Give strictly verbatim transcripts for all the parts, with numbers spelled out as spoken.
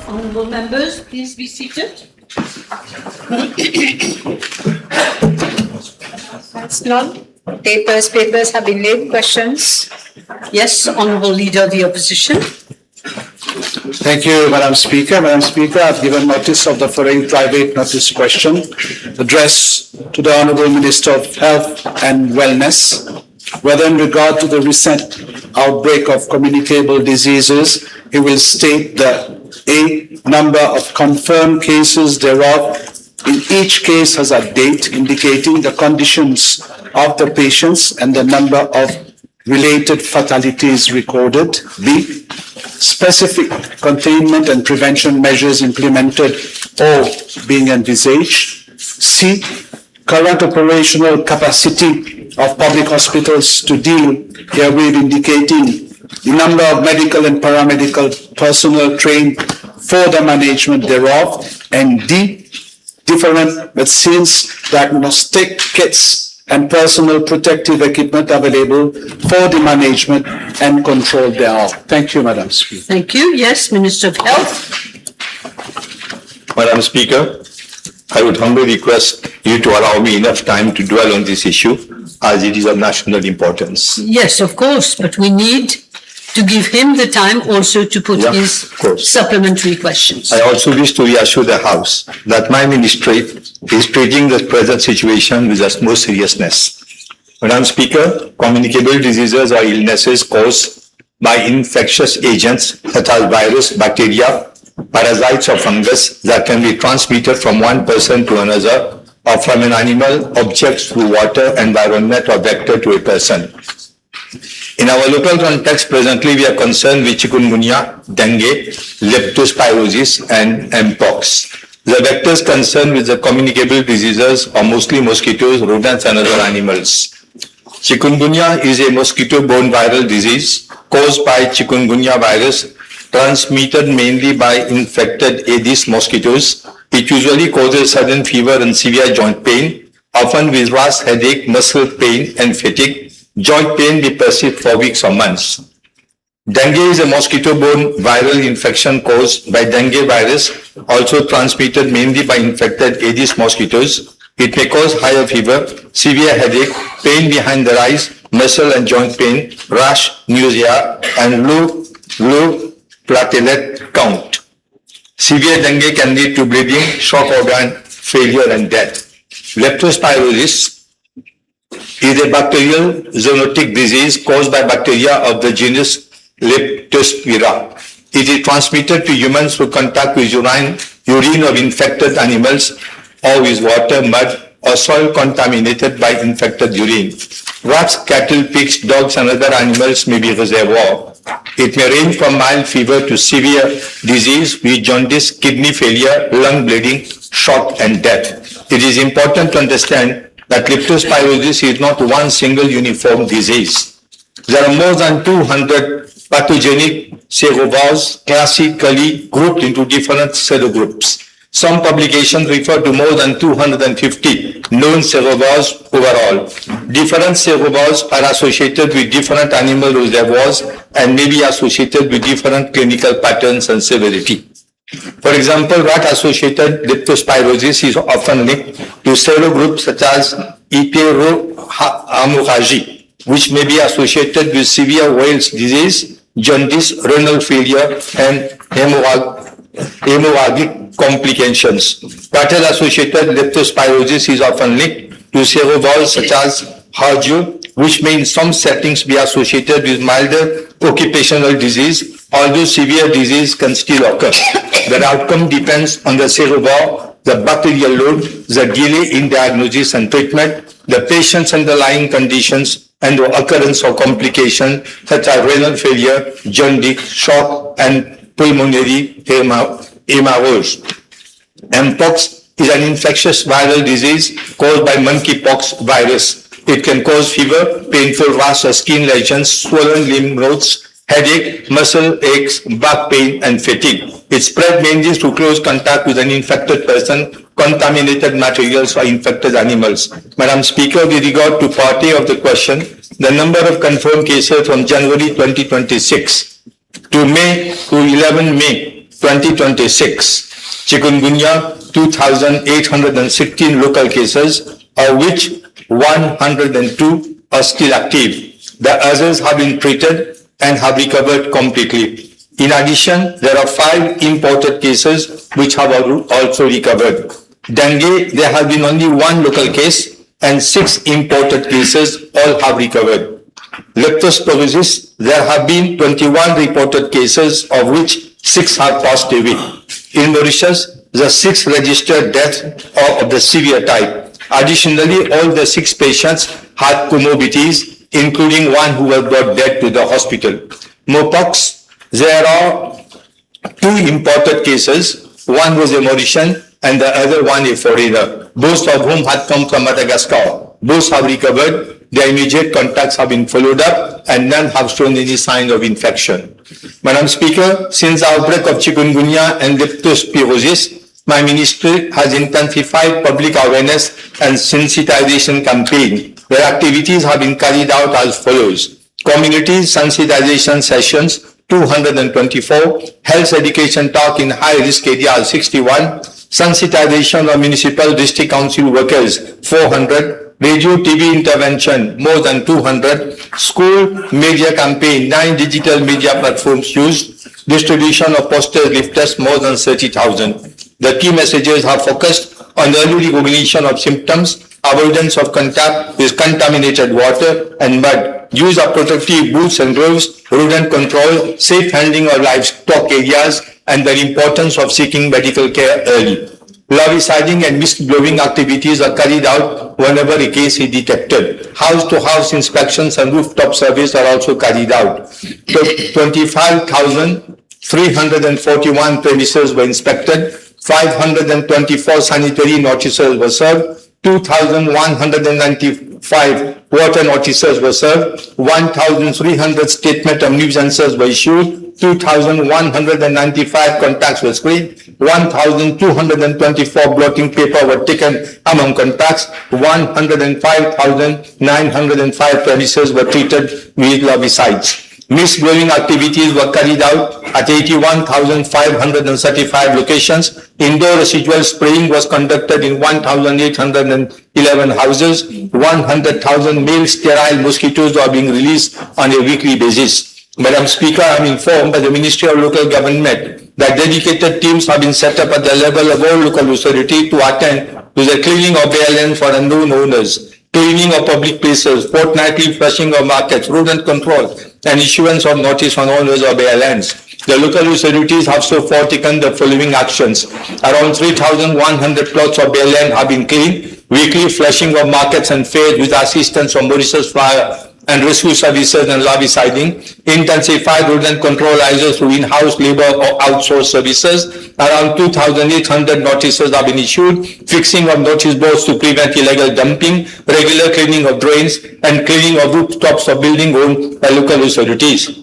Honorable members, please be seated. Thanks, Lord. Papers, papers have been laid. Questions? Yes, Honorable Leader of the Opposition. Thank you, Madam Speaker. Madam Speaker, I've given notice of the following private notice question addressed to the Honorable Minister of Health and Wellness, whether in regard to the recent outbreak of communicable diseases, he will state the, A, number of confirmed cases thereof, in each case has a date indicating the conditions of the patients and the number of related fatalities recorded. B, specific containment and prevention measures implemented or being envisaged. C, current operational capacity of public hospitals to deal herewith, indicating the number of medical and paramedical personnel trained for the management thereof. And D, different vaccines, diagnostic kits, and personal protective equipment available for the management and control thereof. Thank you, Madam Speaker. Thank you. Yes, Minister of Health. Madam Speaker, I would humbly request you to allow me enough time to dwell on this issue, as it is of national importance. Yes, of course, but we need to give him the time also to put Yeah, his of course. Supplementary questions. I also wish to reassure the House that my ministry is treating the present situation with utmost seriousness. Madam Speaker, communicable diseases are illnesses caused by infectious agents such as virus, bacteria, parasites or fungus that can be transmitted from one person to another or from an animal, object through water, environment or vector to a person. In our local context, presently we are concerned with chikungunya, dengue, leptospirosis and mpox. The vectors concerned with the communicable diseases are mostly mosquitoes, rodents and other animals. Chikungunya is a mosquito-borne viral disease caused by chikungunya virus, transmitted mainly by infected Aedes mosquitoes. It usually causes sudden fever and severe joint pain, often with rash, headache, muscle pain and fatigue. Joint pain may persist for weeks or months. Dengue is a mosquito-borne viral infection caused by dengue virus, also transmitted mainly by infected Aedes mosquitoes. It may cause higher fever, severe headache, pain behind the eyes, muscle and joint pain, rash, nausea, and low, low platelet count. Severe dengue can lead to bleeding, shock organ failure, and death. Leptospirosis is a bacterial zoonotic disease caused by bacteria of the genus Leptospira. It is transmitted to humans through contact with urine, urine of infected animals or with water, mud, or soil contaminated by infected urine. Rats, cattle, pigs, dogs, and other animals may be reservoir. It may range from mild fever to severe disease with jaundice, kidney failure, lung bleeding, shock, and death. It is important to understand that leptospirosis is not one single uniform disease. There are more than two hundred pathogenic serovares classically grouped into different serogroups. Some publications refer to more than two hundred fifty known cerevoirs overall. Different cerevoirs are associated with different animal reservoirs and may be associated with different clinical patterns and severity. For example, rat-associated leptospirosis is often linked to serogroups such as heterohemorrhagy, which may be associated with severe Wales disease, jaundice, renal failure, and hemorrhag-, hemorrhagic complications. Cattle-associated leptospirosis is often linked to cerevoirs such as Harju, which may in some settings be associated with milder occupational disease, although severe disease can still occur. The outcome depends on the cerevoir, the bacterial load, the delay in diagnosis and treatment, the patient's underlying conditions, and the occurrence of complications such as renal failure, jaundice, shock, and pulmonary hema-, hemorrhage. Mpox is an infectious viral disease caused by monkeypox virus. It can cause fever, painful rash or skin lesions, swollen lymph nodes, headache, muscle aches, back pain, and fatigue. It spread mainly through close contact with an infected person, contaminated materials, or infected animals. Madam Speaker, with regard to part A of the question, the number of confirmed cases from January twenty twenty-six to May, to eleven May twenty twenty-six, chikungunya, two thousand eight hundred and sixteen local cases, of which one hundred and two are still active. The others have been treated and have recovered completely. In addition, there are five imported cases which have al-, also recovered. Dengue, there have been only one local case and six imported cases, all have recovered. Leptospirosis, there have been twenty-one reported cases, of which six have passed away. In Mauritius, the six registered deaths are of the severe type. Additionally, all the six patients had comorbidities, including one who was brought dead to the hospital. Mopox, there are two imported cases. One was a Mauritian and the other one a foreigner, both of whom had come from Madagascar. Both have recovered, their immediate contacts have been followed up, and none have shown any sign of infection. Madam Speaker, since the outbreak of chikungunya and leptospirosis, my ministry has intensified public awareness and sensitization campaign, where activities have been carried out as follows: community sensitization sessions, two hundred and twenty-four, health education talk in high risk areas, sixty-one, sensitization of municipal district council workers, four hundred, radio, T V intervention, more than two hundred, school media campaign, nine digital media platforms used, distribution of posters, leaflets, more than thirty thousand. The key messages have focused on early recognition of symptoms, avoidance of contact with contaminated water and mud, use of protective boots and gloves, rodent control, safe handling of livestock areas, and the importance of seeking medical care early. Larviciding and mist blowing activities are carried out whenever a case is detected. House-to-house inspections and rooftop surveys are also carried out. Tw-, twenty-five thousand three hundred and forty-one premises were inspected, five hundred and twenty-four sanitary notices were served, two thousand one hundred and ninety-five water notices were served, one thousand three hundred statement of nuisances were issued, two thousand one hundred and ninety-five contacts were screened, one thousand two hundred and twenty-four blotting paper were taken among contacts, one hundred and five thousand nine hundred and five premises were treated with larvicides. Mist blowing activities were carried out at eighty-one thousand five hundred and thirty-five locations. Indoor residual spraying was conducted in one thousand eight hundred and eleven houses. One hundred thousand male sterile mosquitoes are being released on a weekly basis. Madam Speaker, I am informed by the Ministry of Local Government that dedicated teams have been set up at the level of all local authority to attend to the cleaning of bare land for unknown owners, cleaning of public places, fortnightly flushing of markets, rodent control, and issuance of notice on owners of bare lands. The local authorities have so far taken the following actions. Around three thousand one hundred plots of bare land have been cleaned. Weekly flushing of markets and fairs with assistance from Mauritius Fire and Rescue Services and larviciding. Intensified rodent control, either through in-house labor or outsourced services. Around two thousand eight hundred notices have been issued. Fixing of notice boards to prevent illegal dumping. Regular cleaning of drains and cleaning of rooftops of building owned by local authorities.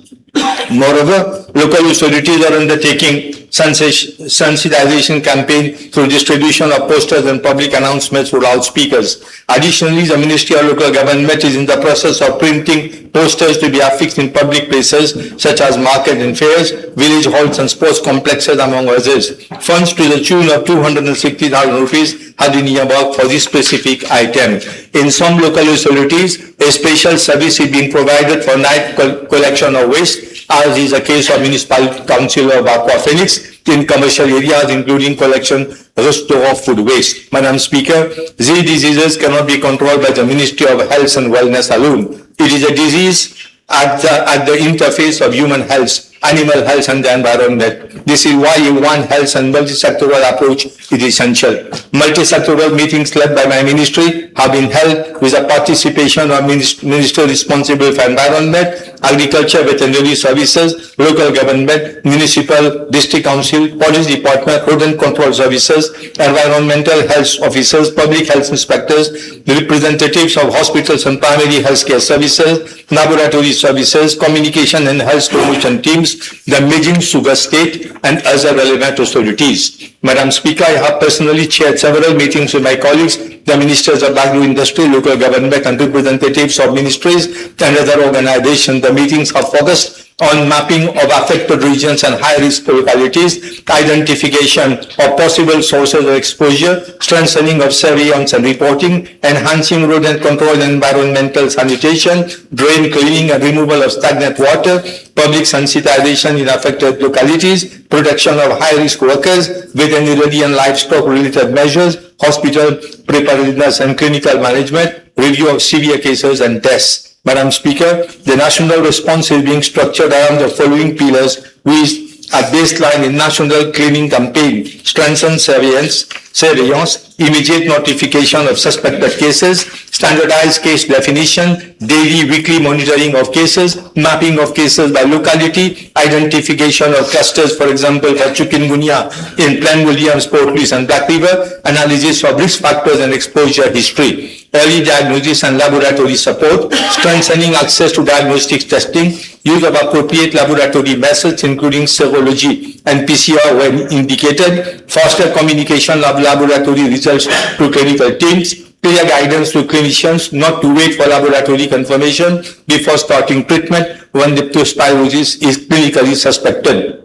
Moreover, local authorities are undertaking sensas-, sensitization campaign through distribution of posters and public announcements through loudspeakers. Additionally, the Ministry of Local Government is in the process of printing posters to be affixed in public places such as market and fairs, village halls and sports complexes, among others. Funds to the tune of two hundred and sixty thousand rupees have been earmarked for this specific item. In some local authorities, a special service is being provided for night col-, collection of waste, as is the case of Municipal Council of Aquaphoenix, in commercial areas, including collection restaurant food waste. Madam Speaker, these diseases cannot be controlled by the Ministry of Health and Wellness alone. It is a disease at the, at the interface of human health, animal health and the environment. This is why a One Health and multisectoral approach is essential. Multisectoral meetings led by my ministry have been held with the participation of minis-, minister responsible for environment, agriculture, veterinary services, local government, municipal, district council, police department, rodent control services, environmental health officers, public health inspectors, representatives of hospitals and primary health care services, laboratory services, communication and health promotion teams, the Made in Sugar State and other relevant authorities. Madam Speaker, I have personally chaired several meetings with my colleagues, the ministers of agro-industry, local government and representatives of ministries and other organizations. The meetings have focused on mapping of affected regions and high-risk localities, identification of possible sources of exposure, strengthening of surveillance and reporting, enhancing rodent control and environmental sanitation, drain cleaning and removal of stagnant water, public sensitization in affected localities, protection of high-risk workers, veterinary and livestock-related measures, hospital preparedness and clinical management, review of severe cases and deaths. Madam Speaker, the national response is being structured around the following pillars, with a baseline in national cleaning campaign, strengthen surveillance, surveillance, immediate notification of suspected cases, standardized case definition, daily, weekly monitoring of cases, mapping of cases by locality, identification of clusters, for example, for chikungunya in Plaine Williams, Port Louis and Black River, analysis of risk factors and exposure history. Early diagnosis and laboratory support, strengthening access to diagnostic testing, use of appropriate laboratory methods including serology and P C R when indicated, faster communication of laboratory results to clinical teams, clear guidance to clinicians not to wait for laboratory confirmation before starting treatment when leptospirosis is clinically suspected.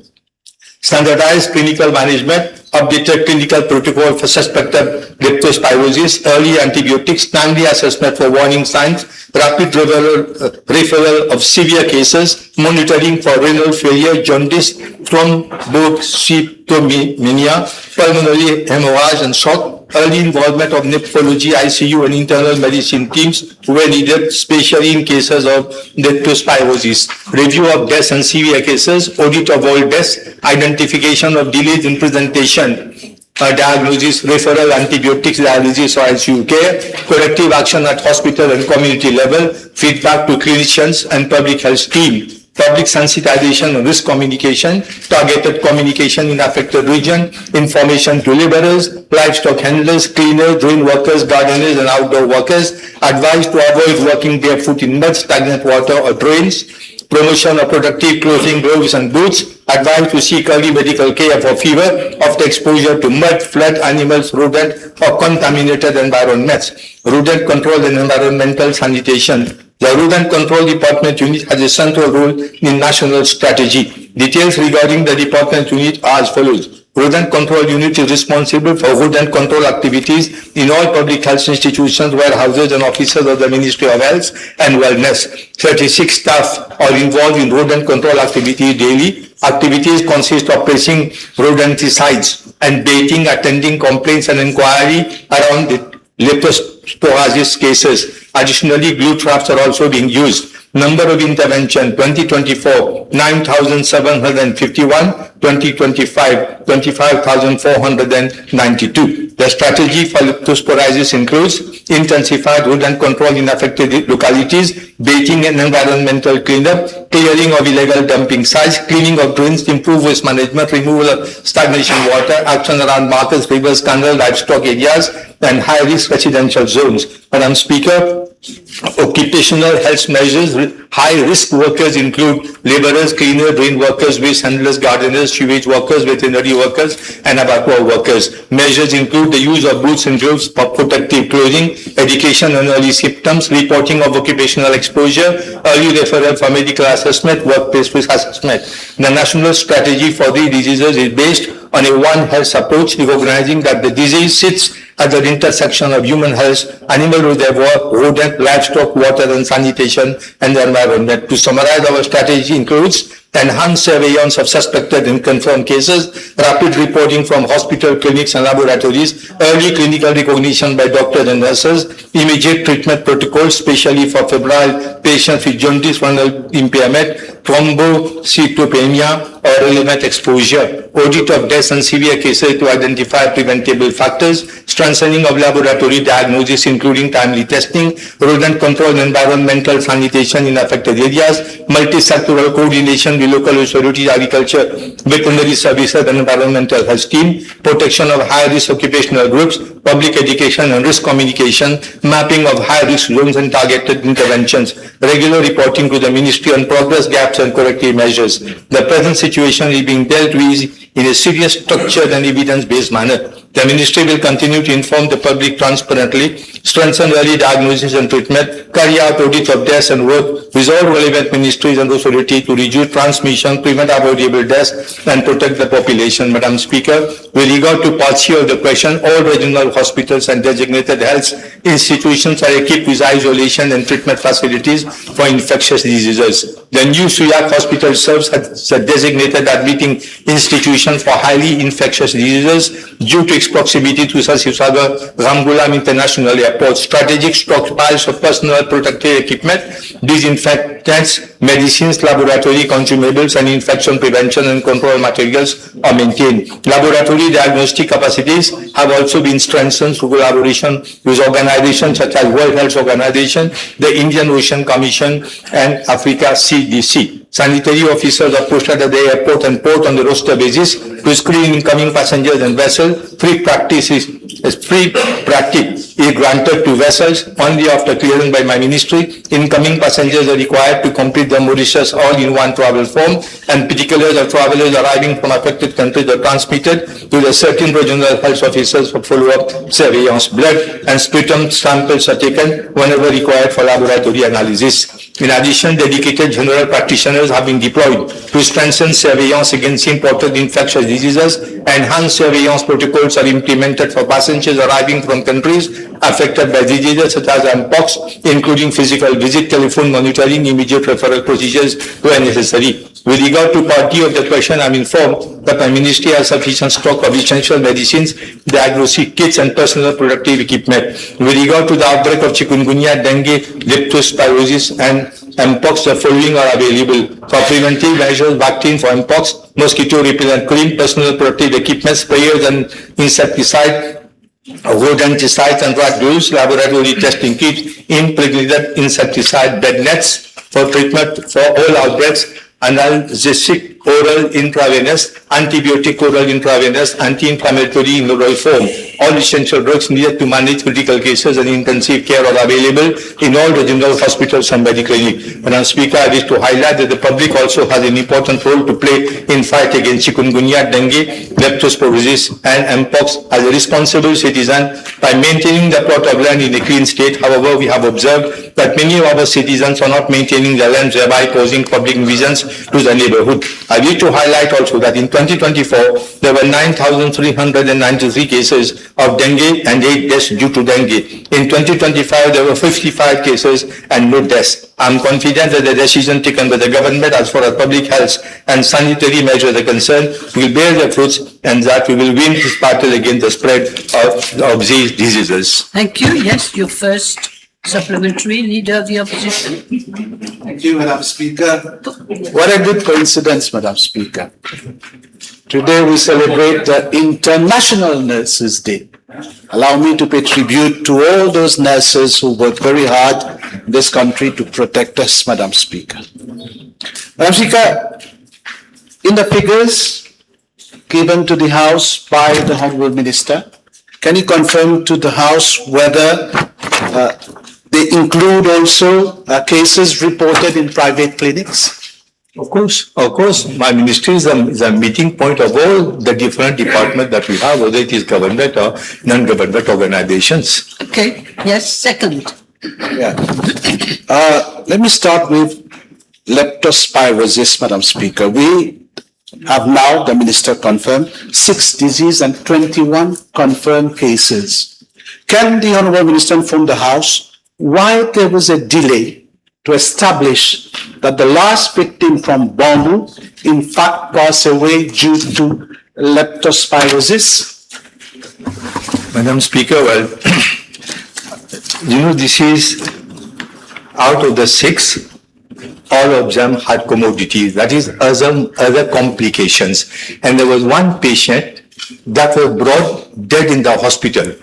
Standardized clinical management, updated clinical protocol for suspected leptospirosis, early antibiotics, timely assessment for warning signs, rapid referral, uh, referral of severe cases, monitoring for renal failure, jaundice, thrombocytopenia, pulmonary hemorrhage and shock, early involvement of nephrology, I C U and internal medicine teams where needed, especially in cases of leptospirosis, review of deaths and severe cases, audit of all deaths, identification of delays in presentation, uh, diagnosis, referral, antibiotics, dialysis or I C U care, corrective action at hospital and community level, feedback to clinicians and public health team, public sensitization and risk communication, targeted communication in affected region, information to laborers, livestock handlers, cleaners, drone workers, gardeners and outdoor workers, advice to avoid walking barefoot in mud, stagnant water or drains, promotion of protective clothing, gloves and boots, advice to seek early medical care for fever after exposure to mud, flood, animals, rodent or contaminated environments, rodent control and environmental sanitation. The Rodent Control Department unit has a central role in national strategy. Details regarding the department unit are as follows. Rodent Control Unit is responsible for rodent control activities in all public health institutions, warehouses and offices of the Ministry of Health and Wellness. Thirty-six staff are involved in rodent control activities daily. Activities consist of placing rodenticides and baiting, attending complaints and inquiry around the leptospirosis cases. Additionally, glue traps are also being used. Number of intervention, twenty twenty-four, nine thousand seven hundred fifty-one, twenty twenty-five, twenty-five thousand four hundred ninety-two. The strategy for leptospirosis includes intensified rodent control in affected localities, baiting and environmental cleanup, clearing of illegal dumping sites, cleaning of drains, improved waste management, removal of stagnation water, action around markets, rivers, canals, livestock areas, and high-risk residential zones. Madam Speaker, Occupational health measures, high risk workers include labourers, cleaners, drain workers, waste handlers, gardeners, sewage workers, veterinary workers, and abattoir workers. Measures include the use of boots and gloves for protective clothing, education on early symptoms, reporting of occupational exposure, early referral for medical assessment, workplace risk assessment. The national strategy for these diseases is based on a One Health approach, recognizing that the disease sits at the intersection of human health, animal reservoir, rodent, livestock, water and sanitation, and the environment. To summarize, our strategy includes enhanced surveillance of suspected and confirmed cases, rapid reporting from hospital, clinics and laboratories, early clinical recognition by doctors and nurses, immediate treatment protocols, specially for febrile patients with jaundice, renal impairment, thrombocytopenia, or relevant exposure, audit of deaths and severe cases to identify preventable factors, strengthening of laboratory diagnosis, including timely testing, rodent control and environmental sanitation in affected areas, multi-sectoral coordination with local authorities, agriculture, veterinary services, and environmental health team, protection of high-risk occupational groups, public education and risk communication, mapping of high-risk zones and targeted interventions, regular reporting to the ministry on progress, gaps, and corrective measures. The present situation is being dealt with in a serious, structured, and evidence-based manner. The ministry will continue to inform the public transparently, strengthen early diagnosis and treatment, carry out audits of deaths, and work with all relevant ministries and authorities to reduce transmission, prevent avoidable deaths, and protect the population. Madam Speaker, with regard to part C of the question, all regional hospitals and designated health institutions are equipped with isolation and treatment facilities for infectious diseases. The new Suyak Hospital serves as a designated admitting institution for highly infectious diseases due to its proximity to Sir Sivasagar Ramgoolam International Airport. Strategic stockpiles of personal protective equipment, disinfectants, medicines, laboratory consumables, and infection prevention and control materials are maintained. Laboratory diagnostic capacities have also been strengthened through collaboration with organizations such as World Health Organization, the Indian Ocean Commission, and Africa C D C. Sanitary officers are posted at the airport and port on the roster basis to screen incoming passengers and vessels. Free practice is, is free practice is granted to vessels only after clearance by my ministry. Incoming passengers are required to complete the Mauritius all-in-one travel form, and particulars of travelers arriving from affected countries are transmitted to the thirteen regional health officers for follow-up surveillance. Blood and sputum samples are taken whenever required for laboratory analysis. In addition, dedicated general practitioners have been deployed to strengthen surveillance against imported infectious diseases. Enhanced surveillance protocols are implemented for passengers arriving from countries affected by diseases such as mpox, including physical visit, telephone monitoring, immediate referral procedures where necessary. With regard to part D of the question, I'm informed that my ministry has sufficient stock of essential medicines, diagnostic kits, and personal protective equipment. With regard to the outbreak of chikungunya, dengue, leptospirosis, and mpox, the following are available. For preventive measures, vaccine for mpox, mosquito repellent cream, personal protective equipment, sprayers and insecticide, rodenticides and rat gloves, laboratory testing kits, impregnated insecticide, bed nets for treatment for all outbreaks, analgesic oral intravenous, antibiotic oral intravenous, anti-inflammatory in oral form. All essential drugs needed to manage critical cases and intensive care are available in all the general hospitals and mediclinic. Madam Speaker, I wish to highlight that the public also has an important role to play in fight against chikungunya, dengue, leptospirosis, and mpox as a responsible citizen by maintaining the plot of land in a clean state. However, we have observed that many of our citizens are not maintaining their lands, thereby causing public nuisance to the neighborhood. I wish to highlight also that in twenty twenty-four, there were nine thousand three hundred and ninety-three cases of dengue and eight deaths due to dengue. In twenty twenty-five, there were fifty-five cases and no deaths. I am confident that the decision taken by the government as far as public health and sanitary measures are concerned will bear their fruits and that we will win this battle against the spread of, of these diseases. Thank you. Yes, your first supplementary, Leader of the Opposition. Thank you, Madam Speaker. What a good coincidence, Madam Speaker. Today we celebrate the International Nurses Day. Allow me to pay tribute to all those nurses who work very hard in this country to protect us, Madam Speaker. Madam Speaker, in the figures given to the House by the Honourable Minister, can you confirm to the House whether, uh, they include also, uh, cases reported in private clinics? Of course, of course, my ministry is a, is a meeting point of all the different departments that we have, whether it is government or non-government organizations. Okay, yes, second. Yeah. Uh, let me start with leptospirosis, Madam Speaker. We have now, the minister confirmed, six disease and twenty-one confirmed cases. Can the Honorable Minister inform the House why there was a delay to establish that the last victim from Bambou, in fact, passed away due to leptospirosis? Madam Speaker, well, you know, this is out of the six, all of them had comorbidities, that is, other, other complications. And there was one patient that was brought dead in the hospital.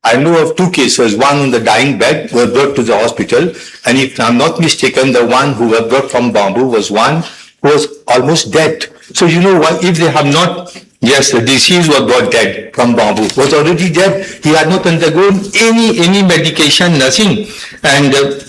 I know of two cases, one on the dying bed was brought to the hospital, and if I'm not mistaken, the one who was brought from Bambou was one who was almost dead. So you know what, if they have not, yes, the deceased was brought dead from Bambou, was already dead. He had not undergone any, any medication, nothing. And, uh,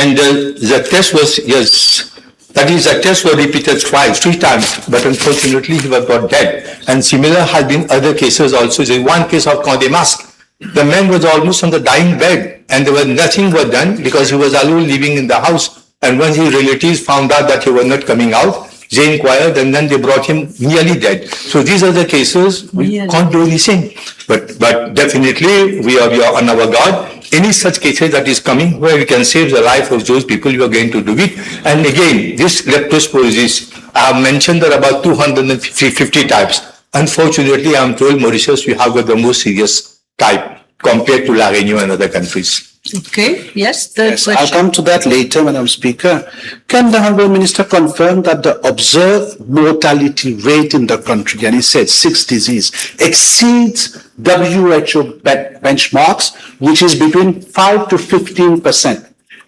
and, uh, the test was, yes, that is, the test was repeated twice, three times, but unfortunately he was brought dead. And similar has been other cases also. There's one case of Camp des Masques. The man was almost on the dying bed, and there was nothing was done because he was alone living in the house. And when his relatives found out that he was not coming out, they inquired, and then they brought him nearly dead. So these are the cases we can't do anything. But, but definitely we are, we are on our guard. Any such cases that is coming where we can save the life of those people, we are going to do it. And again, this leptospirosis, I have mentioned there are about two hundred and fifty types. Unfortunately, I am told Mauritius, we have got the most serious type compared to La Réunion and other countries. Okay, yes, third Yes, I'll question. come to that later, Madam Speaker. Can the Honorable Minister confirm that the observed mortality rate in the country, and he said six disease, exceeds W H O be-, benchmarks, which is between five to fifteen percent?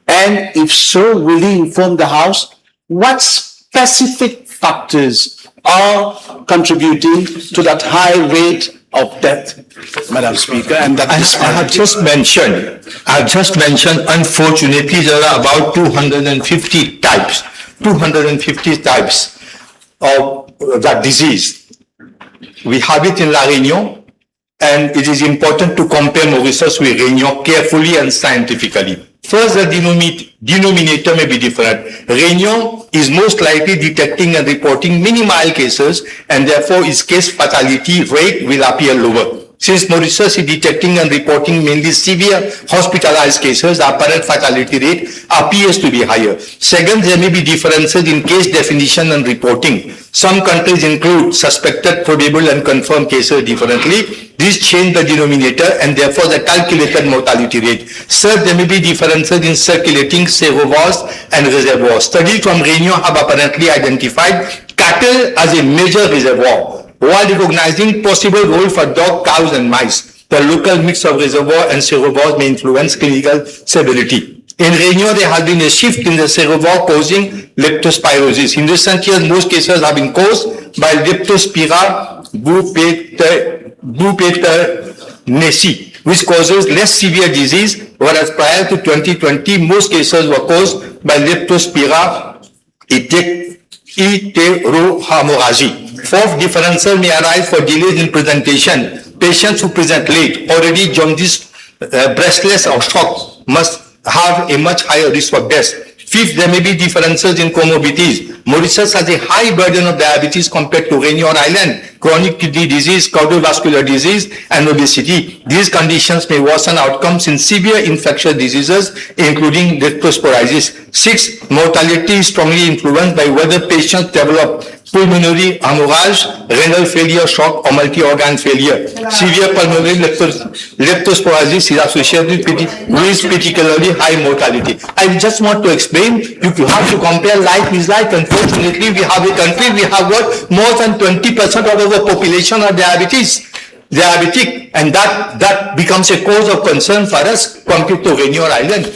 And if so, will he inform the House what specific factors are contributing to that high rate of death, Madam Speaker, and that I, I have disparity? just mentioned, I have just mentioned, unfortunately, there are about two hundred and fifty types, two hundred and fifty types of that disease. We have it in La Réunion, and it is important to compare Mauritius with Réunion carefully and scientifically. First, the denomi-, denominator may be different. Réunion is most likely detecting and reporting many mild cases, and therefore its case fatality rate will appear lower. Since Mauritius is detecting and reporting mainly severe hospitalized cases, the apparent fatality rate appears to be higher. Second, there may be differences in case definition and reporting. Some countries include suspected, probable and confirmed cases differently. This change the denominator and therefore the calculated mortality rate. Third, there may be differences in circulating serovars and reservoirs. Studies from Réunion have apparently identified cattle as a major reservoir, while recognizing possible role for dog, cows and mice. The local mix of reservoir and serovars may influence clinical severity. In Réunion, there has been a shift in the serovar causing leptospirosis. In recent years, most cases have been caused by Leptospira bupeter-, bupeternaceae, which causes less severe disease, whereas prior to twenty twenty, most cases were caused by Leptospira ete-, enterohemorrhagee. Fourth, differences may arise for delays in presentation. Patients who present late, already jaundiced, uh, breathless or shocked, must have a much higher risk of death. Fifth, there may be differences in comorbidities. Mauritius has a high burden of diabetes compared to Réunion Island. Chronic kidney disease, cardiovascular disease, and obesity. These conditions may worsen outcomes in severe infectious diseases, including leptospirosis. Six, mortality is strongly influenced by whether patients develop pulmonary hemorrhage, renal failure, shock, or multi-organ failure. Severe pulmonary leptos-, leptospirosis is associated with, with particularly high mortality. I just want to explain, you have to compare life with life. Unfortunately, we have a country, we have got more than twenty percent of our population are diabetes, diabetic, and that, that becomes a cause of concern for us compared to Réunion Island.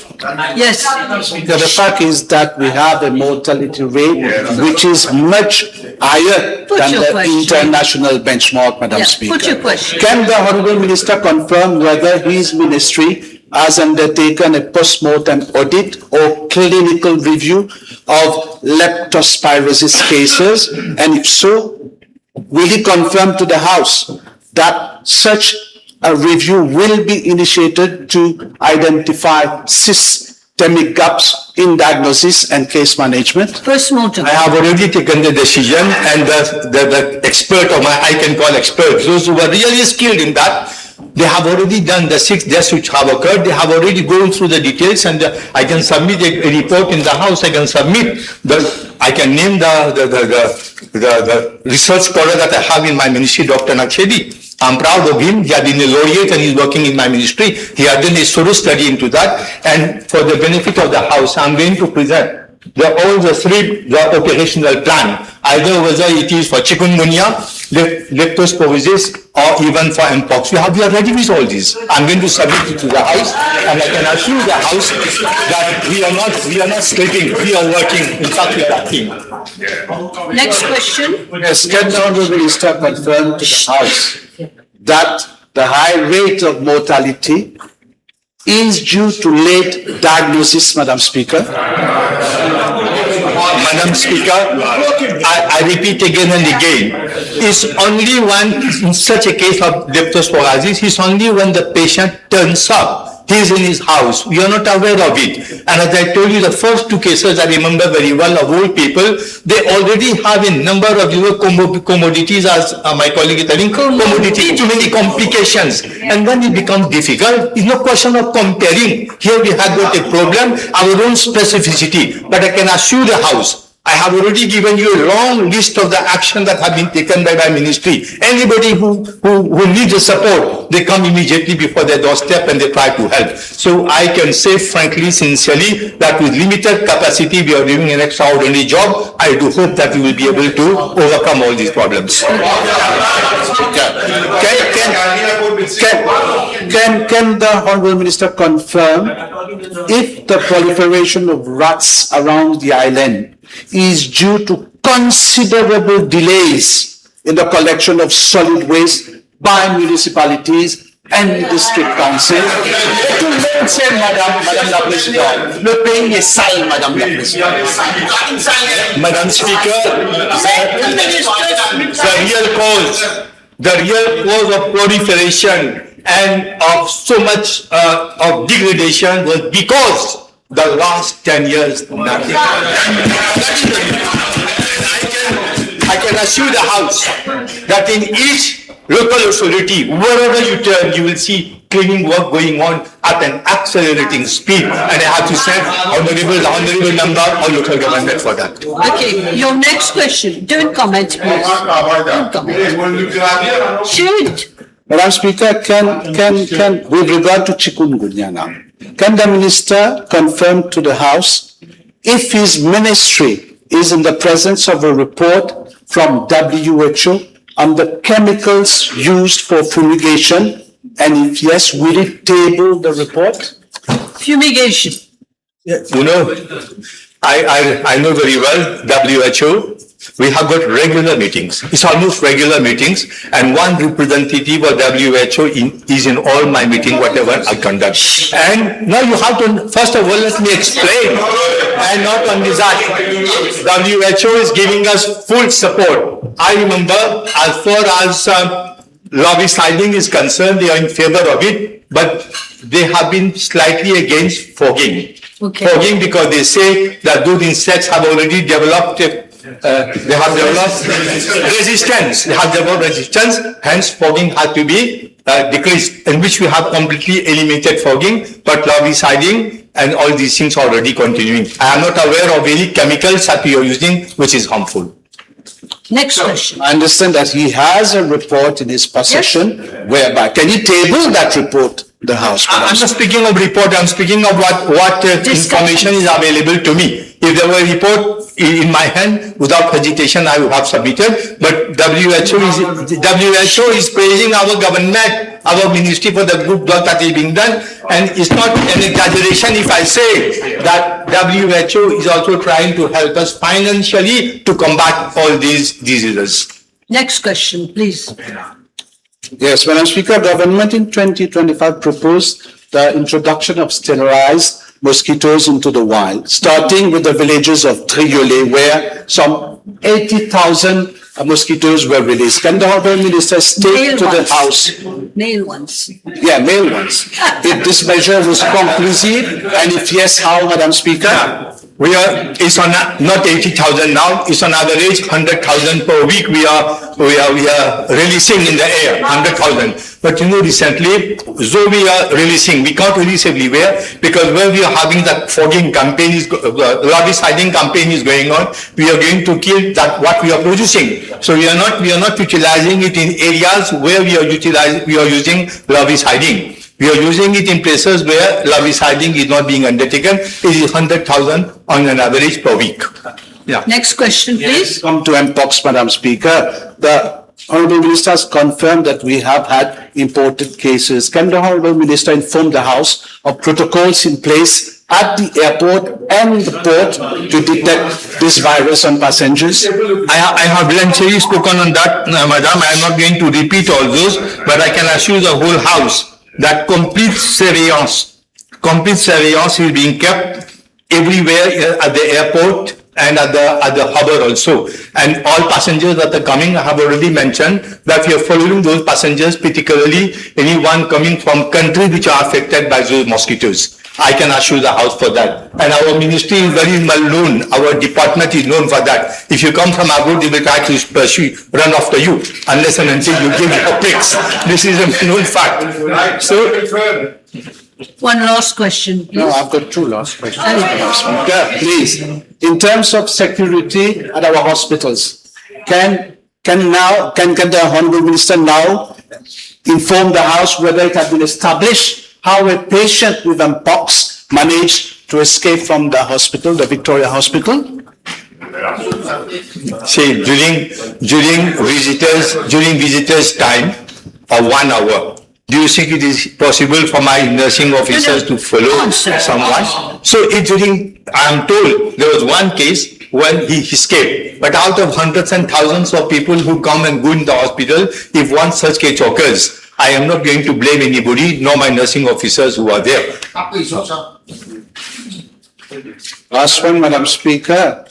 Yes. The fact is that we have a mortality rate which is much higher Put than your the question. international benchmark, Madam Yeah, Speaker. Put your question. Can the Honorable Minister confirm whether his ministry has undertaken a post-mortem audit or clinical review of leptospirosis cases? And if so, will he confirm to the House that such a review will be initiated to identify systemic gaps in diagnosis and case management? Post-mortem. I have already taken the decision, and the, the, the expert of my, I can call experts, those who are really skilled in that, they have already done the six deaths which have occurred. They have already gone through the details, and uh, I can submit a, a report in the House. I can submit the, I can name the, the, the, the, the, the research scholar that I have in my ministry, Doctor Naqshedi. I'm proud of him. He has been a laureate and he's working in my ministry. He has done a thorough study into that. And for the benefit of the House, I'm going to present the, all the three, the operational plan, either whether it is for chikungunya, lep-, leptospirosis, or even for mpox. We have, we are ready with all this. I'm going to submit it to the House, and I can assure the House that we are not, we are not sleeping. We are working. In fact, we are acting. Next question. Yes, can the Honorable Minister confirm to the House that the high rate of mortality is due to late diagnosis, Madam Speaker? Madam Speaker, I, I repeat again and again, it's only when, in such a case of leptospirosis, it's only when the patient turns up, he's in his house, we are not aware of it. And as I told you, the first two cases I remember very well, of old people, they already have a number of, you know, comor-, commorbidities, as uh, my colleague is telling, comorbidity, too many complications. And when it becomes difficult, it's no question of comparing. Here we have got a problem, our own specificity. But I can assure the House, I have already given you a long list of the action that have been taken by my ministry. Anybody who, who, who needs the support, they come immediately before their doorstep and they try to help. So I can say frankly, sincerely, that with limited capacity, we are doing an extraordinary job. I do hope that we will be able to overcome all these problems. Can, can, can, can, can the Honorable Minister confirm if the proliferation of rats around the island is due to considerable delays in the collection of solid waste by municipalities and district council? Tout le monde sait, Madame, Madame la Présidente. Le pays est sale, Madame la Présidente. Madam Speaker, the, the real cause, the real cause of proliferation and of so much uh, of degradation was because the last ten years, nothing. That is the reason. I can, I can assure the House that in each local authority, wherever you turn, you will see cleaning work going on at an accelerating speed. And I have to thank Honorable, the Honorable Member of Local Government for that. Okay, your next question. Don't comment, please. Don't comment. Should Madam Speaker, can, can, can, with regard to chikungunya now, can the Minister confirm to the House if his ministry is in the presence of a report from W H O on the chemicals used for fumigation, and if yes, will it table the report? Fumigation. Yeah, you know, I, I, I know very well W H O. We have got regular meetings. It's almost regular meetings, and one representative of W H O in, is in all my meeting, whatever I conduct. And now you have to, first of all, let me explain. And not only that, W H O is giving us full support. I remember, as far as um, lorbicide is concerned, they are in favor of it, but they have been slightly against fogging. Okay. Fogging, because they say that those insects have already developed, uh, they have developed resistance. They have developed resistance, hence fogging had to be uh, decreased, in which we have completely eliminated fogging, but lorbicide and all these things are already continuing. I am not aware of any chemicals that we are using which is harmful. Next question. I understand that he has a report in his possession. Yes. Whereby, can you table that report to the House, I- I'm not speaking of report, I'm speaking of what, what uh, information is available to me. If there were a report i- in my hand, without hesitation, I would have submitted. But W H O is, W H O is praising our government, our ministry for the good work that is being done. And it's not an exaggeration if I say that W H O is also trying to help us financially to combat all these diseases. Next question, please. Yes, Madam Speaker, government in twenty twenty-five proposed the introduction of sterilized mosquitoes into the wild, starting with the villages of Triolet, where some eighty thousand, uh, mosquitoes were released. Can the Honorable Minister state to the House? Male ones. Yeah, male ones. If this measure was conclusive, and if yes, how, Madam Speaker? We are, it's on a, not eighty thousand now, it's on average hundred thousand per week we are, we are, we are releasing in the air, hundred thousand. But you know, recently, though we are releasing, we can't release everywhere, because when we are having that fogging campaign is go-, uh, larviciding campaign is going on, we are going to kill that what we are producing. So we are not, we are not utilizing it in areas where we are utilizing, we are using larviciding. We are using it in places where larviciding is not being undertaken. It is hundred thousand on an average per week. Yeah. Next question, please. Come to mpox, Madam Speaker. The Honorable Minister has confirmed that we have had imported cases. Can the Honorable Minister inform the House of protocols in place at the airport and the port to detect this virus on passengers? I, I have lengthily spoken on that, uh, Madam. I am not going to repeat all those, but I can assure the whole House that complete surveillance, complete surveillance is being kept everywhere, uh, at the airport and at the, at the harbour also. And all passengers that are coming, I have already mentioned that we are following those passengers, particularly anyone coming from countries which are affected by those mosquitoes. I can assure the House for that. And our ministry is very well known. Our department is known for that. If you come from abroad, they will try to pursue, run after you, unless and until you give your bricks. This is a known fact. So, one last question, please. No, I've got two last questions, Madam Speaker. Please, in terms of security at our hospitals, can, can now, can, can the Honorable Minister now inform the House whether it has been established how a patient with mpox managed to escape from the hospital, the Victoria Hospital? See, during, during visitors, during visitors' time of one hour, do you think it is possible for my nursing officers to follow someone? So it during, I am told there was one case when he escaped. But out of hundreds and thousands of people who come and go in the hospital, if one such case occurs, I am not going to blame anybody, nor my nursing officers who are there. Last one, Madam Speaker.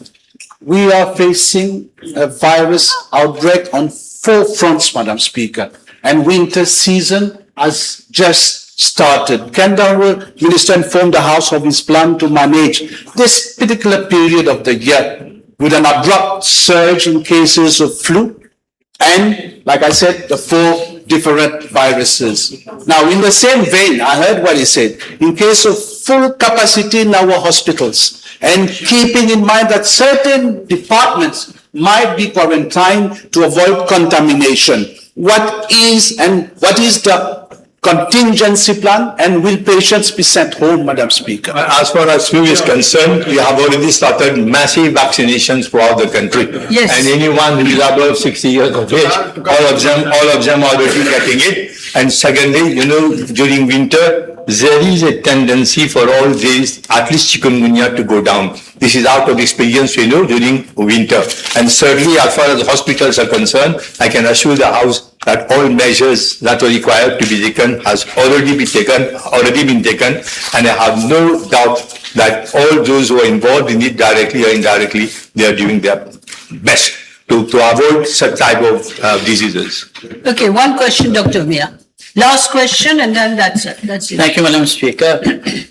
We are facing a virus outbreak on four fronts, Madam Speaker, and winter season has just started. Can the Honourable Minister inform the House of his plan to manage this particular period of the year with an abrupt surge in cases of flu and, like I said, the four different viruses? Now, in the same vein, I heard what he said. In case of full capacity in our hospitals, and keeping in mind that certain departments might be quarantined to avoid contamination, what is and what is the contingency plan, and will patients be sent home, Madam Speaker? As far as flu is concerned, we have already started massive vaccinations throughout the country. Yes. And anyone who is above sixty years of age, all of them, all of them are already getting it. And secondly, you know, during winter, there is a tendency for all these, at least chikungunya, to go down. This is out of experience, you know, during winter. And certainly, as far as hospitals are concerned, I can assure the House that all measures that were required to be taken has already been taken, already been taken, and I have no doubt that all those who are involved in it directly or indirectly, they are doing their best to, to avoid such type of, uh, diseases. Okay, one question, Doctor Mia. Last question, and then that's it. That's it. Thank you, Madam Speaker.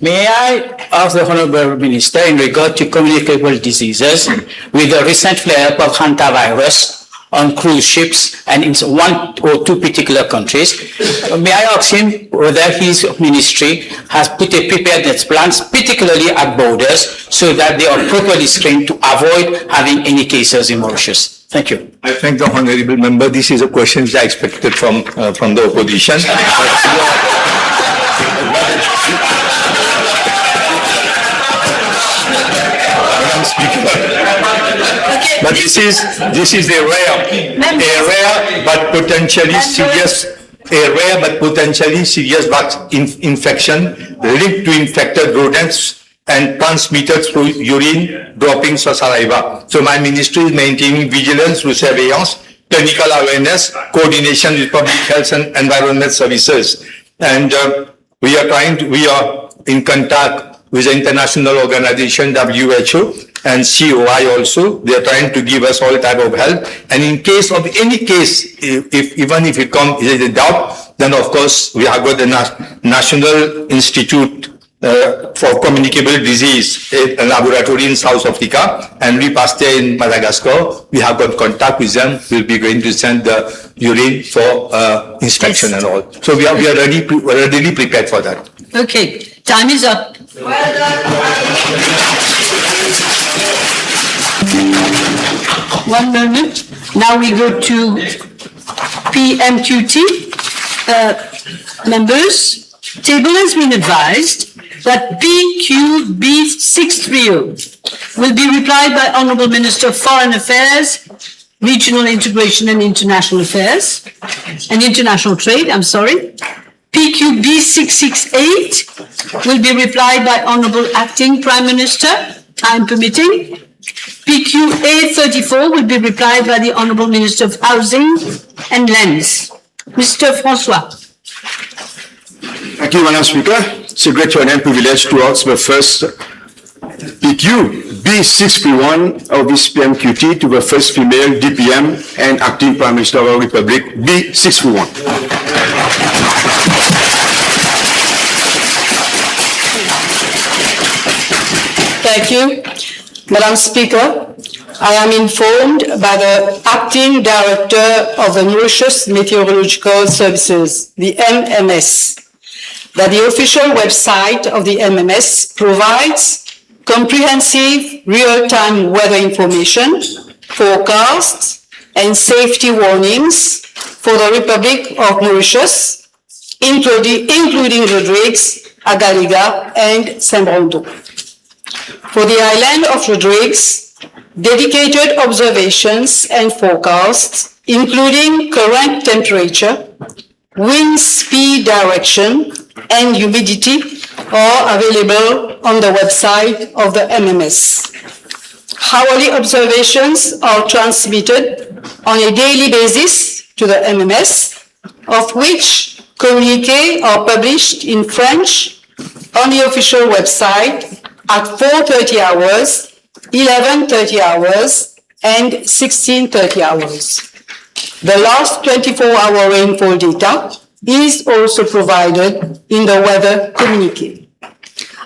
May I ask the Honourable Minister in regard to communicable diseases with the recent flare-up of hantavirus on cruise ships and in one or two particular countries? May I ask him whether his ministry has put a preparedness plans, particularly at borders, so that they are properly screened to avoid having any cases in Mauritius? Thank you. I thank the honourable member. This is a question which I expected from, uh, from the opposition. Madam Speaker. But this is, this is a rare, a rare but potentially serious, a rare but potentially serious vac-, in-, infection linked to infected rodents and transmitted through urine, droppings or saliva. So my ministry is maintaining vigilance through surveillance, clinical awareness, coordination with public health and environment services. And, uh, We are trying to, we are in contact with the international organization W H O and C O I also. They are trying to give us all type of help. And in case of any case, if, if, even if it comes, is a doubt, then of course we have got the Na-, National Institute, uh, for Communicable Disease, a, a laboratory in South Africa, and Louis Pasteur in Madagascar. We have got contact with them. We'll be going to send the urine for, uh, inspection and all. So we are, we are ready, pre-, readily prepared for that. Okay, time is up. One moment. Now we go to P M Q T. Uh, members, table has been advised that P Q B six three oh will be replied by Honorable Minister of Foreign Affairs, Regional Integration and International Affairs, and International Trade, I'm sorry. P Q B six six eight will be replied by Honorable Acting Prime Minister, time permitting. P Q A thirty-four will be replied by the Honorable Minister of Housing and Lands. Mister Francois. Thank you, Madam Speaker. It's a great honor and privilege to ask the first P Q B six three one of this P M Q T to the first female D P M and acting Prime Minister of our Republic, B six three one. Thank you. Madam Speaker, I am informed by the Acting Director of the Mauritius Meteorological Services, the M M S, that the official website of the M M S provides comprehensive real-time weather information, forecasts, and safety warnings for the Republic of Mauritius, including, including Rodrigues, Agalega, and Saint-Brandon. For the island of Rodrigues, dedicated observations and forecasts, including current temperature, wind speed direction, and humidity, are available on the website of the M M S. Hourly observations are transmitted on a daily basis to the M M S, of which communiques are published in French on the official website at four thirty hours, eleven thirty hours, and sixteen thirty hours. The last twenty-four hour rainfall data is also provided in the weather communique.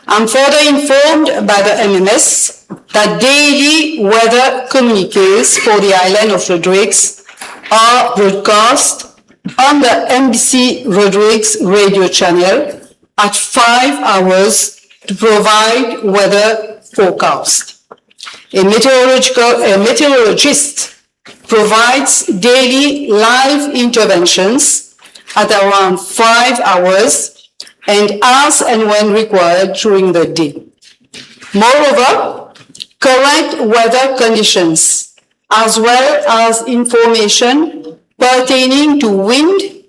I'm further informed by the M M S that daily weather communiques for the island of Rodrigues are broadcast on the M B C Rodrigues radio channel at five hours to provide weather forecast. A meteorological, a meteorologist provides daily live interventions at around five hours and as and when required during the day. Moreover, current weather conditions as well as information pertaining to wind,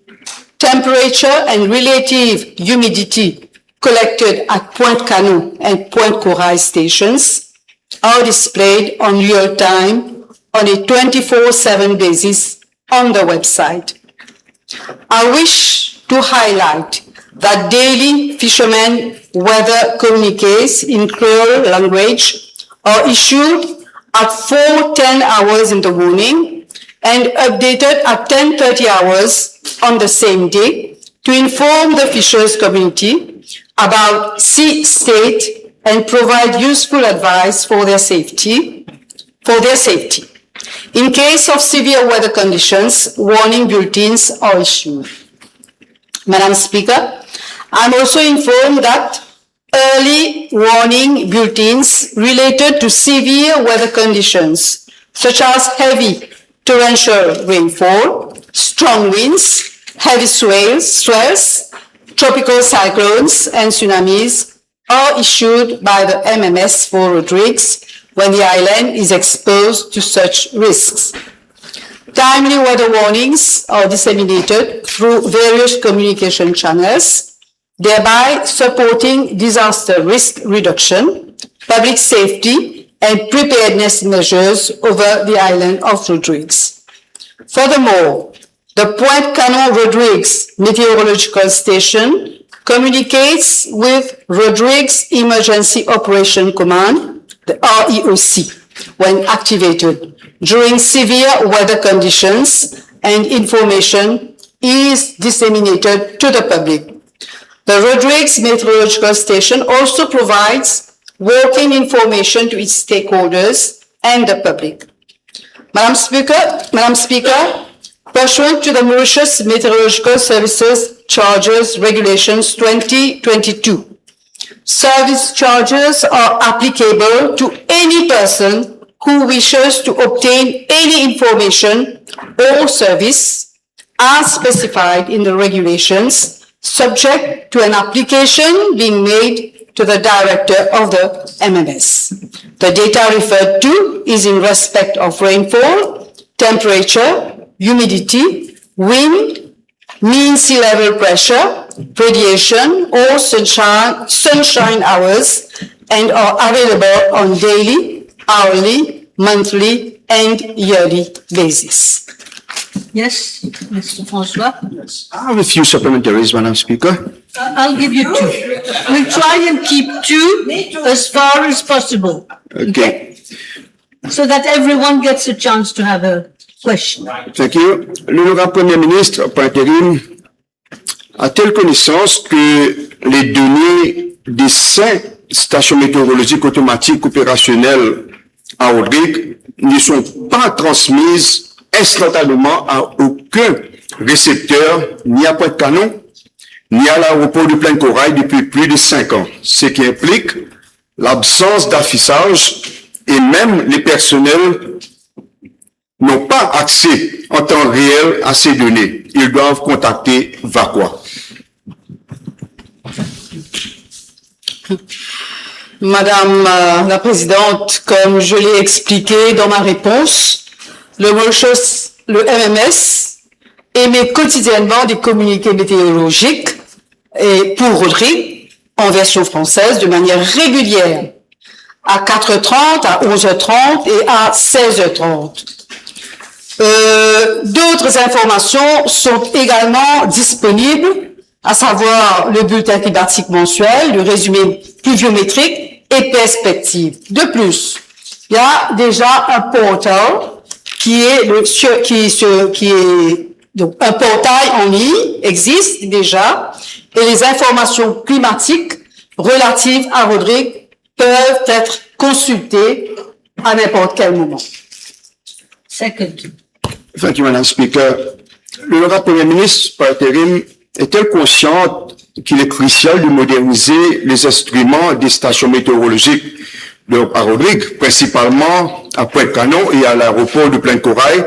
temperature and relative humidity collected at Pointe Canon and Pointe Corail stations are displayed on real time on a twenty-four seven basis on the website. I wish to highlight that daily fishermen weather communiques in Creole language are issued at four ten hours in the morning and updated at ten thirty hours on the same day to inform the fishers community about sea state and provide useful advice for their safety, for their safety. In case of severe weather conditions, warning bulletins are issued. Madam Speaker, I'm also informed that early warning bulletins related to severe weather conditions, such as heavy torrential rainfall, strong winds, heavy swells, swells, tropical cyclones, and tsunamis, are issued by the M M S for Rodrigues when the island is exposed to such risks. Timely weather warnings are disseminated through various communication channels, thereby supporting disaster risk reduction, public safety, and preparedness measures over the island of Rodrigues. Furthermore, the Pointe Canon Rodrigues Meteorological Station communicates with Rodrigues Emergency Operation Command, the R E O C, when activated during severe weather conditions, and information is disseminated to the public. The Rodrigues Meteorological Station also provides working information to its stakeholders and the public. Madam Speaker, Madam Speaker, pursuant to the Mauritius Meteorological Services Charges Regulations twenty twenty-two, service charges are applicable to any person who wishes to obtain any information or service as specified in the regulations, subject to an application being made to the director of the M M S. The data referred to is in respect of rainfall, temperature, humidity, wind, mean sea level pressure, radiation, or sunshine, sunshine hours, and are available on daily, hourly, monthly, and yearly basis. Yes, Mister Francois? Yes. I have a few supplementaries, Madam Speaker. Uh, I'll give you two. We'll try and keep two as far as possible. Okay. So that everyone gets a chance to have a question. Thank you. L'Honorable Premier Ministre, par intérim, a-t-elle connaissance que les données des cinq stations météorologiques automatiques opérationnelles à Rodrigues ne sont pas transmises instantanément à aucun récepteur, ni à Pointe-Canon, ni à l'aéroport de Plaine Corail depuis plus de cinq ans, ce qui implique l'absence d'affichage et même les personnels n'ont pas accès en temps réel à ces données. Ils doivent contacter Vacoas. Madame, euh, la Présidente, comme je l'ai expliqué dans ma réponse, le Mauritius, le M M S émet quotidiennement des communiqués météorologiques et pour Rodrigues en version française de manière régulière à quatre heures trente, à onze heures trente et à seize heures trente. Euh, d'autres informations sont également disponibles, à savoir le bulletin climatique mensuel, le résumé pluviométrique et perspectives. De plus, il y a déjà un portail qui est le, sur, qui se, qui est, donc, un portail en ligne existe déjà et les informations climatiques relatives à Rodrigues peuvent être consultées à n'importe quel moment. Second. Thank you, Madam Speaker. L'Honorable Premier Ministre, par intérim, est-elle consciente qu'il est crucial de moderniser les instruments des stations météorologiques de, à Rodrigues, principalement à Pointe-Canon et à l'aéroport de Plaine Corail,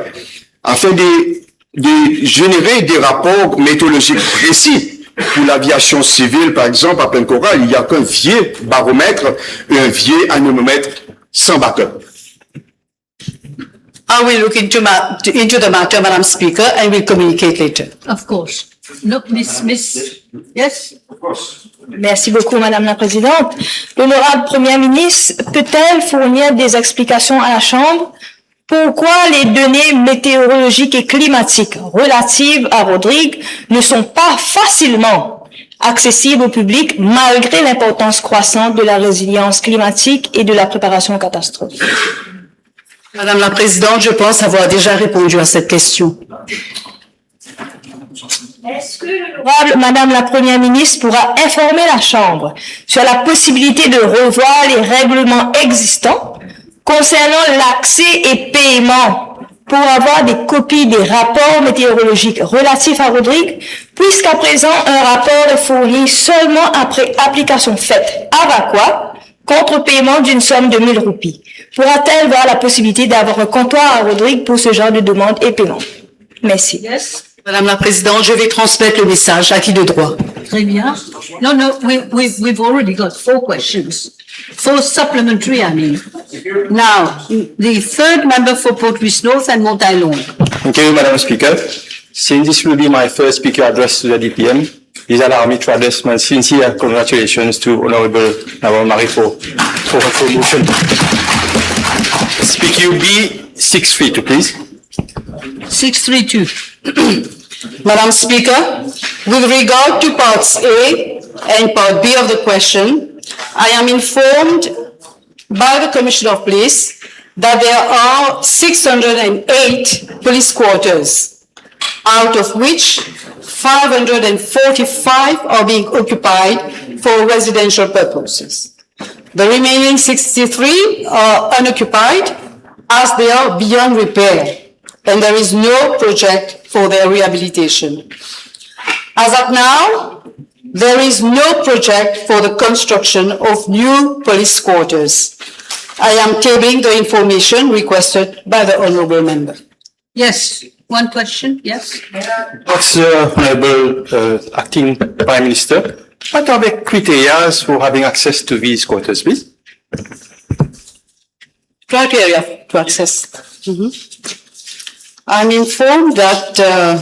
afin de, de générer des rapports météorologiques précis pour l'aviation civile, par exemple, à Plaine Corail, il n'y a qu'un vieux baromètre et un vieux anémomètre sans backup. I will look into ma-, into the matter, Madam Speaker, and will communicate later. Of course. No, Miss, Miss, yes? Of course. Merci beaucoup, Madame la Présidente. L'honorable Première ministre peut-elle fournir des explications à la Chambre? Pourquoi les données météorologiques et climatiques relatives à Rodrigues ne sont pas facilement accessibles au public malgré l'importance croissante de la résilience climatique et de la préparation aux catastrophes? Madame la Présidente, je pense avoir déjà répondu à cette question. Est-ce que l'honorable Madame la Première ministre pourra informer la Chambre sur la possibilité de revoir les règlements existants concernant l'accès et paiement pour avoir des copies des rapports météorologiques relatifs à Rodrigues, puisqu'à présent un rapport est fourni seulement après application faite à Vacoas contre paiement d'une somme de mille roupies? Pourra-t-elle voir la possibilité d'avoir un comptoir à Rodrigues pour ce genre de demande et paiement? Merci. Yes. Madame la Présidente, je vais transmettre le message. À qui de droit? Très bien. No, no, we, we, we've already got four questions. Four supplementary, I mean. Now, the third member for Portwis North and Montaillon. Thank you, Madam Speaker. Since this will be my first speaker address to the D P M, please allow me to address my sincere congratulations to Honorable Naval Marie for, for her promotion. Speaker B six three two, please. Six three two. Madam Speaker, with regard to parts A and part B of the question, I am informed by the Commissioner of Police that there are six hundred and eight police quarters, out of which five hundred and forty-five are being occupied for residential purposes. The remaining sixty-three are unoccupied as they are beyond repair and there is no project for their rehabilitation. As at now, there is no project for the construction of new police quarters. I am tabling the information requested by the honorable member. Yes, one question, yes. What's the honorable, uh, acting Prime Minister? What are the criteria for having access to these quarters, please? Criteria to access. Mhm. I'm informed that, uh,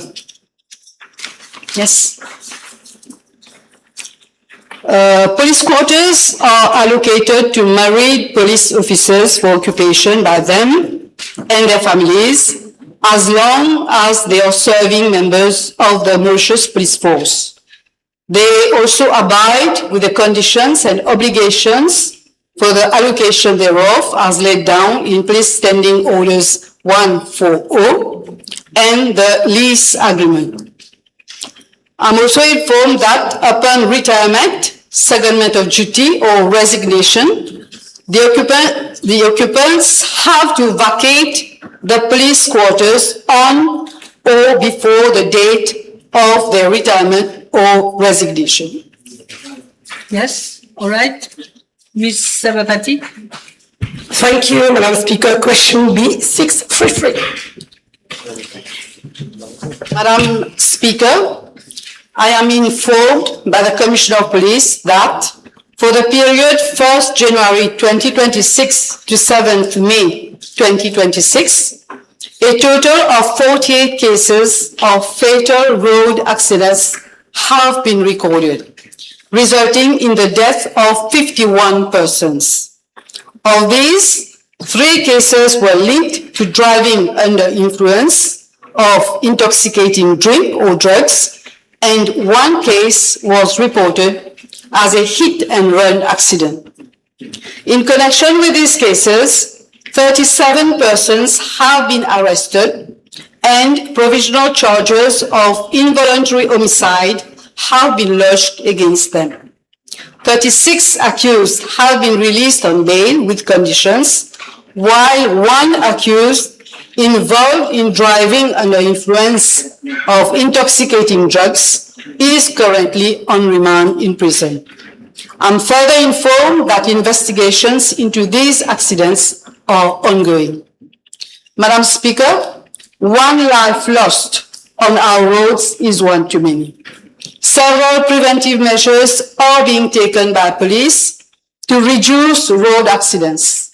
yes, uh, police quarters are allocated to married police officers for occupation by them and their families as long as they are serving members of the Mauritius Police Force. They also abide with the conditions and obligations for the allocation thereof as laid down in Police Standing Orders one four oh and the lease agreement. I'm also informed that upon retirement, secondment of duty or resignation, the occupant, the occupants have to vacate the police quarters on or before the date of their retirement or resignation. Yes, all right. Miss Saraswati. Thank you, Madam Speaker. Question B six three three. Madam Speaker, I am informed by the Commissioner of Police that for the period first January twenty twenty-six to seventh May twenty twenty-six, a total of forty-eight cases of fatal road accidents have been recorded, resulting in the death of fifty-one persons. Of these, three cases were linked to driving under influence of intoxicating drink or drugs, and one case was reported as a hit and run accident. In connection with these cases, thirty-seven persons have been arrested and provisional charges of involuntary homicide have been lodged against them. Thirty-six accused have been released on bail with conditions, while one accused involved in driving under influence of intoxicating drugs is currently on remand in prison. I'm further informed that investigations into these accidents are ongoing. Madam Speaker, one life lost on our roads is one too many. Several preventive measures are being taken by police to reduce road accidents,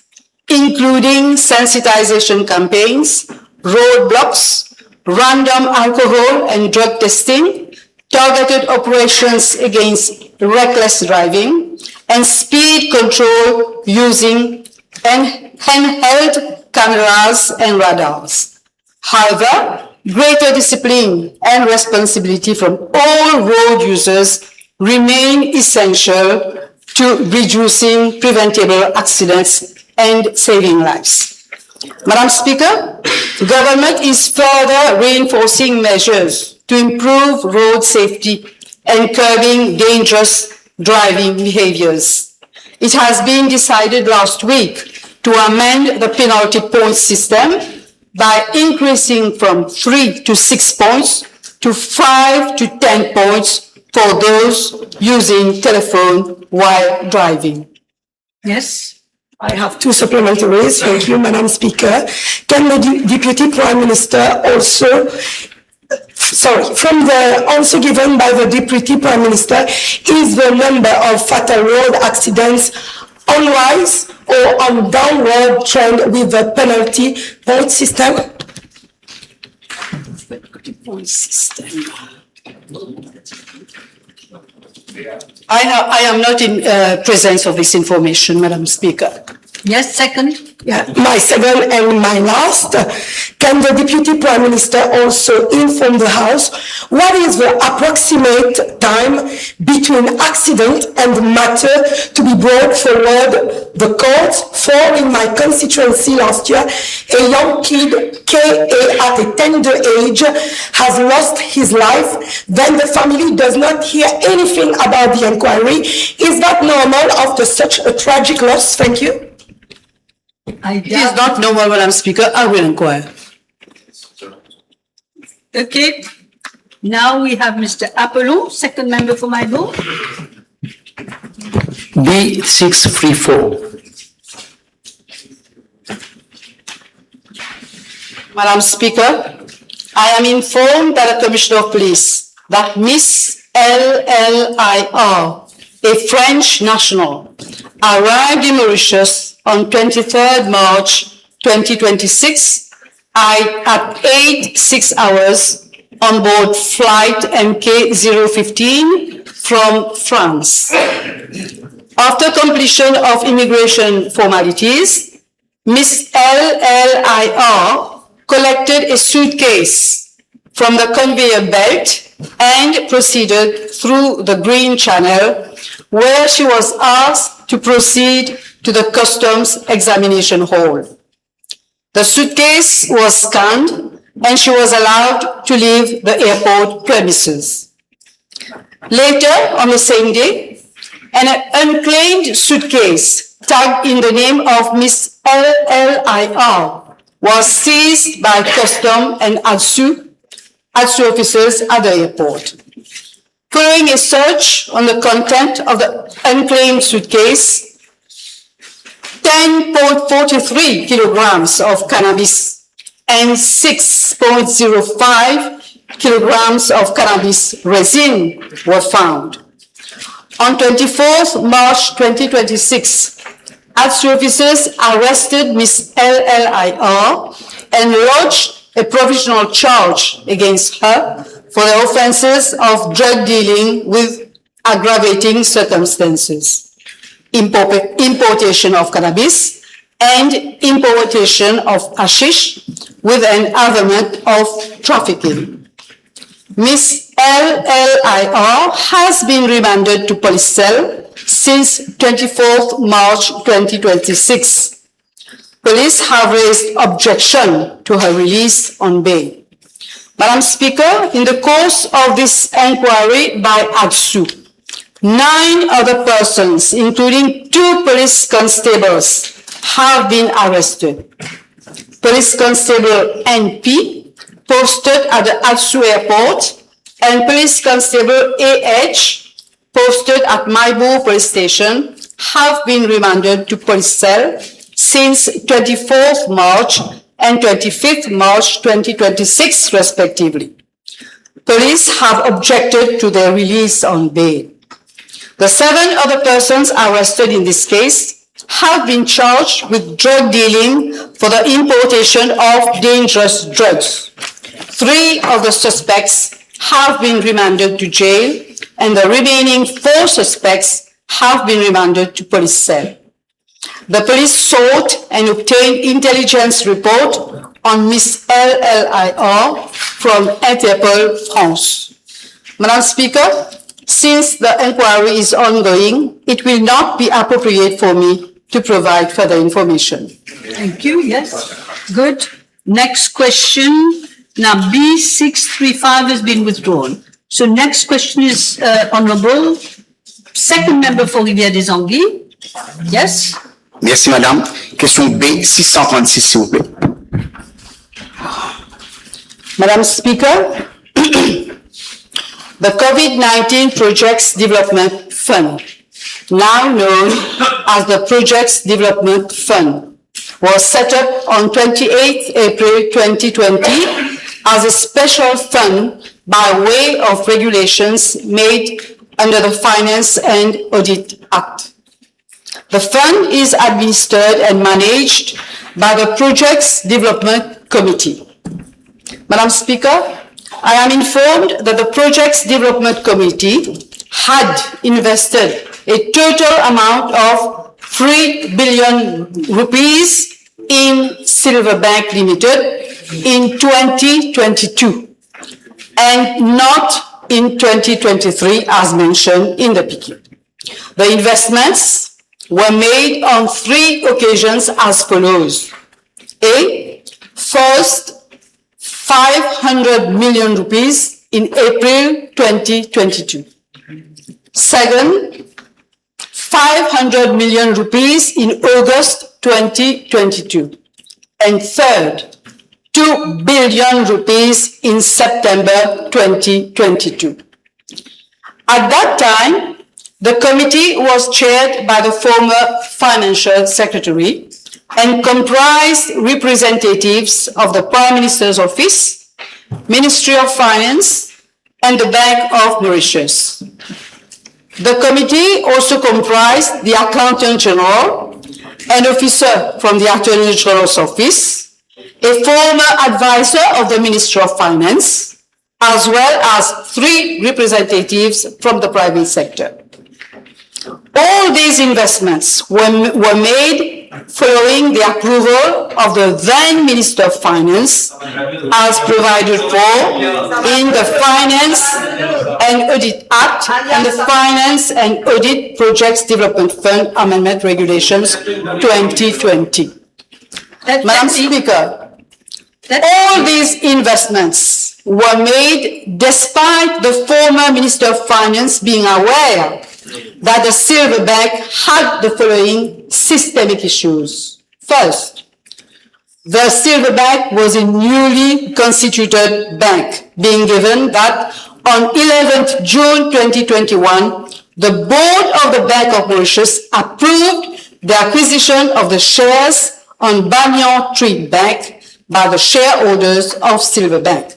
including sensitization campaigns, roadblocks, random alcohol and drug testing, targeted operations against reckless driving, and speed control using en-, handheld cameras and radars. However, greater discipline and responsibility from all road users remain essential to reducing preventable accidents and saving lives. Madam Speaker, government is further reinforcing measures to improve road safety and curbing dangerous driving behaviors. It has been decided last week to amend the penalty point system by increasing from three to six points to five to ten points for those using telephone while driving. Yes. I have two supplementaries. Thank you, Madam Speaker. Can the de-, Deputy Prime Minister also, sorry, from the answer given by the Deputy Prime Minister, is the number of fatal road accidents on rise or on downward trend with the penalty point system? Point system. I ha-, I am not in, uh, presence of this information, Madam Speaker. Yes, second. Yeah, my second and my last. Can the Deputy Prime Minister also inform the House what is the approximate time between accident and matter to be brought forward the court? For in my constituency last year, a young kid, K A, at a tender age, has lost his life. Then the family does not hear anything about the inquiry. Is that normal after such a tragic loss? Thank you. It is not normal, Madam Speaker. I will inquire. Okay. Now we have Mister Apollon, second member for Mahe-Bourg. B six three four. Madam Speaker, I am informed that the Commissioner of Police, that Miss L L I R, a French national, arrived in Mauritius on twenty-third March twenty twenty-six at, at eight six hours on board flight M K zero fifteen from France. After completion of immigration formalities, Miss L L I R collected a suitcase from the conveyor belt and proceeded through the Green Channel, where she was asked to proceed to the Customs Examination Hall. The suitcase was scanned and she was allowed to leave the airport premises. Later on the same day, an unclaimed suitcase tagged in the name of Miss L L I R was seized by Custom and ADSU, ADSU officers at the airport. Following a search on the content of the unclaimed suitcase, ten point four three kilograms of cannabis and six point zero five kilograms of cannabis resin were found. On twenty-fourth March twenty twenty-six, ADSU officers arrested Miss L L I R and lodged a provisional charge against her for the offences of drug dealing with aggravating circumstances, impor-, importation of cannabis, and importation of hashish with an averment of trafficking. Miss L L I R has been remanded to police cell since twenty-fourth March twenty twenty-six. Police have raised objection to her release on bail. Madam Speaker, in the course of this inquiry by ADSU, nine other persons, including two police constables, have been arrested. Police Constable N P, posted at the ADSU airport, and Police Constable A H, posted at Mahe-Bourg Police Station, have been remanded to police cell since twenty-fourth March and twenty-fifth March twenty twenty-six, respectively. Police have objected to their release on bail. The seven other persons arrested in this case have been charged with drug dealing for the importation of dangerous drugs. Three of the suspects have been remanded to jail, and the remaining four suspects have been remanded to police cell. The police sought and obtained intelligence report on Miss L L I R from Interpol France. Madam Speaker, since the inquiry is ongoing, it will not be appropriate for me to provide further information. Thank you. Yes. Good. Next question. Now, B six three five has been withdrawn. So next question is, uh, Honorable Second member for Rivière des Anguilles. Yes. Mersi, madam. Kestion B six cent trente-six, silvouple. Madam Speaker, the COVID nineteen Projects Development Fund, now known as the Projects Development Fund, was set up on twenty-eighth April twenty twenty as a special fund by way of regulations made under the Finance and Audit Act. The fund is administered and managed by the Projects Development Committee. Madam Speaker, I am informed that the Projects Development Committee had invested a total amount of three billion rupees in Silverbank Limited in twenty twenty-two and not in twenty twenty-three as mentioned in the P Q. The investments were made on three occasions as follows. A, first, five hundred million rupees in April twenty twenty-two. Second, five hundred million rupees in August twenty twenty-two. And third, two billion rupees in September twenty twenty-two. At that time, the committee was chaired by the former financial secretary and comprised representatives of the Prime Minister's Office, Ministry of Finance, and the Bank of Mauritius. The committee also comprised the Accountant General, an officer from the Attorney General's Office, a former advisor of the Ministry of Finance, as well as three representatives from the private sector. All these investments were, were made following the approval of the then Minister of Finance, as provided for in the Finance and Audit Act and the Finance and Audit Projects Development Fund Amendment Regulations twenty twenty. Madam Speaker, all these investments were made despite the former Minister of Finance being aware that the Silver Bank had the following systemic issues. First, the Silver Bank was a newly constituted bank, being given that on eleventh June twenty twenty-one, the board of the Bank of Mauritius approved the acquisition of the shares on Banyan Tree Bank by the shareholders of Silver Bank.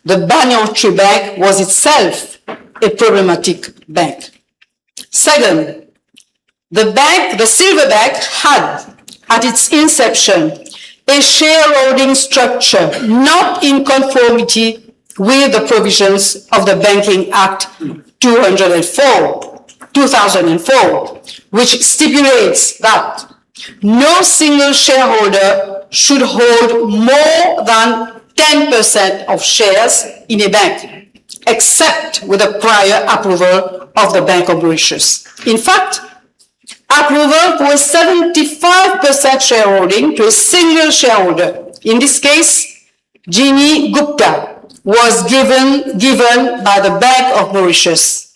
The Banyan Tree Bank was itself a problematic bank. Second, the bank, the Silver Bank, had, at its inception, a shareholding structure not in conformity with the provisions of the Banking Act two hundred and four, two thousand and four, which stipulates that no single shareholder should hold more than ten percent of shares in a bank, except with the prior approval of the Bank of Mauritius. In fact, approval for a seventy-five percent shareholding to a single shareholder, in this case, Jeannie Gupta, was given, given by the Bank of Mauritius,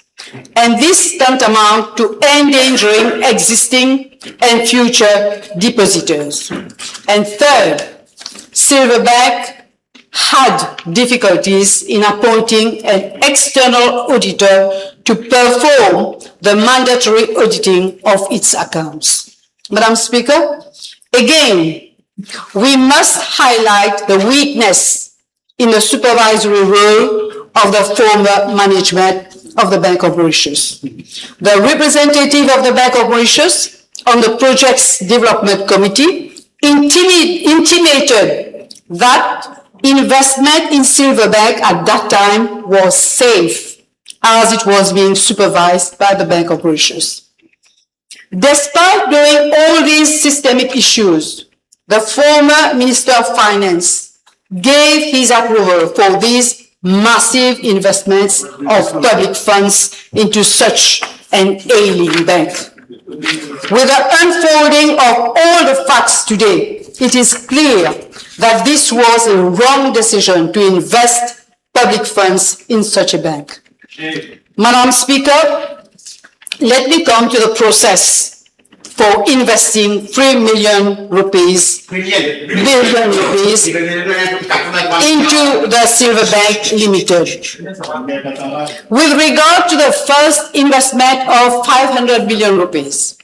and this tantamount to endangering existing and future depositors. And third, Silver Bank had difficulties in appointing an external auditor to perform the mandatory auditing of its accounts. Madam Speaker, again, we must highlight the weakness in the supervisory role of the former management of the Bank of Mauritius. The representative of the Bank of Mauritius on the Projects Development Committee intimate-, intimated that investment in Silver Bank at that time was safe, as it was being supervised by the Bank of Mauritius. Despite knowing all these systemic issues, the former Minister of Finance gave his approval for these massive investments of public funds into such an ailing bank. With the unfolding of all the facts today, it is clear that this was a wrong decision to invest public funds in such a bank. Madam Speaker, let me come to the process for investing three million rupees, billion rupees into the Silver Bank Limited. With regard to the first investment of five hundred million rupees,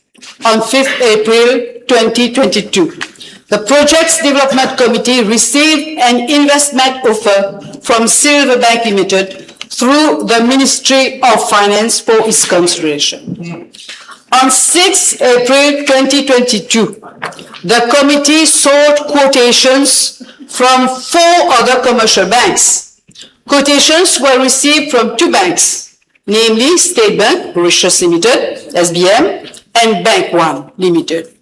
on fifth April twenty twenty-two, the Projects Development Committee received an investment offer from Silver Bank Limited through the Ministry of Finance for its consideration. On sixth April twenty twenty-two, the committee sought quotations from four other commercial banks. Quotations were received from two banks, namely State Bank Mauritius Limited, S B M, and Bank One Limited.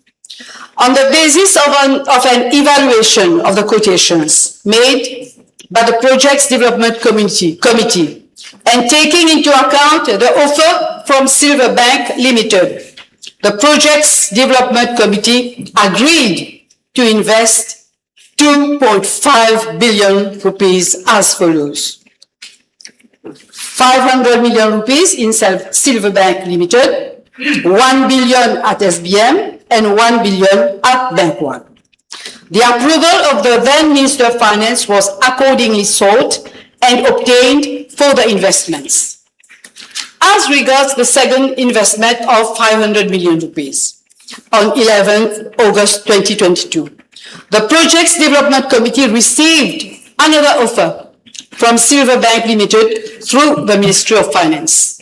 On the basis of an, of an evaluation of the quotations made by the Projects Development Committee, Committee, and taking into account the offer from Silver Bank Limited, the Projects Development Committee agreed to invest two point five billion rupees as follows. Five hundred million rupees in Sil-, Silver Bank Limited, one billion at S B M, and one billion at Bank One. The approval of the then Minister of Finance was accordingly sought and obtained for the investments. As regards the second investment of five hundred million rupees, on eleventh August twenty twenty-two, the Projects Development Committee received another offer from Silver Bank Limited through the Ministry of Finance.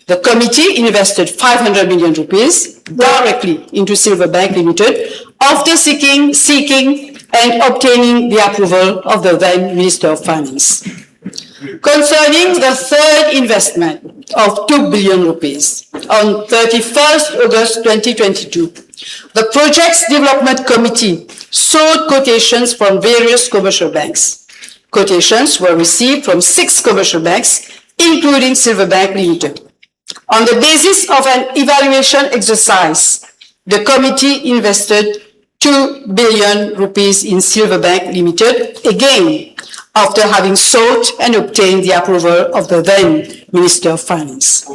The committee invested five hundred million rupees directly into Silver Bank Limited after seeking, seeking and obtaining the approval of the then Minister of Finance. Concerning the third investment of two billion rupees, on thirty-first August twenty twenty-two, the Projects Development Committee sought quotations from various commercial banks. Quotations were received from six commercial banks, including Silver Bank Limited. On the basis of an evaluation exercise, the committee invested two billion rupees in Silver Bank Limited, again, after having sought and obtained the approval of the then Minister of Finance.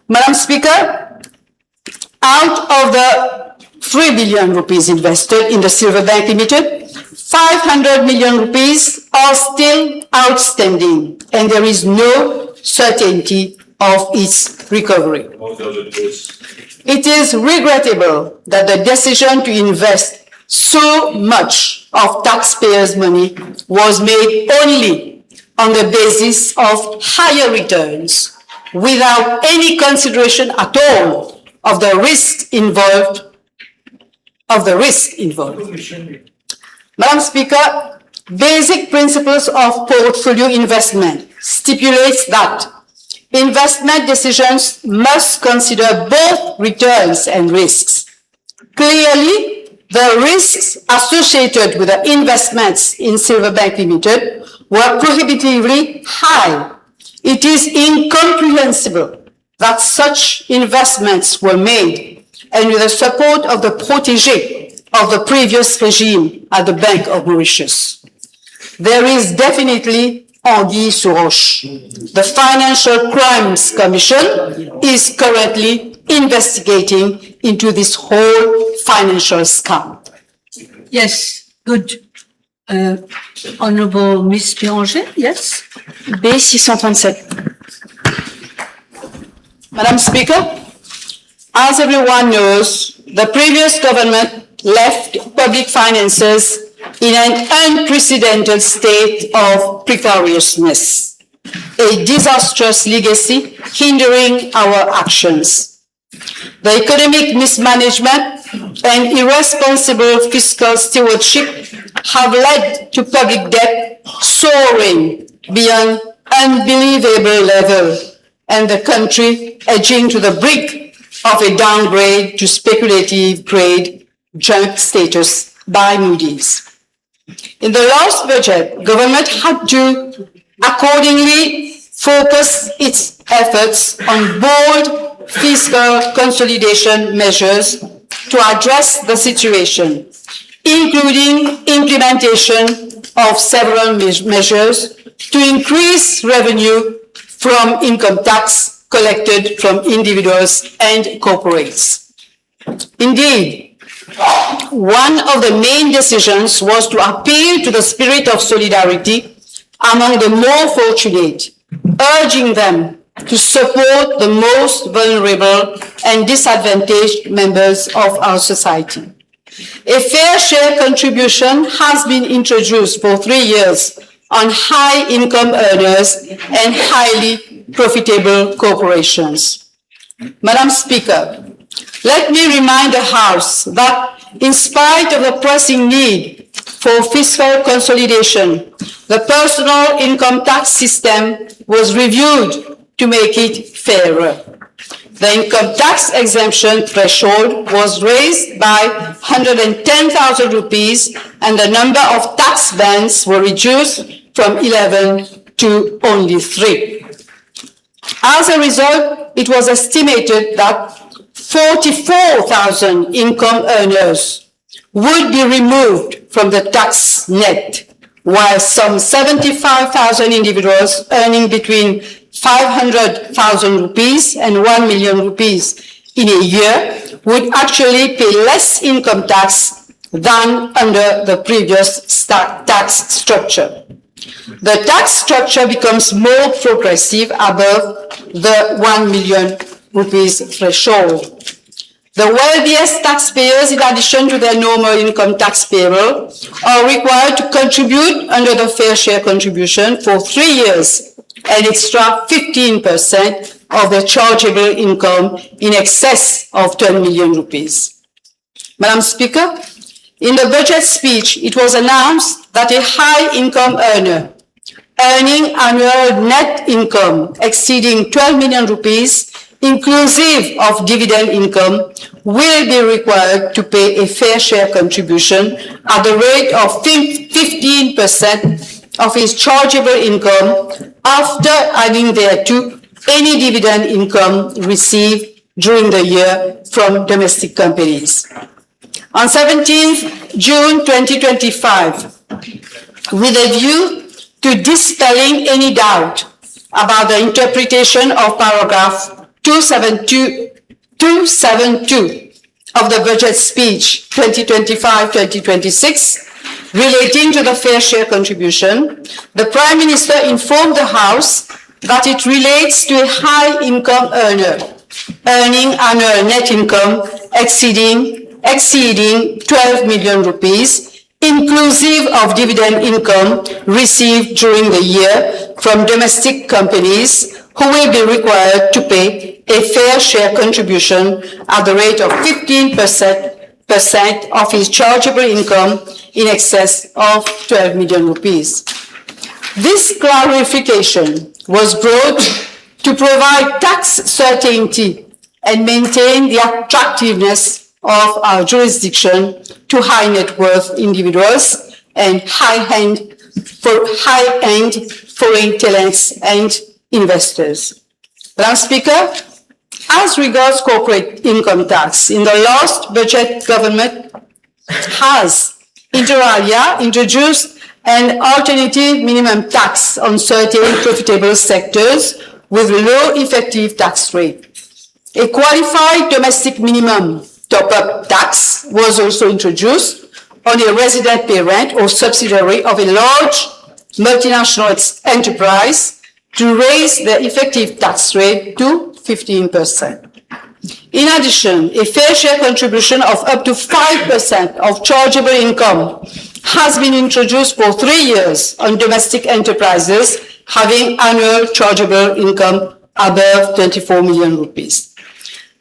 Madam Speaker, out of the three billion rupees invested in the Silver Bank Limited, five hundred million rupees are still outstanding and there is no certainty of its recovery. It is regrettable that the decision to invest so much of taxpayers' money was made only on the basis of higher returns without any consideration at all of the risk involved, of the risk involved. Madam Speaker, basic principles of portfolio investment stipulates that investment decisions must consider both returns and risks. Clearly, the risks associated with the investments in Silver Bank Limited were prohibitively high. It is incomprehensible that such investments were made and with the support of the protégé of the previous regime at the Bank of Mauritius. There is definitely anguille sous roche. The Financial Crimes Commission is currently investigating into this whole financial scam. Yes, good. Uh, Honorable Miss Bérenger, yes? B six cent trente-sept. Madam Speaker, as everyone knows, the previous government left public finances in an unprecedented state of precariousness, a disastrous legacy hindering our actions. The economic mismanagement and irresponsible fiscal stewardship have led to public debt soaring beyond unbelievable level and the country edging to the brink of a downgrade to speculative grade junk status by Moody's. In the last budget, government had to accordingly focus its efforts on bold fiscal consolidation measures to address the situation, including implementation of several me-, measures to increase revenue from income tax collected from individuals and corporates. Indeed, one of the main decisions was to appeal to the spirit of solidarity among the more fortunate, urging them to support the most vulnerable and disadvantaged members of our society. A fair share contribution has been introduced for three years on high income earners and highly profitable corporations. Madam Speaker, let me remind the House that in spite of the pressing need for fiscal consolidation, the personal income tax system was reviewed to make it fairer. The income tax exemption threshold was raised by hundred and ten thousand rupees, and the number of tax bands were reduced from eleven to only three. As a result, it was estimated that forty-four thousand income earners would be removed from the tax net, while some seventy-five thousand individuals earning between five hundred thousand rupees and one million rupees in a year would actually pay less income tax than under the previous sta-, tax structure. The tax structure becomes more progressive above the one million rupees threshold. The wealthiest taxpayers, in addition to their normal income tax payable, are required to contribute under the fair share contribution for three years, an extra fifteen percent of their chargeable income in excess of ten million rupees. Madam Speaker, in the budget speech, it was announced that a high income earner earning annual net income exceeding twelve million rupees, inclusive of dividend income, will be required to pay a fair share contribution at the rate of fif-, fifteen percent of his chargeable income, after adding thereto any dividend income received during the year from domestic companies. On seventeenth June twenty twenty-five, with a view to dispelling any doubt about the interpretation of paragraph two seven two, two seven two of the budget speech twenty twenty-five twenty twenty-six relating to the fair share contribution, the Prime Minister informed the House that it relates to a high income earner earning annual net income exceeding, exceeding twelve million rupees, inclusive of dividend income received during the year from domestic companies, who will be required to pay a fair share contribution at the rate of fifteen percent, percent of his chargeable income in excess of twelve million rupees. This clarification was brought to provide tax certainty and maintain the attractiveness of our jurisdiction to high net worth individuals and high-end, for high-end foreign talents and investors. Madam Speaker, as regards corporate income tax, in the last budget, government has, inter alia, introduced an alternative minimum tax on certain profitable sectors with low effective tax rate. A qualified domestic minimum top-up tax was also introduced on a resident parent or subsidiary of a large multinational ex-, enterprise to raise the effective tax rate to fifteen percent. In addition, a fair share contribution of up to five percent of chargeable income has been introduced for three years on domestic enterprises having annual chargeable income above twenty-four million rupees.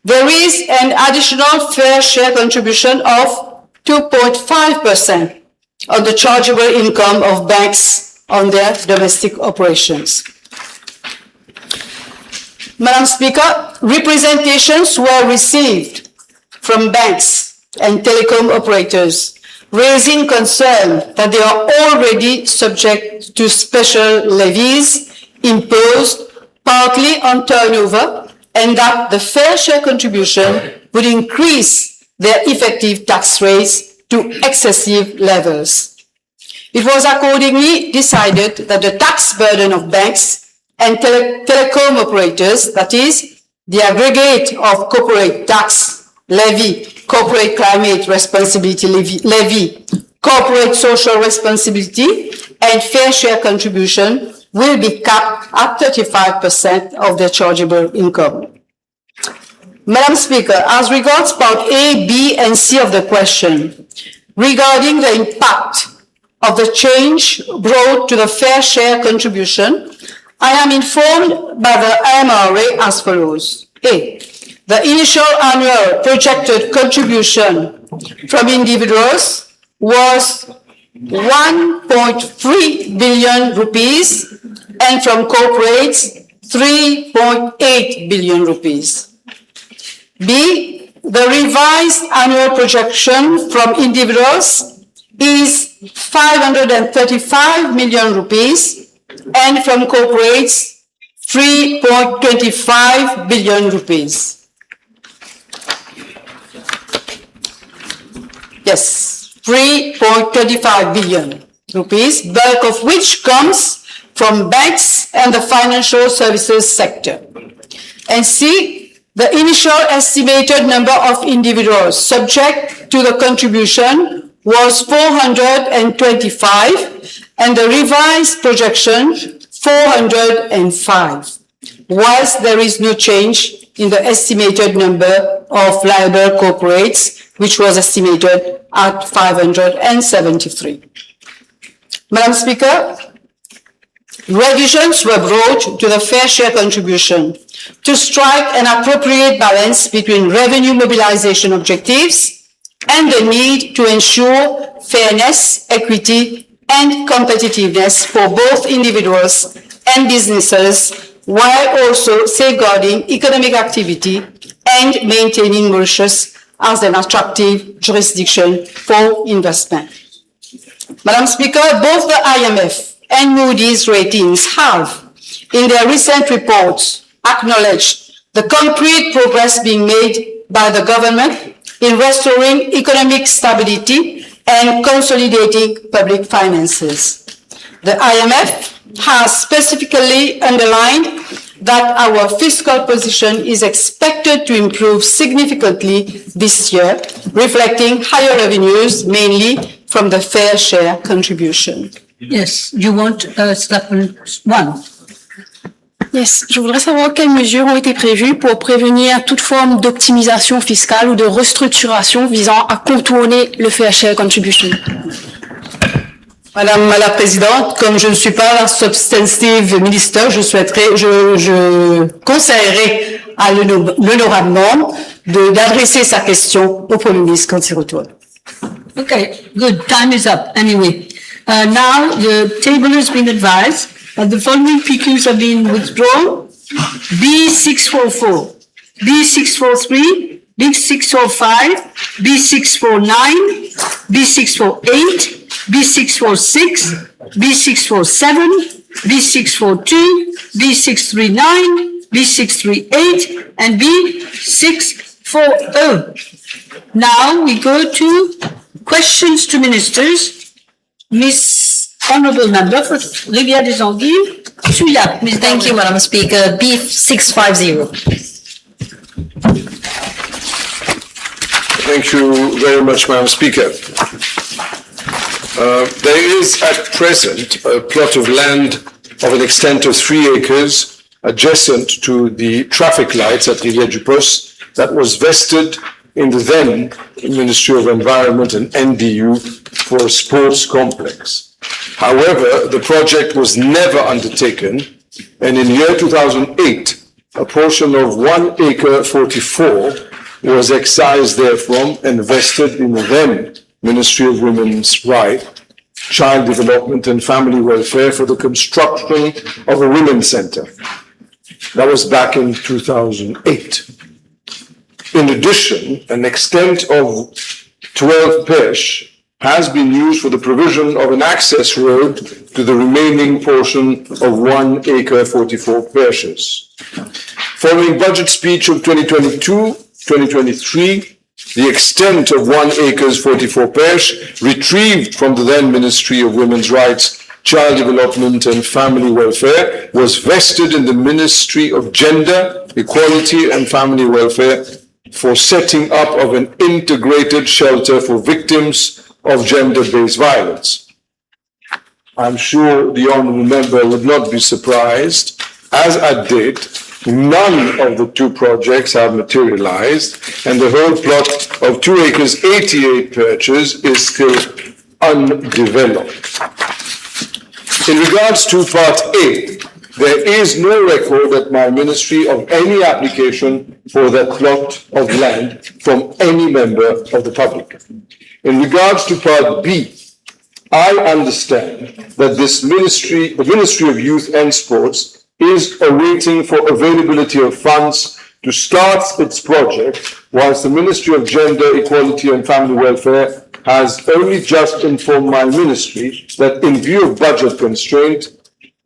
There is an additional fair share contribution of two point five percent on the chargeable income of banks on their domestic operations. Madam Speaker, representations were received from banks and telecom operators raising concern that they are already subject to special levies imposed partly on turnover, and that the fair share contribution would increase their effective tax rates to excessive levels. It was accordingly decided that the tax burden of banks and tele-, telecom operators, that is, the aggregate of corporate tax, levy, corporate climate responsibility levy, levy, corporate social responsibility, and fair share contribution, will be capped at thirty-five percent of their chargeable income. Madam Speaker, as regards part A, B, and C of the question, regarding the impact of the change brought to the fair share contribution, I am informed by the M R A as follows. A. The initial annual projected contribution from individuals was one point three billion rupees and from corporates three point eight billion rupees. B, the revised annual projection from individuals is five hundred and thirty-five million rupees and from corporates three point two five billion rupees. Yes, three point two five billion rupees, bulk of which comes from banks and the financial services sector. And C, the initial estimated number of individuals subject to the contribution was four hundred and twenty-five, and the revised projection four hundred and five, whilst there is no change in the estimated number of liable corporates, which was estimated at five hundred and seventy-three. Madam Speaker, revisions were brought to the fair share contribution to strike an appropriate balance between revenue mobilization objectives and the need to ensure fairness, equity, and competitiveness for both individuals and businesses, while also safeguarding economic activity and maintaining Mauritius as an attractive jurisdiction for investment. Madam Speaker, both the I M F and Moody's Ratings have, in their recent reports, acknowledged the concrete progress being made by the government in restoring economic stability and consolidating public finances. The I M F has specifically underlined that our fiscal position is expected to improve significantly this year, reflecting higher revenues, mainly from the fair share contribution. Yes, you want, uh, supplement one? Yes, je voudrais savoir quelles mesures ont été prévues pour prévenir toute forme d'optimisation fiscale ou de restructuration visant à contourner le fair share contribution. Madame la Présidente, comme je ne suis pas la substantive minister, je souhaiterais, je, je conseillerais à l'hono-, l'honorable membre de, d'adresser sa question au Premier ministre quand il retourne. Okay, good. Time is up anyway. Uh, now, the table has been advised that the following P Qs have been withdrawn: B six four four, B six four three, B six four five, B six four nine, B six four eight, B six four six, B six four seven, B six four two, B six three nine, B six three eight, and B six four oh. Now we go to questions to ministers. Miss Honourable Member for Rivière des Anguilles, Souillac. Miss Thank you, Madam Speaker. B six five zero. Thank you very much, Madam Speaker. Uh, there is at present a plot of land of an extent of three acres adjacent to the traffic lights at Rivière du Poste that was vested in the then Ministry of Environment and N D U for a sports complex. However, the project was never undertaken, and in year two thousand eight, a portion of one acre forty-four was excised therefrom and vested in the then Ministry of Women's Right, Child Development and Family Welfare for the construction of a women's centre. That was back in two thousand eight. In addition, an extent of twelve perches has been used for the provision of an access road to the remaining portion of one acre forty-four perches. Following budget speech of twenty twenty-two, twenty twenty-three, the extent of one acres forty-four perches retrieved from the then Ministry of Women's Rights, Child Development and Family Welfare was vested in the Ministry of Gender, Equality and Family Welfare for setting up of an integrated shelter for victims of gender-based violence. I'm sure the honourable member would not be surprised, as at date, none of the two projects have materialised, and the whole plot of two acres eighty-eight perches is still undeveloped. In regards to Part A, there is no record at my ministry of any application for that plot of land from any member of the public. In regards to Part B, I understand that this ministry, the Ministry of Youth and Sports, is awaiting for availability of funds to start its project, whilst the Ministry of Gender, Equality and Family Welfare has only just informed my ministry that in view of budget constraint,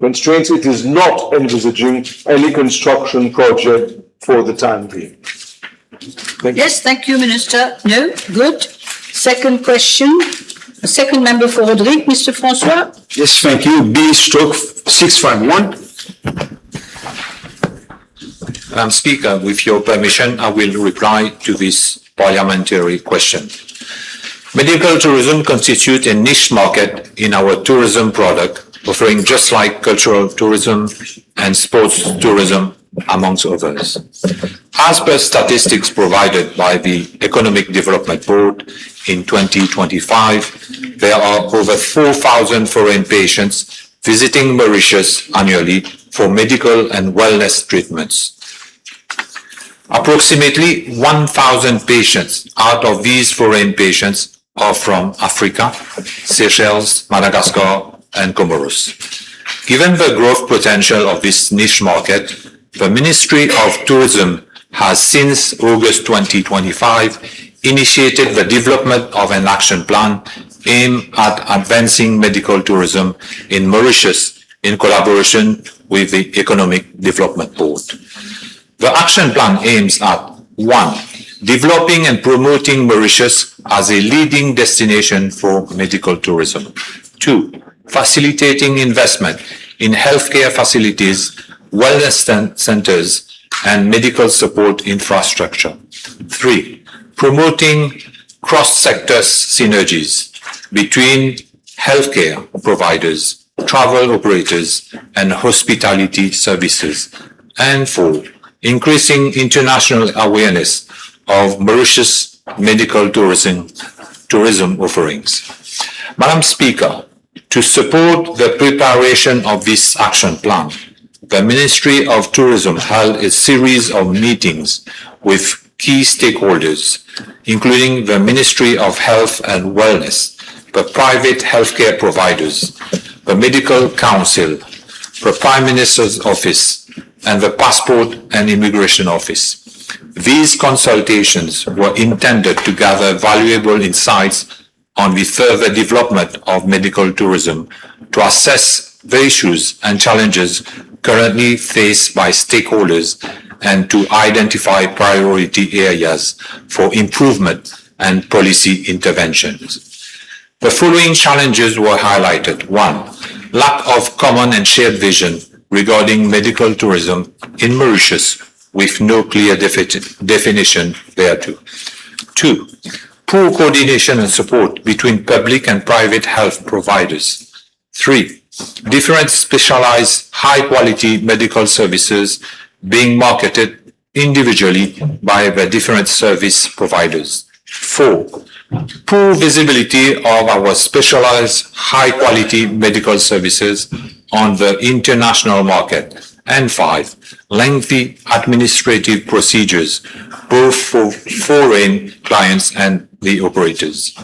constraints, it is not envisaging any construction project for the time being. Thank you. Yes, thank you, Minister. No? Good. Second question. A second member for Rodrigues, Mister François. Yes, thank you. B stroke six five one. Madam Speaker, with your permission, I will reply to this parliamentary question. Medical tourism constitutes a niche market in our tourism product offering, just like cultural tourism and sports tourism, amongst others. As per statistics provided by the Economic Development Board in twenty twenty-five, there are over four thousand foreign patients visiting Mauritius annually for medical and wellness treatments. Approximately one thousand patients out of these foreign patients are from Africa, Seychelles, Madagascar, and Comoros. Given the growth potential of this niche market, the Ministry of Tourism has, since August twenty twenty-five, initiated the development of an action plan aimed at advancing medical tourism in Mauritius in collaboration with the Economic Development Board. The action plan aims at: one, developing and promoting Mauritius as a leading destination for medical tourism. Two, facilitating investment in healthcare facilities, wellness cen-, centers, and medical support infrastructure. Three, promoting cross-sector synergies between healthcare providers, travel operators, and hospitality services. And four, increasing international awareness of Mauritius medical tourism, tourism offerings. Madam Speaker, to support the preparation of this action plan, the Ministry of Tourism held a series of meetings with key stakeholders, including the Ministry of Health and Wellness, the private healthcare providers, the Medical Council, the Prime Minister's Office, and the Passport and Immigration Office. These consultations were intended to gather valuable insights on the further development of medical tourism, to assess the issues and challenges currently faced by stakeholders and to identify priority areas for improvement and policy interventions. The following challenges were highlighted. One, lack of common and shared vision regarding medical tourism in Mauritius, with no clear defi-, definition thereto. Two, poor coordination and support between public and private health providers. Three, different specialized high-quality medical services being marketed individually by the different service providers. Four, poor visibility of our specialized high-quality medical services on the international market. And five, lengthy administrative procedures, both for foreign clients and the operators.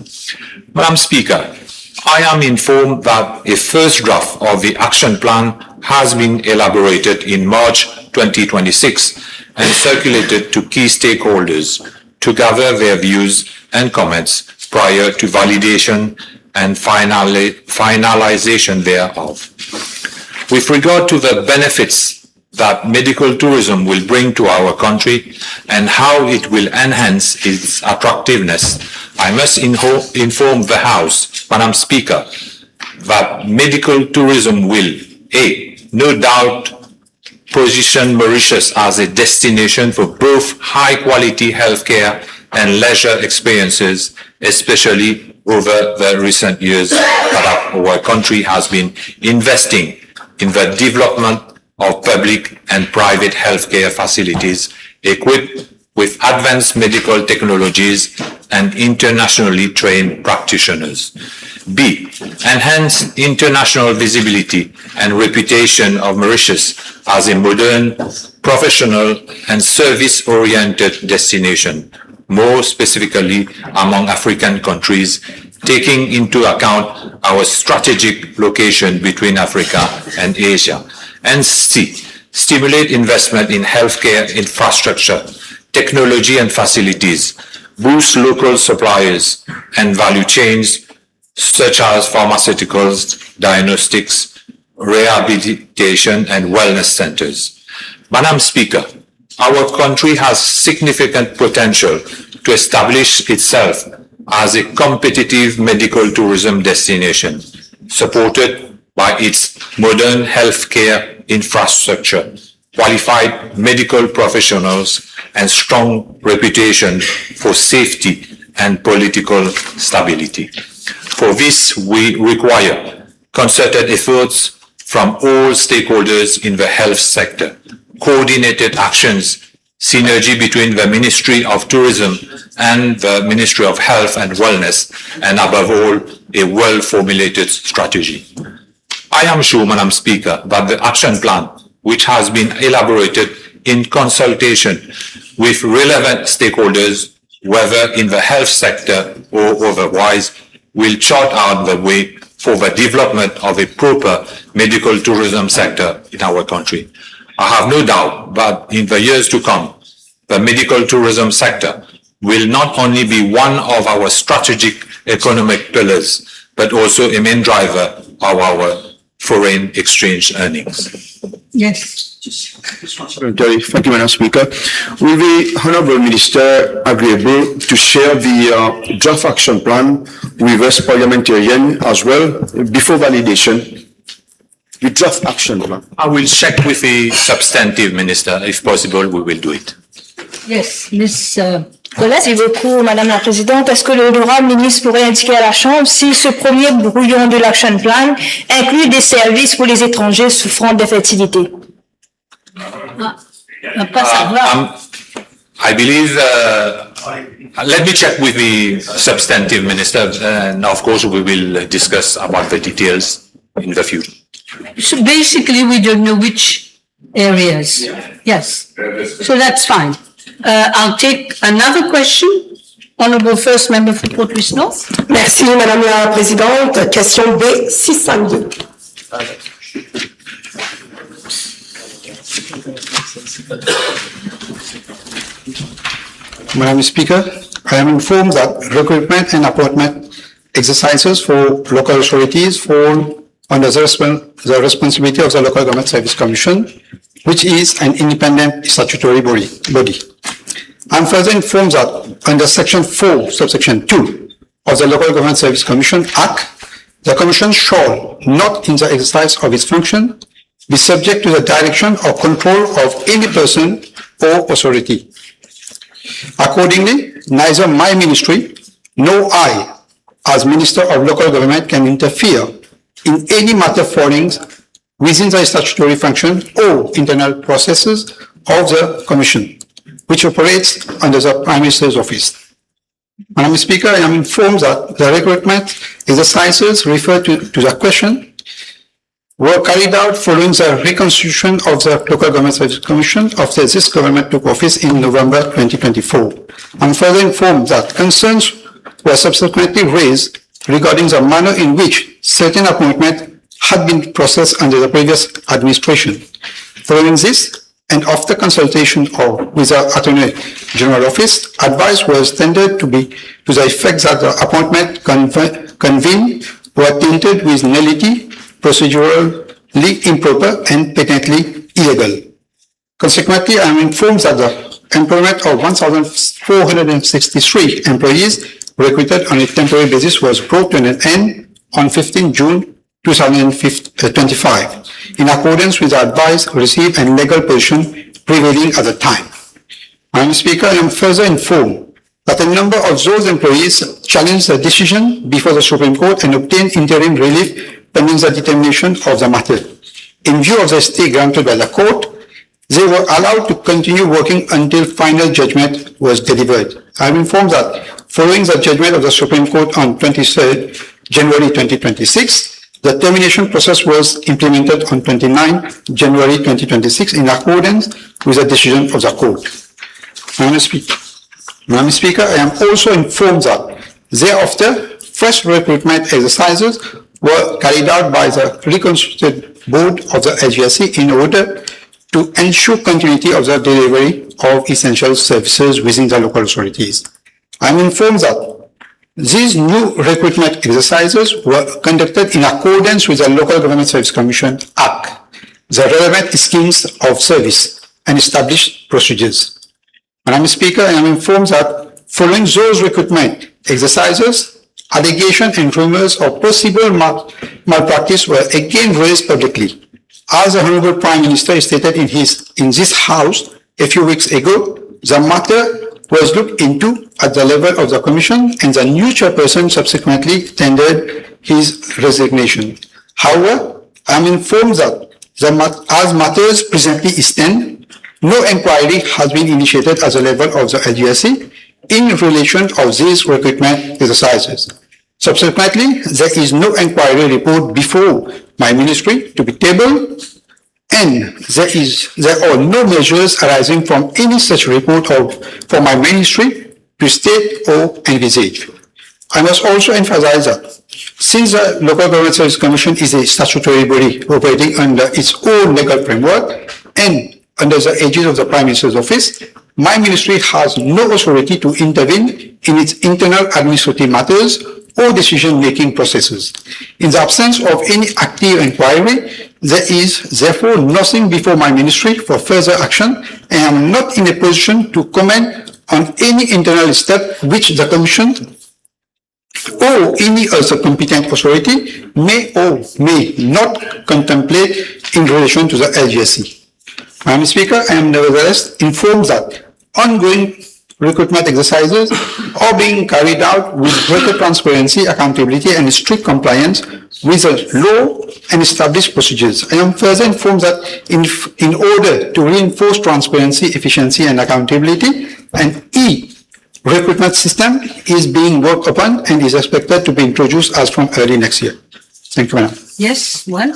Madam Speaker, I am informed that a first draft of the action plan has been elaborated in March twenty twenty-six and circulated to key stakeholders to gather their views and comments prior to validation and finali-, finalization thereof. With regard to the benefits that medical tourism will bring to our country and how it will enhance its attractiveness, I must inho-, inform the House, Madam Speaker, that medical tourism will, A, no doubt, position Mauritius as a destination for both high-quality healthcare and leisure experiences, especially over the recent years that our country has been investing in the development of public and private healthcare facilities equipped with advanced medical technologies and internationally trained practitioners. B, enhance international visibility and reputation of Mauritius as a modern, professional, and service-oriented destination, more specifically among African countries, taking into account our strategic location between Africa and Asia. And C, stimulate investment in healthcare infrastructure, technology and facilities, boost local suppliers and value chains such as pharmaceuticals, diagnostics, rehabilitation and wellness centers. Madam Speaker, our country has significant potential to establish itself as a competitive medical tourism destination, supported by its modern healthcare infrastructure, qualified medical professionals, and strong reputation for safety and political stability. For this, we require concerted efforts from all stakeholders in the health sector, coordinated actions, synergy between the Ministry of Tourism and the Ministry of Health and Wellness, and above all, a well-formulated strategy. I am sure, Madam Speaker, that the action plan, which has been elaborated in consultation with relevant stakeholders, whether in the health sector or otherwise, will chart out the way for the development of a proper medical tourism sector in our country. I have no doubt that in the years to come, the medical tourism sector will not only be one of our strategic economic pillars, but also a main driver of our foreign exchange earnings. Yes. Secretary, thank you, Madam Speaker. Will the Honourable Minister agreeable to share the uh, draft action plan with us parliamentarian as well before validation? The draft action plan. I will check with the substantive minister. If possible, we will do it. Yes, Miss, uh, Colette. Merci beaucoup, Madame la Présidente. Est-ce que l'honorable ministre pourrait indiquer à la Chambre si ce premier brouillon de l'action plan inclut des services pour les étrangers souffrant d'infertilité ? Ah, on peut pas savoir. Um, I believe, uh, let me check with the substantive minister, and of course we will discuss about the details in the future. So basically, we don't know which areas. Yes. So that's fine. Uh, I'll take another question. Honorable First Member for Port Ricard North. Merci, Madame la Présidente. Question B six cent deux. Madam Speaker, I am informed that recruitment and appointment exercises for local authorities fall under the respon-, the responsibility of the Local Government Service Commission, which is an independent statutory body, body. I'm further informed that under Section four, subsection two of the Local Government Service Commission Act, the Commission shall not, in the exercise of its function, be subject to the direction or control of any person or authority. Accordingly, neither my ministry nor I, as Minister of Local Government, can interfere in any matter falling within the statutory function or internal processes of the Commission, which operates under the Prime Minister's office. Madam Speaker, I am informed that the recruitment exercises referred to, to the question were carried out following the reconstitution of the Local Government Service Commission after this government took office in November twenty twenty-four. I'm further informed that concerns were subsequently raised regarding the manner in which certain appointments had been processed under the previous administration. Following this, and after consultation of, with the Attorney General Office, advice was tendered to be to the effect that the appointment conve-, convened were tainted with nullity, procedurally improper and patently illegal. Consequently, I am informed that the employment of one thousand four hundred sixty-three employees recruited on a temporary basis was brought to an end on fifteenth June two thousand twenty-five, in accordance with the advice received and legal position prevailing at the time. Madam Speaker, I am further informed that a number of those employees challenged the decision before the Supreme Court and obtained interim relief pending the determination of the matter. In view of the stay granted by the court, they were allowed to continue working until final judgment was delivered. I am informed that following the judgment of the Supreme Court on twenty-third January twenty twenty-six, the termination process was implemented on twenty-ninth January twenty twenty-six in accordance with the decision of the court. Madam Speaker, Madam Speaker, I am also informed that thereafter, fresh recruitment exercises were carried out by the reconstituted board of the L G S C in order to ensure continuity of the delivery of essential services within the local authorities. I am informed that these new recruitment exercises were conducted in accordance with the Local Government Service Commission Act, the relevant schemes of service, and established procedures. Madam Speaker, I am informed that following those recruitment exercises, allegations and rumors of possible mal-, malpractice were again raised publicly. As the Honorable Prime Minister stated in his, in this House a few weeks ago, the matter was looked into at the level of the commission, and the new chairperson subsequently tendered his resignation. However, I am informed that the mat-, as matters presently stand, no inquiry has been initiated at the level of the L G S C in relation of these recruitment exercises. Subsequently, there is no inquiry report before my ministry to be tabled, and there is, there are no measures arising from any such report of, for my ministry to state or envisage. I must also emphasize that since the Local Government Service Commission is a statutory body operating under its own legal framework and under the aegis of the Prime Minister's office, my ministry has no authority to intervene in its internal administrative matters or decision-making processes. In the absence of any active inquiry, there is therefore nothing before my ministry for further action, and I am not in a position to comment on any internal step which the Commission or any other competent authority may or may not contemplate in relation to the L G S C. Madam Speaker, I am nevertheless informed that ongoing recruitment exercises are being carried out with greater transparency, accountability, and strict compliance with the law and established procedures. I am further informed that in, in order to reinforce transparency, efficiency, and accountability, an e-recruitment system is being worked upon and is expected to be introduced as from early next year. Thank you, Madam. Yes, one.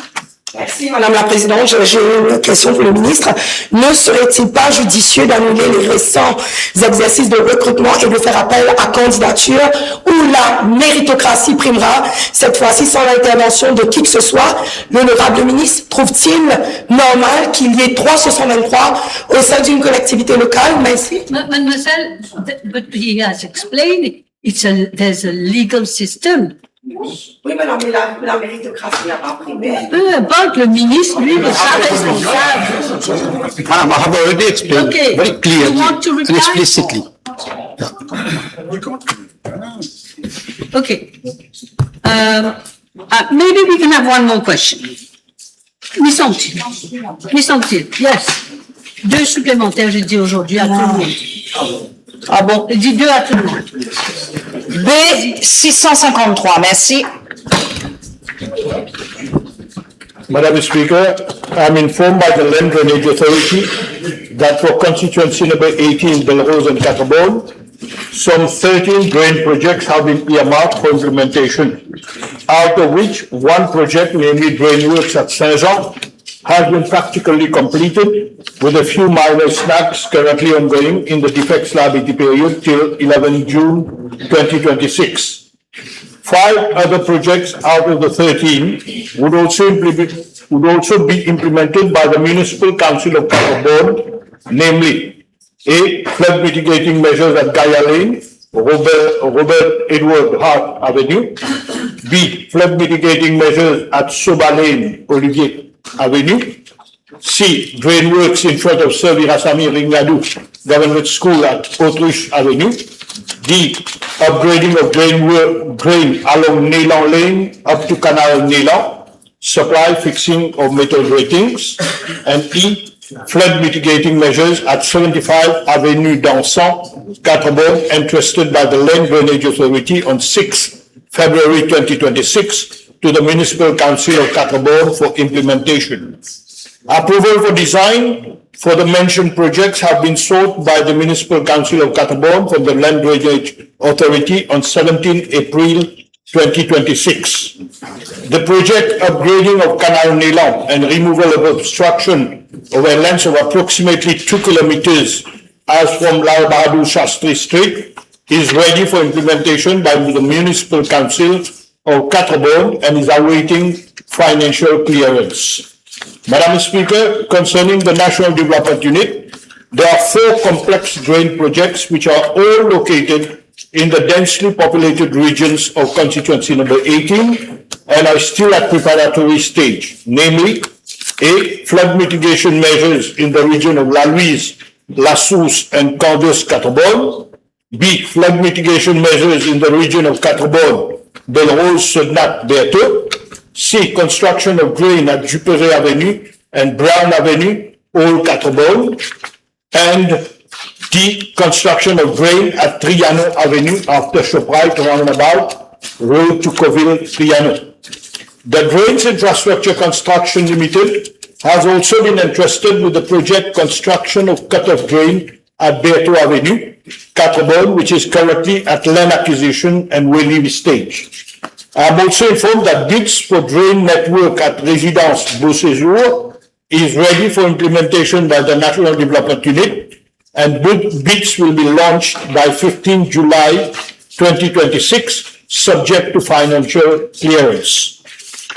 Merci, Madame la Présidente. Je- J'ai une question pour le ministre. Ne serait-il pas judicieux d'annuler les récents exercices de recrutement et de faire appel à candidature où la méritocratie primera, cette fois-ci sans l'intervention de qui que ce soit ? L'honorable ministre trouve-t-il normal qu'il y ait trois soixante-trois au sein d'une collectivité locale ? Merci. Ma- Mademoiselle, th- but he has explained it. It's a, there's a legal system. Oui, madame, mais la, la méritocratie n'a pas primé. Peu importe, le ministre, lui, n'est pas responsable. Madam, I have already explained Okay. very clearly You want to reply? and explicitly. Okay. Um, uh, maybe we can have one more question. Miss Antil. Miss Antil, yes. Deux supplémentaires, j'ai dit aujourd'hui à tout le monde. Ah bon ? J'ai dit deux à tout le monde. B six cent cinquante-trois, merci. Madam Speaker, I am informed by the Land Drainage Authority that for constituency number eighteen, Belle Rose and Quatre-Bornes, some thirteen drain projects have been earmarked for implementation, out of which one project, namely drain works at Saint-Jean, has been practically completed, with a few minor snags currently ongoing in the defects liability period till eleven June twenty twenty-six. Five other projects out of the thirteen would also implement, would also be implemented by the Municipal Council of Quatre-Bornes, namely, A, flood mitigating measures at Gaillard Lane, Robert, Robert Edward Hart Avenue. B, flood mitigating measures at Soba Lane, Olivier Avenue. C, drain works in front of Sir Veerasamy Ringadoo Government School at Autruche Avenue. D, upgrading of drain work, drain along Neyland Lane up to Canal Neyland. Supply, fixing of metal gratings, and E, flood mitigating measures at seventy-five Avenue d'Ansan, Quatre-Bornes, entrusted by the Land Drainage Authority on sixth February twenty twenty-six to the Municipal Council of Quatre-Bornes for implementation. Approval for design for the mentioned projects have been sought by the Municipal Council of Quatre-Bornes from the Land Drainage Authority on seventeenth April twenty twenty-six. The project upgrading of Canal Neyland and removal of obstruction over a length of approximately two kilometers as from Lal Bahadur Shastri Street is ready for implementation by the Municipal Council of Quatre-Bornes and is awaiting financial clearance. Madam Speaker, concerning the National Development Unit, there are four complex drain projects which are all located in the densely populated regions of constituency number eighteen and are still at preparatory stage, namely, A, flood mitigation measures in the region of La Louise, La Source and Candos Quatre Bornes, B, flood mitigation measures in the region of Quatre Bornes, Belle Rose, Sednap, Bertho. C, construction of drain at Duperrey Avenue and Brown Avenue, Old Quatre Bornes. And D, construction of drain at Trianon Avenue after Shoprite roundabout, road to Coville, Trianon. The Drains Infrastructure Construction Limited has also been entrusted with the project construction of cut-off drain at Bertho Avenue, Quatre Bornes, which is currently at land acquisition and waiting stage. I am also informed that bids for drain network at Residence Beau Séjour is ready for implementation by the National Development Unit, and bid, bids will be launched by fifteenth July twenty twenty-six, subject to financial clearance.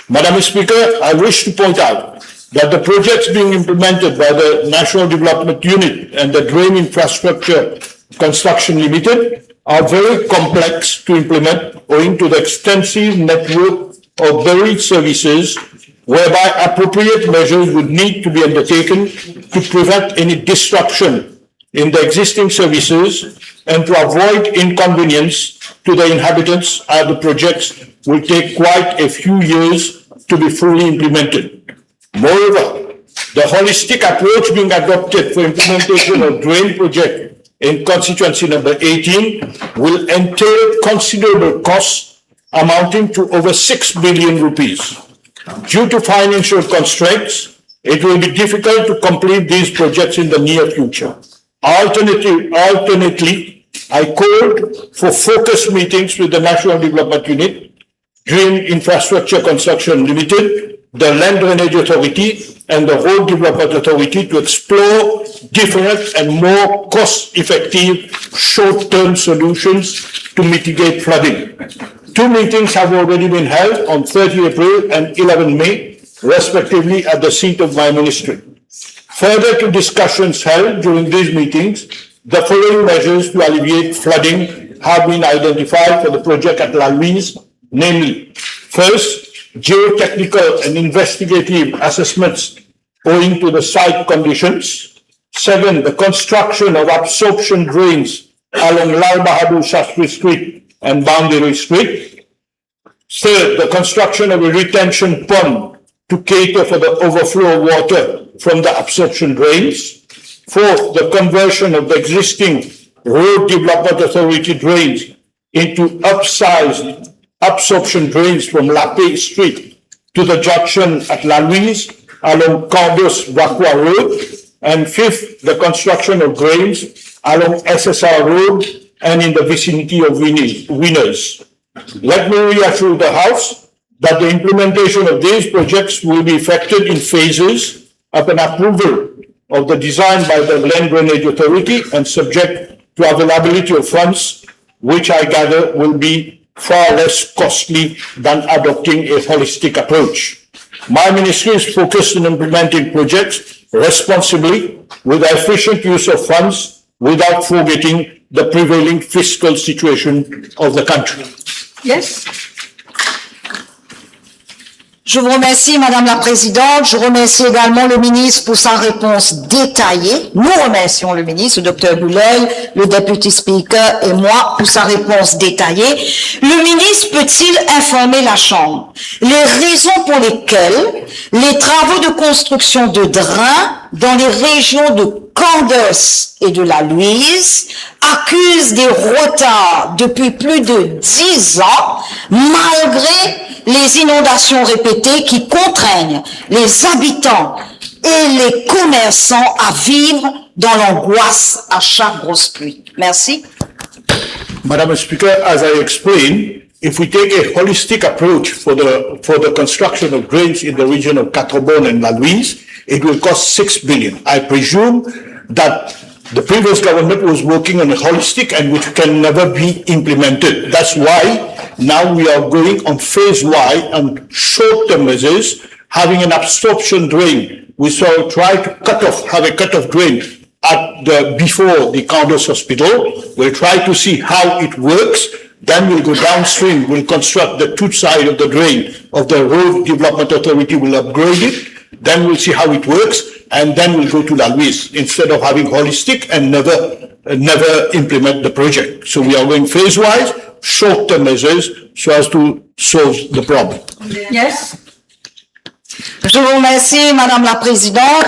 Madam Speaker, I wish to point out that the projects being implemented by the National Development Unit and the Drain Infrastructure Construction Limited are very complex to implement owing to the extensive network of buried services, whereby appropriate measures would need to be undertaken to prevent any disruption in the existing services and to avoid inconvenience to the inhabitants as the projects will take quite a few years to be fully implemented. Moreover, the holistic approach being adopted for implementation of drain project in constituency number eighteen will entail considerable costs amounting to over six billion rupees. Due to financial constraints, it will be difficult to complete these projects in the near future. Alternative, alternately, I called for focus meetings with the National Development Unit, Drain Infrastructure Construction Limited, the Land Drainage Authority, and the Road Development Authority to explore different and more cost-effective short-term solutions to mitigate flooding. Two meetings have already been held on thirty April and eleven May, respectively, at the seat of my ministry. Further to discussions held during these meetings, the following measures to alleviate flooding have been identified for the project at La Louise, namely, first, geotechnical and investigative assessments owing to the site conditions. Second, the construction of absorption drains along Lal Bahadur Shastri Street and Boundary Street. Third, the construction of a retention pond to cater for the overflow of water from the absorption drains. Fourth, the conversion of the existing Road Development Authority drains into upsized absorption drains from Lapeyre Street to the junction at La Louise along Candos Vacoas Road. And fifth, the construction of drains along S S R Road and in the vicinity of Winners. Let me reassure the House that the implementation of these projects will be effected in phases upon approval of the design by the Land Drainage Authority and subject to availability of funds, which I gather will be far less costly than adopting a holistic approach. My ministry is focused on implementing projects responsibly with the efficient use of funds without forgetting the prevailing fiscal situation of the country. Yes. Je vous remercie, Madame la Présidente. Je remercie également le ministre pour sa réponse détaillée. Nous remercions le ministre, le docteur Bulel, le député speaker et moi pour sa réponse détaillée. Le ministre peut-il informer la Chambre les raisons pour lesquelles les travaux de construction de drains dans les régions de Candos et de La Louise accusent des retards depuis plus de dix ans, malgré les inondations répétées qui contraignent les habitants et les commerçants à vivre dans l'angoisse à chaque grosse pluie. Merci. Madam Speaker, as I explained, if we take a holistic approach for the, for the construction of drains in the region of Quatre Bornes and La Louise, it will cost six billion. I presume that the previous government was working on a holistic and which can never be implemented. That's why now we are going on phase wise and short-term measures having an absorption drain. We shall try to cut off, have a cut-off drain at the, before the Candos Hospital. We'll try to see how it works. Then we'll go downstream. We'll construct the two side of the drain of the Road Development Authority. We'll upgrade it. Then we'll see how it works. And then we'll go to La Louise instead of having holistic and never, uh, never implement the project. So we are going phase-wise, short-term measures, so as to solve the problem. Yes. Je vous remercie, Madame la Présidente.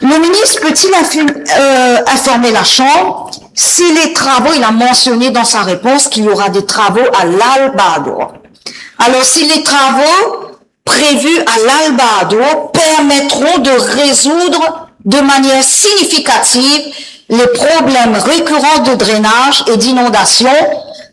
Le ministre peut-il infim-, euh, informer la Chambre si les travaux, il a mentionné dans sa réponse qu'il y aura des travaux à l'Albador. Alors, si les travaux prévus à l'Albador permettront de résoudre de manière significative les problèmes récurrents de drainage et d'inondation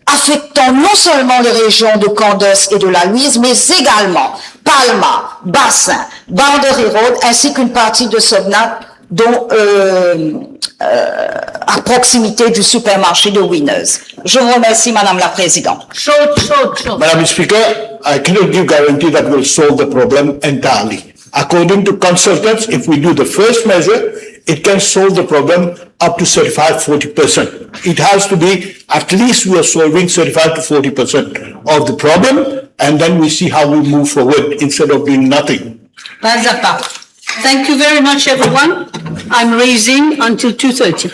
affectant non seulement les régions de Candos et de La Louise, mais également Palma, Bassin, Boundary Road, ainsi qu'une partie de Somnath, dont, euh, euh, à proximité du supermarché de Winners. Je vous remercie, Madame la Présidente. Short, short, short. Madam Speaker, I cannot give guarantee that will solve the problem entirely. According to consultants, if we do the first measure, it can solve the problem up to thirty-five, forty percent. It has to be, at least we are solving thirty-five to forty percent of the problem, and then we see how we move forward instead of doing nothing. Pas à pas. Thank you very much, everyone. I'm raising until two thirty.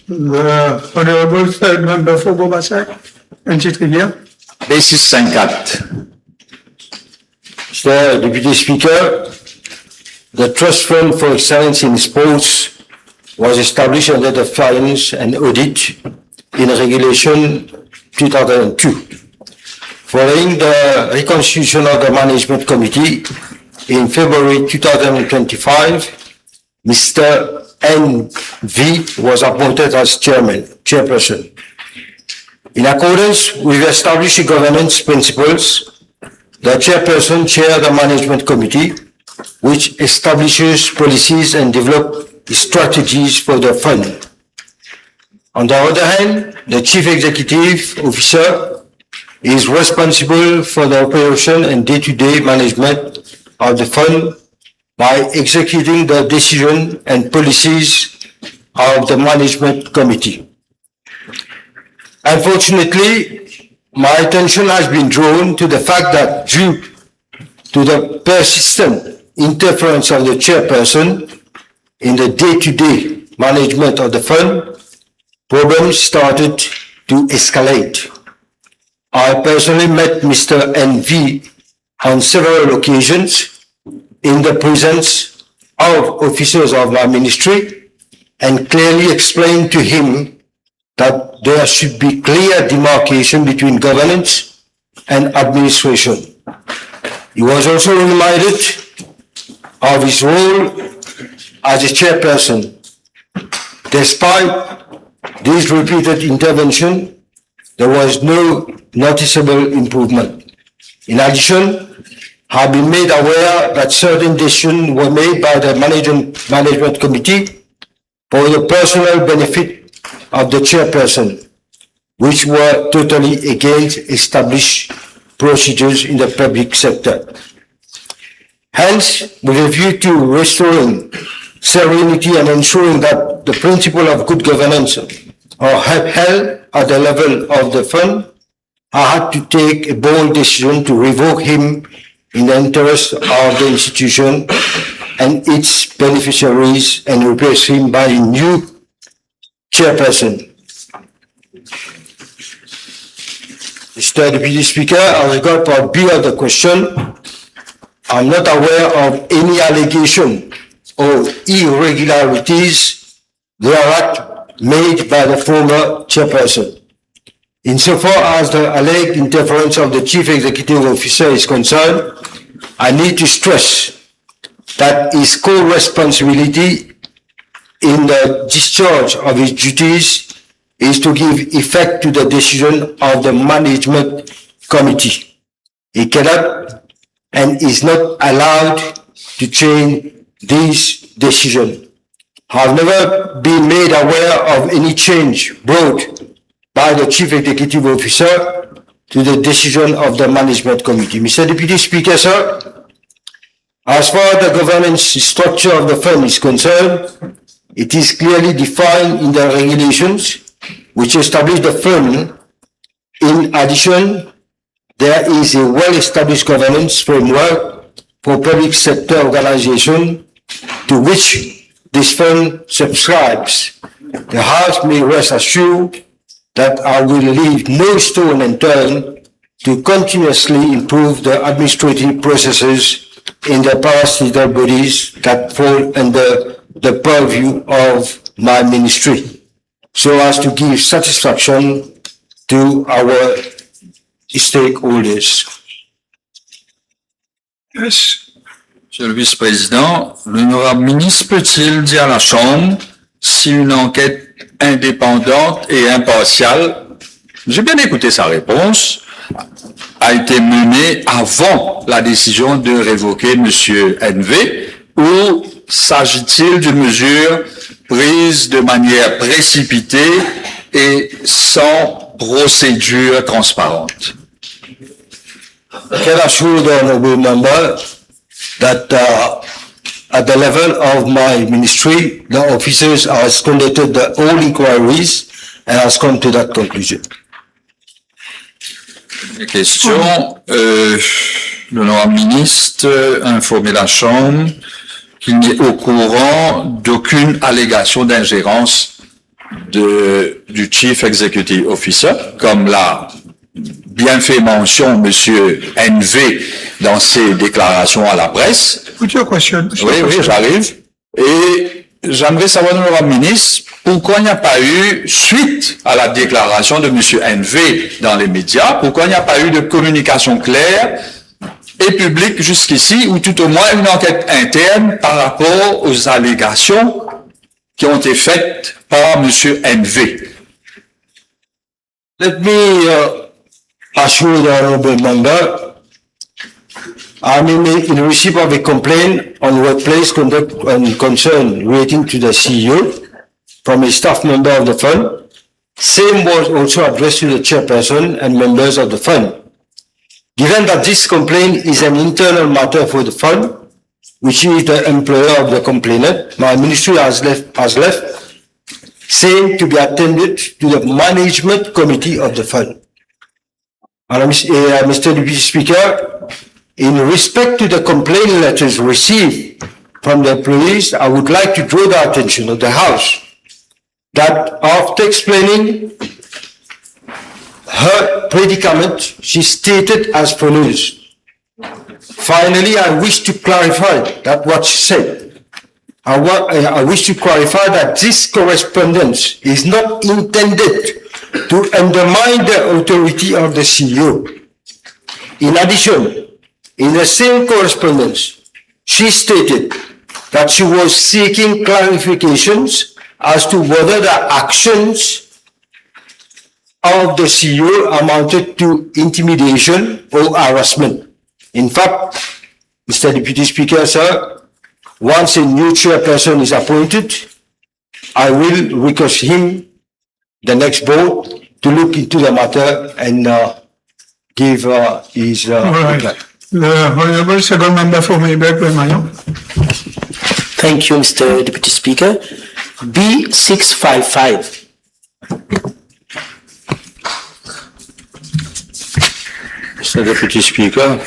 The Honorable Third Member for Bobassac and Chit Rivière. Basis cinquante-quatre. Mister Deputy Speaker, the Trust Fund for Excellence in Sports was established under the Finance and Audit in Regulation two thousand two. Following the reconstitution of the Management Committee in February two thousand twenty-five, Mister N V was appointed as chairman, chairperson. In accordance with established governance principles, the chairperson chair the management committee, which establishes policies and develop strategies for the fund. On the other hand, the chief executive officer is responsible for the operation and day-to-day management of the fund by executing the decision and policies of the management committee. Unfortunately, my attention has been drawn to the fact that due to the persistent interference of the chairperson in the day-to-day management of the fund, problems started to escalate. I personally met Mister N V on several occasions in the presence of officers of my ministry and clearly explained to him that there should be clear demarcation between governance and administration. He was also reminded of his role as a chairperson. Despite these repeated interventions, there was no noticeable improvement. In addition, I have been made aware that certain decisions were made by the management, management committee for the personal benefit of the chairperson, which were totally against established procedures in the public sector. Hence, with a view to restoring serenity and ensuring that the principle of good governance are he-, held at the level of the fund, I had to take a bold decision to revoke him in the interest of the institution and its beneficiaries and replace him by a new chairperson. Mister Deputy Speaker, as regard part B of the question, I'm not aware of any allegation or irregularities thereat made by the former chairperson. Insofar as the alleged interference of the Chief Executive Officer is concerned, I need to stress that his core responsibility in the discharge of his duties is to give effect to the decision of the management committee. He cannot and is not allowed to change this decision. I have never been made aware of any change brought by the Chief Executive Officer to the decision of the Management Committee. Mister Deputy Speaker, sir, as far as the governance structure of the fund is concerned, it is clearly defined in the regulations which establish the fund. In addition, there is a well-established governance framework for public sector organization to which this fund subscribes. The House may rest assured that I will leave no stone unturned to continuously improve the administrative processes in the parastatal bodies that fall under the purview of my ministry, so as to give satisfaction to our stakeholders. Yes. Monsieur le Vice-Président, l'honorable ministre peut-il dire à la Chambre si une enquête indépendante et impartiale j'ai bien écouté sa réponse, a été menée avant la décision de révoquer Monsieur N V, ou s'agit-il d'une mesure prise de manière précipitée et sans procédure transparente? I can assure the honorable member that uh, at the level of my ministry, the officers has conducted the all inquiries and has come to that conclusion. Question, euh, l'honorable ministre, euh, informer la Chambre qu'il n'est au courant d'aucune allégation d'ingérence de, du Chief Executive Officer, comme l'a bien fait mention Monsieur N V dans ses déclarations à la presse. Put your question. Oui, oui, j'arrive. Et j'aimerais savoir, honorable ministre, pourquoi il n'y a pas eu, suite à la déclaration de Monsieur N V dans les médias, pourquoi il n'y a pas eu de communication claire et publique jusqu'ici, ou tout au moins une enquête interne par rapport aux allégations qui ont été faites par Monsieur N V? Let me uh, assure the honorable member, I'm in, in receipt of a complaint on workplace conduct and concern relating to the C E O from a staff member of the fund. Same was also addressed to the chairperson and members of the fund. Given that this complaint is an internal matter for the fund, which is the employer of the complainant, my ministry has left, has left same to be attended to the management committee of the fund. Madam, uh, Mister Deputy Speaker, in respect to the complaint letters received from the employees, I would like to draw the attention of the House that after explaining her predicament, she stated as follows. Finally, I wish to clarify that what she said. I, wa- I wish to clarify that this correspondence is not intended to undermine the authority of the C E O. In addition, in the same correspondence, she stated that she was seeking clarifications as to whether the actions of the C E O amounted to intimidation or harassment. In fact, Mister Deputy Speaker, sir, once a new chairperson is appointed, I will request him, the next board, to look into the matter and uh, give uh, his uh, All right. reply. The Honorable Second Member for Maubeuge, Meymayon. Thank you, Mister Deputy Speaker. B six five five. Mister Deputy Speaker,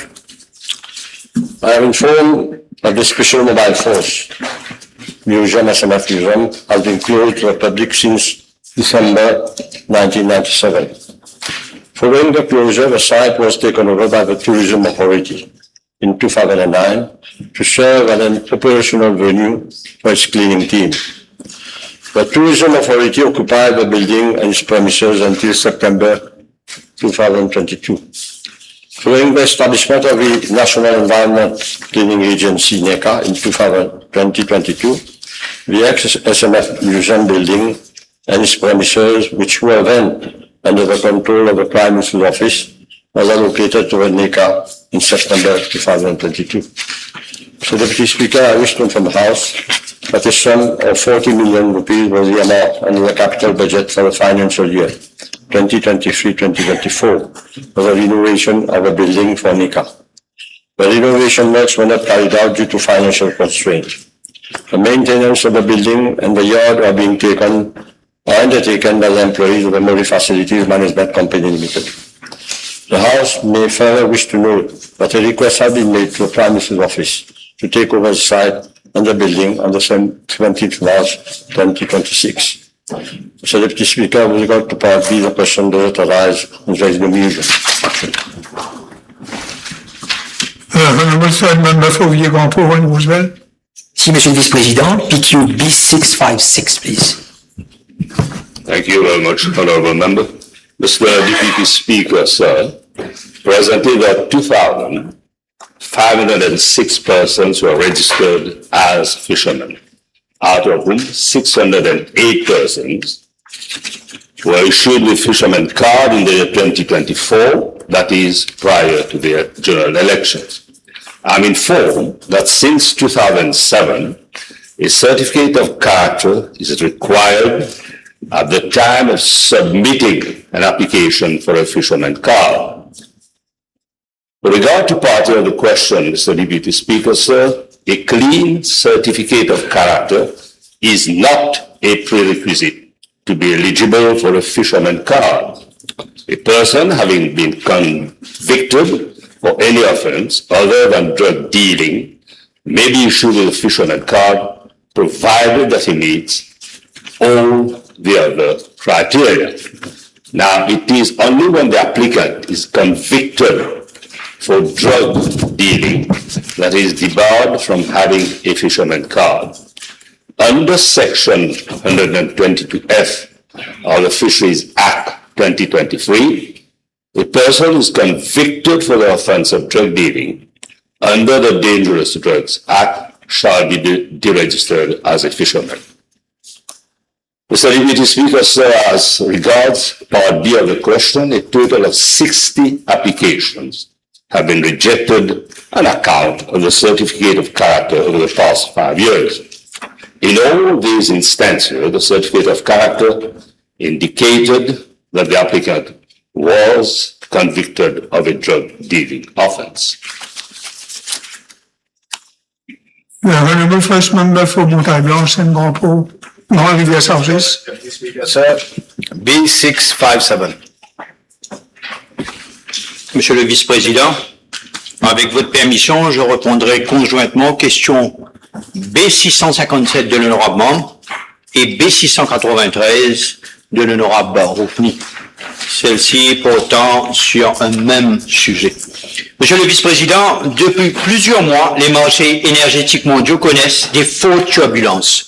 I am informed that the Special Mobile Force Museum, S M F Museum, has been closed to the public since December nineteen ninety-seven. Following the closure, the site was taken over by the Tourism Authority in two thousand and nine to serve as an operational venue for its cleaning team. The Tourism Authority occupied the building and its premises until September two thousand twenty-two. Following the establishment of the National Environment Cleaning Agency, NECA, in two thousand, twenty twenty-two, the ex-S M F Museum building and its premises, which were then under the control of the Prime Minister's office, was allocated to the NECA in September two thousand twenty-two. Mister Deputy Speaker, I wish to inform the House that a sum of forty million rupees was earmarked under the capital budget for the financial year twenty twenty-three twenty twenty-four for the renovation of a building for NECA. The renovation works were not carried out due to financial constraints. The maintenance of the building and the yard are being taken, are undertaken by the employees of the Mori Facilities Management Company Limited. The House may further wish to note that a request has been made to the Prime Minister's office to take over the site and the building on the seven- seventeenth March twenty twenty-six. Mister Deputy Speaker, with regard to part B, the question does not arise and there is no need. Uh, Honorable Third Member for Vieux Grand Port and Roosevelt. Si, Monsieur le Vice-Président, P Q B six five six, please. Thank you very much, Honorable Member. Mister Deputy Speaker, sir, presently there are two thousand five hundred and six persons who are registered as fishermen, out of whom six hundred and eight persons were issued with fisherman card in the year twenty twenty-four, that is, prior to the general elections. I'm informed that since two thousand seven, a certificate of character is required at the time of submitting an application for a fisherman card. With regard to part A of the question, Mister Deputy Speaker, sir, a clean certificate of character is not a prerequisite to be eligible for a fisherman card. A person having been convicted for any offence other than drug dealing may be issued with a fisherman card, provided that he meets all the other criteria. Now, it is only when the applicant is convicted for drug dealing that he is debarred from having a fisherman card. Under Section one hundred twenty-two F of the Fisheries Act twenty twenty-three, a person who is convicted for the offence of drug dealing under the Dangerous Drugs Act shall be de-, deregistered as a fisherman. Mister Deputy Speaker, sir, as regards part B of the question, a total of sixty applications have been rejected on account of the certificate of character over the past five years. In all these instances, the certificate of character indicated that the applicant was convicted of a drug dealing offence. The Honourable First Member for Montagne Blanche and Grand Port, Grand Rivière Sauces. Sir, B six five seven. Monsieur le Vice-Président, avec votre permission, je répondrai conjointement aux questions B six cent cinquante-sept de l'honorable membre et B six cent quatre-vingt-treize de l'honorable Roupni, celle-ci portant sur un même sujet. Monsieur le Vice-Président, depuis plusieurs mois, les marchés énergétiques mondiaux connaissent des fortes turbulences.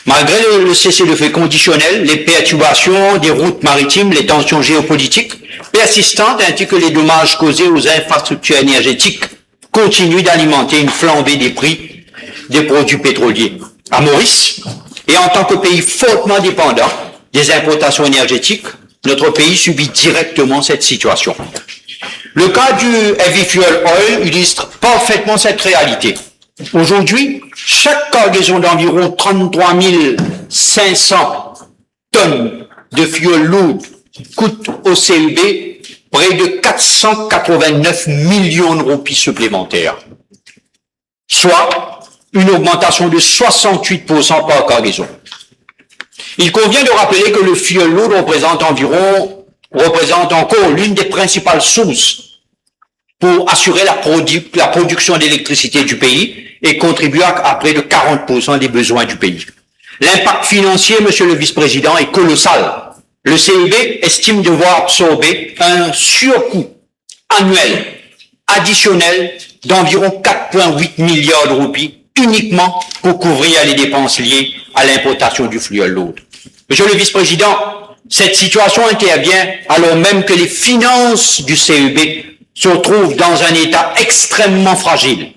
Malgré le, le cessez-le-feu conditionnel, les perturbations des routes maritimes, les tensions géopolitiques persistantes ainsi que les dommages causés aux infrastructures énergétiques continuent d'alimenter une flambée des prix des produits pétroliers. À Maurice, et en tant que pays fortement dépendant des importations énergétiques, notre pays subit directement cette situation. Le cas du Heavy Fuel Oil illustre parfaitement cette réalité. Aujourd'hui, chaque cargaison d'environ trente-trois mille cinq cents tonnes de fuel lourd coûte au C E B près de quatre cent quatre-vingt-neuf millions de roupies supplémentaires, soit une augmentation de soixante-huit pour cent par cargaison. Il convient de rappeler que le fuel lourd représente environ, représente encore l'une des principales sources pour assurer la produ-, la production d'électricité du pays et contribuer à, à près de quarante pour cent des besoins du pays. L'impact financier, Monsieur le Vice-Président, est colossal. Le C E B estime devoir absorber un surcoût annuel additionnel d'environ quatre point huit milliards de roupies uniquement pour couvrir les dépenses liées à l'importation du fuel lourd. Monsieur le Vice-Président, cette situation intervient alors même que les finances du C E B se retrouvent dans un état extrêmement fragile.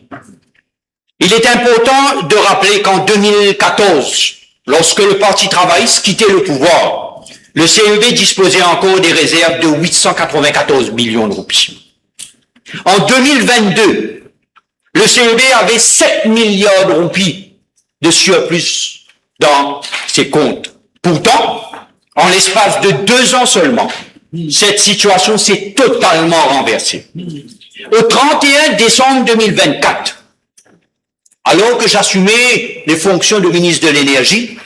Il est important de rappeler qu'en deux mille quatorze, lorsque le Parti travailliste quittait le pouvoir, le C E B disposait encore des réserves de huit cent quatre-vingt-quatorze millions de roupies. En deux mille vingt-deux, le C E B avait sept milliards de roupies de surplus dans ses comptes. Pourtant, en l'espace de deux ans seulement, cette situation s'est totalement renversée. Au trente et un décembre deux mille vingt-quatre, alors que j'assumais les fonctions de ministre de l'Énergie,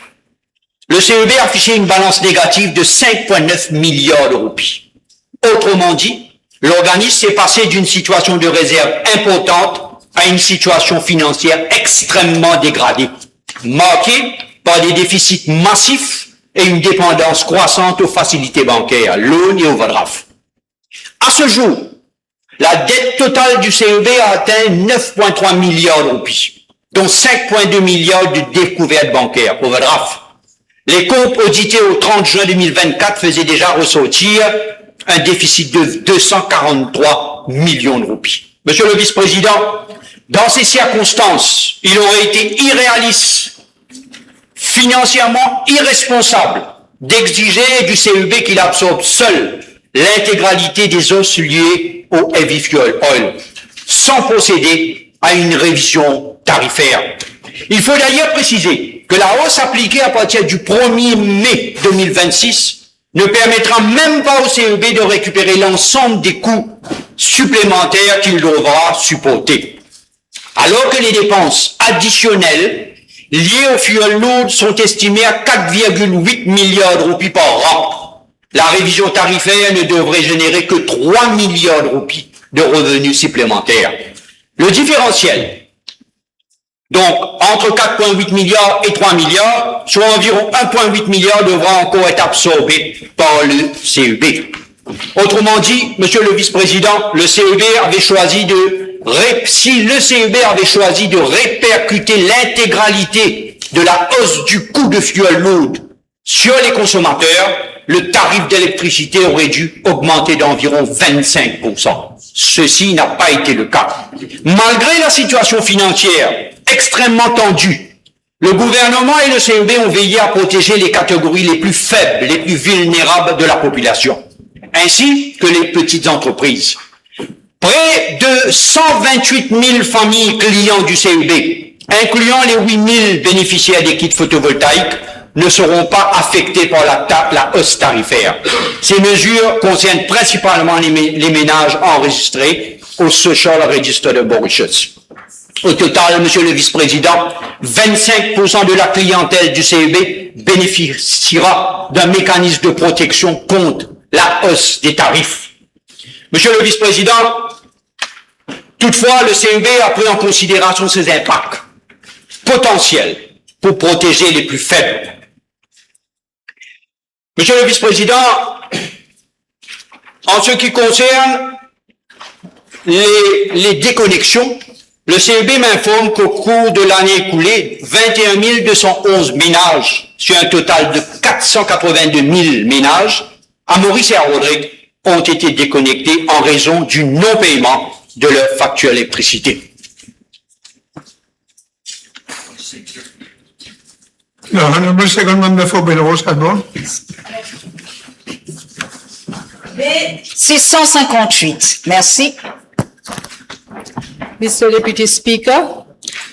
le C E B affichait une balance négative de cinq point neuf milliards de roupies. Autrement dit, l'organisme s'est passé d'une situation de réserve importante à une situation financière extrêmement dégradée, marquée par des déficits massifs et une dépendance croissante aux facilités bancaires, loans et overdrafts. À ce jour, la dette totale du C E B a atteint neuf point trois milliards de roupies, dont cinq point deux milliards de découvert bancaire, overdraft. Les comptes audités au trente juin deux mille vingt-quatre faisaient déjà ressortir un déficit de deux cent quarante-trois millions de roupies. Monsieur le Vice-Président, dans ces circonstances, il aurait été irréaliste, financièrement irresponsable, d'exiger du C E B qu'il absorbe seul l'intégralité des hausses liées au heavy fuel oil, sans procéder à une révision tarifaire. Il faut d'ailleurs préciser que la hausse appliquée à partir du premier mai deux mille vingt-six ne permettra même pas au C E B de récupérer l'ensemble des coûts supplémentaires qu'il devra supporter. Alors que les dépenses additionnelles liées au fuel load sont estimées à quatre virgule huit milliards de roupies par an, la révision tarifaire ne devrait générer que trois milliards de roupies de revenus supplémentaires. Le différentiel, donc, entre quatre virgule huit milliards et trois milliards, soit environ un virgule huit milliard, devra encore être absorbé par le C E B. Autrement dit, Monsieur le Vice-Président, le C E B avait choisi de ré-, si le C E B avait choisi de répercuter l'intégralité de la hausse du coût de fuel load sur les consommateurs, le tarif d'électricité aurait dû augmenter d'environ vingt-cinq pour cent. Ceci n'a pas été le cas. Malgré la situation financière extrêmement tendue, le gouvernement et le C E B ont veillé à protéger les catégories les plus faibles, les plus vulnérables de la population, ainsi que les petites entreprises. Près de cent vingt-huit mille familles clients du C E B, incluant les huit mille bénéficiaires des kits photovoltaïques, ne seront pas affectées par la ta-, la hausse tarifaire. Ces mesures concernent principalement les mé-, les ménages enregistrés au Social Register de Mauritius. Au total, Monsieur le Vice-Président, vingt-cinq pour cent de la clientèle du C E B bénéficiera d'un mécanisme de protection contre la hausse des tarifs. Monsieur le Vice-Président, toutefois, le C E B a pris en considération ces impacts potentiels pour protéger les plus faibles. Monsieur le Vice-Président, en ce qui concerne les, les déconnexions, le C E B m'informe qu'au cours de l'année écoulée, vingt et un mille deux cent onze ménages, sur un total de quatre cent quatre-vingt-deux mille ménages, à Maurice et à Rodrigues, ont été déconnectés en raison du non-paiement de leur facture électricité. Non, non, mais c'est quand même, il faut bien le savoir. B six cent cinquante-huit. Merci. Mister Deputy Speaker,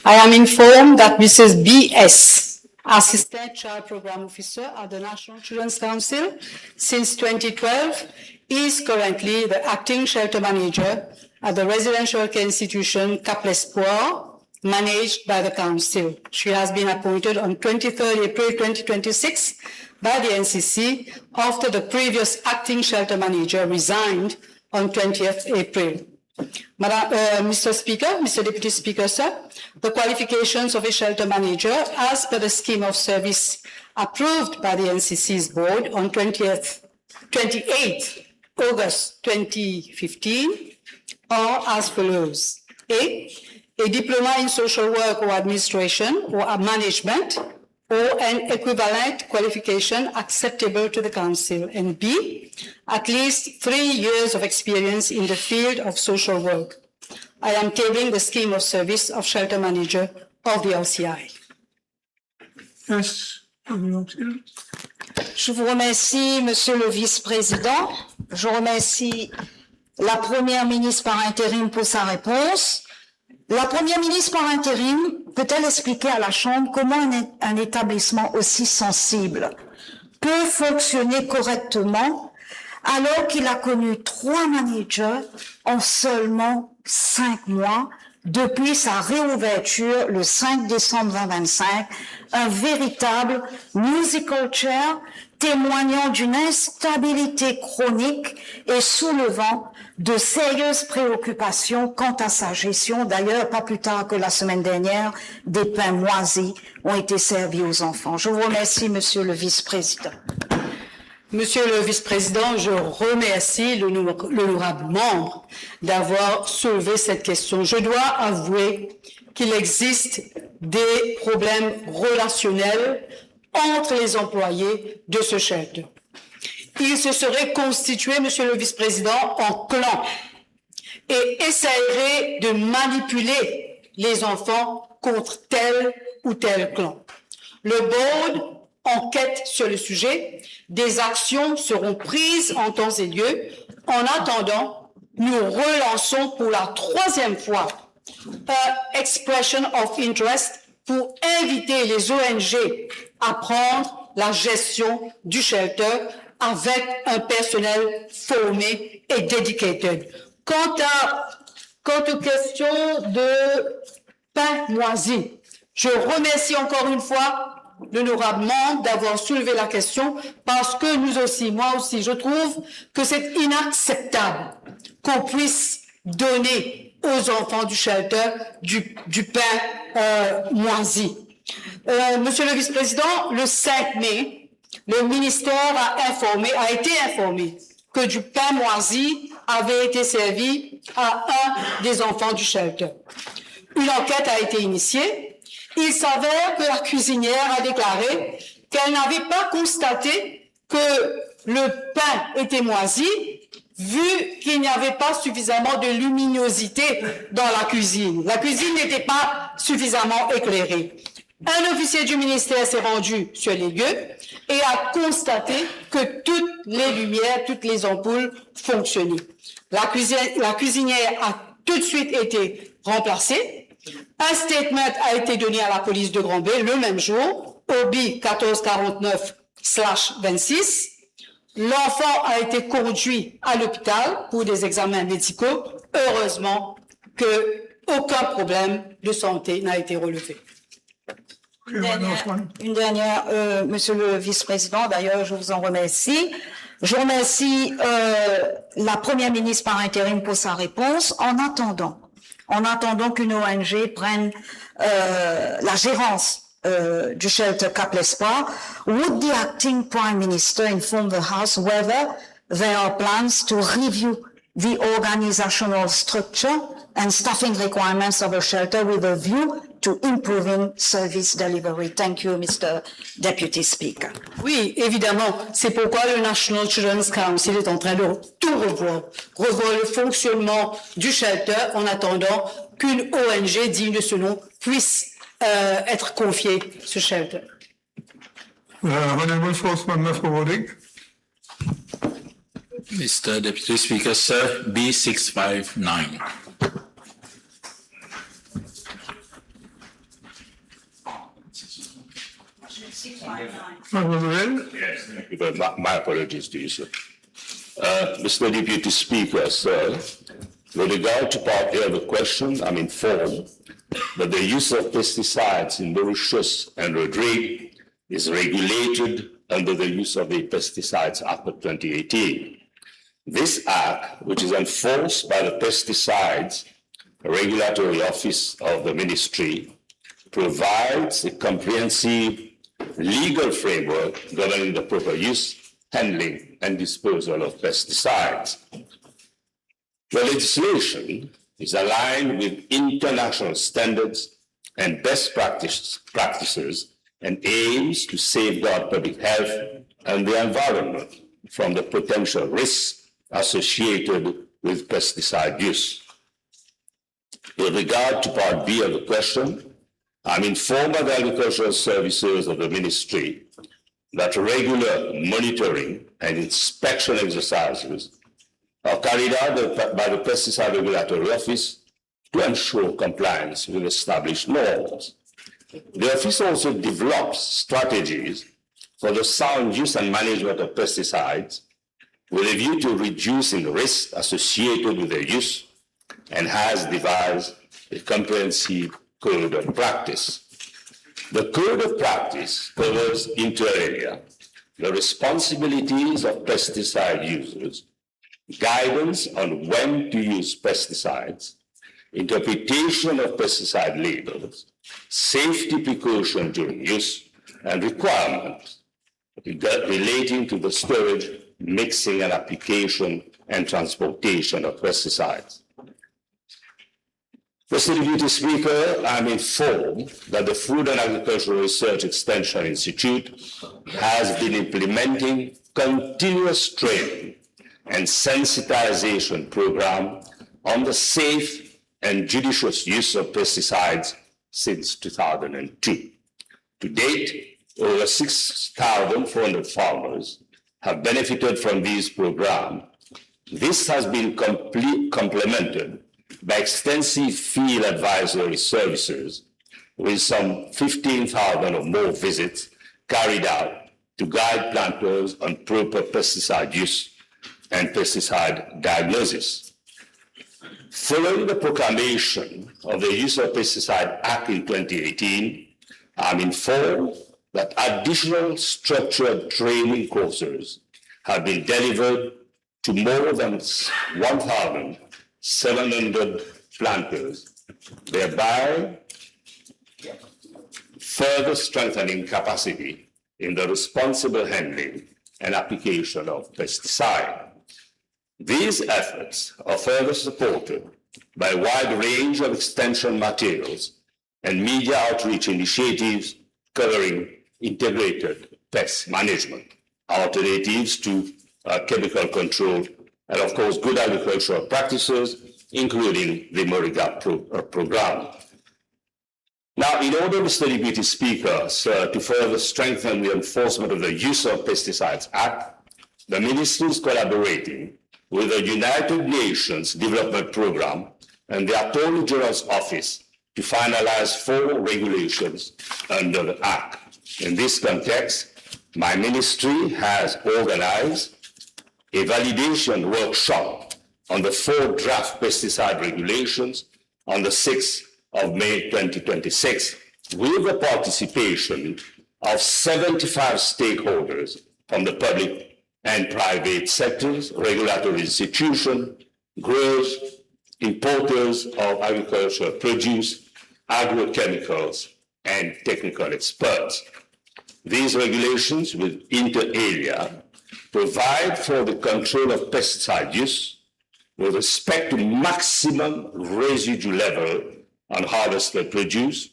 I am informed that Missus B S, Assistant Child Program Officer at the National Children's Council since twenty twelve, is currently the acting shelter manager at the residential care institution Cap L'Espoir, managed by the council. She has been appointed on twenty-third April twenty twenty-six by the N C C after the previous acting shelter manager resigned on twentieth April. Madam, uh, Mister Speaker, Mister Deputy Speaker, sir, the qualifications of a shelter manager as per the scheme of service approved by the N C C's board on twentieth, twenty-eighth August twenty fifteen are as follows. A, a diploma in social work or administration or management, or an equivalent qualification acceptable to the council, and B, at least three years of experience in the field of social work. I am tabling the scheme of service of shelter manager of the L C I. Yes, Madame Gilles. Je vous remercie, Monsieur le Vice-Président. Je remercie la Première ministre par intérim pour sa réponse. La Première ministre par intérim peut-elle expliquer à la Chambre comment un, un établissement aussi sensible peut fonctionner correctement alors qu'il a connu trois managers en seulement cinq mois depuis sa réouverture le cinq décembre vingt vingt-cinq, un véritable musical chair témoignant d'une instabilité chronique et soulevant de sérieuses préoccupations quant à sa gestion. D'ailleurs, pas plus tard que la semaine dernière, des pains moisis ont été servis aux enfants. Je vous remercie, Monsieur le Vice-Président. Monsieur le Vice-Président, je remercie l'honor-, l'honorable membre d'avoir soulevé cette question. Je dois avouer qu'il existe des problèmes relationnels entre les employés de ce shelter. Ils se seraient constitués, Monsieur le Vice-Président, en clans et essaieraient de manipuler les enfants contre tel ou tel clan. Le board enquête sur le sujet. Des actions seront prises en temps et lieu. En attendant, nous relançons pour la troisième fois un expression of interest pour inviter les O N G à prendre la gestion du shelter avec un personnel formé et dedicated. Quant à, quant aux questions de pain moisi, je remercie encore une fois l'honorable membre d'avoir soulevé la question parce que nous aussi, moi aussi, je trouve que c'est inacceptable qu'on puisse donner aux enfants du shelter du, du pain, euh, moisi. Euh, Monsieur le Vice-président, le cinq mai, le ministère a informé, a été informé que du pain moisi avait été servi à un des enfants du shelter. Une enquête a été initiée. Il s'avère que la cuisinière a déclaré qu'elle n'avait pas constaté que le pain était moisi, vu qu'il n'y avait pas suffisamment de luminosité dans la cuisine. La cuisine n'était pas suffisamment éclairée. Un officier du ministère s'est rendu sur les lieux et a constaté que toutes les lumières, toutes les ampoules fonctionnaient. La cuisine, la cuisinière a tout de suite été remplacée. Un statement a été donné à la police de Grand-Baie le même jour, O B quatorze quarante-neuf slash vingt-six. L'enfant a été conduit à l'hôpital pour des examens médicaux. Heureusement que aucun problème de santé n'a été relevé. Une dernière, une dernière, euh, Monsieur le Vice-président, d'ailleurs, je vous en remercie. Je remercie, euh, la Première ministre par intérim pour sa réponse. En attendant, en attendant qu'une O N G prenne, euh, la gérance, euh, du shelter Cap l'Espoir, would the acting Prime Minister inform the House whether there are plans to review the organizational structure and staffing requirements of the shelter with a view to improving service delivery? Thank you, Mister Deputy Speaker. Oui, évidemment. C'est pourquoi le National Children's Council est en train de tout revoir. Revoir le fonctionnement du shelter en attendant qu'une O N G digne de ce nom puisse, euh, être confiée ce shelter. Uh, Honorable Force Member for Rodrigues. Mister Deputy Speaker, sir, B six five nine. Honorable Revell? Yes, thank you very much. My apologies to you, sir. Uh, Mister Deputy Speaker, sir, with regard to part A of the question, I'm informed that the use of pesticides in Mauritius and Rodrigues is regulated under the Use of the Pesticides Act of twenty eighteen. This act, which is enforced by the Pesticides Regulatory Office of the Ministry, provides a comprehensive legal framework governing the proper use, handling, and disposal of pesticides. The legislation is aligned with international standards and best practice, practices and aims to safeguard public health and the environment from the potential risks associated with pesticide use. With regard to part B of the question, I'm informed by the Agricultural Services of the Ministry that regular monitoring and inspection exercises are carried out by the Pesticide Regulatory Office to ensure compliance with established norms. The office also develops strategies for the sound use and management of pesticides with a view to reducing risks associated with their use and has devised a comprehensive code of practice. The code of practice covers, inter alia, the responsibilities of pesticide users, guidance on when to use pesticides, interpretation of pesticide labels, safety precaution during use, and requirements rega-, relating to the storage, mixing, and application and transportation of pesticides. Mister Deputy Speaker, I am informed that the Food and Agricultural Research Extension Institute has been implementing continuous training and sensitization program on the safe and judicious use of pesticides since two thousand and two. To date, over six thousand four hundred farmers have benefited from this program. This has been comple-, complemented by extensive field advisory services, with some fifteen thousand or more visits carried out to guide planters on proper pesticide use and pesticide diagnosis. Following the proclamation of the Use of Pesticide Act in twenty eighteen, I'm informed that additional structured training courses have been delivered to more than one thousand seven hundred planters, thereby further strengthening capacity in the responsible handling and application of pesticide. These efforts are further supported by a wide range of extension materials and media outreach initiatives covering integrated pest management, alternatives to, uh, chemical control, and of course, good agricultural practices, including the Moringa pro-, uh, program. Now, in order, Mister Deputy Speaker, sir, to further strengthen the enforcement of the Use of Pesticides Act, the Ministry is collaborating with the United Nations Development Programme and the Attorney General's Office to finalize four regulations under the Act. In this context, my ministry has organized a validation workshop on the four draft pesticide regulations on the sixth of May twenty twenty-six, with the participation of seventy-five stakeholders from the public and private sectors, regulatory institutions, growers, importers of agricultural produce, agrochemicals, and technical experts. These regulations will, inter alia, provide for the control of pesticide use with respect to maximum residue level on harvested produce,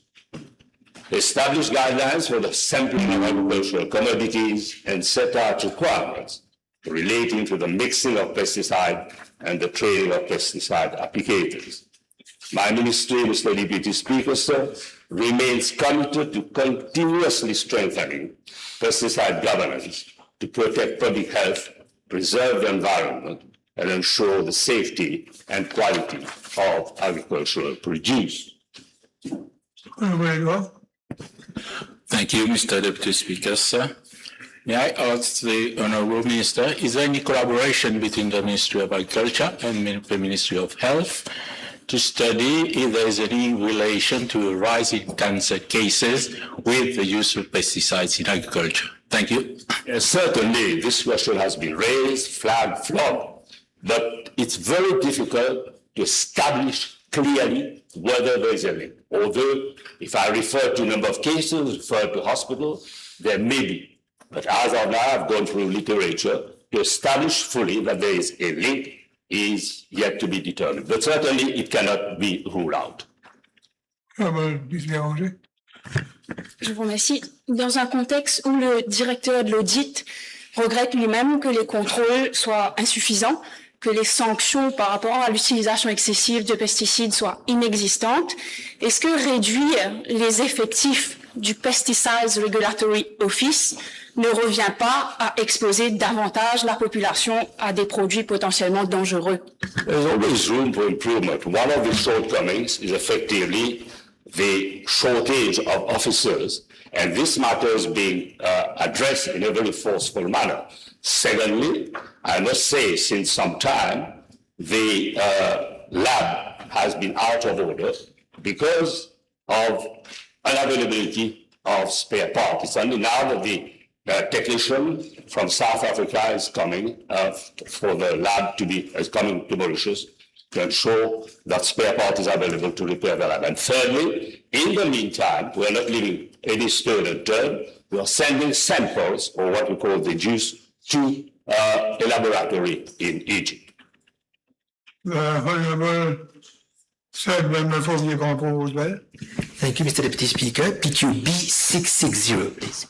establish guidelines for the sampling of agricultural commodities, and set out requirements relating to the mixing of pesticide and the training of pesticide applicators. My ministry, Mister Deputy Speaker, sir, remains committed to continuously strengthening pesticide governance to protect public health, preserve the environment, and ensure the safety and quality of agricultural produce. Honorable Edouard. Thank you, Mister Deputy Speaker, sir. May I ask the Honorable Minister, is there any collaboration between the Ministry of Agriculture and Min-, the Ministry of Health to study if there is any relation to a rise in cancer cases with the use of pesticides in agriculture? Thank you. Yes, certainly, this question has been raised, flag, flog, but it's very difficult to establish clearly whether there is a link. Although, if I refer to number of cases, refer to hospital, there may be. But as of now, I've gone through literature to establish fully that there is a link is yet to be determined. But certainly, it cannot be ruled out. Ah ben, Miss Béranger. Je vous remercie. Dans un contexte où le directeur de l'audit regrette lui-même que les contrôles soient insuffisants, que les sanctions par rapport à l'utilisation excessive de pesticides soient inexistantes, est-ce que réduire les effectifs du Pesticides Regulatory Office ne revient pas à exposer davantage la population à des produits potentiellement dangereux? There's always room for improvement. One of the shortcomings is effectively the shortage of officers, and this matter is being, uh, addressed in a very forceful manner. Secondly, I must say, since some time, the, uh, lab has been out of order because of unavailability of spare part. It's only now that the, uh, technician from South Africa is coming, uh, f-, for the lab to be, is coming to Mauritius to ensure that spare part is available to repair the lab. And thirdly, in the meantime, we are not leaving any stone unturned. We are sending samples, or what we call the juice, to, uh, a laboratory in Egypt. Uh, Honorable Sir Gouvernement Fournier, Grand Port Roosevelt. Thank you, Mister Deputy Speaker. P Q B six six zero, please.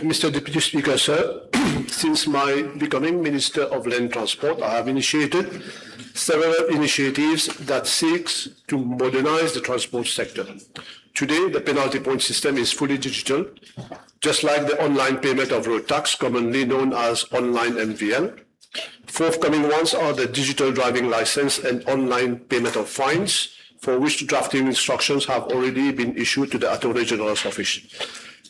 Mister Deputy Speaker, sir, since my becoming Minister of Land Transport, I have initiated several initiatives that seeks to modernize the transport sector. Today, the penalty point system is fully digital, just like the online payment of road tax, commonly known as online M V L. Forthcoming ones are the digital driving license and online payment of fines, for which drafting instructions have already been issued to the Attorney General's office.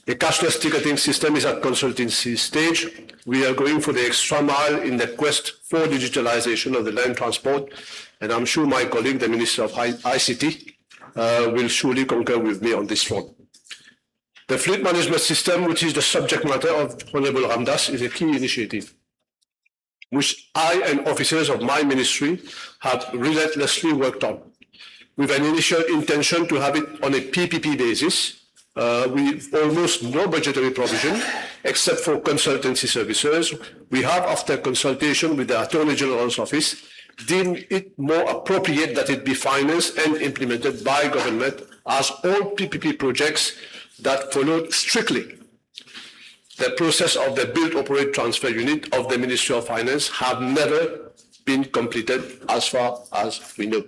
A cashless ticketing system is at consultancy stage. We are going for the extra mile in the quest for digitalization of the land transport, and I'm sure my colleague, the Minister of I-, I C T, uh, will surely concur with me on this front. The fleet management system, which is the subject matter of Honorable Ramdas, is a key initiative which I and officers of my ministry have relentlessly worked on, with an initial intention to have it on a P P P basis, uh, with almost no budgetary provision except for consultancy services. We have, after consultation with the Attorney General's office, deemed it more appropriate that it be financed and implemented by government, as all P P P projects that followed strictly the process of the Build Operate Transfer Unit of the Ministry of Finance have never been completed, as far as we know.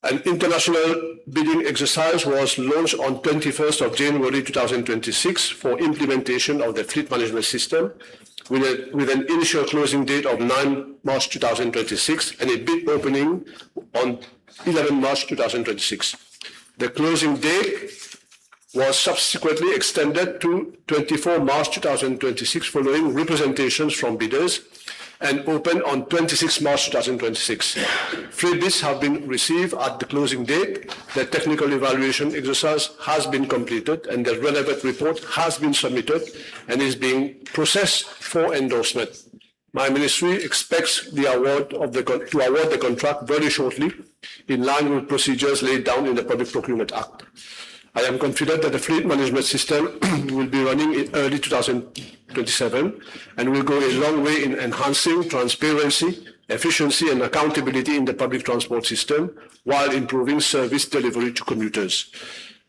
An international bidding exercise was launched on twenty-first of January two thousand twenty-six for implementation of the fleet management system, with a, with an initial closing date of nine March two thousand twenty-six and a bid opening on eleven March two thousand twenty-six. The closing date was subsequently extended to twenty-four March two thousand twenty-six following representations from bidders and opened on twenty-six March two thousand twenty-six. Three bids have been received at the closing date. The technical evaluation exercise has been completed and the relevant report has been submitted and is being processed for endorsement. My ministry expects the award of the con-, to award the contract very shortly, in line with procedures laid down in the Public Procurement Act. I am confident that the fleet management system will be running in early two thousand twenty-seven and will go a long way in enhancing transparency, efficiency and accountability in the public transport system while improving service delivery to commuters.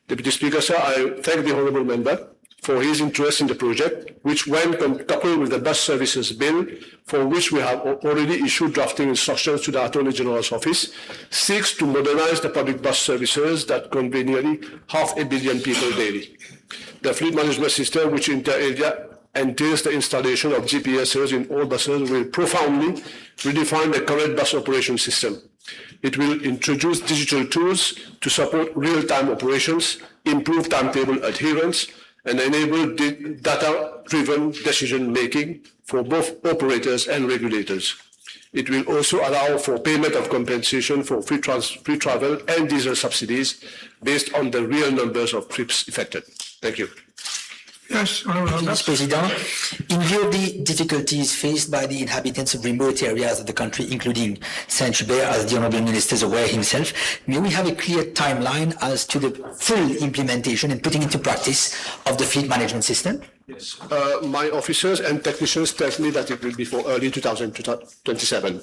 Deputy Speaker, sir, I thank the honourable member for his interest in the project, which, when com-, coupled with the Bus Services Bill, for which we have al-, already issued drafting instructions to the Attorney General's office, seeks to modernise the public bus services that convey nearly half a billion people daily. The fleet management system, which inter alia entails the installation of G P Ss in all buses, will profoundly redefine the current bus operation system. It will introduce digital tools to support real-time operations, improve timetable adherence, and enable di-, data-driven decision-making for both operators and regulators. It will also allow for payment of compensation for free trans-, free travel and diesel subsidies based on the real numbers of trips affected. Thank you. Yes, Honorable Minister. Mister President, in view of the difficulties faced by the inhabitants of remote areas of the country, including Saint-Hubert, as the Honorable Minister is aware himself, may we have a clear timeline as to the full implementation and putting into practice of the fleet management system? Yes. Uh, my officers and technicians tell me that it will be for early two thousand twenty-seven,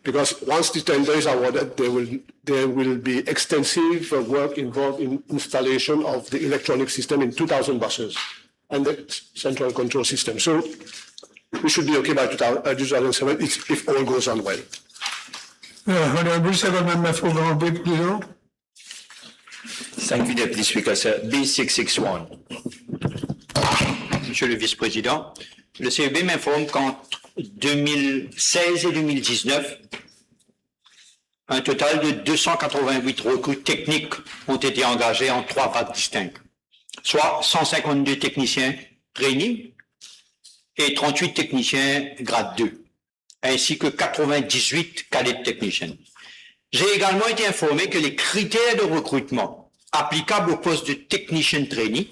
because once the tender is awarded, there will, there will be extensive, uh, work involved in installation of the electronic system in two thousand buses and the central control system. So we should be okay by two thousand, uh, two thousand seven if, if all goes on well. Uh, Honorable Second Member for Grand Bridge, please. Thank you, Deputy Speaker, sir. B six six one. Monsieur le Vice-Président, le C E B m'informe qu'entre deux mille seize et deux mille dix-neuf, un total de deux cent quatre-vingt-huit recrues techniques ont été engagées en trois vagues distinctes, soit cent cinquante-deux techniciens trainee et trente-huit techniciens grade deux, ainsi que quatre-vingt-dix-huit cadet technicians. J'ai également été informé que les critères de recrutement applicables au poste de technician trainee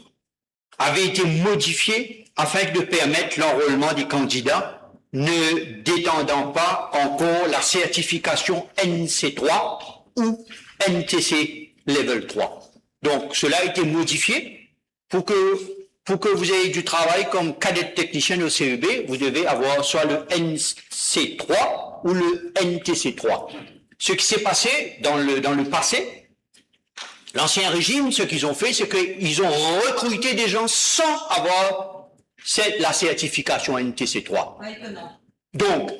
avaient été modifiés afin de permettre l'enrôlement des candidats ne détenant pas encore la certification N C trois ou N T C Level trois. Donc, cela a été modifié pour que, pour que vous ayez du travail comme cadet technicien au C E B, vous devez avoir soit le N C trois ou le N T C trois. Ce qui s'est passé dans le, dans le passé, l'ancien régime, ce qu'ils ont fait, c'est qu'ils ont recruté des gens sans avoir cette, la certification N T C trois. Donc,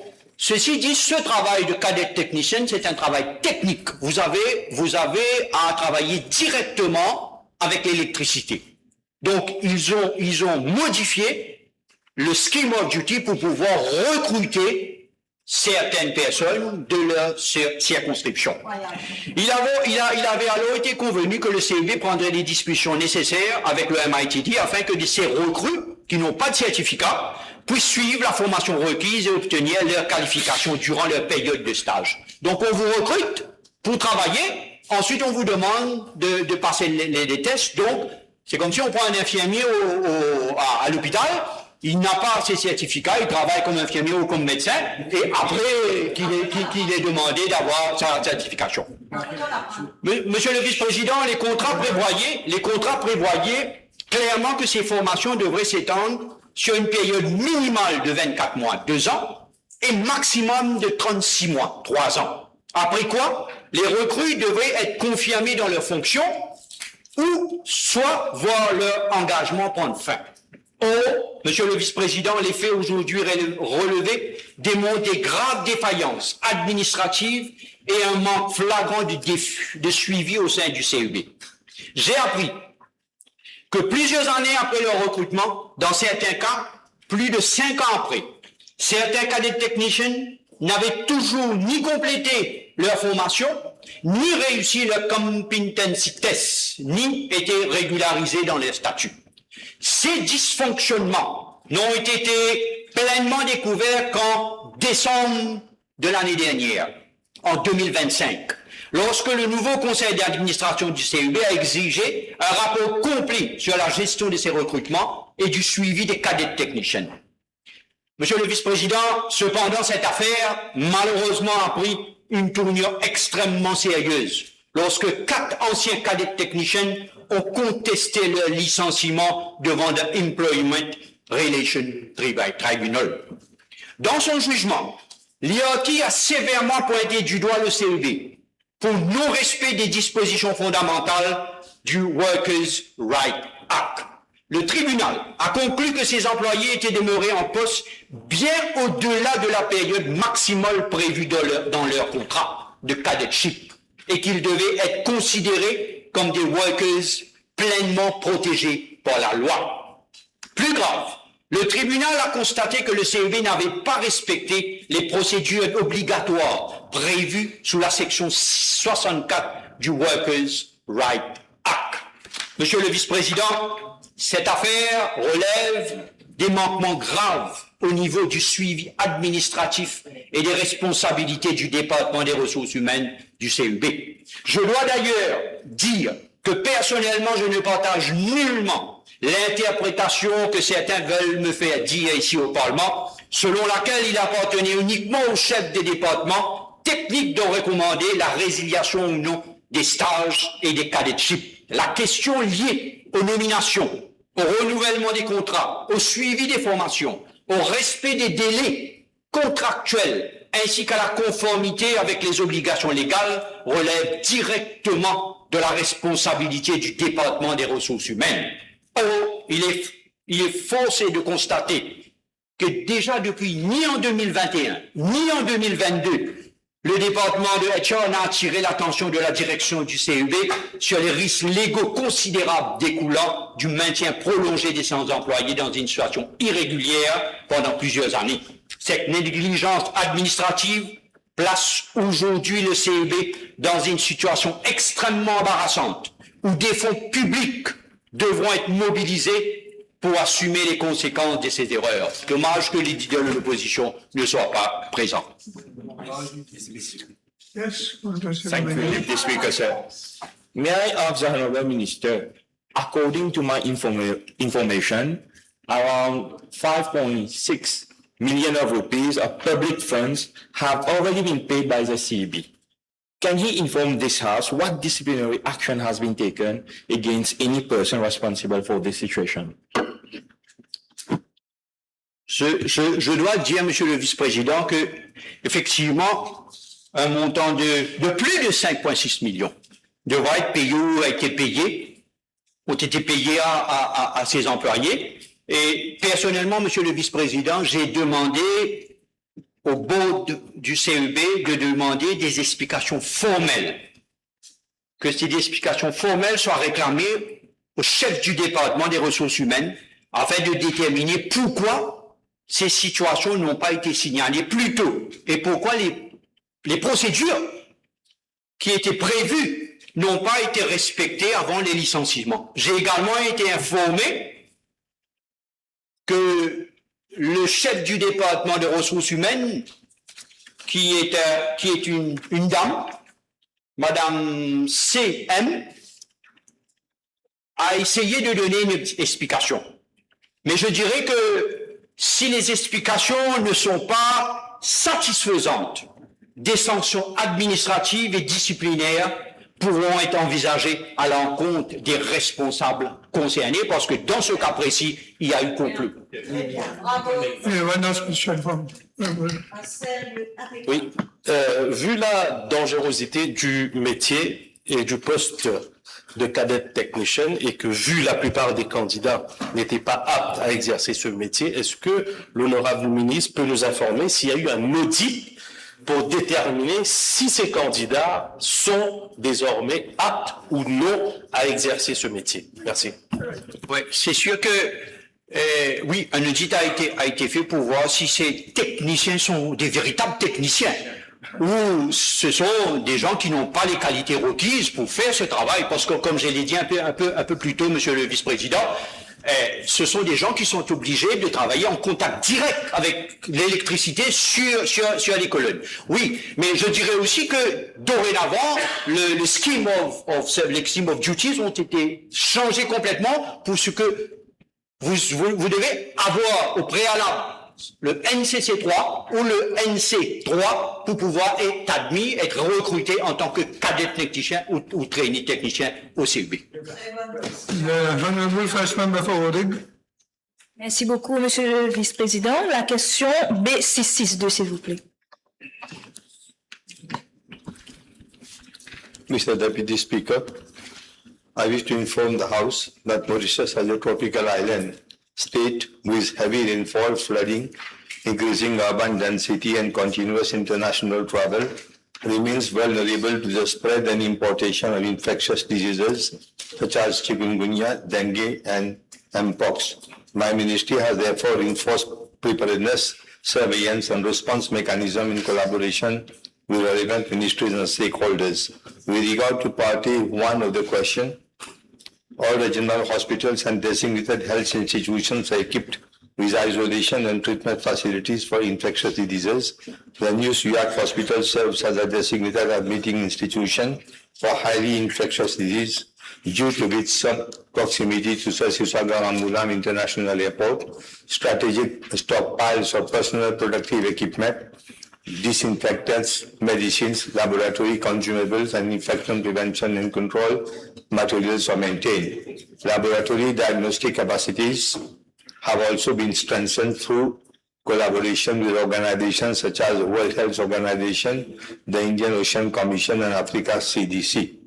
Ceci dit, ce travail de cadet technician, c'est un travail technique. Vous avez, vous avez à travailler directement avec l'électricité. Donc, ils ont, ils ont modifié le scheme of duty pour pouvoir recruter certaines personnes de leur cir-, circonscription. Il avait, il a, il avait alors été convenu que le C E B prendrait les dispositions nécessaires avec le M I T D afin que ces recrues qui n'ont pas de certificat puissent suivre la formation requise et obtenir leur qualification durant leur période de stage. Donc, on vous recrute pour travailler, ensuite on vous demande de, de passer les, les, les tests. Donc, c'est comme si on prend un infirmier au, au, à, à l'hôpital, il n'a pas ses certificats, il travaille comme infirmier ou comme médecin, et après qu'il est, qu'il, qu'il est demandé d'avoir sa certification. Mais, Monsieur le Vice-Président, les contrats prévoyaient, les contrats prévoyaient clairement que ces formations devraient s'étendre sur une période minimale de vingt-quatre mois, deux ans, et maximum de trente-six mois, trois ans. Après quoi, les recrues devraient être confirmées dans leur fonction ou soit voir leur engagement prendre fin. Or, Monsieur le Vice-Président, les faits aujourd'hui rele-, relevés démontrent des graves défaillances administratives et un manque flagrant de déf-, de suivi au sein du C E B. J'ai appris que plusieurs années après leur recrutement, dans certains cas, plus de cinq ans après, certains cadet technicians n'avaient toujours ni complété leur formation, ni réussi leur competency test, ni été régularisés dans leur statut. Ces dysfonctionnements n'ont été pleinement découverts qu'en décembre de l'année dernière, en deux mille vingt-cinq, lorsque le nouveau conseil d'administration du C E B a exigé un rapport complet sur la gestion de ces recrutements et du suivi des cadet technicians. Monsieur le Vice-Président, cependant, cette affaire, malheureusement, a pris une tournure extrêmement sérieuse lorsque quatre anciens cadet technicians ont contesté leur licenciement devant le Employment Relation Tribu-, Tribunal. Dans son jugement, l'I R T a sévèrement pointé du doigt le C E B pour non-respect des dispositions fondamentales du Workers' Rights Act. Le tribunal a conclu que ces employés étaient demeurés en poste bien au-delà de la période maximale prévue dans leur, dans leur contrat de cadetship et qu'ils devaient être considérés comme des workers pleinement protégés par la loi. Plus grave, le tribunal a constaté que le C E B n'avait pas respecté les procédures obligatoires prévues sous la section soixante-quatre du Workers' Rights Act. Monsieur le Vice-Président, cette affaire relève des manquements graves au niveau du suivi administratif et des responsabilités du département des ressources humaines du C E B. Je dois d'ailleurs dire que personnellement, je ne partage nullement l'interprétation que certains veulent me faire dire ici au Parlement, selon laquelle il appartenait uniquement au chef de département technique de recommander la résiliation ou non des stages et des cadetships. La question liée aux nominations, au renouvellement des contrats, au suivi des formations, au respect des délais contractuelle ainsi qu'à la conformité avec les obligations légales relève directement de la responsabilité du département des ressources humaines. Or, il est, il est forcé de constater que déjà depuis ni en deux mille vingt et un, ni en deux mille vingt-deux, le département de H R n'a attiré l'attention de la direction du C E B sur les risques légaux considérables découlant du maintien prolongé de ses employés dans une situation irrégulière pendant plusieurs années. Cette négligence administrative place aujourd'hui le C E B dans une situation extrêmement embarrassante, où des fonds publics devront être mobilisés pour assumer les conséquences de ces erreurs. Dommage que les leaders de l'opposition ne soient pas présents. Yes, Mr Thank you, Deputy Speaker, sir. May I ask the Honorable Minister, according to my informa- information, around five point six million of rupees of public funds have already been paid by the C E B. Can he inform this House what disciplinary action has been taken against any person responsible for this situation? Je, je, je dois dire, Monsieur le Vice-Président, que, effectivement, un montant de, de plus de cinq point six millions devra être payé ou a été payé, ont été payés à, à, à, à ces employés. Et personnellement, Monsieur le Vice-Président, j'ai demandé au board du C E B de demander des explications formelles, que ces explications formelles soient réclamées au chef du département des ressources humaines afin de déterminer pourquoi ces situations n'ont pas été signalées plus tôt et pourquoi les, les procédures qui étaient prévues n'ont pas été respectées avant les licenciements. J'ai également été informé que le chef du département des ressources humaines, qui est, euh, qui est une, une dame, Madame C M, a essayé de donner une ex-, explication. Mais je dirais que si les explications ne sont pas satisfaisantes, des sanctions administratives et disciplinaires pourront être envisagées à l'encontre des responsables concernés, parce que dans ce cas précis, il y a eu complot. Anyone else, Mister Chairman? Oui, euh, vu la dangerosité du métier et du poste de cadet technician et que, vu la plupart des candidats n'étaient pas aptes à exercer ce métier, est-ce que l'honorable ministre peut nous informer s'il y a eu un audit pour déterminer si ces candidats sont désormais aptes ou non à exercer ce métier? Merci. Oui, c'est sûr que, euh, oui, un audit a été, a été fait pour voir si ces techniciens sont des véritables techniciens ou ce sont des gens qui n'ont pas les qualités requises pour faire ce travail. Parce que, comme je l'ai dit un peu, un peu, un peu plus tôt, Monsieur le Vice-président, euh, ce sont des gens qui sont obligés de travailler en contact direct avec l'électricité sur, sur, sur les colonnes. Oui, mais je dirais aussi que dorénavant, le, le scheme of, of, les scheme of duties ont été changés complètement pour ce que vous, vous, vous devez avoir au préalable le N C C trois ou le N C trois pour pouvoir être admis, être recruté en tant que cadet technicien ou, ou trainee technicien au C E B. The Honorable First Member for Rodrigues. Merci beaucoup, Monsieur le Vice-président. La question B six six deux, s'il vous plaît. Mister Deputy Speaker, I wish to inform the House that Mauritius, as a tropical island state with heavy rainfall, flooding, increasing urban density and continuous international travel, remains vulnerable to the spread and importation of infectious diseases such as chikungunya, dengue and mpox. My ministry has therefore reinforced preparedness, surveillance and response mechanism in collaboration with relevant ministries and stakeholders. With regard to part A one of the question, all regional hospitals and designated health institutions are equipped with isolation and treatment facilities for infectious diseases. The new Suyak Hospital serves as a designated admitting institution for highly infectious disease due to its proximity to Sir Siswaga Ramgoolam International Airport. Strategic stockpiles of personal protective equipment, disinfectants, medicines, laboratory consumables and infection prevention and control materials are maintained. Laboratory diagnostic capacities have also been strengthened through collaboration with organizations such as World Health Organization, the Indian Ocean Commission and Africa C D C.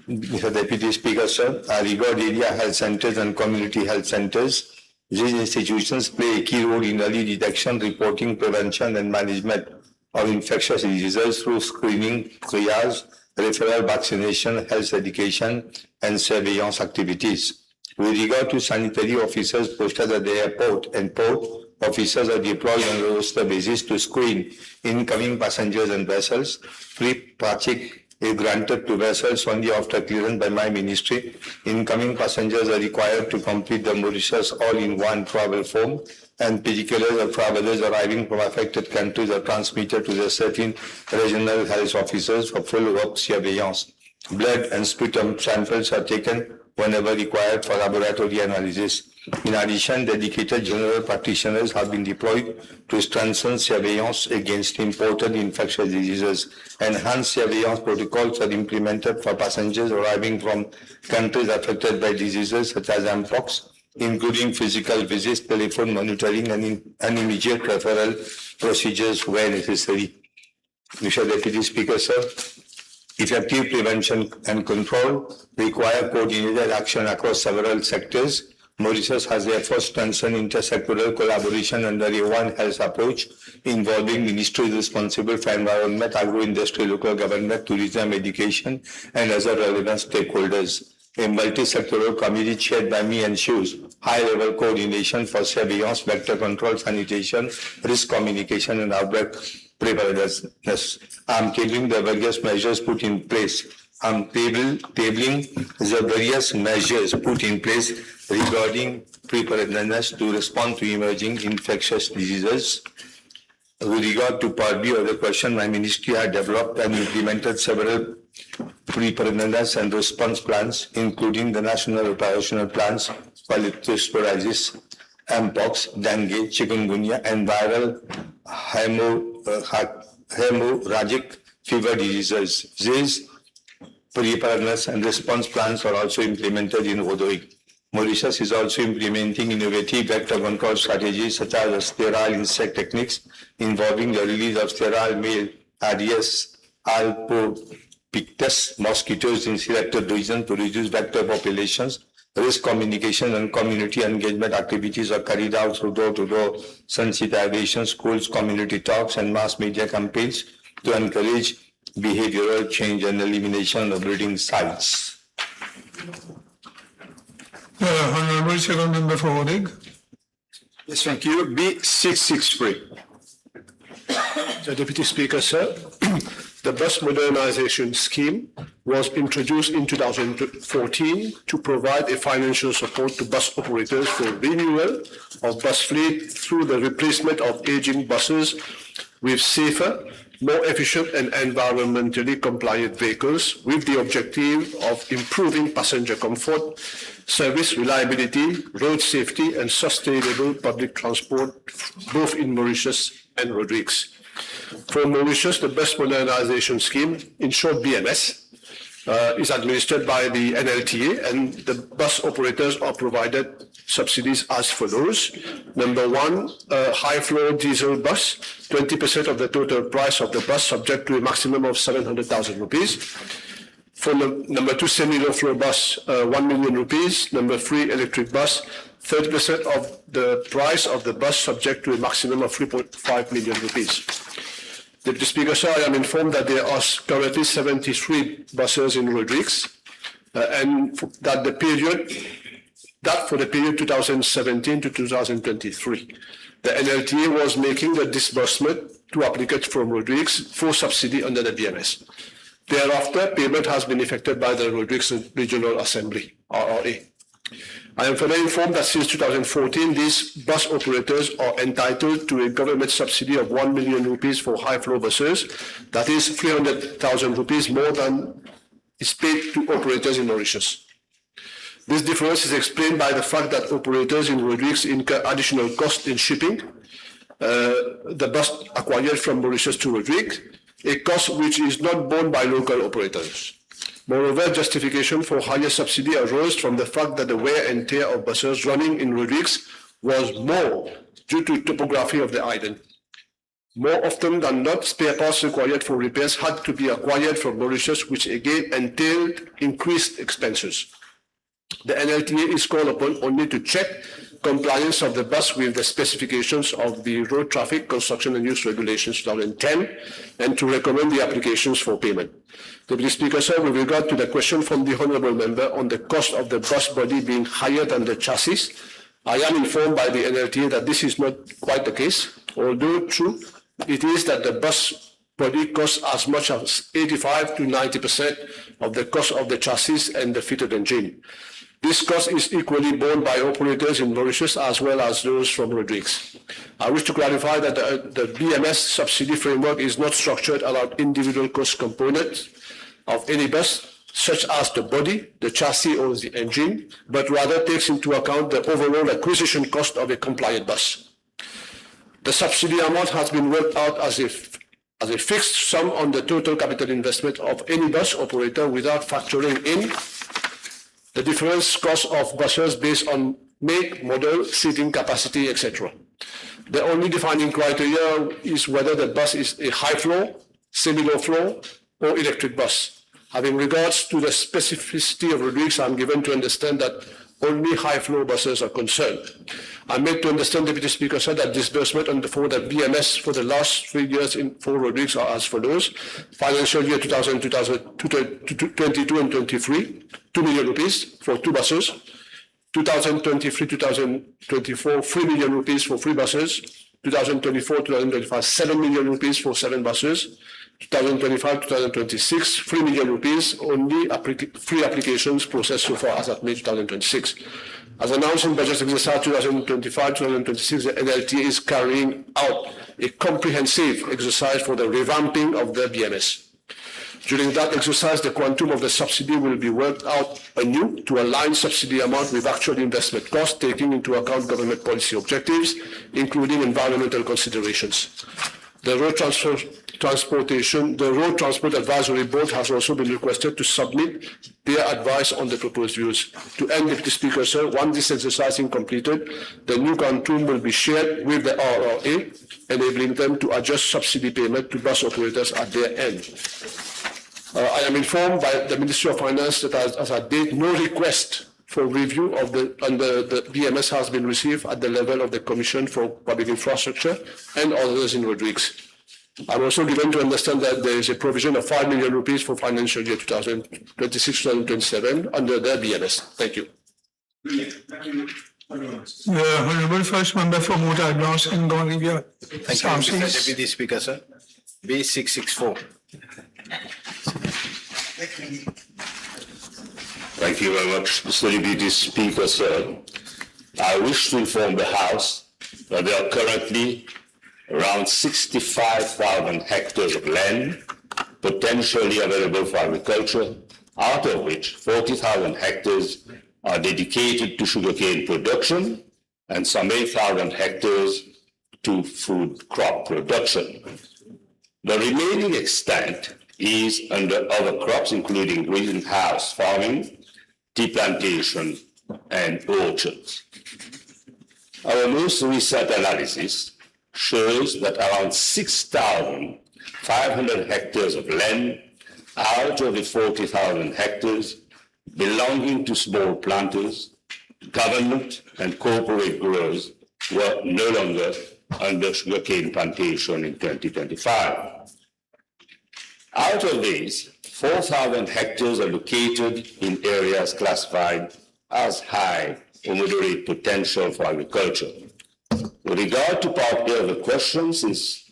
Mister Deputy Speaker, sir, our regard area health centers and community health centers. These institutions play a key role in early detection, reporting, prevention and management of infectious diseases through screening, triage, referral vaccination, health education and surveillance activities. With regard to sanitary officers posted at the airport and port, officers are deployed on a roster basis to screen incoming passengers and vessels. Pre-check is granted to vessels only after clearance by my ministry. Incoming passengers are required to complete the Mauritius all-in-one travel form, and particulars of travelers arriving from affected countries are transmitted to the certain regional health officers for follow-up surveillance. Blood and sputum samples are taken whenever required for laboratory analysis. In addition, dedicated general practitioners have been deployed to strengthen surveillance against imported infectious diseases. Enhanced surveillance protocols are implemented for passengers arriving from countries affected by diseases such as mpox, including physical visits, telephone monitoring and, in, and immediate referral procedures where necessary. Mister Deputy Speaker, sir, effective prevention and control require coordinated action across several sectors, Mauritius has therefore strengthened intersectoral collaboration under a One Health approach involving ministries responsible for environment, agro-industry, local government, tourism, education, and other relevant stakeholders. A multi-sectoral committee chaired by me ensures high-level coordination for surveillance, vector control, sanitation, risk communication, and outbreak preparedness. I'm tabling the various measures put in place. I'm table, tabling the various measures put in place regarding preparedness to respond to emerging infectious diseases. With regard to part B of the question, my ministry had developed and implemented several preparedness and response plans, including the national operational plans for leptospirosis, mpox, dengue, chikungunya, and viral hemo-, uh, ha-, hemorrhagic fever diseases. These preparedness and response plans are also implemented in Rodrigues. Mauritius is also implementing innovative vector control strategies such as sterile insect techniques involving the release of sterile male Aedes albopictus mosquitoes in selected regions to reduce vector populations. Risk communication and community engagement activities are carried out through door-to-door sensitization, schools, community talks, and mass media campaigns to encourage behavioral change and elimination of breeding sites. Uh, Honorable Second Member for Rodrigues. Yes, thank you. B six six three. The Deputy Speaker, sir, the bus modernization scheme was introduced in two thousand fourteen to provide a financial support to bus operators for renewal of bus fleet through the replacement of aging buses with safer, more efficient and environmentally compliant vehicles, with the objective of improving passenger comfort, service reliability, road safety and sustainable public transport, both in Mauritius and Rodrigues. For Mauritius, the bus modernization scheme, in short B M S, uh, is administered by the N L T A, and the bus operators are provided subsidies as follows. Number one, a high floor diesel bus, twenty percent of the total price of the bus, subject to a maximum of seven hundred thousand rupees. For num-, number two, semi-low floor bus, uh, one million rupees. Number three, electric bus, thirty percent of the price of the bus, subject to a maximum of three point five million rupees. Deputy Speaker, sir, I am informed that there are s-, currently seventy-three buses in Rodrigues, uh, and f-, that the period, that for the period two thousand seventeen to two thousand twenty-three, the N L T A was making the disbursement to applicants from Rodrigues for subsidy under the B M S. Thereafter, payment has been effected by the Rodrigues Regional Assembly, R R A. I am further informed that since two thousand fourteen, these bus operators are entitled to a government subsidy of one million rupees for high floor buses, that is three hundred thousand rupees more than is paid to operators in Mauritius. This difference is explained by the fact that operators in Rodrigues incur additional cost in shipping, uh, the bus acquired from Mauritius to Rodrigues, a cost which is not borne by local operators. Moreover, justification for higher subsidy arose from the fact that the wear and tear of buses running in Rodrigues was more due to topography of the island. More often than not, spare parts required for repairs had to be acquired from Mauritius, which again entailed increased expenses. The N L T A is called upon only to check compliance of the bus with the specifications of the Road Traffic Construction and Use Regulations two thousand ten and to recommend the applications for payment. Deputy Speaker, sir, with regard to the question from the honourable member on the cost of the bus body being higher than the chassis, I am informed by the N L T A that this is not quite the case, although true it is that the bus body costs as much as eighty-five to ninety percent of the cost of the chassis and the fitted engine. This cost is equally borne by operators in Mauritius as well as those from Rodrigues. I wish to clarify that the, the B M S subsidy framework is not structured around individual cost components of any bus, such as the body, the chassis or the engine, but rather takes into account the overall acquisition cost of a compliant bus. The subsidy amount has been worked out as a f-, as a fixed sum on the total capital investment of any bus operator without factoring in the different cost of buses based on make, model, seating capacity, et cetera. The only defining criteria is whether the bus is a high floor, semi-low floor, or electric bus. Having regards to the specificity of Rodrigues, I am given to understand that only high floor buses are concerned. I made to understand, Deputy Speaker, sir, that disbursement under, for the B M S for the last three years in, for Rodrigues are as follows. Financial year two thousand, two thousand, twenty-two and twenty-three, two million rupees for two buses. Two thousand twenty-three, two thousand twenty-four, three million rupees for three buses. Two thousand twenty-four, two thousand twenty-five, seven million rupees for seven buses. Two thousand twenty-five, two thousand twenty-six, three million rupees, only applica-, three applications processed so far as at May two thousand twenty-six. As announced in budget exercise two thousand twenty-five, two thousand twenty-six, the N L T A is carrying out a comprehensive exercise for the revamping of the B M S. During that exercise, the quantum of the subsidy will be worked out anew to align subsidy amount with actual investment cost, taking into account government policy objectives, including environmental considerations. The Road Transfer, Transportation, the Road Transport Advisory Board has also been requested to submit their advice on the proposed rules. To end, Deputy Speaker, sir, once this exercise is completed, the new quantum will be shared with the R R A, enabling them to adjust subsidy payment to bus operators at their end. Uh, I am informed by the Ministry of Finance that as, as at date, no request for review of the, under the B M S has been received at the level of the Commission for Public Infrastructure and others in Rodrigues. I'm also given to understand that there is a provision of five million rupees for financial year two thousand twenty-six, two thousand twenty-seven under the B M S. Thank you. The Honorable First Member for Montagnard and Grand Riviere. Thank you, Mister South East. Deputy Speaker, sir. B six six four. Thank you very much, Mister Deputy Speaker, sir. I wish to inform the House that there are currently around sixty-five thousand hectares of land potentially available for agriculture, out of which forty thousand hectares are dedicated to sugarcane production and some eight thousand hectares to food crop production. The remaining extent is under other crops, including greenhouse farming, tea plantation, and orchards. Our most recent analysis shows that around six thousand five hundred hectares of land out of the forty thousand hectares belonging to small planters, government and corporate growers were no longer under sugarcane plantation in twenty twenty-five. Out of these, four thousand hectares are located in areas classified as high or moderate potential for agriculture. With regard to part A of the question, since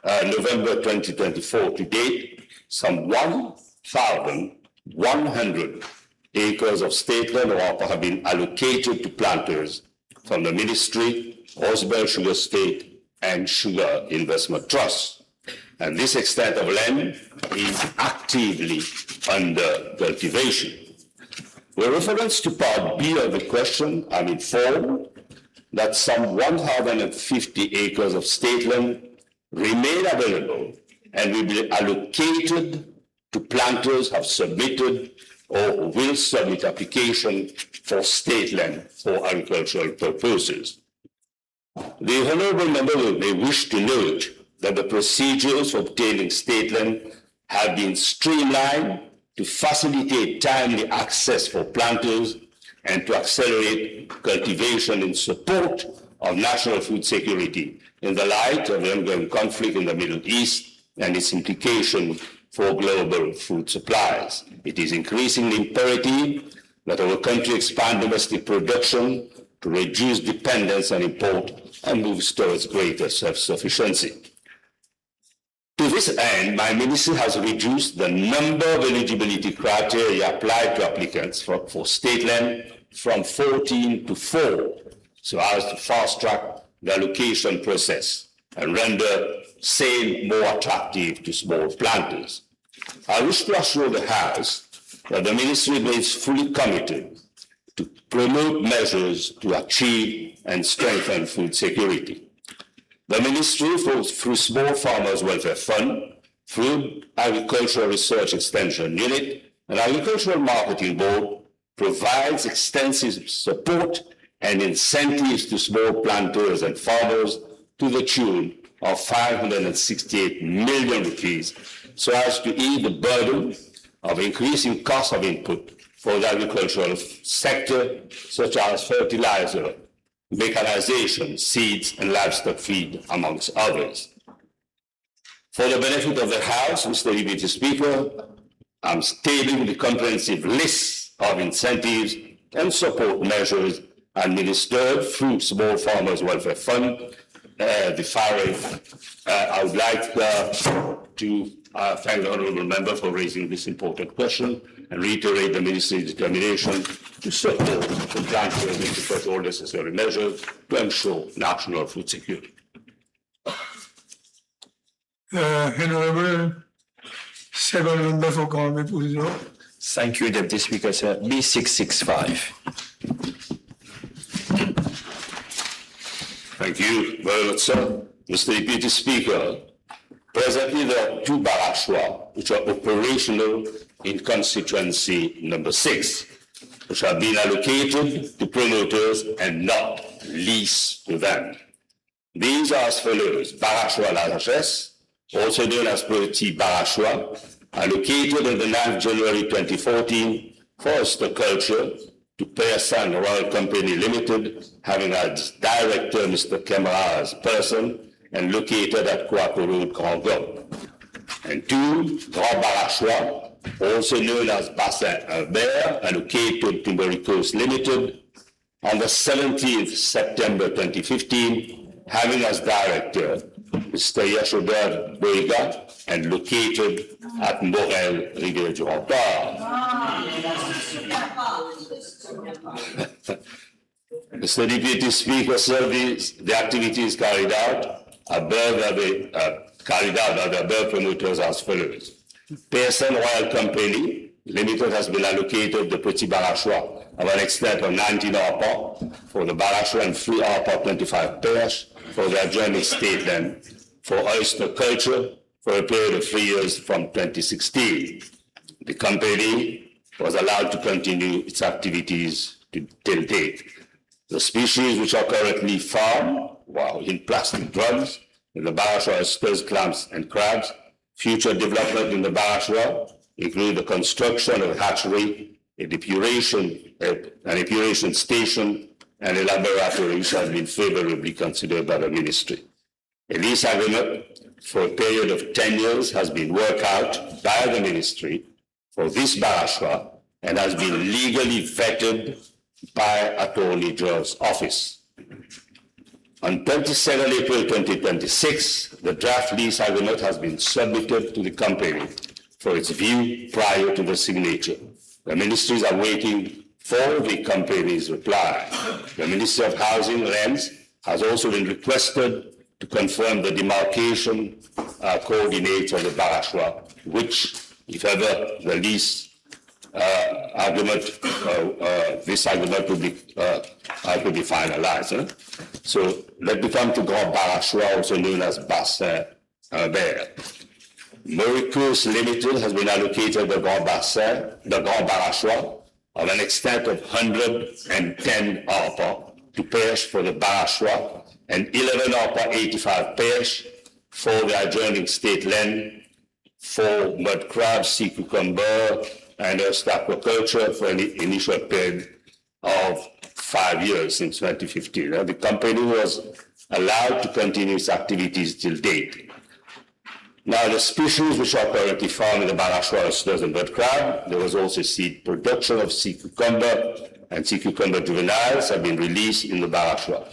uh, November twenty twenty-four to date, some one thousand one hundred acres of state land have been allocated to planters from the Ministry, Ausbel Sugar Estate, and Sugar Investment Trust. And this extent of land is actively under cultivation. With reference to part B of the question, I'm informed that some one thousand and fifty acres of state land remain available and will be allocated to planters have submitted or will submit application for state land for agricultural purposes. The Honorable Member may wish to note that the procedures for obtaining state land have been streamlined to facilitate timely access for planters and to accelerate cultivation in support of national food security in the light of the ongoing conflict in the Middle East and its implication for global food supplies. It is increasingly imperative that our country expand domestic production to reduce dependence on import and moves towards greater self-sufficiency. To this end, my ministry has reduced the number of eligibility criteria applied to applicants for, for state land from fourteen to four, so as to fast track the allocation process and render same more attractive to small planters. I wish to assure the House that the ministry remains fully committed to promote measures to achieve and strengthen food security. The ministry, for, through Small Farmers Welfare Fund, through Agricultural Research Extension Unit and Agricultural Marketing Board, provides extensive support and incentives to small planters and farmers to the tune of five hundred and sixty-eight million rupees, so as to ease the burden of increasing cost of input for the agricultural sector, such as fertilizer, mechanization, seeds, and livestock feed, amongst others. For the benefit of the House, Mister Deputy Speaker, I'm tabling the comprehensive list of incentives and support measures administered through Small Farmers Welfare Fund, uh, the FARWEF. Uh, I would like, uh, to, uh, thank the honourable member for raising this important question and reiterate the ministry's determination to support the country and to take all necessary measures to ensure national food security. Uh, Honourable Second Member for Granville Prouzac. Thank you, Deputy Speaker, sir. B six six five. Thank you very much, sir. Mister Deputy Speaker, presently there are two barrachoirs which are operational in constituency number six, which have been allocated to promoters and not leased to them. These are as follows: Barrachois La Sagesse, also known as Petit Barrachois, allocated on the ninth January twenty fourteen for oyster culture to Pearson Royal Company Limited, having as director Mister Kemraz Pearson and located at Coaco Road, Grand Gonâve. And two, Grand Barrachois, also known as Bassin Herbert, allocated to Mauricoast Limited, on the seventeenth September twenty fifteen, having as director Mister Yashodhar Boiga and located at Morel, Rivière du Rempart. Mister Deputy Speaker, sir, the, the activities carried out above are the, uh, carried out by the above promoters as follows. Pearson Royal Company Limited has been allocated the Petit Barrachois of an extent of nineteen arpents for the barrachois and three arpents twenty-five perches for the adjoining state land for oyster culture for a period of three years from twenty sixteen. The company was allowed to continue its activities to, till date. The species which are currently farmed, while in plastic drums, in the barrachois oysters, clams, and crabs. Future development in the barrachois include the construction of a hatchery, a depuration, a, an epuration station, and a laboratory, which has been favorably considered by the ministry. A lease agreement for a period of ten years has been worked out by the ministry for this barrachois and has been legally vetted by Attorney General's office. On twenty-second April twenty twenty-six, the draft lease agreement has been submitted to the company for its view prior to the signature. The ministry is awaiting for the company's reply. The Ministry of Housing, Lands has also been requested to confirm the demarcation, uh, coordinates of the barrachois, which, if ever the lease, uh, agreement, uh, uh, this agreement will be, uh, uh, will be finalized, eh? So let me come to Grand Barrachois, also known as Bassin Herbert. Mauricoast Limited has been allocated the Grand Bassin, the Grand Barrachois, of an extent of hundred and ten arpents to perches for the barrachois and eleven arpents eighty-five perches for the adjoining state land for mud crab, sea cucumber, and oyster aquaculture for an initial period of five years since twenty fifteen. Uh, the company was allowed to continue its activities till date. Now, the species which are currently found in the barrachois oysters and mud crab, there was also seed production of sea cucumber, and sea cucumber juveniles have been released in the barrachois.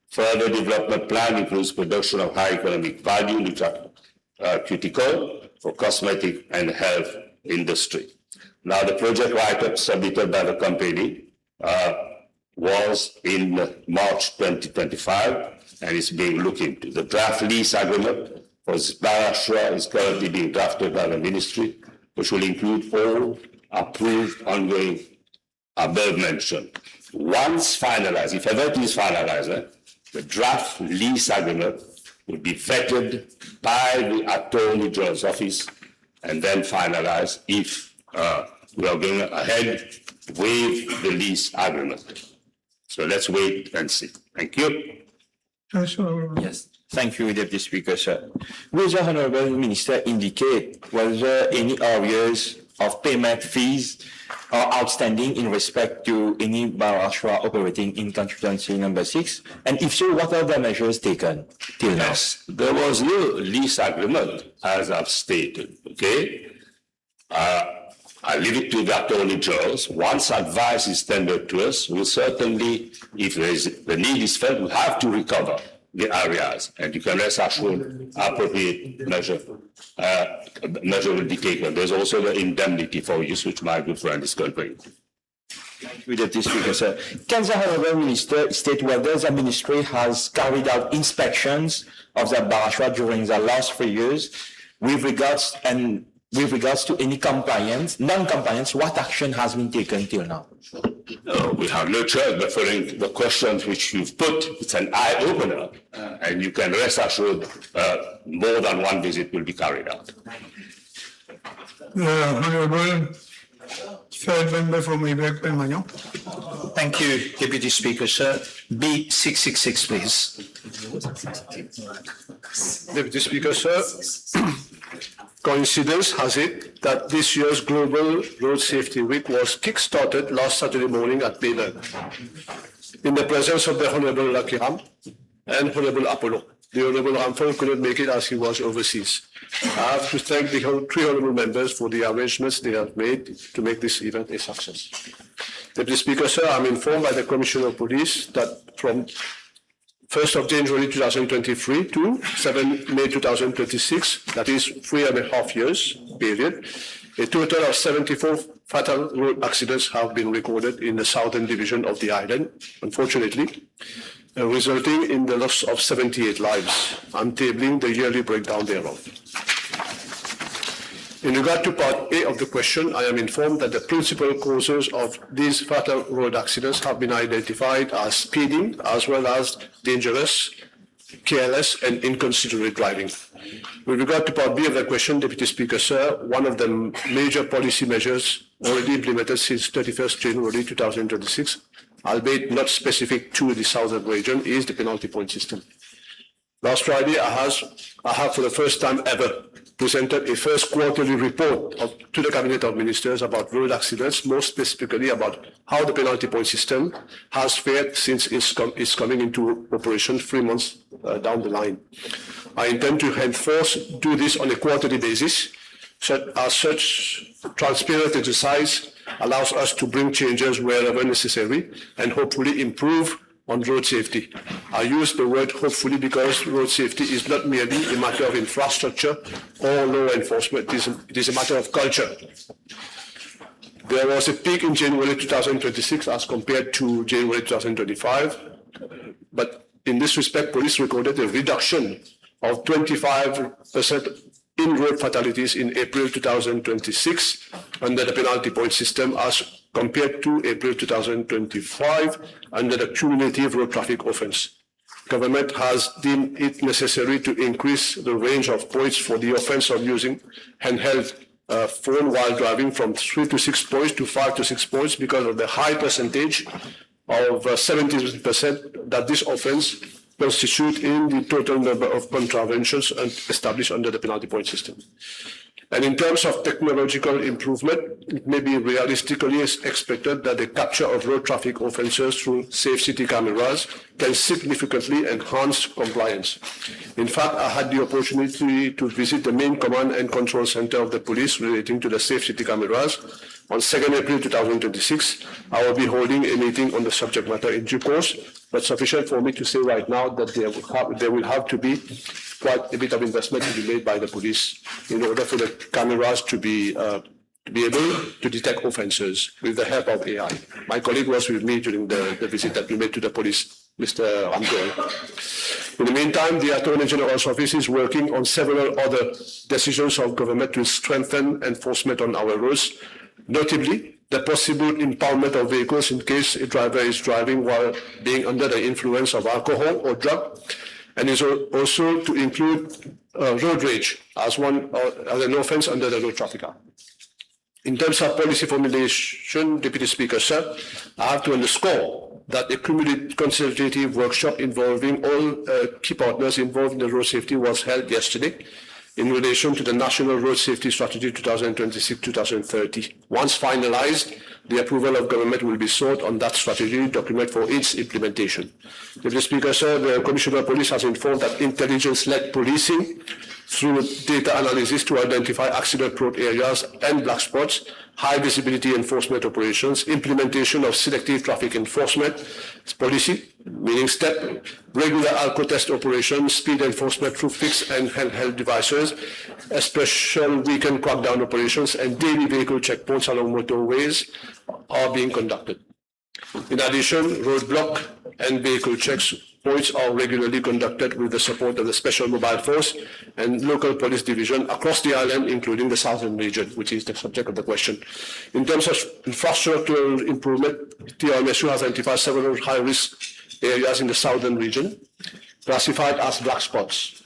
Further development plan includes production of high economic value nutra-, uh, cuticle for cosmetic and health industry. Now, the project write-up submitted by the company, uh, was in March twenty twenty-five and is being looked into. The draft lease agreement for Barrachois is currently being drafted by the ministry, which will include all approved ongoing above mentioned. Once finalized, if ever it is finalized, eh, the draft lease agreement will be vetted by the Attorney General's office and then finalized if, uh, we are going ahead with the lease agreement. So let's wait and see. Thank you. Yes, Honourable. Yes. Thank you, Deputy Speaker, sir. Will the Honourable Minister indicate whether any arrears of payment fees are outstanding in respect to any Baharashwar operating in constituency number six? And if so, what are the measures taken till now? Yes, there was no lease agreement, as I've stated, okay? Uh, I leave it to the Attorney General. Once advice is tendered to us, we'll certainly, if there is, the need is felt, we have to recover the arrears, and you can rest assured appropriate measure, uh, measure will be taken. There's also the indemnity for use, which my good friend is conveying. Thank you, Deputy Speaker, sir. Can the Honourable Minister state whether the Ministry has carried out inspections of the Baharashwar during the last three years with regards and with regards to any compliance, non-compliance, what action has been taken till now? Uh, we have no choice but following the questions which you've put. It's an eye-opener, uh, and you can rest assured, uh, more than one visit will be carried out. Uh, Honourable Third Member from Rivière-Quémain. Thank you, Deputy Speaker, sir. B six six six, please. Deputy Speaker, sir. Coincidence has it that this year's Global Road Safety Week was kick-started last Saturday morning at Baie Verte, in the presence of the Honourable Lakiram and Honourable Apollo. The Honourable Ramphal could not make it as he was overseas. I have to thank the whole three Honourable Members for the arrangements they have made to make this event a success. Deputy Speaker, sir, I am informed by the Commissioner of Police that from first of January two thousand twenty-three to seven May two thousand twenty-six, that is three and a half years period, a total of seventy-four fatal road accidents have been recorded in the southern division of the island, unfortunately, uh, resulting in the loss of seventy-eight lives. I'm tabling the yearly breakdown thereof. In regard to part A of the question, I am informed that the principal causes of these fatal road accidents have been identified as speeding as well as dangerous, careless and inconsiderate driving. With regard to part B of the question, Deputy Speaker, sir, one of the major policy measures already implemented since thirty-first January two thousand twenty-six, albeit not specific to the southern region, is the penalty point system. Last Friday, I has, I have for the first time ever presented a first quarterly report of, to the Cabinet of Ministers about road accidents, more specifically about how the penalty point system has fared since it's com-, it's coming into operation three months, uh, down the line. I intend to henceforth do this on a quarterly basis, such, as such transparent exercise allows us to bring changes wherever necessary and hopefully improve on road safety. I use the word hopefully because road safety is not merely a matter of infrastructure or law enforcement, it is, it is a matter of culture. There was a peak in January two thousand twenty-six as compared to January two thousand twenty-five, but in this respect, police recorded a reduction of twenty-five percent in road fatalities in April two thousand twenty-six under the penalty point system as compared to April two thousand twenty-five under the cumulative road traffic offence. Government has deemed it necessary to increase the range of points for the offence of using handheld, uh, phone while driving from three to six points to five to six points because of the high percentage of, uh, seventy percent that this offence constitute in the total number of contraventions and established under the penalty point system. And in terms of technological improvement, it may be realistically expected that the capture of road traffic offences through safe city cameras can significantly enhance compliance. In fact, I had the opportunity to visit the main command and control centre of the police relating to the safe city cameras. On second April two thousand twenty-six, I will be holding a meeting on the subject matter in due course, but sufficient for me to say right now that there will have, there will have to be quite a bit of investment to be made by the police in order for the cameras to be, uh, to be able to detect offences with the help of A I. My colleague was with me during the, the visit that we made to the police, Mister Ramdol. In the meantime, the Attorney General's office is working on several other decisions of government to strengthen enforcement on our roads, notably the possible impoundment of vehicles in case a driver is driving while being under the influence of alcohol or drug, and is al-, also to include, uh, road rage as one, uh, as an offence under the Road Traffic Act. In terms of policy formulation, Deputy Speaker, sir, I have to underscore that a cumulative consultative workshop involving all, uh, key partners involved in the road safety was held yesterday. in relation to the National Road Safety Strategy two thousand twenty-six two thousand thirty. Once finalized, the approval of government will be sought on that strategy document for its implementation. Deputy Speaker, sir, the Commissioner of Police has informed that intelligence-led policing through data analysis to identify accident-prone areas and black spots, high visibility enforcement operations, implementation of selective traffic enforcement policy, meaning STEP, regular alcohol test operations, speed enforcement through fixed and handheld devices, a special weekend crackdown operations, and daily vehicle checkpoints along motorways are being conducted. In addition, roadblock and vehicle checks points are regularly conducted with the support of the Special Mobile Force and local police division across the island, including the southern region, which is the subject of the question. In terms of infrastructural improvement, T R M S U has identified several high-risk areas in the southern region, classified as black spots,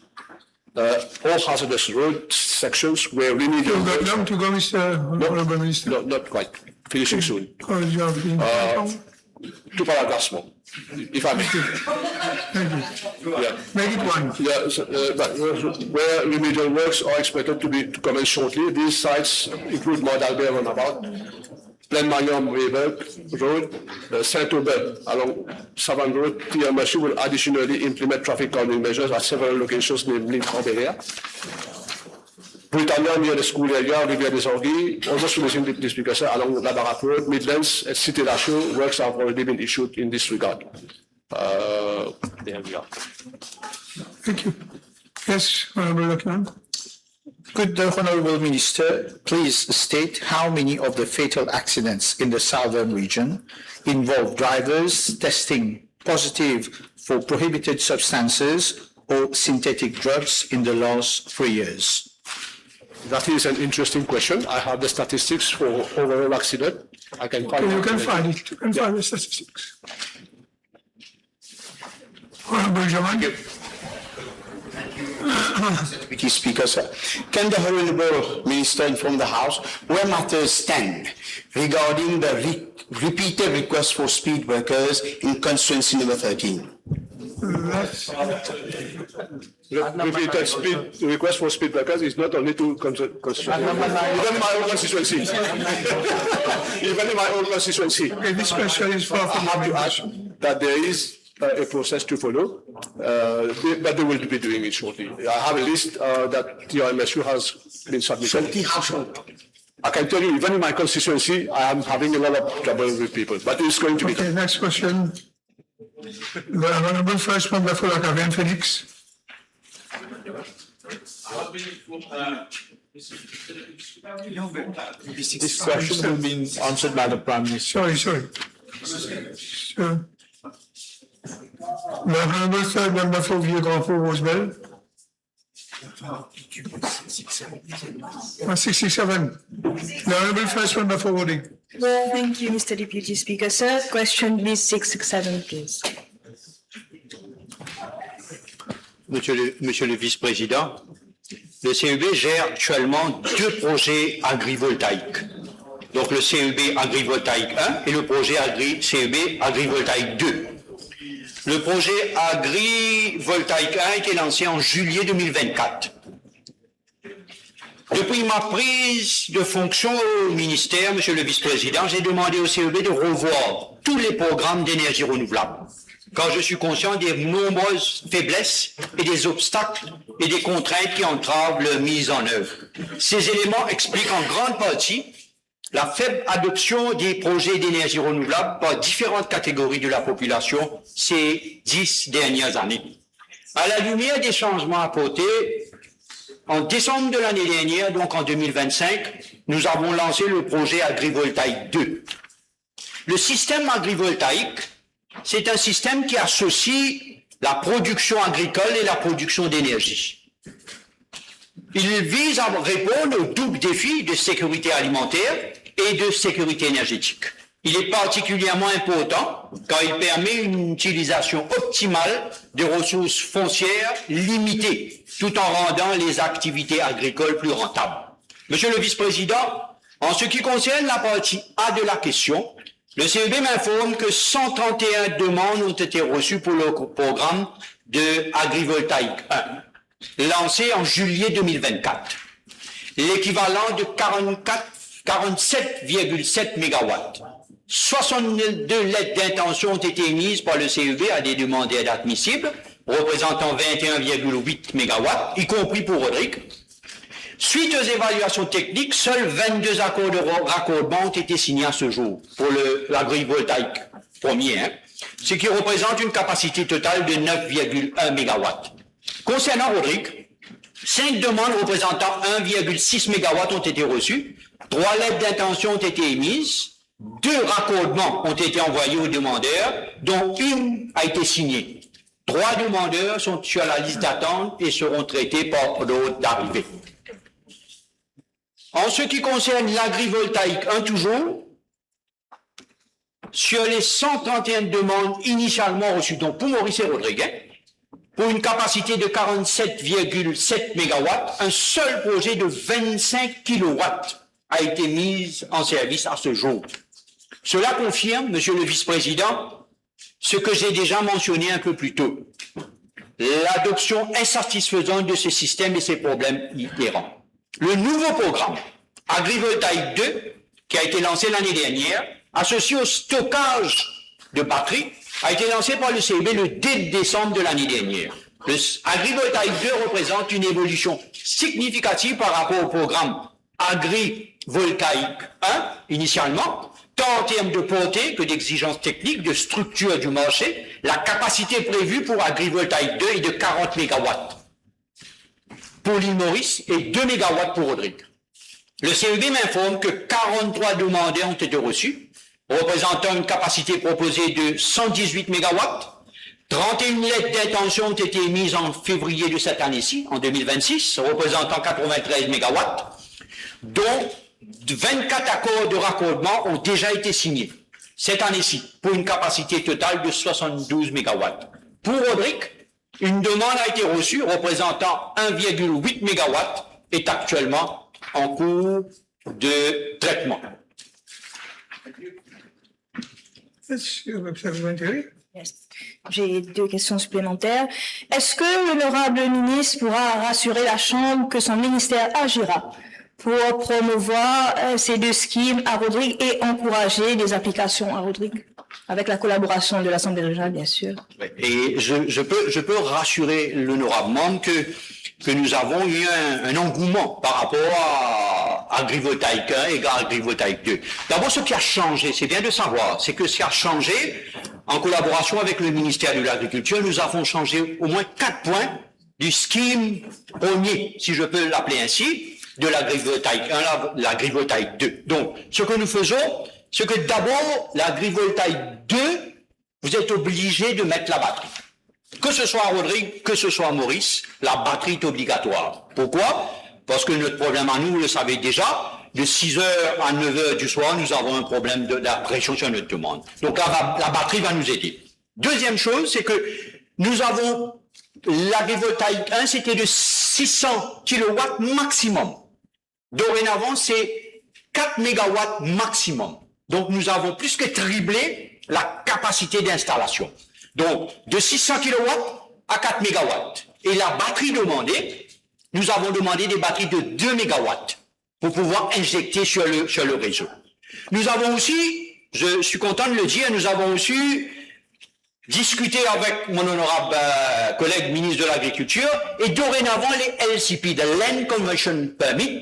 uh, or hazardous road sections where remedial You got works long to go, Mister No, Honorable Minister? No, not quite. Finishing soon. Because you have been Uh, Two paragraphs more, if I may. Thank you. Yeah. Make it one. Yeah, so, uh, but, uh, where remedial works are expected to be, to commence shortly, these sites include Mont Albert Roundabout, Plaine Marion Rayburg Road, uh, Saint-Aubin along Savane Road. T R M S U will additionally implement traffic calming measures at several locations, namely Grand Bel Air, Britannia near the school area, Rivière des Anguilles, almost finishing the, this week, sir, along Labarre Road, Midlands, at Cité Lachaux, works have already been issued in this regard. Uh, there we are. Thank you. Yes, Honorable Lieutenant. Could the Honorable Minister please state how many of the fatal accidents in the southern region involve drivers testing positive for prohibited substances or synthetic drugs in the last three years? That is an interesting question. I have the statistics for overall accident. I can find You out can later. find it. You can Yeah. find the statistics. Honorable Jamal. Deputy Speaker, sir. Can the Honorable Minister inform the House where matters stand regarding the re-, repeated request for speed breakers in constituency number thirteen? That's Re-, repeated speed, request for speed breakers is not only to con-, constituency. Even my own constituency. Even in my own constituency. Okay, this question is far from I have to add that there is, uh, a process to follow, uh, they, but they will be doing it shortly. I have a list, uh, that T R M S U has been submitted. Shortly, how short? I can tell you, even in my constituency, I am having a lot of trouble with people, but it's going to be Okay, done. Next question. The Honorable First Member for La Caverne, Felix. This question will be answered by the Prime Minister. Sorry, sorry. Sir. The Honorable Third Member for Vieux Grand Port, Rosebel. Ah, six six seven. The Honorable First Member for Roding. Thank you, Mister Deputy Speaker. Sir, question, please, six six seven, please. Monsieur le, Monsieur le Vice-Président, le C E B gère actuellement deux projets agrivoltaïques. Donc le C E B agrivoltaïque un et le projet agri-, C E B agrivoltaïque deux. Le projet agrivoltaïque un a été lancé en juillet deux mille vingt-quatre. Depuis ma prise de fonction au ministère, Monsieur le Vice-Président, j'ai demandé au C E B de revoir tous les programmes d'énergie renouvelable, car je suis conscient des nombreuses faiblesses et des obstacles et des contraintes qui entravent leur mise en œuvre. Ces éléments expliquent en grande partie la faible adoption des projets d'énergie renouvelable par différentes catégories de la population ces dix dernières années. À la lumière des changements apportés, en décembre de l'année dernière, donc en deux mille vingt-cinq, nous avons lancé le projet agrivoltaïque deux. Le système agrivoltaïque, c'est un système qui associe la production agricole et la production d'énergie. Il vise à répondre au double défi de sécurité alimentaire et de sécurité énergétique. Il est particulièrement important car il permet une utilisation optimale des ressources foncières limitées, tout en rendant les activités agricoles plus rentables. Monsieur le Vice-Président, en ce qui concerne la partie A de la question, le C E B m'informe que cent trente et un demandes ont été reçues pour le programme de agrivoltaïque un. lansé an zilie de mil vennkat, lekivalan de karannkat, karannset virgil set megawat. Swasannde let d'intansion ont été émises par le C E B à des demandeurs admissibles, représentant vingt et un virgule huit mégawatts, y compris pour Rodrig. Suite aux évaluations techniques, seuls vingt-deux accords de ra-, raccordement ont été signés à ce jour pour le, l'agrivoltaïque premier, hein, ce qui représente une capacité totale de neuf virgule un mégawatts. Concernant Rodrig, cinq demandes représentant un virgule six mégawatts ont été reçues, trois lettres d'intention ont été émises, deux raccordements ont été envoyés aux demandeurs, dont une a été signée. Trois demandeurs sont sur la liste d'attente et seront traités par ordre d'arrivée. En ce qui concerne l'agrivoltaïque un toujours, sur les cent trente et un demandes initialement reçues, donc pour Maurice et Rodrig, hein, pour une capacité de quarante-sept virgule sept mégawatts, un seul projet de vingt-cinq kilowatts a été mis en service à ce jour. Cela confirme, Monsieur le Vice-Président, ce que j'ai déjà mentionné un peu plus tôt, l'adoption insatisfaisante de ce système et ses problèmes inhérents. Le nouveau programme agrivoltaïque deux, qui a été lancé l'année dernière, associé au stockage de batteries, a été lancé par le C E B le deux décembre de l'année dernière. Le s-, agrivoltaïque deux représente une évolution significative par rapport au programme agrivoltaïque un, initialement, tant en termes de portée que d'exigences techniques, de structure du marché. La capacité prévue pour agrivoltaïque deux est de quarante mégawatts pour l'île Maurice et deux mégawatts pour Rodrig. Le C E B m'informe que quarante-trois demandeurs ont été reçus, représentant une capacité proposée de cent dix-huit mégawatts. Trente et une lettres d'intention ont été émises en février de cette année-ci, en deux mille vingt-six, représentant quatre-vingt-treize mégawatts, dont vingt-quatre accords de raccordement ont déjà été signés cette année-ci, pour une capacité totale de soixante-douze mégawatts. Pour Rodrig, une demande a été reçue représentant un virgule huit mégawatts, est actuellement en cours de traitement. Est-ce que vous avez entendu ? Yes. J'ai deux questions supplémentaires. Est-ce que l'honorable ministre pourra rassurer la Chambre que son ministère agira pour promouvoir, euh, ces deux schemes à Rodrig et encourager des applications à Rodrig, avec la collaboration de l'Assemblée régionale, bien sûr ? Et je, je peux, je peux rassurer l'honorable membre que, que nous avons eu un, un engouement par rapport à agrivoltaïque un et agrivoltaïque deux. D'abord, ce qui a changé, c'est bien de savoir, c'est que ce qui a changé, en collaboration avec le ministère de l'Agriculture, nous avons changé au moins quatre points du scheme premier, si je peux l'appeler ainsi, de l'agrivoltaïque un, la-, l'agrivoltaïque deux. Donc, ce que nous faisons, c'est que d'abord, l'agrivoltaïque deux, vous êtes obligé de mettre la batterie. Que ce soit à Rodrig, que ce soit à Maurice, la batterie est obligatoire. Pourquoi ? Parce que notre problème à nous, vous le savez déjà, de six heures à neuf heures du soir, nous avons un problème de, de la pression sur notre demande. Donc la, la batterie va nous aider. Deuxième chose, c'est que nous avons, l'agrivoltaïque un, c'était de six cents kilowatts maximum. Dorénavant, c'est quatre mégawatts maximum. Donc, nous avons plus que triplé la capacité d'installation. Donc, de six cents kilowatts à quatre mégawatts. Et la batterie demandée, nous avons demandé des batteries de deux mégawatts pour pouvoir injecter sur le, sur le réseau. Nous avons aussi, je suis content de le dire, nous avons aussi discuté avec mon honorable, euh, collègue ministre de l'Agriculture, et dorénavant, les L C P, de Land Conversion Permit,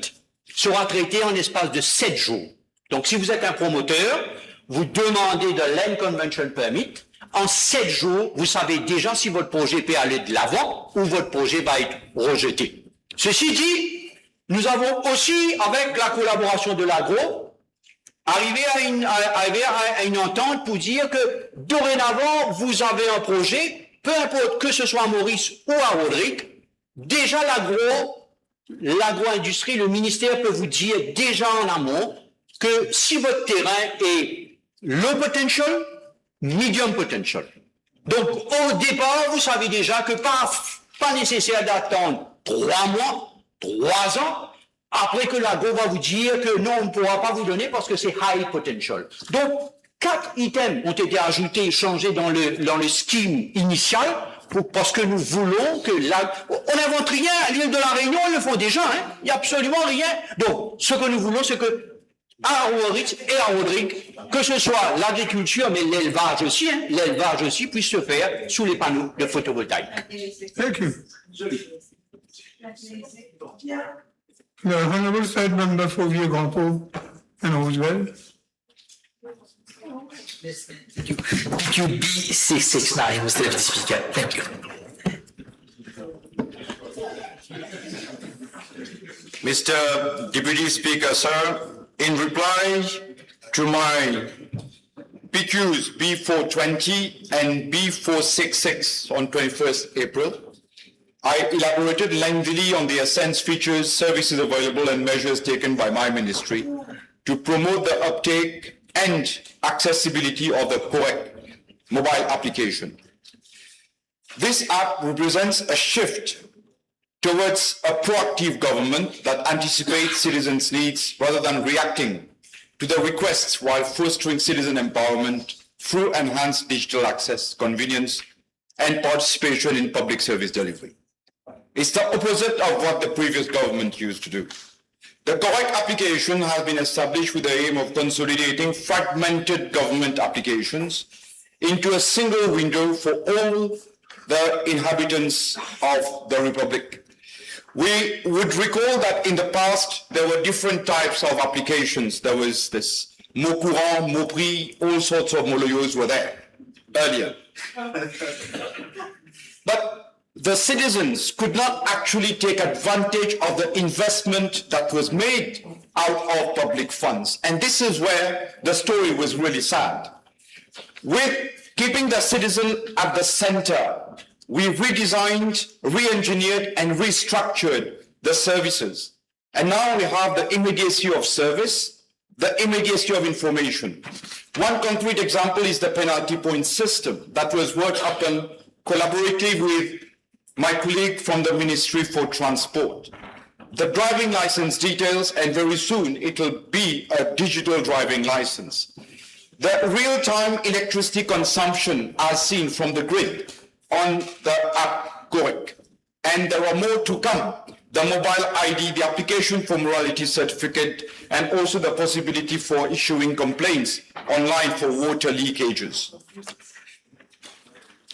sera traité en l'espace de sept jours. Donc, si vous êtes un promoteur, vous demandez de Land Conversion Permit, en sept jours, vous savez déjà si votre projet peut aller de l'avant ou votre projet va être rejeté. Ceci dit, nous avons aussi, avec la collaboration de l'agro, arrivé à une, à, arrivé à, à une entente pour dire que dorénavant, vous avez un projet, peu importe que ce soit à Maurice ou à Rodrig, déjà l'agro, l'agro-industrie, le ministère peut vous dire déjà en amont que si votre terrain est low potential, medium potential. Donc, au départ, vous savez déjà que pas, pas nécessaire d'attendre trois mois, trois ans, après que l'agro va vous dire que non, on ne pourra pas vous donner parce que c'est high potential. Donc, quatre items ont été ajoutés, changés dans le, dans le scheme initial pour, parce que nous voulons que la, on n'invente rien, à l'île de la Réunion, ils le font déjà, hein. Il n'y a absolument rien. Donc, ce que nous voulons, c'est que à Rooirts et à Rodrigues, que ce soit l'agriculture, mais l'élevage aussi, hein, l'élevage aussi puisse se faire sous les panneaux de photovoltaïque. Thank you. The Honorable State Member for Vieux Grand Port and Roosevelt. Could you, could you be six six nine, Mister Deputy Speaker? Thank you. Mister Deputy Speaker, sir, in reply to my P Qs B four twenty and B four six six on twenty-first April, I elaborated lengthily on the ASCEND's features, services available and measures taken by my ministry to promote the uptake and accessibility of the COREC mobile application. This app represents a shift towards a proactive government that anticipates citizens' needs rather than reacting to the requests while fostering citizen empowerment through enhanced digital access, convenience, and participation in public service delivery. It's the opposite of what the previous government used to do. The COREC application has been established with the aim of consolidating fragmented government applications into a single window for all the inhabitants of the Republic. We would recall that in the past, there were different types of applications. There was this Mon Courant, Mon Prix, all sorts of Mon Loyaux were there earlier. But the citizens could not actually take advantage of the investment that was made out of public funds. And this is where the story was really sad. With keeping the citizen at the center, we redesigned, re-engineered, and restructured the services. And now we have the immediacy of service, the immediacy of information. One concrete example is the penalty point system that was worked upon collaboratively with my colleague from the Ministry for Transport. The driving license details, and very soon it'll be a digital driving license. The real-time electricity consumption as seen from the grid on the app COREC. And there are more to come. The mobile I D, the application for morality certificate, and also the possibility for issuing complaints online for water leakages.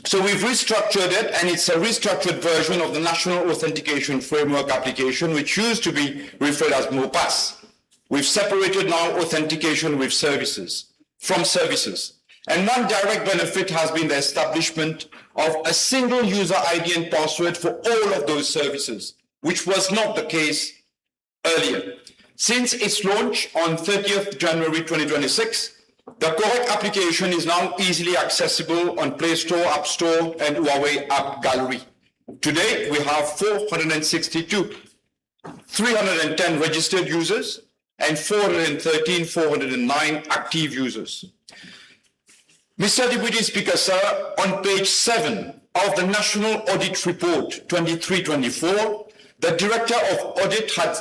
So we've restructured it, and it's a restructured version of the National Authentication Framework application, which used to be referred as MOPASS. We've separated now authentication with services, from services. And one direct benefit has been the establishment of a single user I D and password for all of those services, which was not the case earlier. Since its launch on thirtieth January twenty twenty-six, the COREC application is now easily accessible on Play Store, App Store, and Huawei App Gallery. Today, we have four hundred sixty-two, three hundred ten registered users, and four hundred thirteen, four hundred nine active users. Mister Deputy Speaker, sir, on page seven of the National Audit Report twenty-three twenty-four, the Director of Audit had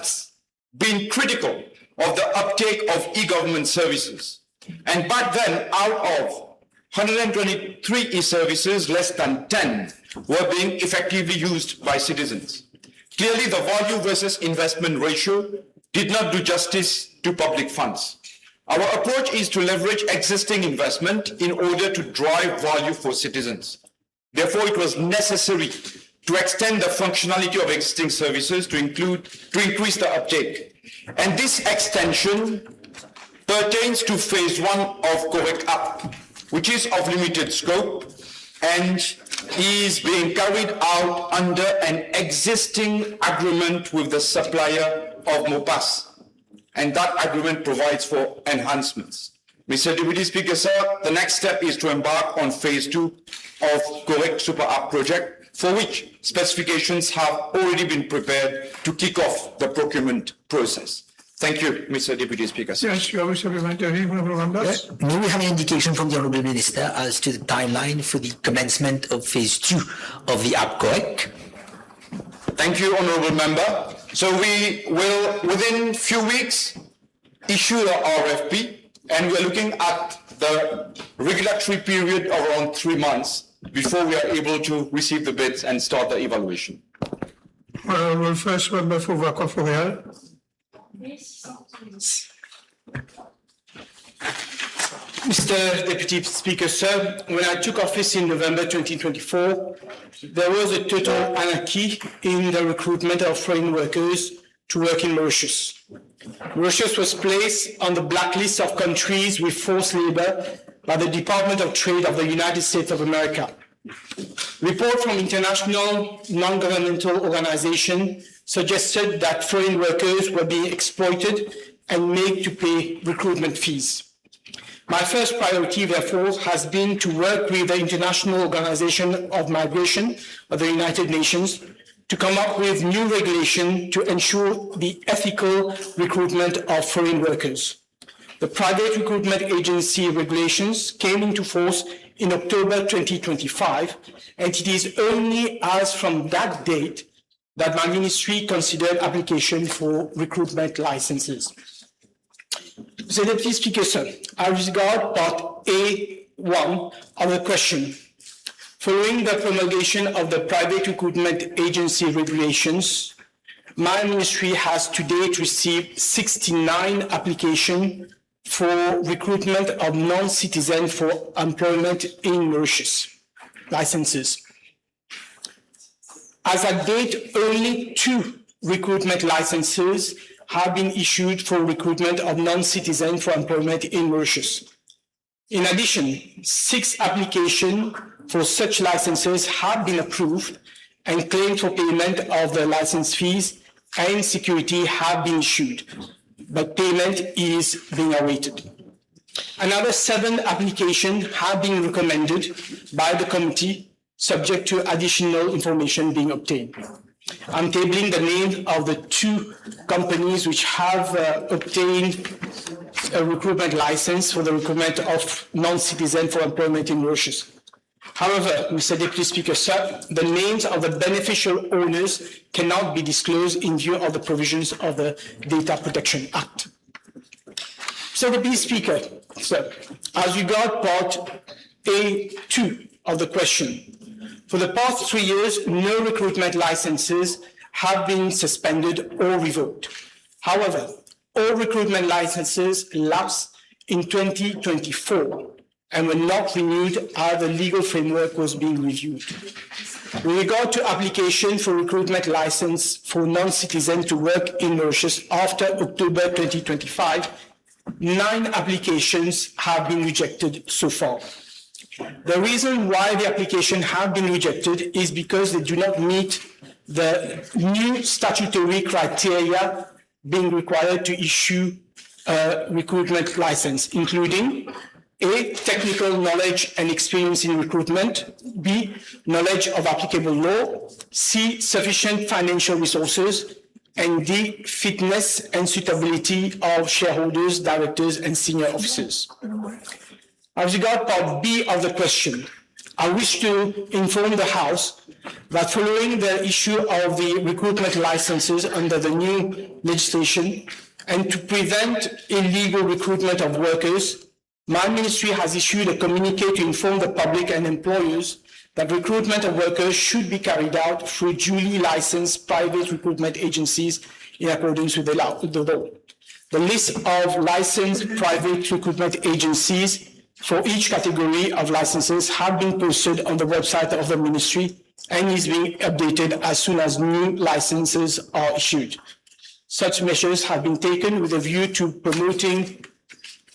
been critical of the uptake of e-government services. And back then, out of hundred and twenty-three e-services, less than ten were being effectively used by citizens. Clearly, the value versus investment ratio did not do justice to public funds. Our approach is to leverage existing investment in order to drive value for citizens. Therefore, it was necessary to extend the functionality of existing services to include, to increase the uptake. And this extension pertains to phase one of COREC App, which is of limited scope and is being carried out under an existing agreement with the supplier of MOPASS. And that agreement provides for enhancements. Mister Deputy Speaker, sir, the next step is to embark on phase two of COREC Super App project, for which specifications have already been prepared to kick off the procurement process. Thank you, Mister Deputy Speaker, sir. Yes, you have a supplementary, Honorable Ramdas? Uh, may we have an indication from the Honourable Minister as to the timeline for the commencement of phase two of the app COREC? Thank you, Honourable Member. So we will, within few weeks, issue a R F P, and we're looking at the regulatory period of around three months. before we are able to receive the bids and start the evaluation. Honorable First Member for Vacoas Fort-Royal. Mister Deputy Speaker, sir, when I took office in November twenty twenty-four, there was a total anarchy in the recruitment of foreign workers to work in Mauritius. Mauritius was placed on the blacklist of countries with forced labor by the Department of Trade of the United States of America. Report from international non-governmental organization suggested that foreign workers were being exploited and made to pay recruitment fees. My first priority, therefore, has been to work with the International Organization of Migration of the United Nations to come up with new regulation to ensure the ethical recruitment of foreign workers. The private recruitment agency regulations came into force in October twenty twenty-five, and it is only as from that date that my ministry considered application for recruitment licenses. Mister Deputy Speaker, sir, as regard part A one of the question, following the promulgation of the private recruitment agency regulations, my ministry has to date received sixty-nine applications for recruitment of non-citizen for employment in Mauritius. Licenses. As at date, only two recruitment licenses have been issued for recruitment of non-citizen for employment in Mauritius. In addition, six applications for such licenses have been approved and claims for payment of the license fees and security have been issued, but payment is being awaited. Another seven applications have been recommended by the committee, subject to additional information being obtained. I'm tabling the name of the two companies which have, uh, obtained a recruitment license for the recruitment of non-citizen for employment in Mauritius. However, Mister Deputy Speaker, sir, the names of the beneficial owners cannot be disclosed in view of the provisions of the Data Protection Act. Mister Deputy Speaker, sir, as regard part A two of the question, for the past three years, no recruitment licenses have been suspended or revoked. However, all recruitment licenses lapsed in twenty twenty-four and were not renewed as the legal framework was being reviewed. With regard to application for recruitment license for non-citizen to work in Mauritius after October twenty twenty-five, nine applications have been rejected so far. The reason why the application have been rejected is because they do not meet the new statutory criteria being required to issue a recruitment license, including A, technical knowledge and experience in recruitment, B, knowledge of applicable law, C, sufficient financial resources, and D, fitness and suitability of shareholders, directors, and senior officers. As regard part B of the question, I wish to inform the House that following the issue of the recruitment licenses under the new legislation and to prevent illegal recruitment of workers, my ministry has issued a communique to inform the public and employers that recruitment of workers should be carried out through duly licensed private recruitment agencies in accordance with the law. The list of licensed private recruitment agencies for each category of licenses have been posted on the website of the ministry and is being updated as soon as new licenses are issued. Such measures have been taken with a view to promoting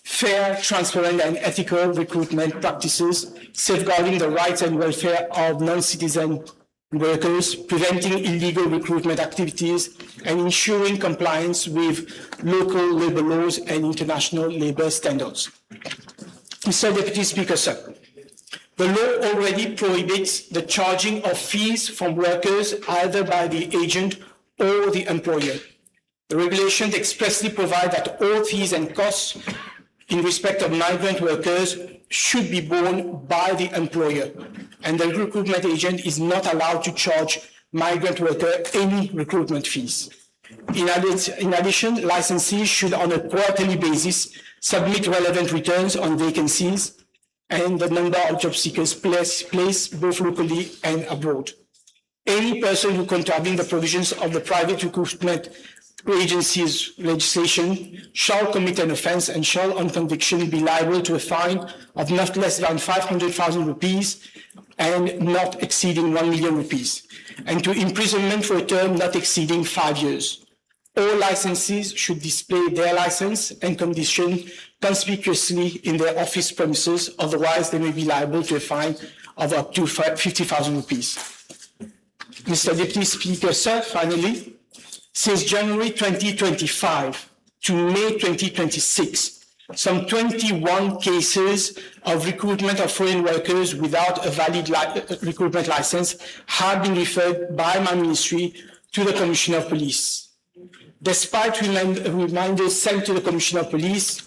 fair, transparent and ethical recruitment practices, safeguarding the rights and welfare of non-citizen workers, preventing illegal recruitment activities, and ensuring compliance with local labour laws and international labour standards. Mister Deputy Speaker, sir, the law already prohibits the charging of fees from workers either by the agent or the employer. The regulations expressly provide that all fees and costs in respect of migrant workers should be borne by the employer, and the recruitment agent is not allowed to charge migrant worker any recruitment fees. In addi-, in addition, licensees should, on a quarterly basis, submit relevant returns on vacancies and the number of job seekers place, placed both locally and abroad. Any person who contravene the provisions of the Private Recruitment Agencies legislation shall commit an offence and shall, on conviction, be liable to a fine of not less than five hundred thousand rupees and not exceeding one million rupees, and to imprisonment for a term not exceeding five years. All licensees should display their license and condition conspicuously in their office premises, otherwise they may be liable to a fine of up to fi-, fifty thousand rupees. Mister Deputy Speaker, sir, finally, since January twenty twenty-five to May twenty twenty-six, some twenty-one cases of recruitment of foreign workers without a valid li-, uh, recruitment license have been referred by my ministry to the Commissioner of Police. Despite remind-, reminders sent to the Commissioner of Police,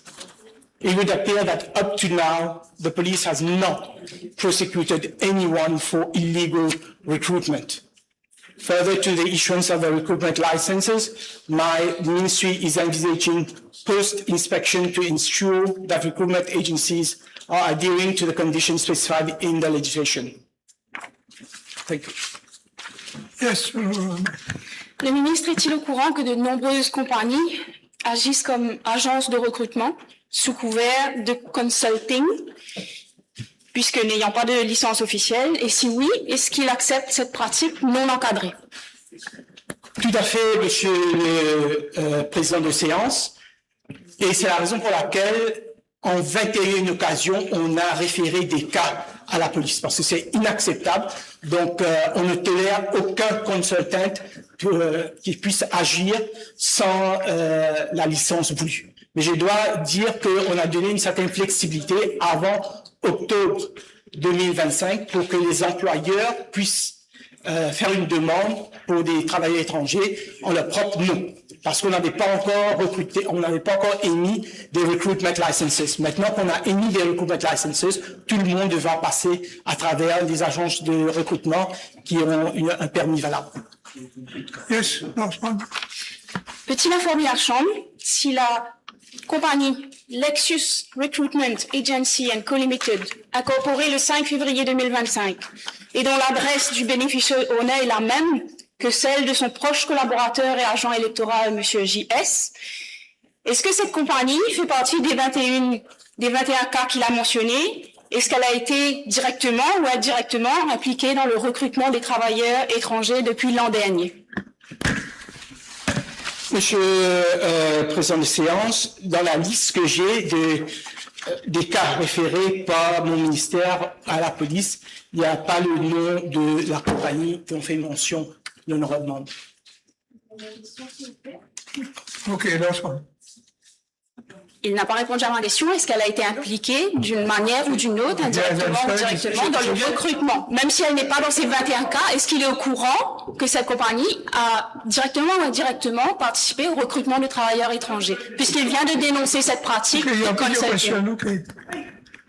it would appear that up to now, the police has not prosecuted anyone for illegal recruitment. Further to the issuance of the recruitment licenses, my ministry is envisaging post-inspection to ensure that recruitment agencies are adhering to the conditions specified in the legislation. Thank you. Yes, uh, Le ministre est-il au courant que de nombreuses compagnies agissent comme agences de recrutement sous couvert de consulting, puisque n'ayant pas de licence officielle ? Et si oui, est-ce qu'il accepte cette pratique non encadrée ? Tout à fait, Monsieur le, euh, Président de séance. Et c'est la raison pour laquelle, en vingt et une occasions, on a référé des cas à la police, parce que c'est inacceptable. Donc, euh, on ne tolère aucun consultant, euh, qui puisse agir sans, euh, la licence voulue. Mais je dois dire qu'on a donné une certaine flexibilité avant octobre deux mille vingt-cinq pour que les employeurs puissent, euh, faire une demande pour des travailleurs étrangers en leur propre nom. Parce qu'on n'avait pas encore recruté, on n'avait pas encore émis des recruitment licenses. Maintenant qu'on a émis des recruitment licenses, tout le monde va passer à travers les agences de recrutement qui ont une, un permis valable. Yes, Norman. Peut-il informer la Chambre si la compagnie Lexus Recruitment Agency and Co Limited, incorporée le cinq février deux mille vingt-cinq, et dont l'adresse du beneficial owner est la même que celle de son proche collaborateur et agent électoral, Monsieur J S, est-ce que cette compagnie fait partie des vingt et un, des vingt et un cas qu'il a mentionnés ? Est-ce qu'elle a été directement ou indirectement impliquée dans le recrutement des travailleurs étrangers depuis l'an dernier ? Monsieur, euh, Président de séance, dans la liste que j'ai de, euh, des cas référés par mon ministère à la police, il n'y a pas le nom de la compagnie dont fait mention l'honorable membre. Ok, d'accord. Il n'a pas répondu à ma question. Est-ce qu'elle a été impliquée d'une manière ou d'une autre, indirectement ou directement, dans le recrutement ? Même si elle n'est pas dans ces vingt et un cas, est-ce qu'il est au courant que cette compagnie a directement ou indirectement participé au recrutement de travailleurs étrangers, puisqu'il vient de dénoncer cette pratique ? Ok, il y a plusieurs questions, ok.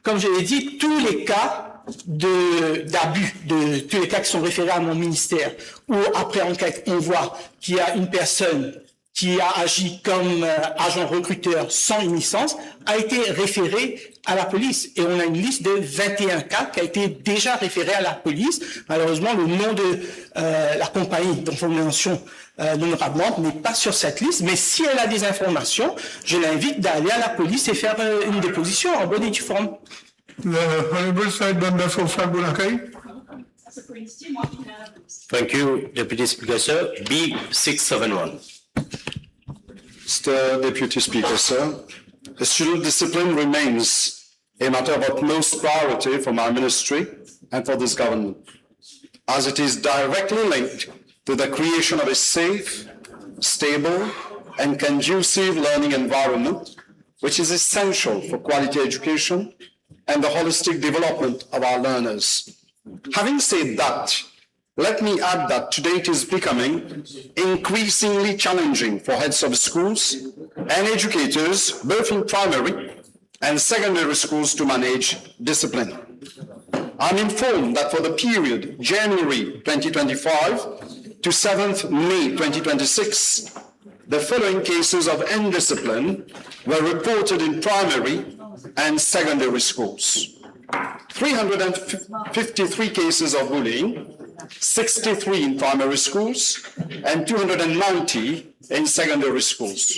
Comme je l'ai dit, tous les cas de, d'abus, de, tous les cas qui sont référés à mon ministère, où après enquête, on voit qu'il y a une personne qui a agi comme, euh, agent recruteur sans une licence, a été référé à la police. Et on a une liste de vingt et un cas qui a été déjà référé à la police. Malheureusement, le nom de, euh, la compagnie dont fait mention, euh, l'honorable membre n'est pas sur cette liste. Mais si elle a des informations, je l'invite d'aller à la police et faire, euh, une déposition en bonne et due forme. Le Honorable Said Banda Fofang Boulakai. Thank you, Deputy Speaker, sir. B six seven one. Mister Deputy Speaker, sir, student discipline remains a matter of utmost priority for my ministry and for this government, as it is directly linked to the creation of a safe, stable, and conducive learning environment, which is essential for quality education and the holistic development of our learners. Having said that, let me add that today it is becoming increasingly challenging for heads of schools and educators, both in primary and secondary schools, to manage discipline. I'm informed that for the period January twenty twenty-five to seventh May twenty twenty-six, the following cases of indiscipline were reported in primary and secondary schools. three hundred fifty-three cases of bullying, sixty-three in primary schools and two hundred ninety in secondary schools.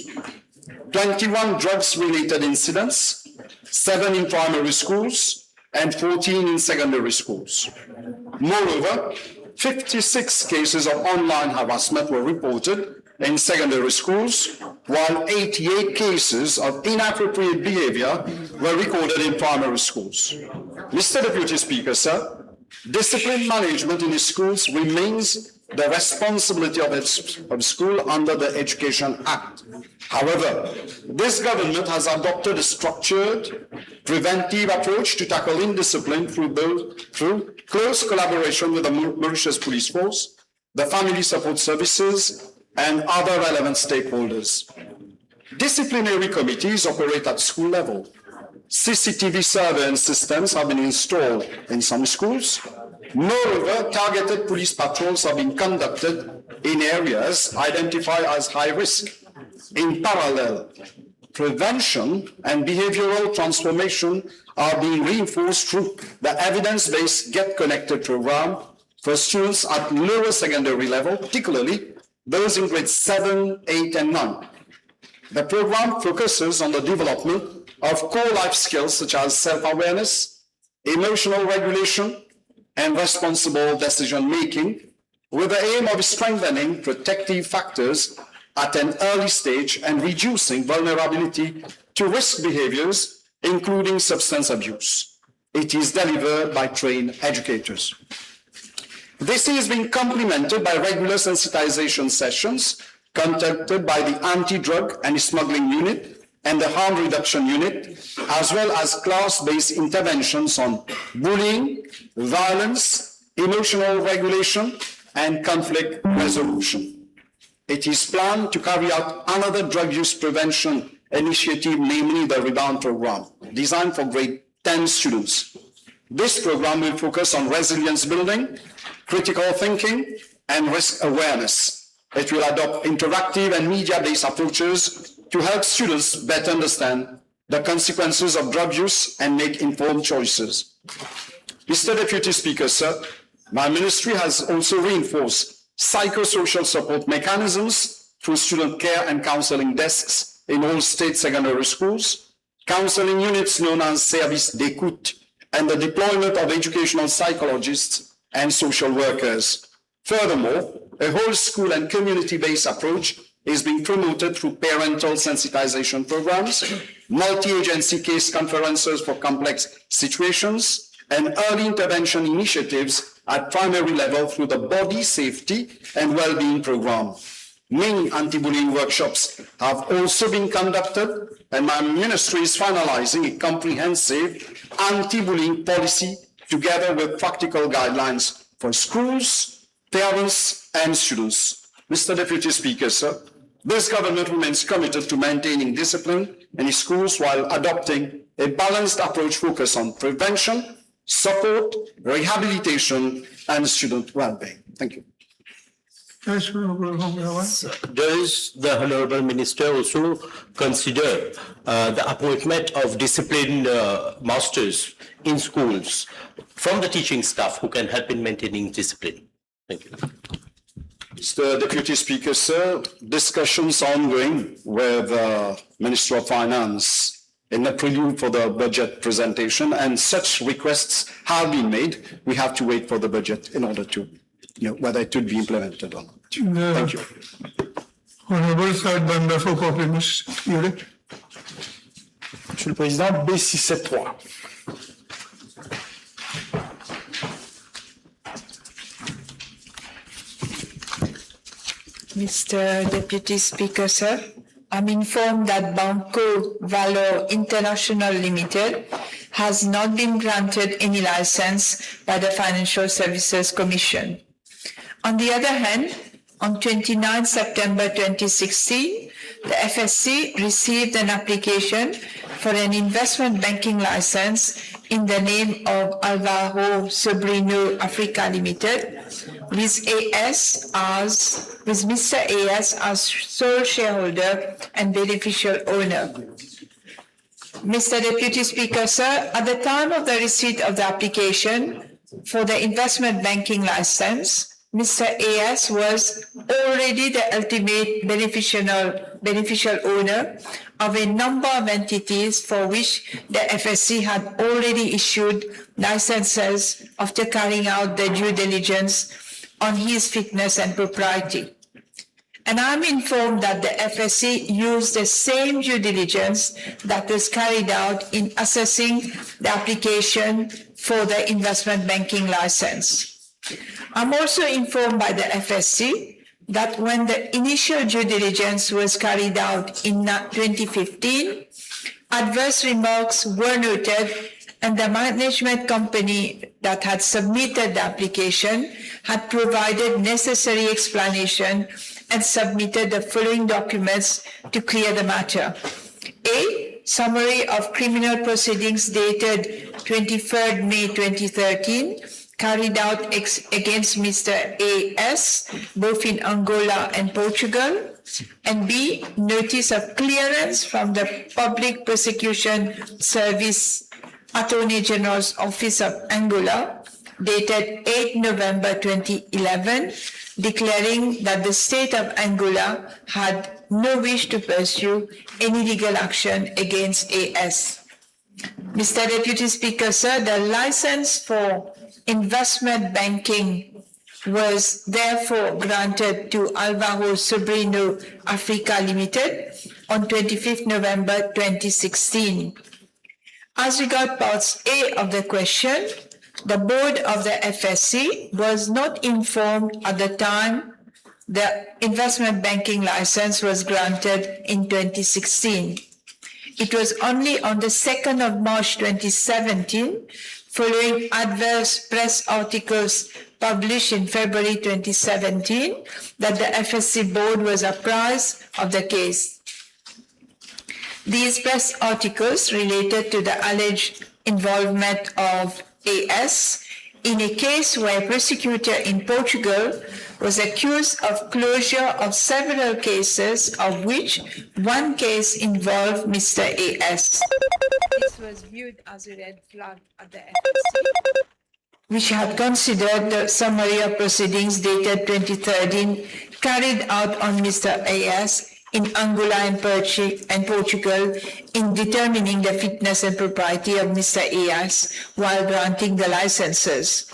Twenty-one drugs-related incidents, seven in primary schools and fourteen in secondary schools. Moreover, fifty-six cases of online harassment were reported in secondary schools, while eighty-eight cases of inappropriate behavior were recorded in primary schools. Mister Deputy Speaker, sir, discipline management in schools remains the responsibility of its, of school under the Education Act. However, this government has adopted a structured, preventive approach to tackle indiscipline through both, through close collaboration with the Mau-, Mauritius Police Force, the family support services, and other relevant stakeholders. Disciplinary committees operate at school level. C C T V surveillance systems have been installed in some schools. Moreover, targeted police patrols have been conducted in areas identified as high risk. In parallel, prevention and behavioral transformation are being reinforced through the evidence-based Get Connected program for students at lower secondary level, particularly those in grade seven, eight, and nine. The program focuses on the development of core life skills such as self-awareness, emotional regulation, and responsible decision-making, with the aim of strengthening protective factors at an early stage and reducing vulnerability to risk behaviors, including substance abuse. It is delivered by trained educators. This is being complemented by regular sensitization sessions conducted by the Anti-Drug and Smuggling Unit and the Harm Reduction Unit, as well as class-based interventions on bullying, violence, emotional regulation, and conflict resolution. It is planned to carry out another drug use prevention initiative, namely the Rebound Program, designed for grade ten students. This program will focus on resilience building, critical thinking, and risk awareness. It will adopt interactive and media-based approaches to help students better understand the consequences of drug use and make informed choices. Mister Deputy Speaker, sir, my ministry has also reinforced psychosocial support mechanisms through student care and counseling desks in all state secondary schools, counseling units known as services d'écoute, and the deployment of educational psychologists and social workers. Furthermore, a whole school and community-based approach is being promoted through parental sensitization programs, multi-agency case conferences for complex situations, and early intervention initiatives at primary level through the Body Safety and Wellbeing Program. Many anti-bullying workshops have also been conducted, and my ministry is finalizing a comprehensive anti-bullying policy together with practical guidelines for schools, parents, and students. Mister Deputy Speaker, sir, this government remains committed to maintaining discipline in schools while adopting a balanced approach focused on prevention, support, rehabilitation, and student well-being. Thank you. Yes, Honorable Honorable. Does the Honorable Minister also consider uh, the appointment of discipline uh, masters in schools from the teaching staff who can help in maintaining discipline? Thank you. Mister Deputy Speaker, sir, discussions are ongoing with the Minister of Finance in the prelude for the budget presentation, and such requests have been made. We have to wait for the budget in order to, you know, whether it would be implemented or not. Thank you. Honorable Said Banda for compliments. Monsieur le Président, B six sept trois. Mister Deputy Speaker, sir, I'm informed that Banco Valor International Limited has not been granted any license by the Financial Services Commission. On the other hand, on twenty-ninth September twenty sixteen, the F S C received an application for an investment banking license in the name of Alvaro Sobrino Africa Limited, with A S as, with Mister A S as sole shareholder and beneficial owner. Mister Deputy Speaker, sir, at the time of the receipt of the application for the investment banking license, Mister A S was already the ultimate beneficial, beneficial owner of a number of entities for which the F S C had already issued licenses after carrying out the due diligence on his fitness and propriety. And I'm informed that the F S C used the same due diligence that was carried out in assessing the application for the investment banking license. I'm also informed by the F S C that when the initial due diligence was carried out in twenty fifteen, adverse remarks were noted, and the management company that had submitted the application had provided necessary explanation and submitted the following documents to clear the matter. A. Summary of criminal proceedings dated twenty-third May twenty thirteen, carried out ex-, against Mister A S, both in Angola and Portugal, and B, notice of clearance from the Public Prosecution Service, Attorney General's Office of Angola, dated eighth November twenty eleven, declaring that the state of Angola had no wish to pursue any legal action against A S. Mister Deputy Speaker, sir, the license for investment banking was therefore granted to Alvaro Sobrino Africa Limited on twenty-fifth November twenty sixteen. As regard parts A of the question, the board of the F S C was not informed at the time the investment banking license was granted in twenty sixteen. It was only on the second of March twenty seventeen, following adverse press articles published in February twenty seventeen, that the F S C board was apprised of the case. These press articles related to the alleged involvement of A S in a case where a prosecutor in Portugal was accused of closure of several cases, of which one case involved Mister A S. This was viewed as a red flag at the F S C, which had considered the summary of proceedings dated twenty thirteen carried out on Mister A S in Angola and Portu-, and Portugal in determining the fitness and propriety of Mister A S while granting the licenses.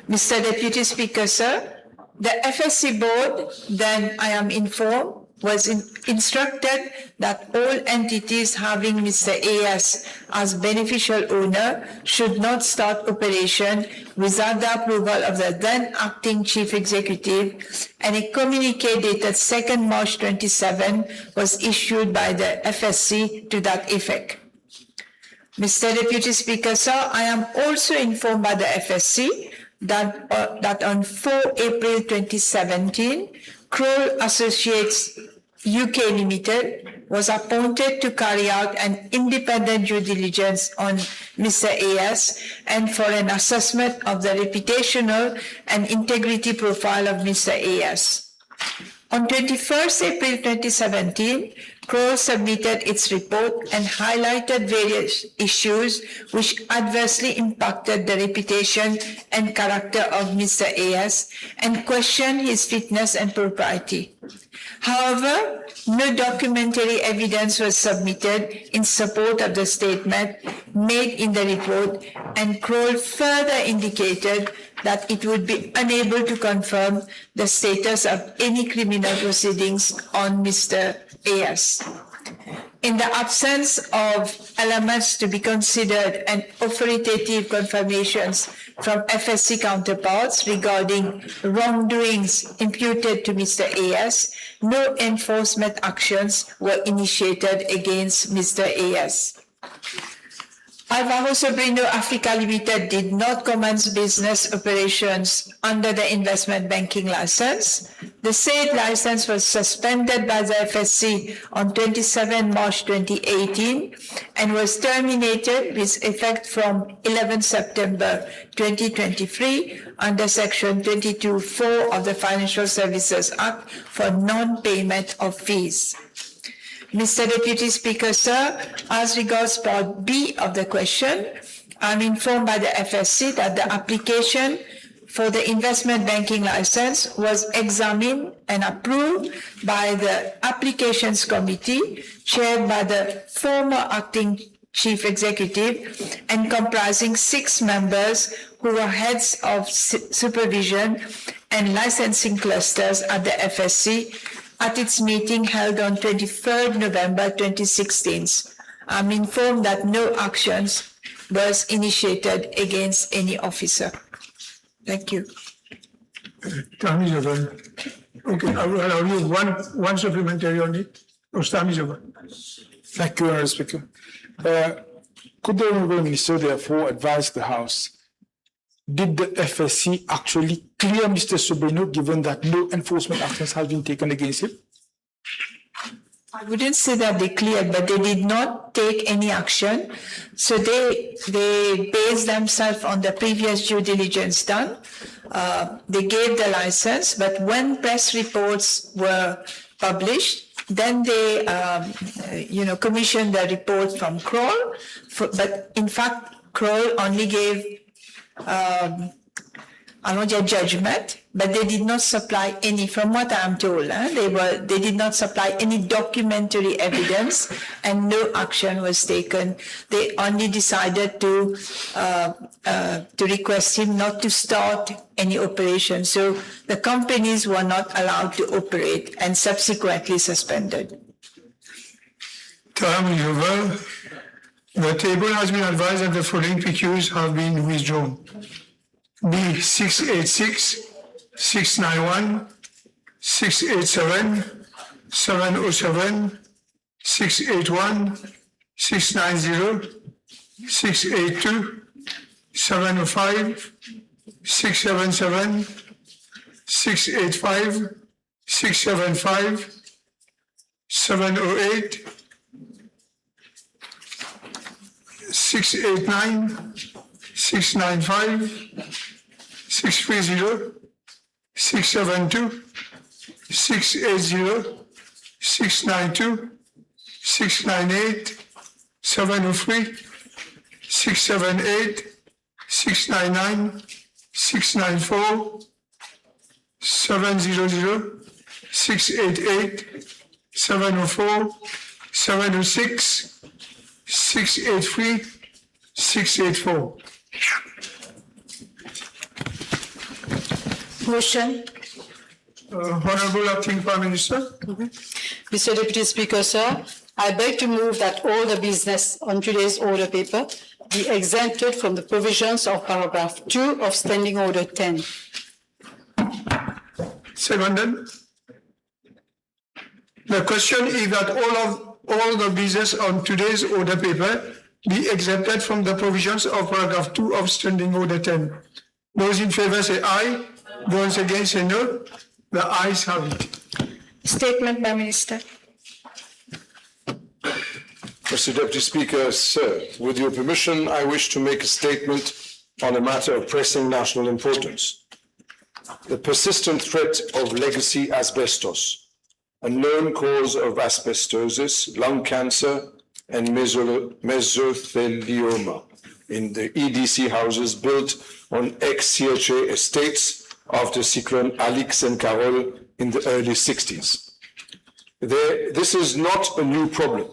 Mister Deputy Speaker, sir, the F S C board, then I am informed, was in-, instructed that all entities having Mister A S as beneficial owner should not start operation without the approval of the then acting chief executive, and a communique dated second March twenty-seven was issued by the F S C to that effect. Mister Deputy Speaker, sir, I am also informed by the F S C that, uh, that on four April twenty seventeen, Kroll Associates U K Limited was appointed to carry out an independent due diligence on Mister A S and for an assessment of the reputational and integrity profile of Mister A S. On twenty-first April twenty seventeen, Kroll submitted its report and highlighted various issues which adversely impacted the reputation and character of Mister A S and questioned his fitness and propriety. However, no documentary evidence was submitted in support of the statement made in the report, and Kroll further indicated that it would be unable to confirm the status of any criminal proceedings on Mister A S. In the absence of elements to be considered and authoritative confirmations from F S C counterparts regarding wrongdoings imputed to Mister A S, no enforcement actions were initiated against Mister A S. Alvaro Sobrino Africa Limited did not commence business operations under the investment banking license. The said license was suspended by the F S C on twenty-seven March twenty eighteen and was terminated with effect from eleven September twenty twenty-three under Section twenty-two four of the Financial Services Act for non-payment of fees. Mister Deputy Speaker, sir, as regards part B of the question, I'm informed by the F S C that the application for the investment banking license was examined and approved by the Applications Committee, chaired by the former acting chief executive and comprising six members who were heads of su-, supervision and licensing clusters at the F S C at its meeting held on twenty-third November twenty sixteen. I'm informed that no actions was initiated against any officer. Thank you. Time is over. Okay, I will allow you one, one supplementary on it. Your time is over. Thank you, Honorable Speaker. Uh, could the Honorable Minister therefore advise the House, did the F S C actually clear Mister Sobrino, given that no enforcement actions have been taken against him? I wouldn't say that they cleared, but they did not take any action. So they, they based themselves on the previous due diligence done. Uh, they gave the license, but when press reports were published, then they, um, uh, you know, commissioned the report from Kroll. For, but in fact, Kroll only gave, um, I won't say judgment, but they did not supply any, from what I am told, eh, they were, they did not supply any documentary evidence, and no action was taken. They only decided to, uh, uh, to request him not to start any operation. So the companies were not allowed to operate and subsequently suspended. Time is over. The table has been advised that the following P Qs have been withdrawn. B six eight six, six nine one, six eight seven, seven oh seven, six eight one, six nine zero, six eight two, seven oh five, six seven seven, six eight five, six seven five, seven oh eight, six eight nine, six nine five, six three zero, six seven two, six eight zero, six nine two, six nine eight, seven oh three, six seven eight, six nine nine, six nine four, seven zero zero, six eight eight, seven oh four, seven oh six, six eight three, six eight four. Motion. Uh, Honorable Acting Prime Minister. Mister Deputy Speaker, sir, I beg to move that all the business on today's order paper be exempted from the provisions of paragraph two of Standing Order ten. Seconded. The question is that all of, all the business on today's order paper be exempted from the provisions of paragraph two of Standing Order ten. Those in favour say aye. Those against say no. The ayes have it. Statement by Minister. Mister Deputy Speaker, sir, with your permission, I wish to make a statement on a matter of pressing national importance. The persistent threat of legacy asbestos, a known cause of asbestosis, lung cancer, and mesolo-, mesothelioma in the E D C houses built on ex-C H A estates after Cyclone Alix and Carol in the early sixties. There, this is not a new problem.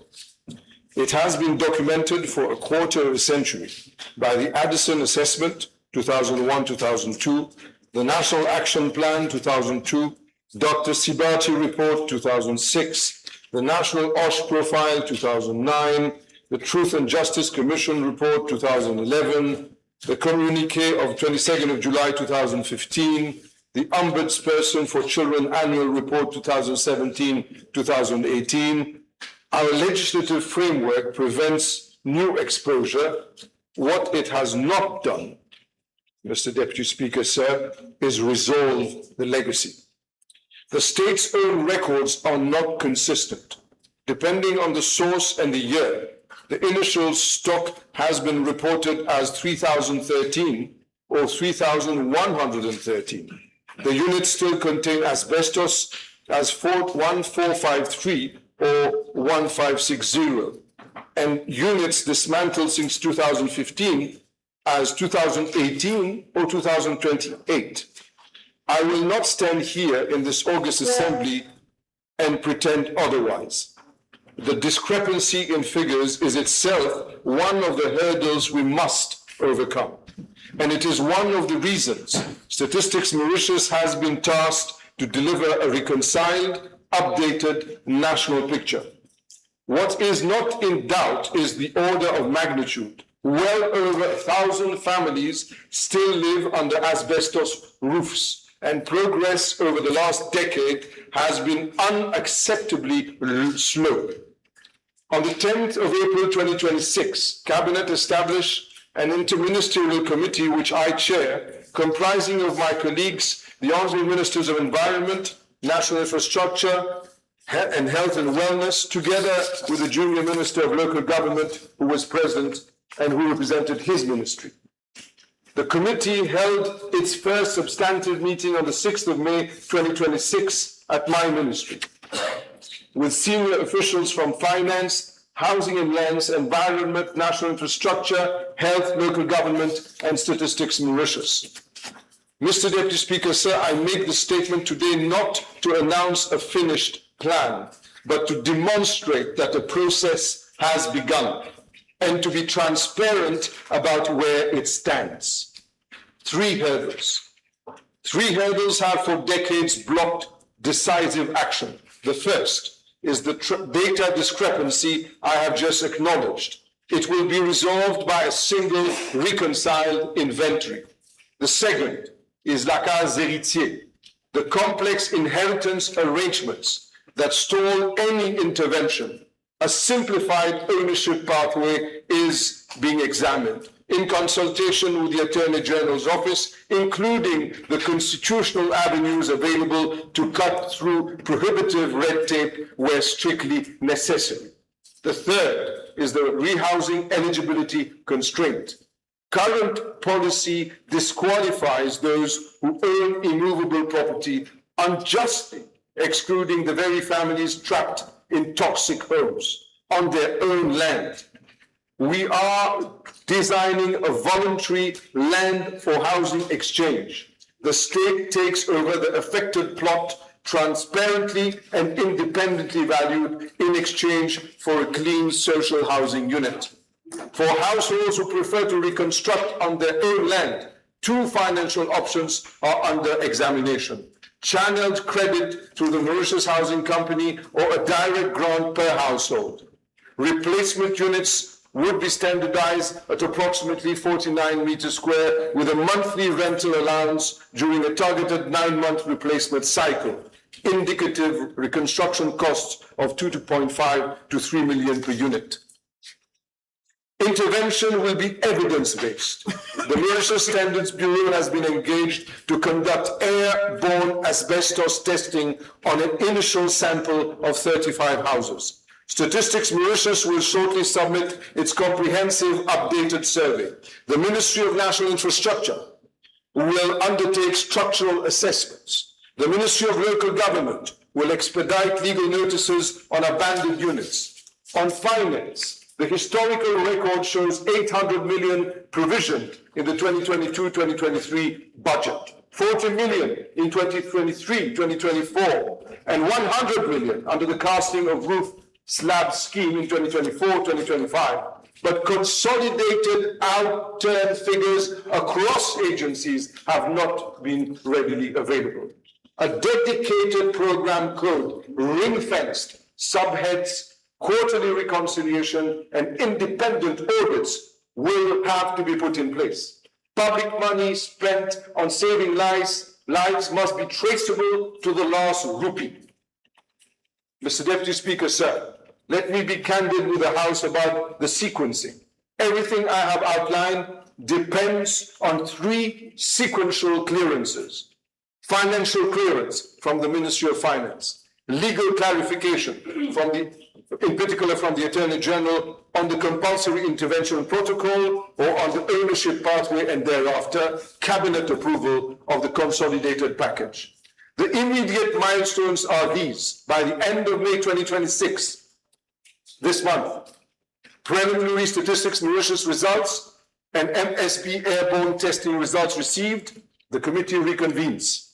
It has been documented for a quarter of a century by the Addison Assessment, two thousand one, two thousand two, the National Action Plan, two thousand two, Doctor Sibati Report, two thousand six, the National OSH Profile, two thousand nine, the Truth and Justice Commission Report, two thousand eleven, the communique of twenty-second of July, two thousand fifteen, the Ombudsperson for Children Annual Report, two thousand seventeen, two thousand eighteen. Our legislative framework prevents new exposure. What it has not done, Mister Deputy Speaker, sir, is resolve the legacy. The state's own records are not consistent. Depending on the source and the year, the initial stock has been reported as three thousand thirteen or three thousand one hundred thirteen. The units still contain asbestos as four one four five three or one five six zero, and units dismantled since two thousand fifteen as two thousand eighteen or two thousand twenty-eight. I will not stand here in this August assembly and pretend otherwise. The discrepancy in figures is itself one of the hurdles we must overcome. And it is one of the reasons Statistics Mauritius has been tasked to deliver a reconciled, updated national picture. What is not in doubt is the order of magnitude. Well over a thousand families still live under asbestos roofs, and progress over the last decade has been unacceptably l-, slow. On the tenth of April twenty twenty-six, Cabinet established an interministerial committee which I chair, comprising of my colleagues, the Honourable Ministers of Environment, National Infrastructure, He-, and Health and Wellness, together with the junior Minister of Local Government, who was present and who represented his ministry. The committee held its first substantive meeting on the sixth of May twenty twenty-six at my ministry, with senior officials from Finance, Housing and Lands, Environment, National Infrastructure, Health, Local Government, and Statistics Mauritius. Mister Deputy Speaker, sir, I make the statement today not to announce a finished plan, but to demonstrate that the process has begun and to be transparent about where it stands. Three hurdles. Three hurdles have for decades blocked decisive action. The first is the tr-, data discrepancy I have just acknowledged. It will be resolved by a single reconciled inventory. The second is la case héritière, the complex inheritance arrangements that stall any intervention. A simplified ownership pathway is being examined in consultation with the Attorney General's office, including the constitutional avenues available to cut through prohibitive red tape where strictly necessary. The third is the rehousing eligibility constraint. Current policy disqualifies those who own immovable property, unjustly excluding the very families trapped in toxic homes on their own land. We are designing a voluntary land for housing exchange. The state takes over the affected plot, transparently and independently valued, in exchange for a clean social housing unit. For households who prefer to reconstruct on their own land, two financial options are under examination: channeled credit through the Mauritius Housing Company or a direct grant per household. Replacement units would be standardized at approximately forty-nine meters square, with a monthly rental allowance during a targeted nine-month replacement cycle. Indicative reconstruction costs of two point five to three million per unit. Intervention will be evidence-based. The Mauritius Standards Bureau has been engaged to conduct airborne asbestos testing on an initial sample of thirty-five houses. Statistics Mauritius will shortly submit its comprehensive updated survey. The Ministry of National Infrastructure will undertake structural assessments. The Ministry of Local Government will expedite legal notices on abandoned units. On finance, the historical record shows eight hundred million provisioned in the twenty twenty-two twenty twenty-three budget, forty million in twenty twenty-three twenty twenty-four, and one hundred million under the casting of roof slab scheme in twenty twenty-four twenty twenty-five, but consolidated outturn figures across agencies have not been readily available. A dedicated program code, ring-fenced, subheads, quarterly reconciliation, and independent audits will have to be put in place. Public money spent on saving lives, lives must be traceable to the last rupee. Mister Deputy Speaker, sir, let me be candid with the House about the sequencing. Everything I have outlined depends on three sequential clearances: financial clearance from the Ministry of Finance, legal clarification from the, in particular from the Attorney General on the compulsory intervention protocol or on the ownership pathway, and thereafter cabinet approval of the consolidated package. The immediate milestones are these. By the end of May twenty twenty-six, this month, preliminary statistics Mauritius results and M S B airborne testing results received, the committee reconvenes.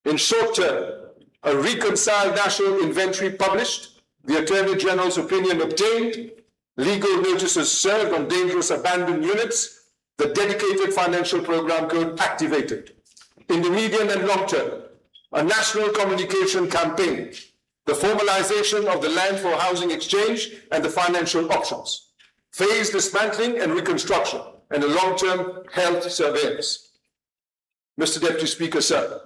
In short term, a reconciled national inventory published, the Attorney General's opinion obtained, legal notices served on dangerous abandoned units, the dedicated financial program code activated. In the medium and long term, a national communication campaign, the formalization of the land for housing exchange and the financial options, phased dismantling and reconstruction, and a long-term health surveillance. Mister Deputy Speaker, sir,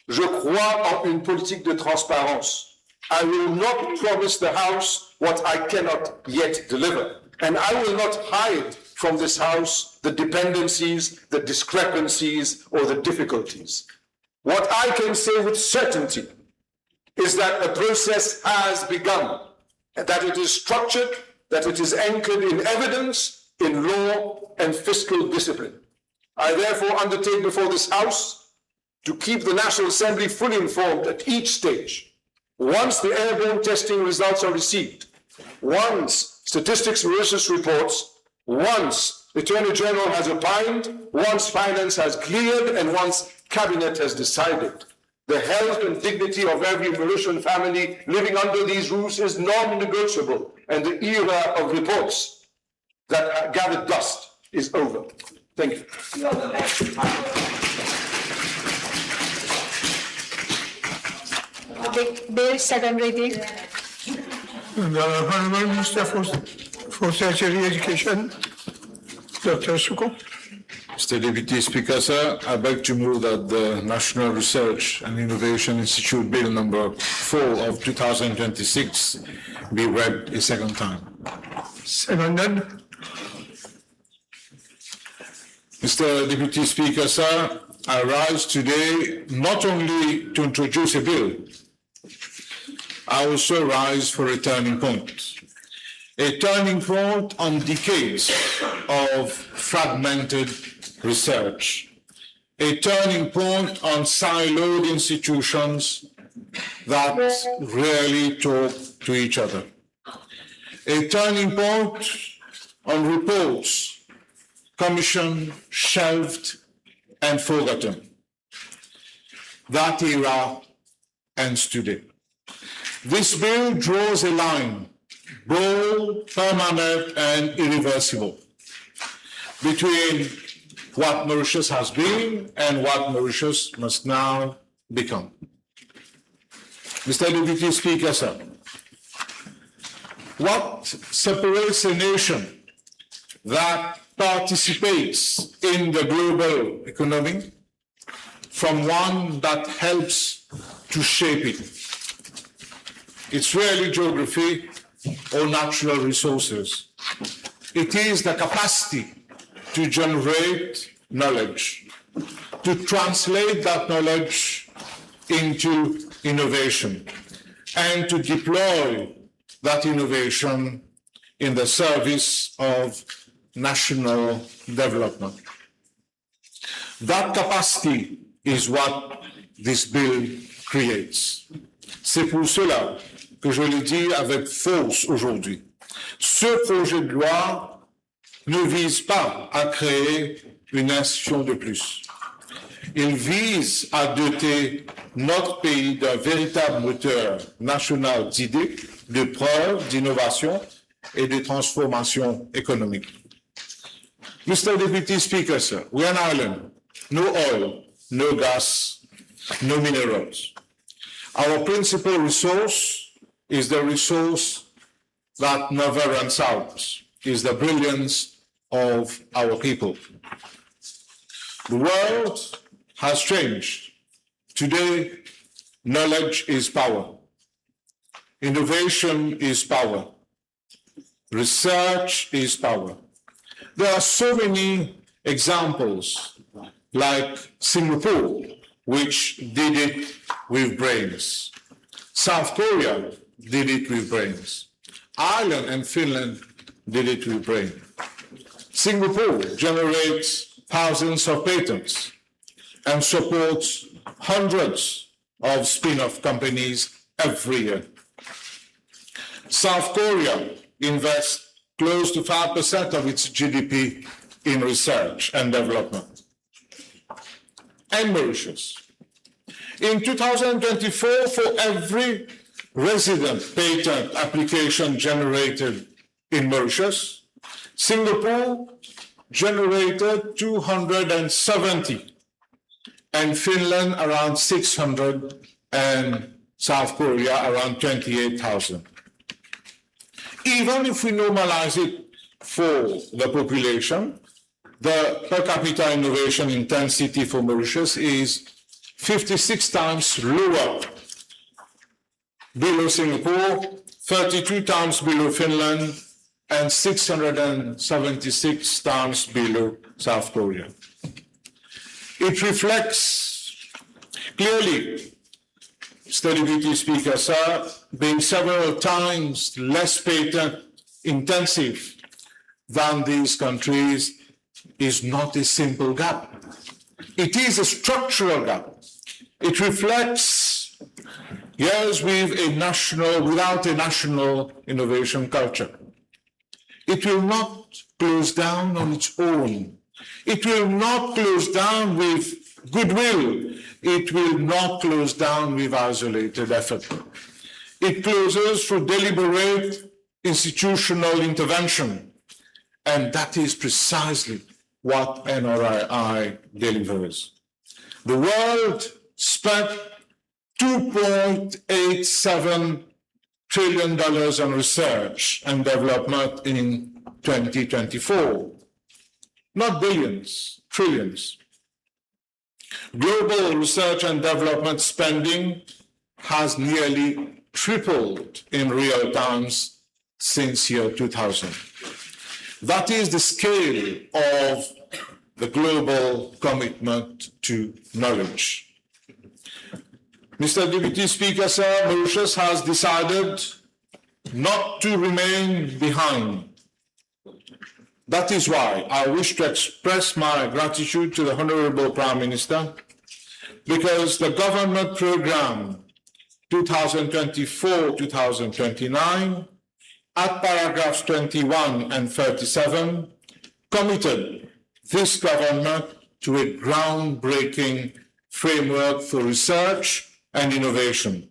je crois en une politique de transparence. I will not promise the House what I cannot yet deliver, and I will not hide from this House the dependencies, the discrepancies, or the difficulties. What I can say with certainty is that a process has begun, that it is structured, that it is anchored in evidence, in law, and fiscal discipline. I therefore undertake before this House to keep the National Assembly fully informed at each stage. Once the airborne testing results are received, once Statistics Mauritius reports, once the Attorney General has opined, once finance has cleared, and once cabinet has decided, the health and dignity of every Mauritian family living under these roofs is non-negotiable, and the era of reports that gathered dust is over. Thank you. Bill, second reading. The Honorable Minister for, for Tertiary Education, Doctor Soucon. Mister Deputy Speaker, sir, I beg to move that the National Research and Innovation Institute Bill number four of two thousand twenty-six be read a second time. Seconded. Mister Deputy Speaker, sir, I rise today not only to introduce a bill, I also rise for a turning point. A turning point on decades of fragmented research. A turning point on siloed institutions that rarely talk to each other. A turning point on reports commissioned, shelved, and forgotten. That era ends today. This bill draws a line, bold, permanent, and irreversible, between what Mauritius has been and what Mauritius must now become. Mister Deputy Speaker, sir, what separates a nation that participates in the global economy from one that helps to shape it? It's really geography or natural resources. It is the capacity to generate knowledge, to translate that knowledge into innovation, and to deploy that innovation in the service of national development. That capacity is what this bill creates. C'est pour cela que je le dis avec force aujourd'hui. Ce projet de loi ne vise pas à créer une institution de plus. Il vise à doter notre pays d'un véritable moteur national d'idées, de preuves, d'innovation et de transformation économique. Mister Deputy Speaker, sir, we are an island. No oil, no gas, no minerals. Our principal resource is the resource that never runs out, is the brilliance of our people. The world has changed. Today, knowledge is power. Innovation is power. Research is power. There are so many examples, like Singapore, which did it with brains. South Korea did it with brains. Ireland and Finland did it with brains. Singapore generates thousands of patents and supports hundreds of spin-off companies every year. South Korea invests close to five percent of its G D P in research and development. And Mauritius. In two thousand twenty-four, for every resident patent application generated in Mauritius, Singapore generated two hundred seventy, and Finland around six hundred, and South Korea around twenty-eight thousand. Even if we normalize it for the population, the per capita innovation intensity for Mauritius is fifty-six times lower below Singapore, thirty-two times below Finland, and six hundred seventy-six times below South Korea. It reflects clearly, Mister Deputy Speaker, sir, being several times less patent intensive than these countries is not a simple gap. It is a structural gap. It reflects years with a national, without a national innovation culture. It will not close down on its own. It will not close down with goodwill. It will not close down with isolated effort. It closes through deliberate institutional intervention. And that is precisely what N R I I delivers. The world spent two point eight seven trillion dollars on research and development in twenty twenty-four. Not billions, trillions. Global research and development spending has nearly tripled in real terms since year two thousand. That is the scale of the global commitment to knowledge. Mister Deputy Speaker, sir, Mauritius has decided not to remain behind. That is why I wish to express my gratitude to the Honorable Prime Minister, because the government program two thousand twenty-four two thousand twenty-nine, at paragraphs twenty-one and thirty-seven, committed this government to a groundbreaking framework for research and innovation,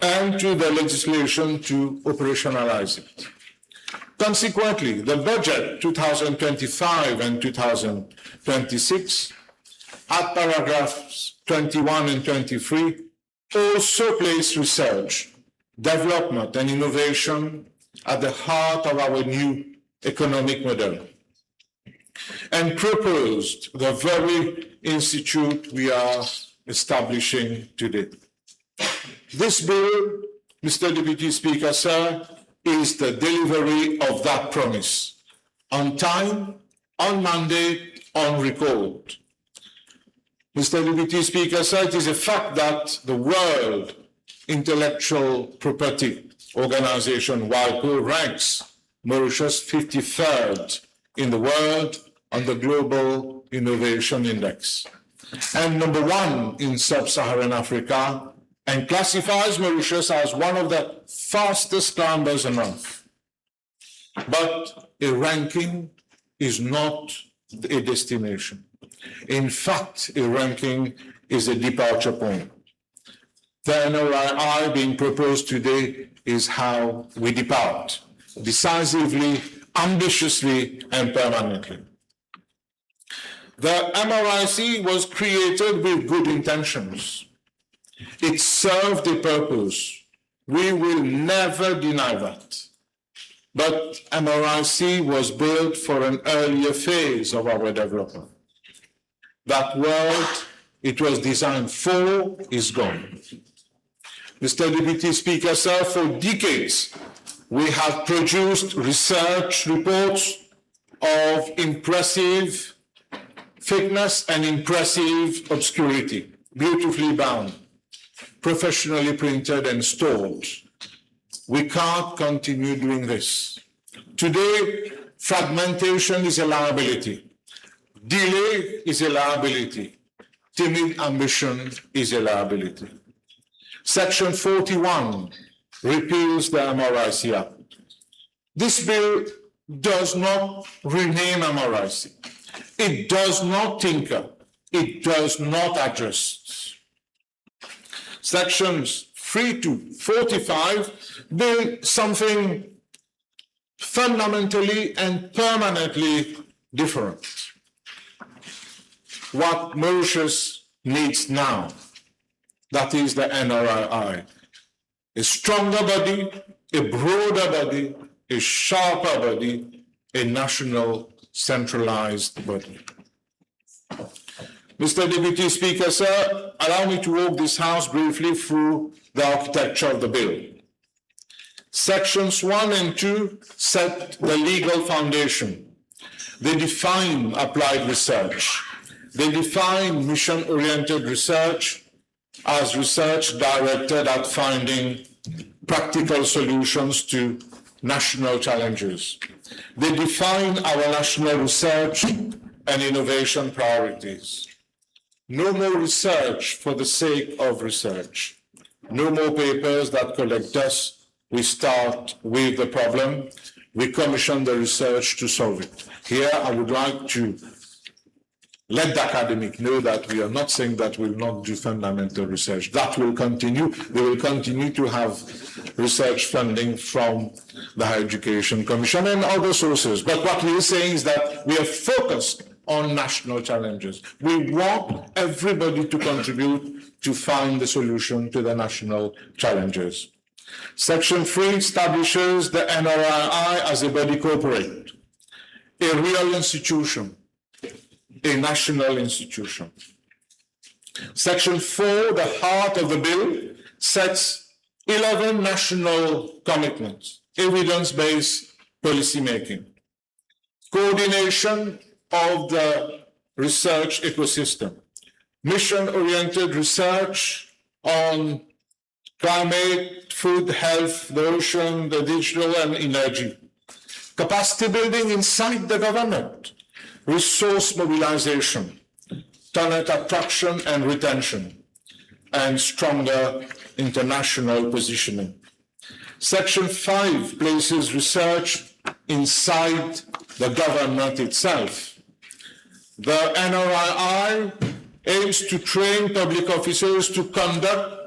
and to the legislation to operationalize it. Consequently, the budget two thousand twenty-five and two thousand twenty-six, at paragraphs twenty-one and twenty-three, also place research, development and innovation at the heart of our new economic model and proposed the very institute we are establishing today. This bill, Mister Deputy Speaker, sir, is the delivery of that promise, on time, on mandate, on record. Mister Deputy Speaker, sir, it is a fact that the World Intellectual Property Organization, WIPO, ranks Mauritius fifty-third in the world on the Global Innovation Index, and number one in sub-Saharan Africa, and classifies Mauritius as one of the fastest climbers on earth. But a ranking is not a destination. In fact, a ranking is a departure point. The N R I I being proposed today is how we depart, decisively, ambitiously, and permanently. The M R I C was created with good intentions. It served a purpose. We will never deny that. But M R I C was built for an earlier phase of our development. That world it was designed for is gone. Mister Deputy Speaker, sir, for decades, we have produced research reports of impressive thickness and impressive obscurity, beautifully bound, professionally printed and stored. We can't continue doing this. Today, fragmentation is a liability. Delay is a liability. Timid ambition is a liability. Section forty-one repeals the M R I C Act. This bill does not rename M R I C. It does not tinker. It does not adjust. Sections three to forty-five do something fundamentally and permanently different. What Mauritius needs now, that is the N R I I, a stronger body, a broader body, a sharper body, a national centralized body. Mister Deputy Speaker, sir, allow me to walk this House briefly through the architecture of the bill. Sections one and two set the legal foundation. They define applied research. They define mission-oriented research as research directed at finding practical solutions to national challenges. They define our national research and innovation priorities. No more research for the sake of research. No more papers that collect dust. We start with the problem, we commission the research to solve it. Here, I would like to let the academic know that we are not saying that we'll not do fundamental research. That will continue. We will continue to have research funding from the Higher Education Commission and other sources. But what we are saying is that we are focused on national challenges. We want everybody to contribute to find the solution to the national challenges. Section three establishes the N R I I as a body corporate, a real institution, a national institution. Section four, the heart of the bill, sets eleven national commitments, evidence-based policy making, coordination of the research ecosystem, mission-oriented research on climate, food, health, the ocean, the digital and energy. Capacity building inside the government, resource mobilization, talent attraction and retention, and stronger international positioning. Section five places research inside the government itself. The N R I I aims to train public officers to conduct,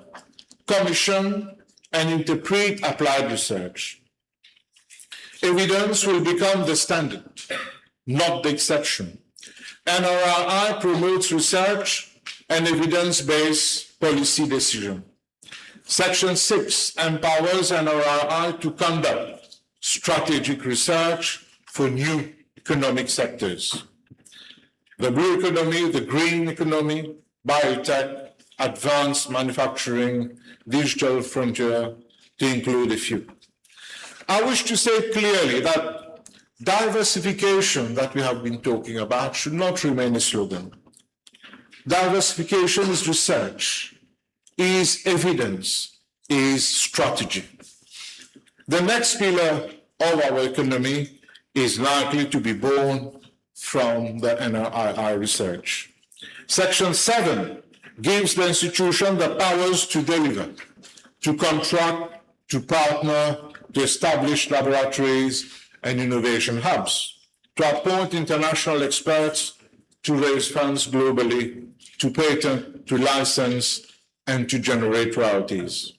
commission, and interpret applied research. Evidence will become the standard, not the exception. N R I I promotes research and evidence-based policy decision. Section six empowers N R I I to conduct strategic research for new economic sectors. The blue economy, the green economy, biotech, advanced manufacturing, digital frontier, to include a few. I wish to say clearly that diversification that we have been talking about should not remain a slogan. Diversification is research, is evidence, is strategy. The next pillar of our economy is likely to be born from the N R I I research. Section seven gives the institution the powers to deliver, to contract, to partner, to establish laboratories and innovation hubs, to appoint international experts, to raise funds globally, to patent, to license, and to generate royalties.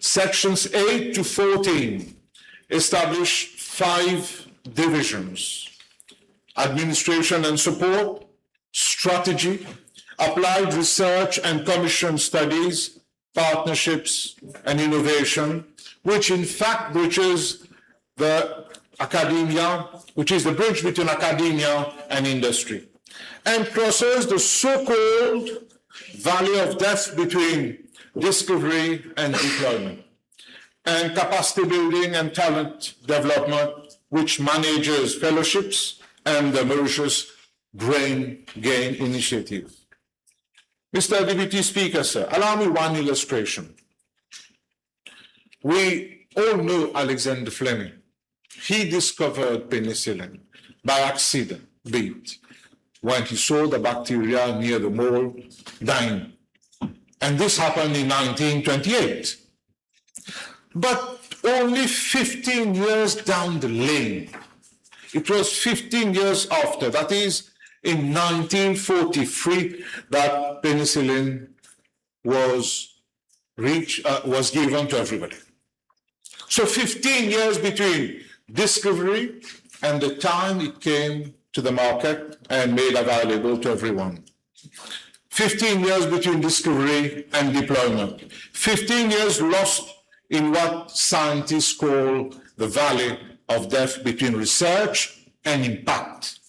Sections eight to fourteen establish five divisions: administration and support, strategy, applied research and commission studies, partnerships, and innovation, which in fact bridges the academia, which is the bridge between academia and industry, and crosses the so-called valley of death between discovery and deployment, and capacity building and talent development, which manages fellowships and the Mauritius Brain Gain Initiative. Mister Deputy Speaker, sir, allow me one illustration. We all know Alexander Fleming. He discovered penicillin by accident, be it, when he saw the bacteria near the mole dying. And this happened in nineteen twenty-eight. But only fifteen years down the lane, it was fifteen years after, that is, in nineteen forty-three, that penicillin was reach, uh, was given to everybody. So fifteen years between discovery and the time it came to the market and made available to everyone. Fifteen years between discovery and deployment. Fifteen years lost in what scientists call the valley of death between research and impact.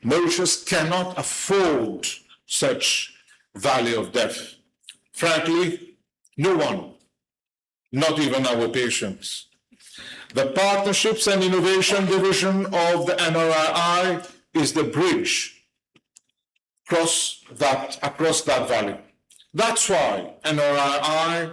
Mauritius cannot afford such valley of death. Frankly, no one, not even our patients. The Partnerships and Innovation Division of the N R I I is the bridge across that, across that valley. That's why N R I I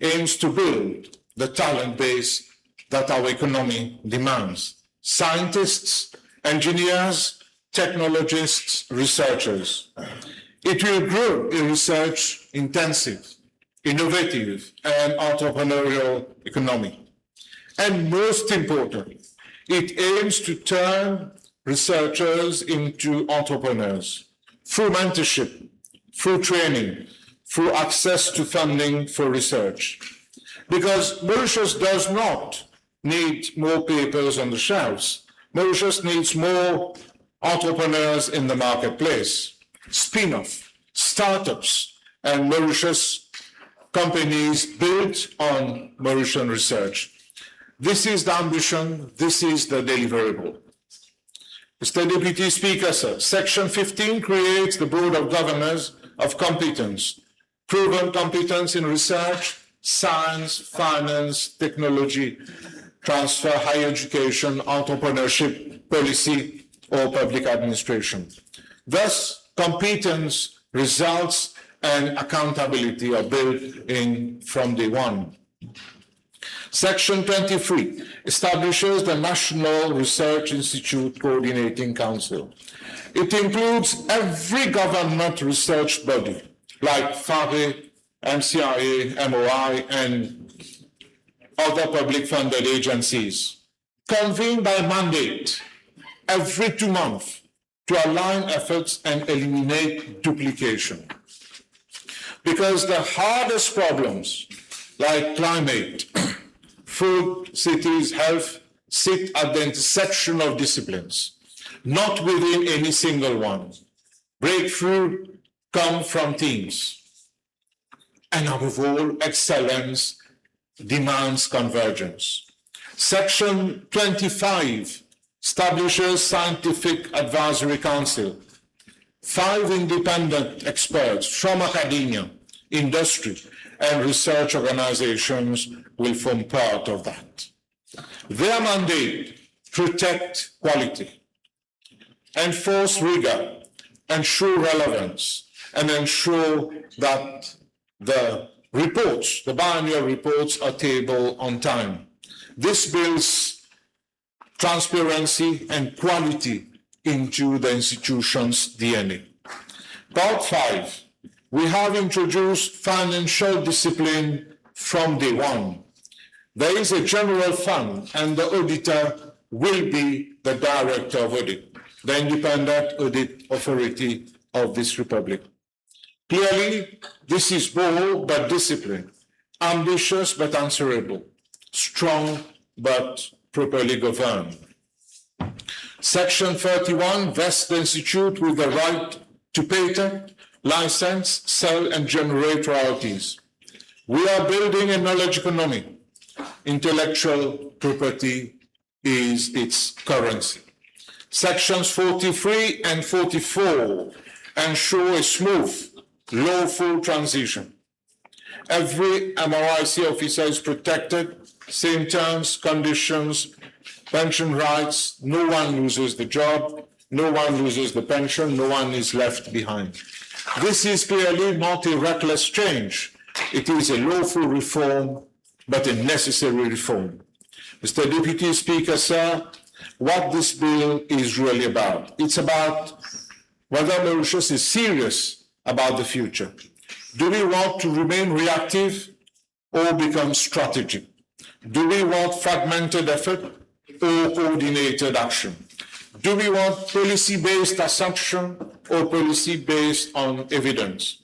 aims to build the talent base that our economy demands. Scientists, engineers, technologists, researchers. It will grow a research-intensive, innovative, and entrepreneurial economy. And most importantly, it aims to turn researchers into entrepreneurs through mentorship, through training, through access to funding for research. Because Mauritius does not need more papers on the shelves. Mauritius needs more entrepreneurs in the marketplace, spin-off, startups, and Mauritius companies built on Mauritian research. This is the ambition, this is the deliverable. Mister Deputy Speaker, sir, Section fifteen creates the Board of Governors of Competence, proven competence in research, science, finance, technology transfer, higher education, entrepreneurship, policy, or public administration. Thus, competence, results, and accountability are built in from day one. Section twenty-three establishes the National Research Institute Coordinating Council. It includes every government research body, like FARE, M C I A, M O I, and other public funded agencies, convened by mandate every two months to align efforts and eliminate duplication. Because the hardest problems, like climate, food, cities, health, sit at the intersection of disciplines, not within any single one. Breakthrough come from teams. And above all, excellence demands convergence. Section twenty-five establishes Scientific Advisory Council. Five independent experts from academia, industry, and research organizations will form part of that. Their mandate: protect quality, enforce rigor, ensure relevance, and ensure that the reports, the biannual reports, are tabled on time. This builds transparency and quality into the institution's D N A. Part five, we have introduced financial discipline from day one. There is a general fund, and the auditor will be the Director of Audit, the independent audit authority of this Republic. Clearly, this is bold but disciplined, ambitious but answerable, strong but properly governed. Section thirty-one vests the Institute with the right to patent, license, sell, and generate royalties. We are building a knowledge economy. Intellectual property is its currency. Sections forty-three and forty-four ensure a smooth, lawful transition. Every M R I C officer is protected, same terms, conditions, pension rights, no one loses the job, no one loses the pension, no one is left behind. This is clearly not a reckless change. It is a lawful reform, but a necessary reform. Mister Deputy Speaker, sir, what this bill is really about, it's about whether Mauritius is serious about the future. Do we want to remain reactive or become strategic? Do we want fragmented effort or coordinated action? Do we want policy-based assumption or policy based on evidence?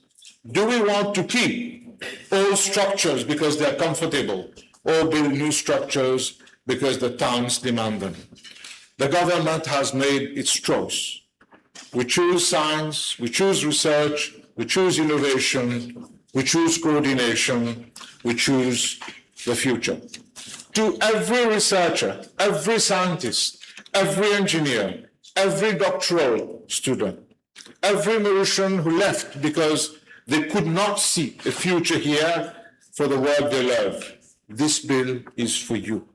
Do we want to keep old structures because they are comfortable or build new structures because the times demand them? The government has made its choice. We choose science, we choose research, we choose innovation, we choose coordination, we choose the future. To every researcher, every scientist, every engineer, every doctoral student, every Mauritian who left because they could not see a future here for the work they love, this bill is for you.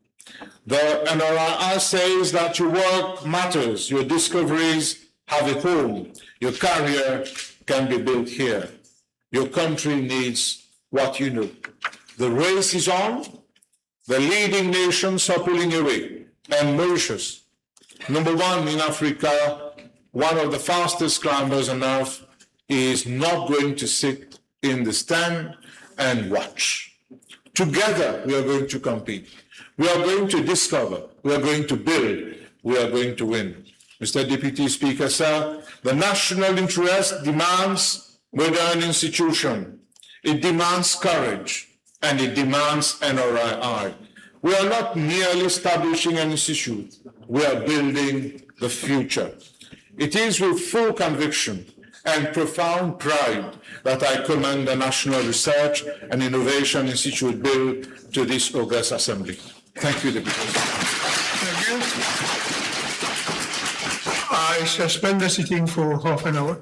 The N R I I says that your work matters, your discoveries have a home, your career can be built here. Your country needs what you know. The race is on. The leading nations are pulling away, and Mauritius, number one in Africa, one of the fastest climbers on earth, is not going to sit in the stand and watch. Together, we are going to compete. We are going to discover. We are going to build. We are going to win. Mister Deputy Speaker, sir, the national interest demands modern institution. It demands courage and it demands N R I I. We are not merely establishing an institute, we are building the future. It is with full conviction and profound pride that I commend the National Research and Innovation Institute Bill to this august Assembly. Thank you, Deputy President. Thank you. I suspend the sitting for half an hour.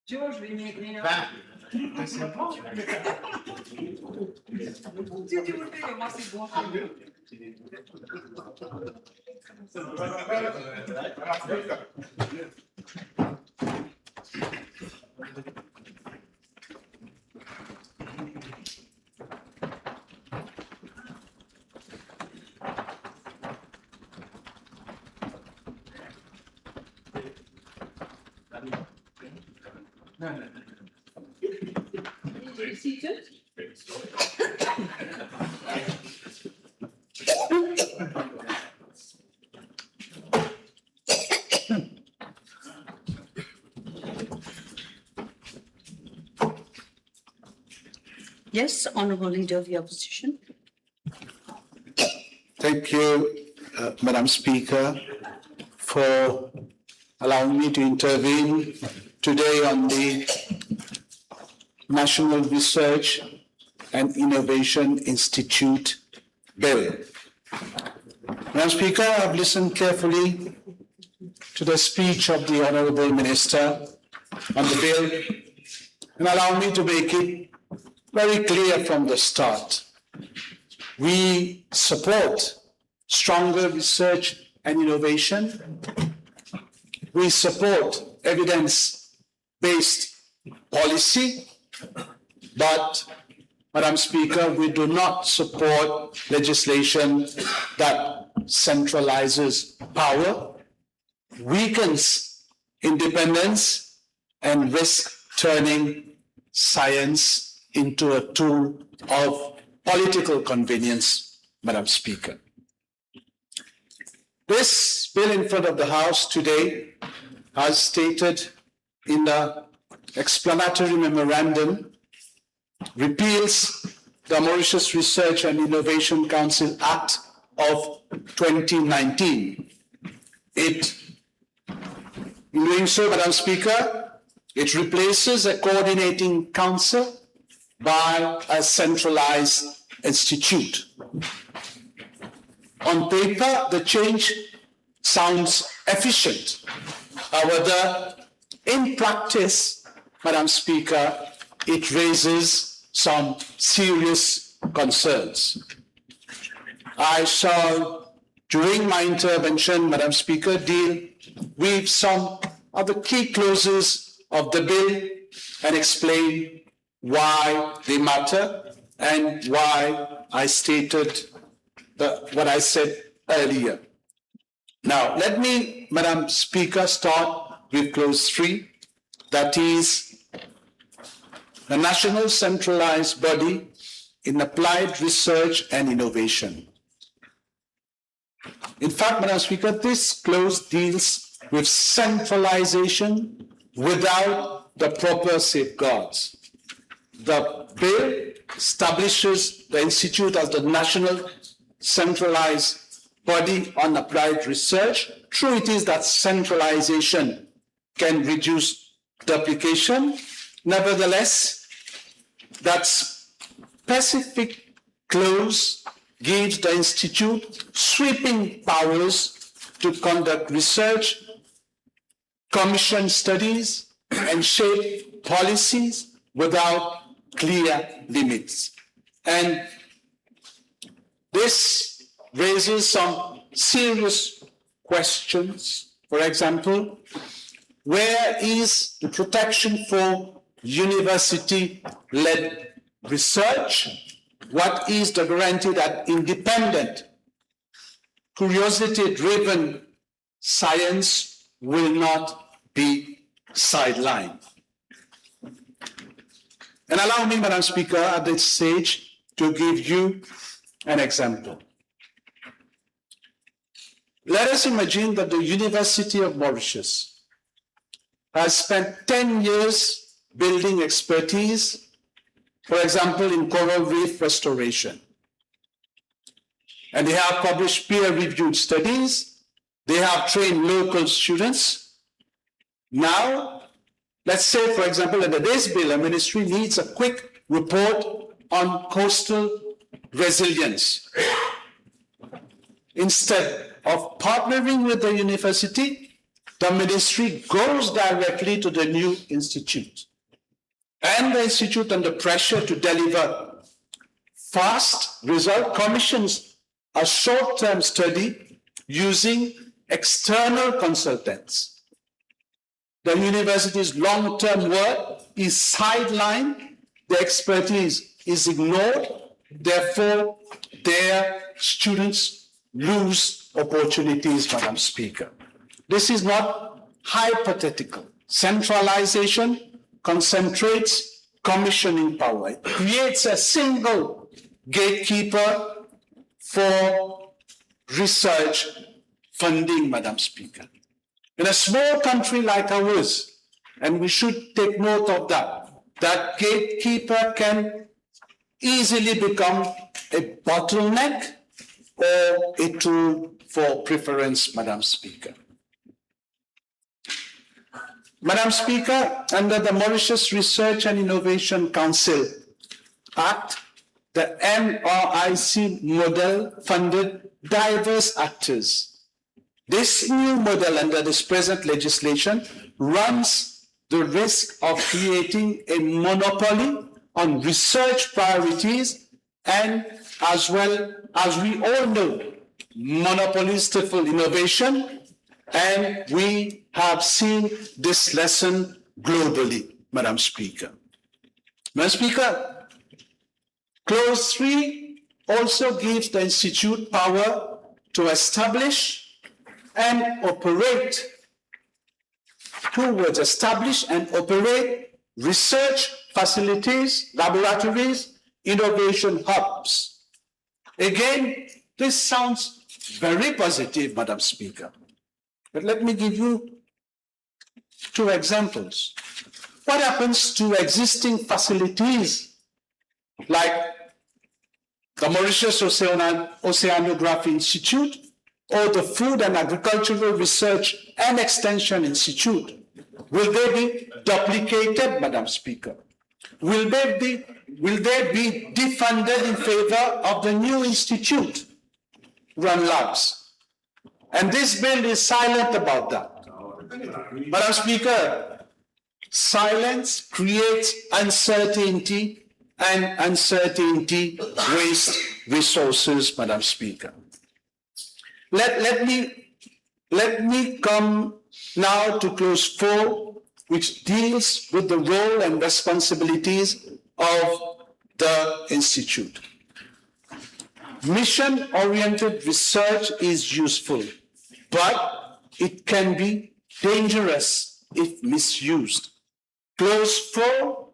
Georges, mais, mais, mais, hein. Bah, c'est bon. Tu, tu vous le fais, mais moi, c'est bon. Yes, Honorable Leader of the Opposition. Thank you, uh, Madam Speaker, for allowing me to intervene today on the National Research and Innovation Institute Bill. Madam Speaker, I've listened carefully to the speech of the Honorable Minister on the bill, and allow me to make it very clear from the start. We support stronger research and innovation. We support evidence-based policy, but, Madam Speaker, we do not support legislation that centralizes power, weakens independence, and risk turning science into a tool of political convenience, Madam Speaker. This bill in front of the House today, as stated in the explanatory memorandum, repeals the Mauritius Research and Innovation Council Act of twenty nineteen. It, in doing so, Madam Speaker, it replaces a coordinating council by a centralized institute. On paper, the change sounds efficient. However, in practice, Madam Speaker, it raises some serious concerns. I shall, during my intervention, Madam Speaker, deal with some of the key clauses of the bill and explain why they matter and why I stated the, what I said earlier. Now, let me, Madam Speaker, start with clause three, that is the National Centralized Body in Applied Research and Innovation. In fact, Madam Speaker, this clause deals with centralization without the proper safeguards. The bill establishes the institute as the National Centralized Body on Applied Research. True it is that centralization can reduce duplication. Nevertheless, that specific clause gives the institute sweeping powers to conduct research, commission studies, and shape policies without clear limits. And this raises some serious questions. For example, where is the protection for university-led research? What is the guarantee that independent, curiosity-driven science will not be sidelined? And allow me, Madam Speaker, at this stage to give you an example. Let us imagine that the University of Mauritius has spent ten years building expertise, for example, in coral reef restoration. And they have published peer-reviewed studies. They have trained local students. Now, let's say, for example, that this bill, a ministry needs a quick report on coastal resilience. Instead of partnering with the university, the ministry goes directly to the new institute. And the institute, under pressure to deliver fast result, commissions a short-term study using external consultants. The university's long-term work is sidelined, the expertise is ignored, therefore their students lose opportunities, Madam Speaker. This is not hypothetical. Centralization concentrates commissioning power. It creates a single gatekeeper for research funding, Madam Speaker. In a small country like ours, and we should take note of that, that gatekeeper can easily become a bottleneck or a tool for preference, Madam Speaker. Madam Speaker, under the Mauritius Research and Innovation Council Act, the M R I C model funded diverse actors. This new model under this present legislation runs the risk of creating a monopoly on research priorities, and as well, as we all know, monopolies stifle innovation, and we have seen this lesson globally, Madam Speaker. Madam Speaker, Clause three also gives the institute power to establish and operate, two words, establish and operate research facilities, laboratories, innovation hubs. Again, this sounds very positive, Madam Speaker. But let me give you two examples. What happens to existing facilities like the Mauritius Oceana-, Oceanography Institute or the Food and Agricultural Research and Extension Institute? Will they be duplicated, Madam Speaker? Will they be, will they be defunded in favor of the new institute-run labs? And this bill is silent about that. Madam Speaker, silence creates uncertainty, and uncertainty wastes resources, Madam Speaker. Let, let me, let me come now to clause four, which deals with the role and responsibilities of the institute. Mission-oriented research is useful, but it can be dangerous if misused. Clause four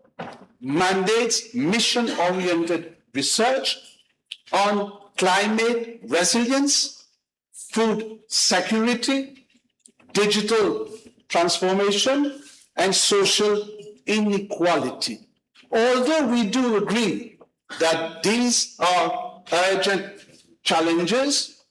mandates mission-oriented research on climate resilience, food security, digital transformation, and social inequality. Although we do agree that these are urgent challenges,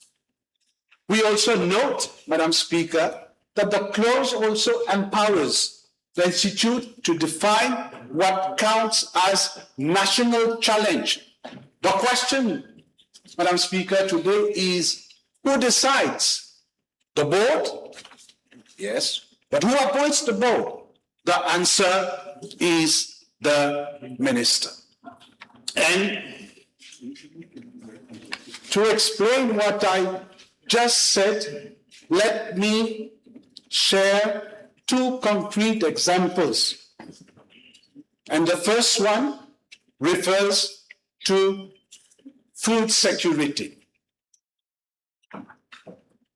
we also note, Madam Speaker, that the clause also empowers the institute to define what counts as national challenge. The question, Madam Speaker, today is, who decides? The board? Yes. But who appoints the board? The answer is the minister. And to explain what I just said, let me share two concrete examples. And the first one refers to food security.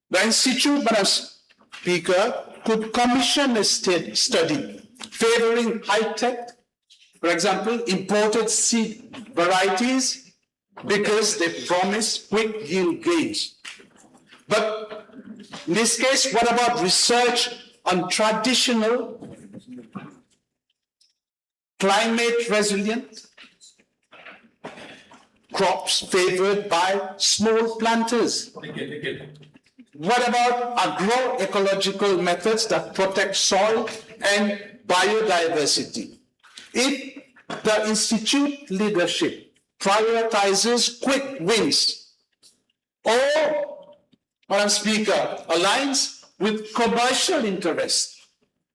The institute, Madam Speaker, could commission a sta-, study favoring high-tech, for example, imported seed varieties, because they promise quick yield gains. But in this case, what about research on traditional climate resilient crops favored by small planters? What about agroecological methods that protect soil and biodiversity? If the institute leadership prioritizes quick wins or, Madam Speaker, aligns with commercial interests,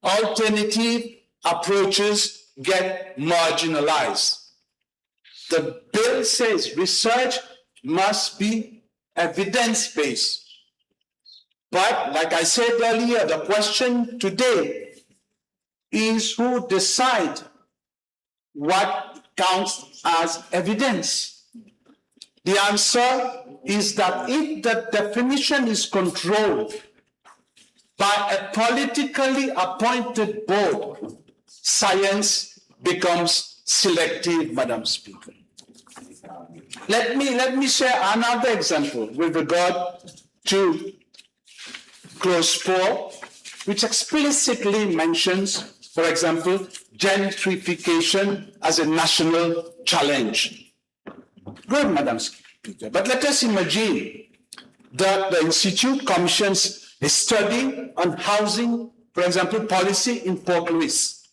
alternative approaches get marginalized. The bill says research must be evidence-based. But like I said earlier, the question today is who decide what counts as evidence. The answer is that if the definition is controlled by a politically appointed board, science becomes selective, Madam Speaker. Let me, let me share another example with regard to clause four, which explicitly mentions, for example, gentrification as a national challenge. Good, Madam Speaker, but let us imagine that the institute commissions a study on housing, for example, policy in Port Louis.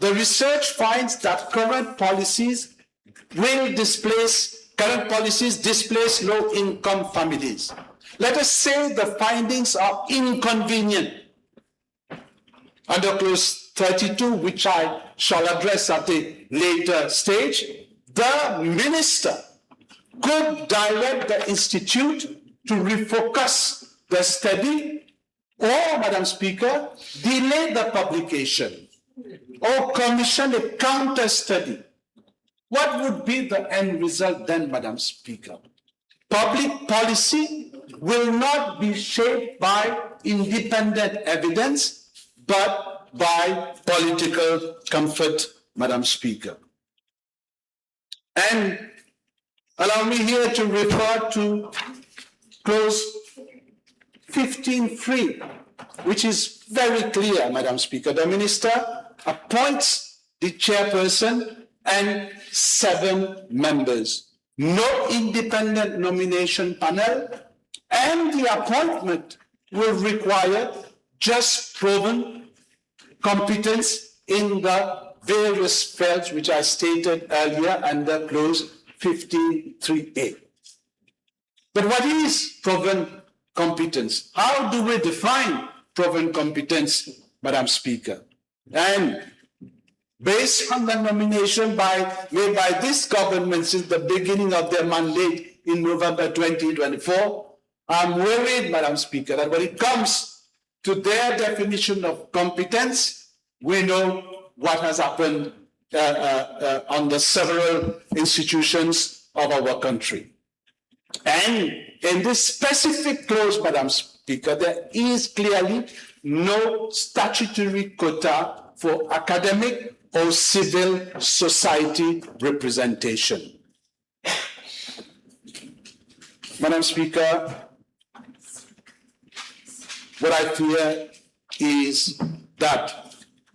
The research finds that current policies will displace, current policies displace low-income families. Let us say the findings are inconvenient. Under clause thirty-two, which I shall address at a later stage, the minister could direct the institute to refocus the study or, Madam Speaker, delay the publication or commission a counter study. What would be the end result then, Madam Speaker? Public policy will not be shaped by independent evidence, but by political comfort, Madam Speaker. And allow me here to refer to clause fifteen three, which is very clear, Madam Speaker. The minister appoints the chairperson and seven members. No independent nomination panel, and the appointment will require just proven competence in the various fields which I stated earlier under clause fifteen three A. But what is proven competence? How do we define proven competence, Madam Speaker? And based on the nomination by, made by this government since the beginning of their mandate in November twenty twenty-four, I'm worried, Madam Speaker, that when it comes to their definition of competence, we know what has happened, uh, uh, uh, on the several institutions of our country. And in this specific clause, Madam Speaker, there is clearly no statutory quota for academic or civil society representation. Madam Speaker, what I fear is that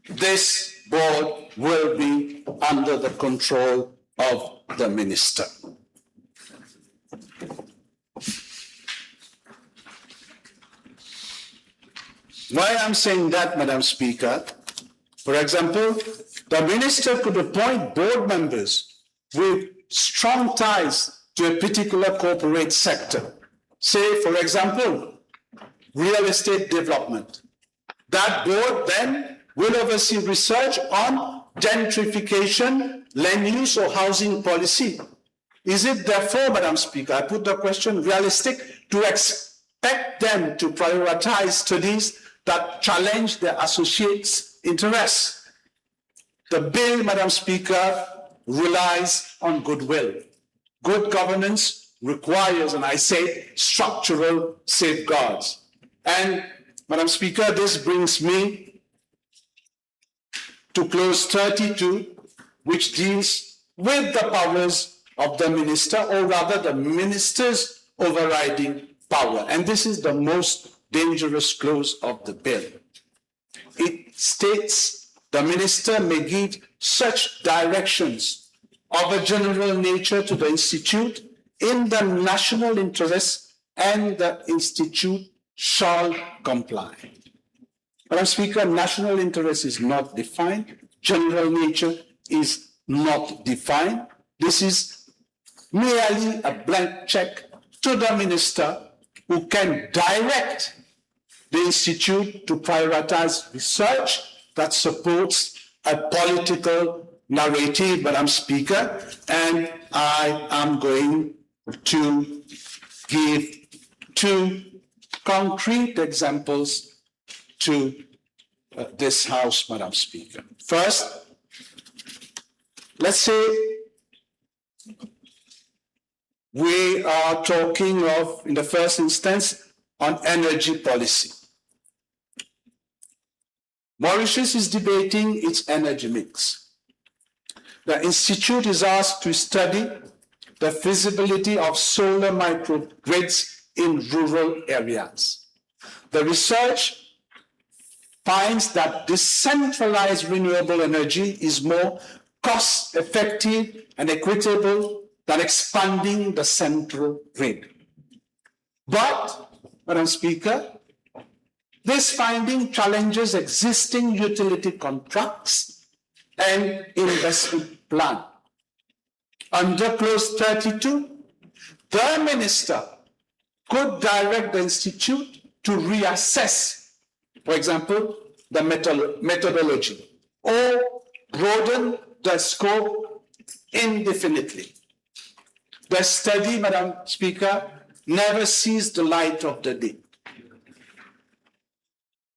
this board will be under the control of the minister. Why I'm saying that, Madam Speaker? For example, the minister could appoint board members with strong ties to a particular corporate sector. Say, for example, real estate development. That board then will oversee research on gentrification, land use or housing policy. Is it therefore, Madam Speaker, I put the question, realistic to expect them to prioritize studies that challenge their associates' interests? The bill, Madam Speaker, relies on goodwill. Good governance requires, and I say, structural safeguards. And, Madam Speaker, this brings me to clause thirty-two, which deals with the powers of the minister, or rather the minister's overriding power. And this is the most dangerous clause of the bill. It states the minister may give such directions of a general nature to the institute in the national interest, and the institute shall comply. Madam Speaker, national interest is not defined, general nature is not defined. This is merely a blank check to the minister, who can direct the Institute to prioritize research that supports a political narrative, Madam Speaker, and I am going to give two concrete examples to, uh, this House, Madam Speaker. First, let's say we are talking of, in the first instance, on energy policy. Mauritius is debating its energy mix. The institute is asked to study the feasibility of solar microgrids in rural areas. The research finds that decentralized renewable energy is more cost-effective and equitable than expanding the central grid. But, Madam Speaker, this finding challenges existing utility contracts and investment plan. Under clause thirty-two, the minister could direct the institute to reassess, for example, the metho-, methodology, or broaden the scope indefinitely. The study, Madam Speaker, never sees the light of the day.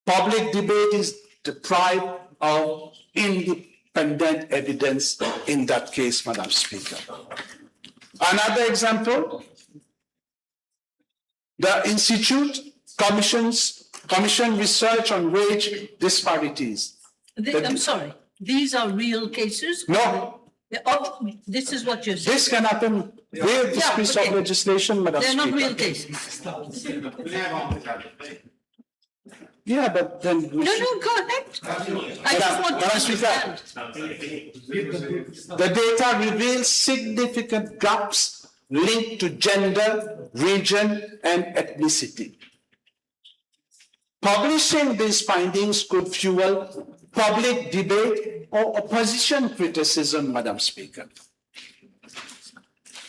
Public debate is deprived of independent evidence in that case, Madam Speaker. Another example, the institute commissions, commission research on wage disparities. The, I'm sorry, these are real cases? No. The, oh, this is what you're saying. This can happen with this piece of legislation, Madam Speaker. They're not real cases. Yeah, but then we should... No, no, go ahead. I just want to understand. Madam Speaker, the data reveals significant gaps linked to gender, region, and ethnicity. Publishing these findings could fuel public debate or opposition criticism, Madam Speaker.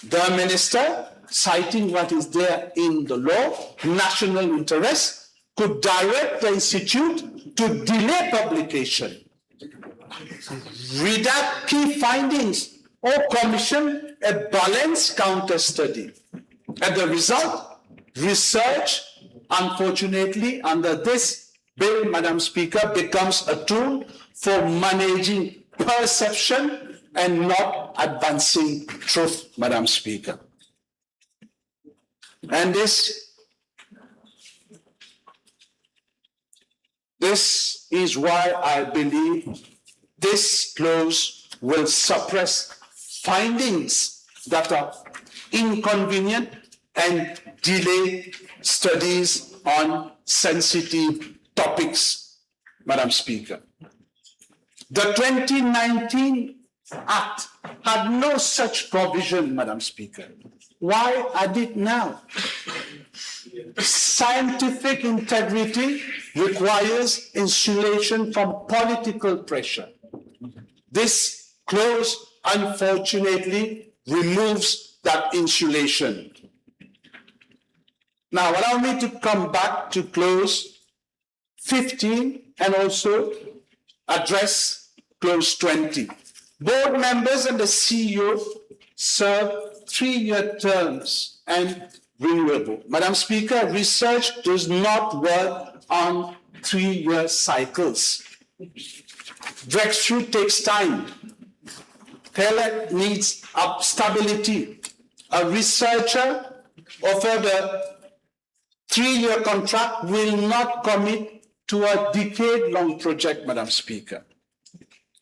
The minister, citing what is there in the law, national interest, could direct the institute to delay publication, redact key findings, or commission a balanced counter study. As a result, research, unfortunately, under this bill, Madam Speaker, becomes a tool for managing perception and not advancing truth, Madam Speaker. And this, this is why I believe this clause will suppress findings that are inconvenient and delay studies on sensitive topics, Madam Speaker. The twenty nineteen Act had no such provision, Madam Speaker. Why add it now? Scientific integrity requires insulation from political pressure. This clause, unfortunately, removes that insulation. Now, allow me to come back to clause fifteen and also address clause twenty. Board members and the C E O serve three-year terms and renewable. Madam Speaker, research does not work on three-year cycles. Breakthrough takes time. Failure needs up stability. A researcher offered a three-year contract will not commit to a decade-long project, Madam Speaker.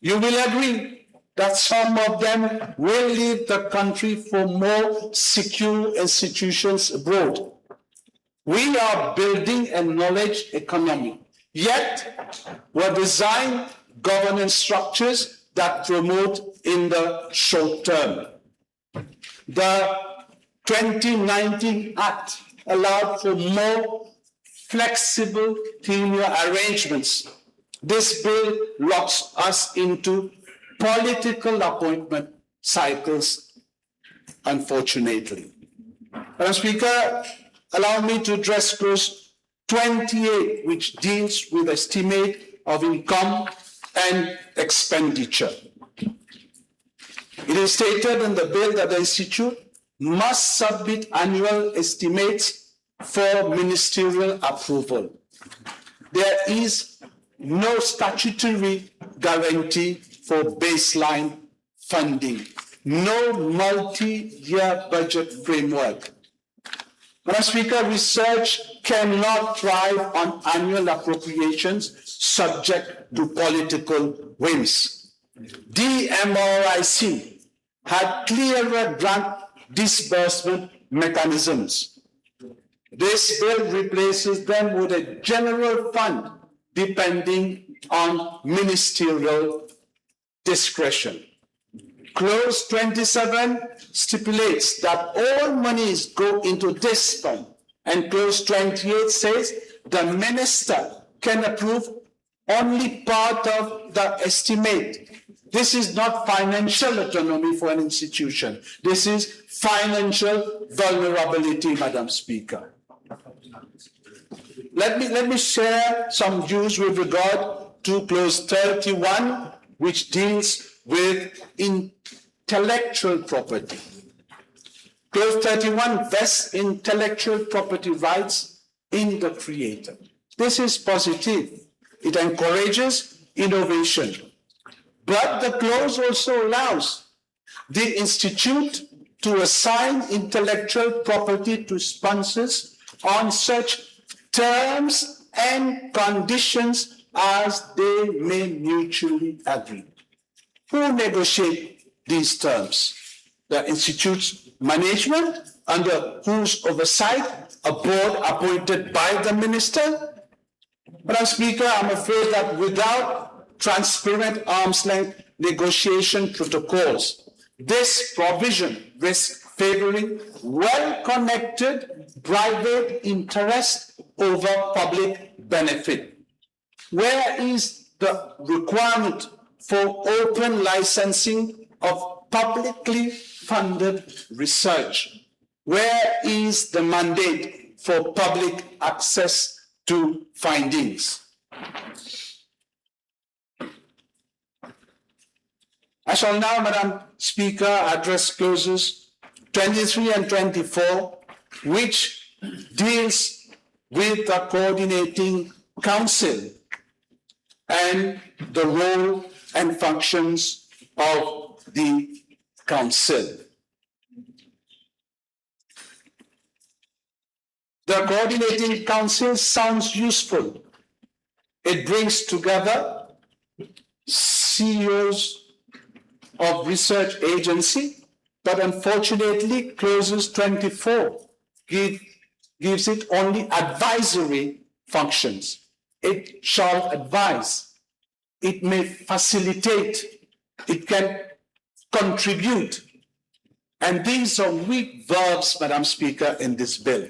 You will agree that some of them will leave the country for more secure institutions abroad. We are building a knowledge economy, yet we design governance structures that promote in the short term. The twenty nineteen Act allowed for more flexible tenure arrangements. This bill locks us into political appointment cycles, unfortunately. Madam Speaker, allow me to address clause twenty-eight, which deals with estimate of income and expenditure. It is stated in the bill that the institute must submit annual estimates for ministerial approval. There is no statutory guarantee for baseline funding, no multi-year budget framework. Madam Speaker, research cannot thrive on annual appropriations subject to political whims. D M R I C had clearer grant disbursement mechanisms. This bill replaces them with a general fund depending on ministerial discretion. Clause twenty-seven stipulates that all monies go into this fund, and clause twenty-eight says the minister can approve only part of the estimate. This is not financial autonomy for an institution. This is financial vulnerability, Madam Speaker. Let me, let me share some views with regard to clause thirty-one, which deals with intellectual property. Clause thirty-one vests intellectual property rights in the creator. This is positive. It encourages innovation. But the clause also allows the institute to assign intellectual property to sponsors on such terms and conditions as they may mutually agree. Who negotiate these terms? The institute's management, under whose oversight a board appointed by the minister. Madam Speaker, I'm afraid that without transparent arm's length negotiation protocols, this provision risks favoring well-connected private interest over public benefit. Where is the requirement for open licensing of publicly funded research? Where is the mandate for public access to findings? I shall now, Madam Speaker, address clauses twenty-three and twenty-four, which deals with the coordinating council and the role and functions of the council. The coordinating council sounds useful. It brings together C E Os of research agency, but unfortunately, clauses twenty-four give, gives it only advisory functions. It shall advise, it may facilitate, it can contribute. And these are weak verbs, Madam Speaker, in this bill.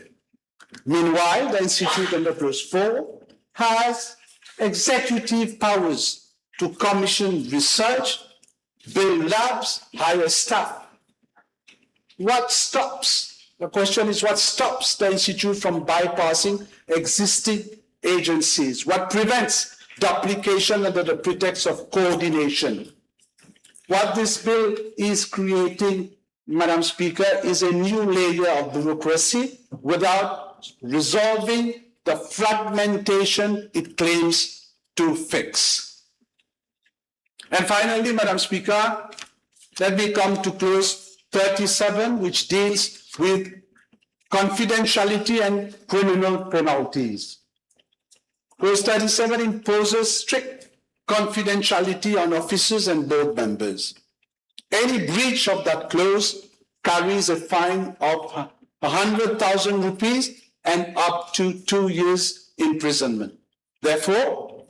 Meanwhile, the institute under clause four has executive powers to commission research, build labs, hire staff. What stops? The question is, what stops the institute from bypassing existing agencies? What prevents duplication under the pretext of coordination? What this bill is creating, Madam Speaker, is a new layer of bureaucracy without resolving the fragmentation it claims to fix. And finally, Madam Speaker, let me come to clause thirty-seven, which deals with confidentiality and criminal penalties. Clause thirty-seven imposes strict confidentiality on officers and board members. Any breach of that clause carries a fine of a hundred thousand rupees and up to two years imprisonment. Therefore,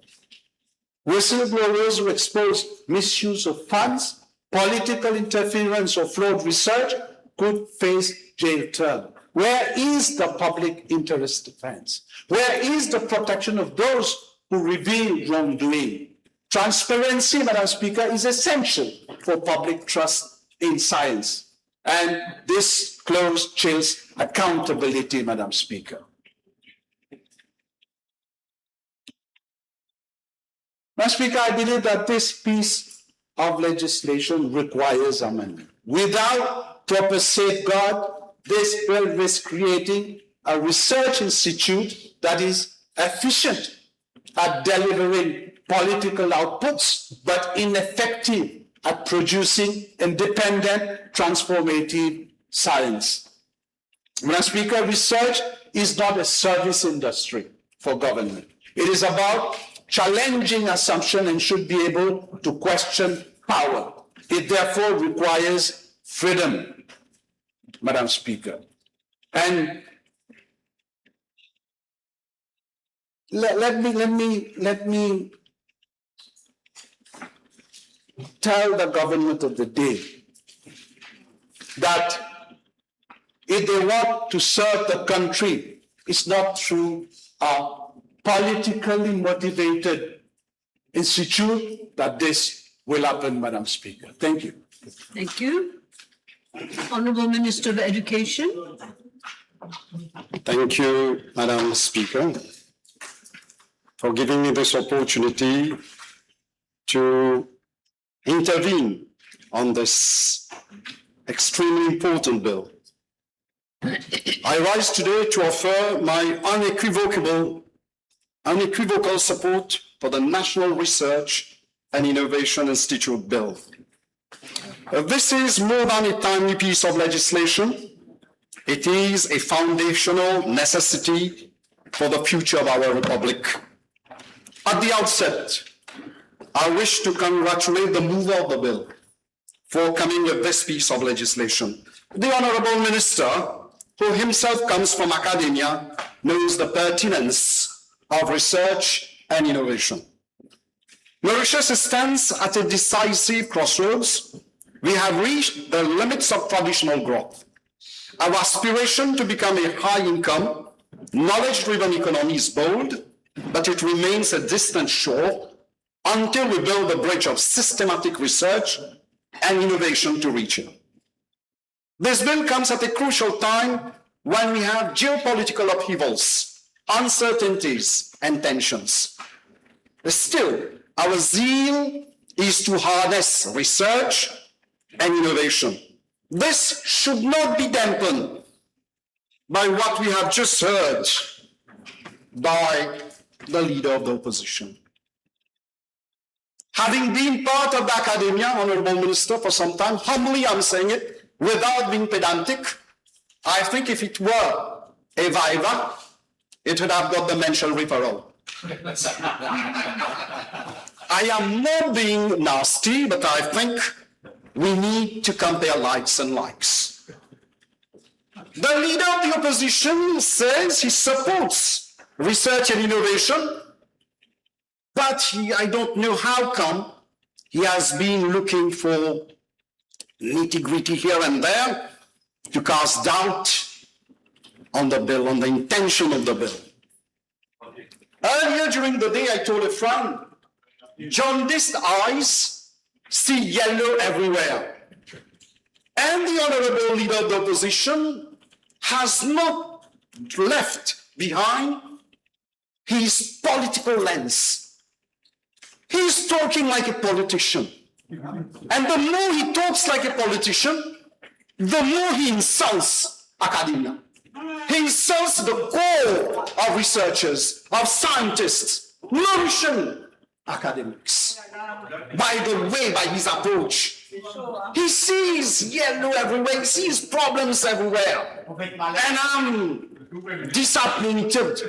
whistleblowers who expose misuse of funds, political interference, or flawed research could face jail term. Where is the public interest defense? Where is the protection of those who reveal wrongdoing? Transparency, Madam Speaker, is essential for public trust in science, and this clause chills accountability, Madam Speaker. Madam Speaker, I believe that this piece of legislation requires amendment. Without proper safeguard, this bill risks creating a research institute that is efficient at delivering political outputs, but ineffective at producing independent, transformative science. Madam Speaker, research is not a service industry for government. It is about challenging assumption and should be able to question power. It therefore requires freedom, Madam Speaker. And let, let me, let me, let me tell the government of the day that if they want to serve the country, it's not through a politically motivated institute that this will happen, Madam Speaker. Thank you. Thank you. Honorable Minister of Education. Thank you, Madam Speaker, for giving me this opportunity to intervene on this extremely important bill. I rise today to offer my unequivocal, unequivocal support for the National Research and Innovation Institute Bill. Uh, this is more than a timely piece of legislation. It is a foundational necessity for the future of our republic. At the outset, I wish to congratulate the mover of the bill for coming with this piece of legislation. The Honorable Minister, who himself comes from academia, knows the pertinence of research and innovation. Mauritius stands at a decisive crossroads. We have reached the limits of traditional growth. Our aspiration to become a high-income, knowledge-driven economy is bold, but it remains a distant shore until we build a bridge of systematic research and innovation to reach here. This bill comes at a crucial time when we have geopolitical upheavals, uncertainties, and tensions. Still, our zeal is to harness research and innovation. This should not be dampened by what we have just heard by the leader of the opposition. Having been part of the academia, Honorable Minister, for some time, humbly I'm saying it, without being pedantic, I think if it were a viva, it would have got the mental referral. I am not being nasty, but I think we need to compare likes and likes. The leader of the opposition says he supports research and innovation, but he, I don't know how come he has been looking for nitty-gritty here and there to cast doubt on the bill, on the intention of the bill. Earlier during the day, I told a friend, jaundiced eyes see yellow everywhere. And the honorable leader of the opposition has not left behind his political lens. He is talking like a politician. And the more he talks like a politician, the more he insults academia. He insults the core of researchers, of scientists, Mauritian academics. By the way, by his approach, he sees yellow everywhere, he sees problems everywhere. And I'm disappointed,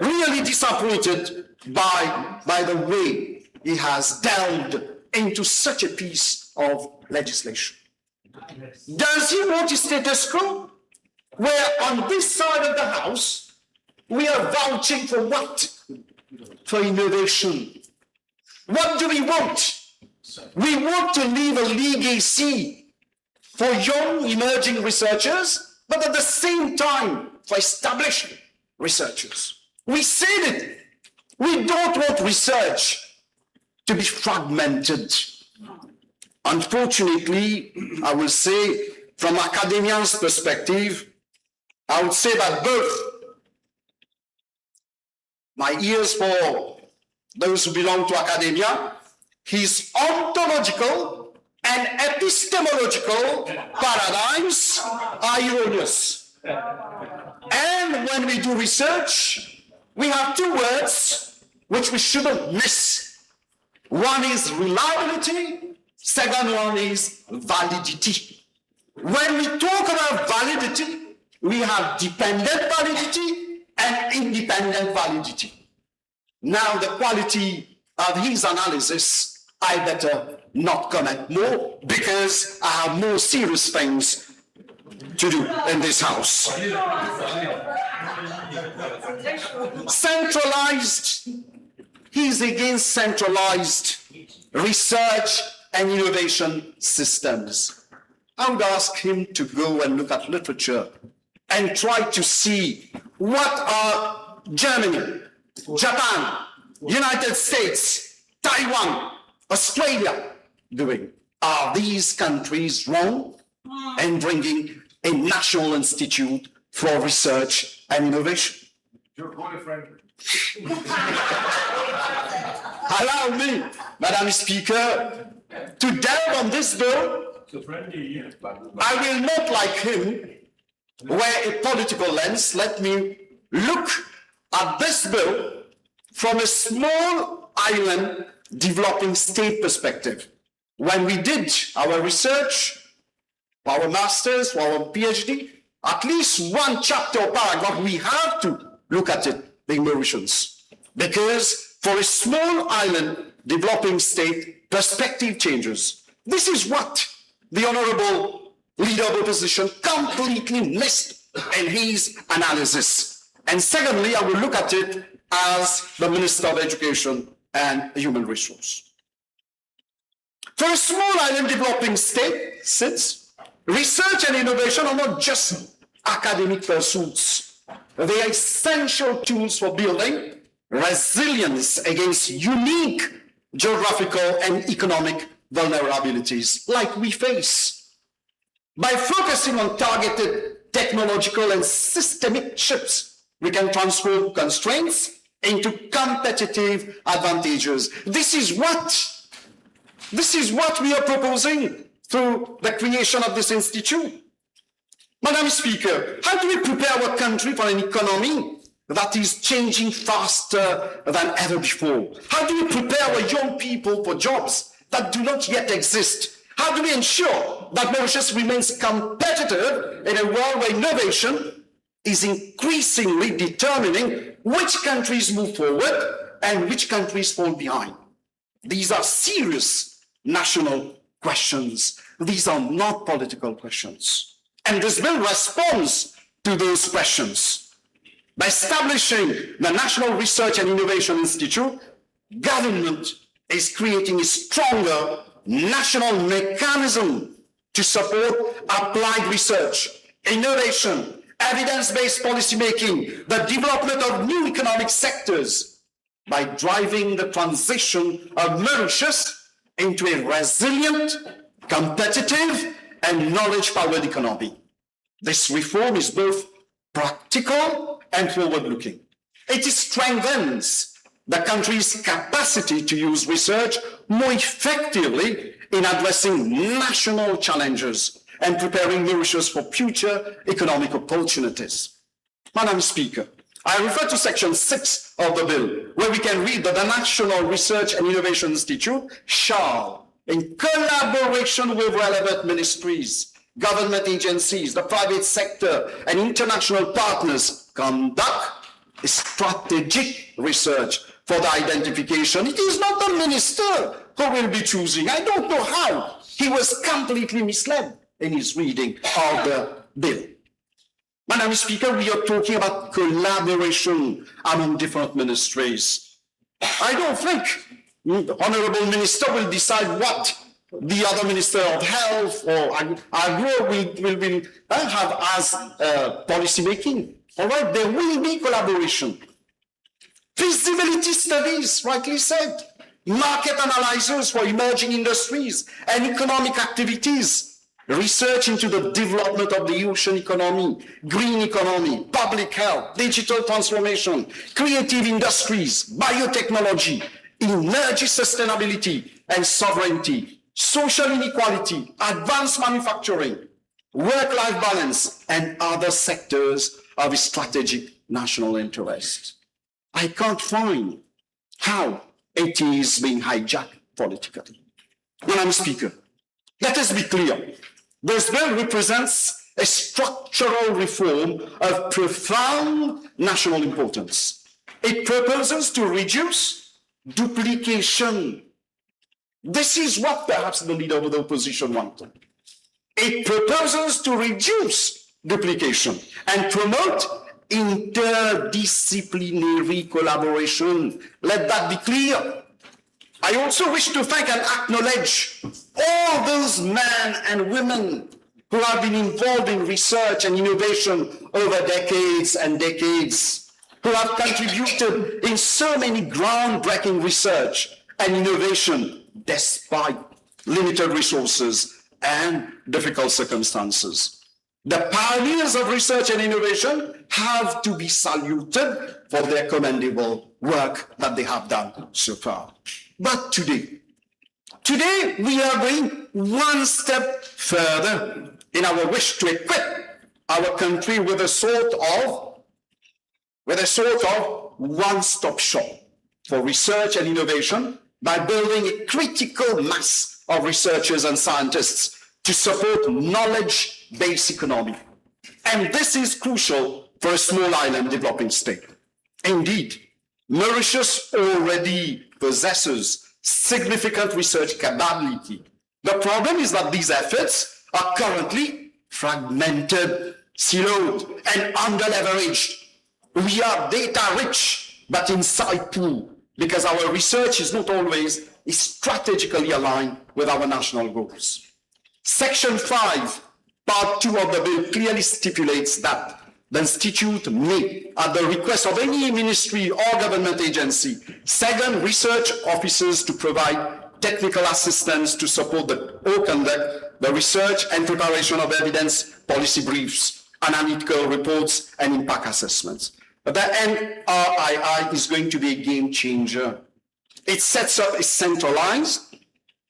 really disappointed by, by the way he has delved into such a piece of legislation. Does he want a status quo where on this side of the house we are vouching for what? For innovation. What do we want? We want to leave a legacy for young emerging researchers, but at the same time for established researchers. We said it. We don't want research to be fragmented. Unfortunately, I will say, from academia's perspective, I would say that both my ears for those who belong to academia, his ontological and epistemological paradigms are erroneous. And when we do research, we have two words which we shouldn't miss. One is reliability, second one is validity. When we talk about validity, we have dependent validity and independent validity. Now, the quality of his analysis, I better not comment more because I have more serious things to do in this house. Centralized, he's against centralized research and innovation systems. I would ask him to go and look at literature and try to see what are Germany, Japan, United States, Taiwan, Australia doing. Are these countries wrong in bringing a national institute for research and innovation? Your boyfriend. Allow me, Madam Speaker, to delve on this bill. So friendly, yeah, but I will not, like him, wear a political lens. Let me look at this bill from a small island developing state perspective. When we did our research, for our masters, for our PhD, at least one chapter or paragraph, we have to look at it, the Mauritians. Because for a small island, developing state, perspective changes. This is what the honorable leader of opposition completely missed in his analysis. And secondly, I will look at it as the Minister of Education and Human Resource. For a small island developing state, since research and innovation are not just academic pursuits, they are essential tools for building resilience against unique geographical and economic vulnerabilities like we face. By focusing on targeted technological and systemic shifts, we can transform constraints into competitive advantages. This is what, this is what we are proposing through the creation of this institute. Madam Speaker, how do we prepare our country for an economy that is changing faster than ever before? How do we prepare our young people for jobs that do not yet exist? How do we ensure that Mauritius remains competitive in a world where innovation is increasingly determining which countries move forward and which countries fall behind? These are serious national questions. These are not political questions. And this bill responds to those questions. By establishing the National Research and Innovation Institute, government is creating a stronger national mechanism to support applied research, innovation, evidence-based policy making, the development of new economic sectors, by driving the transition of Mauritius into a resilient, competitive, and knowledge-powered economy. This reform is both practical and forward-looking. It strengthens the country's capacity to use research more effectively in addressing national challenges and preparing Mauritius for future economic opportunities. Madam Speaker, I refer to section six of the bill, where we can read that the National Research and Innovation Institute shall, in collaboration with relevant ministries, government agencies, the private sector, and international partners, conduct strategic research for the identification. It is not the minister who will be choosing. I don't know how. He was completely misled in his reading of the bill. Madam Speaker, we are talking about collaboration among different ministries. I don't think, mm, Honorable Minister will decide what the other Minister of Health or Ag-, Agro will, will, will, uh, have as, uh, policy making. All right, there will be collaboration. Feasibility studies, rightly said, market analyzers for emerging industries and economic activities, research into the development of the ocean economy, green economy, public health, digital transformation, creative industries, biotechnology, energy sustainability and sovereignty, social inequality, advanced manufacturing, work-life balance, and other sectors of strategic national interest. I can't find how it is being hijacked politically. Madam Speaker, let us be clear. This bill represents a structural reform of profound national importance. It proposes to reduce duplication. This is what perhaps the leader of the opposition wanted. It proposes to reduce duplication and promote interdisciplinary collaboration. Let that be clear. I also wish to thank and acknowledge all those men and women who have been involved in research and innovation over decades and decades, who have contributed in so many groundbreaking research and innovation despite limited resources and difficult circumstances. The pioneers of research and innovation have to be saluted for their commendable work that they have done so far. But today, today we are going one step further in our wish to equip our country with a sort of with a sort of one-stop shop for research and innovation by building a critical mass of researchers and scientists to support knowledge-based economy. And this is crucial for a small island developing state. Indeed, Mauritius already possesses significant research capability. The problem is that these efforts are currently fragmented, siloed, and under-leveraged. We are data rich, but inside poor, because our research is not always strategically aligned with our national goals. Section five, part two of the bill clearly stipulates that the institute may, at the request of any ministry or government agency, second research officers to provide technical assistance to support the, or conduct the research and preparation of evidence, policy briefs, analytical reports, and impact assessments. The N R I I is going to be a game changer. It sets up a centralized,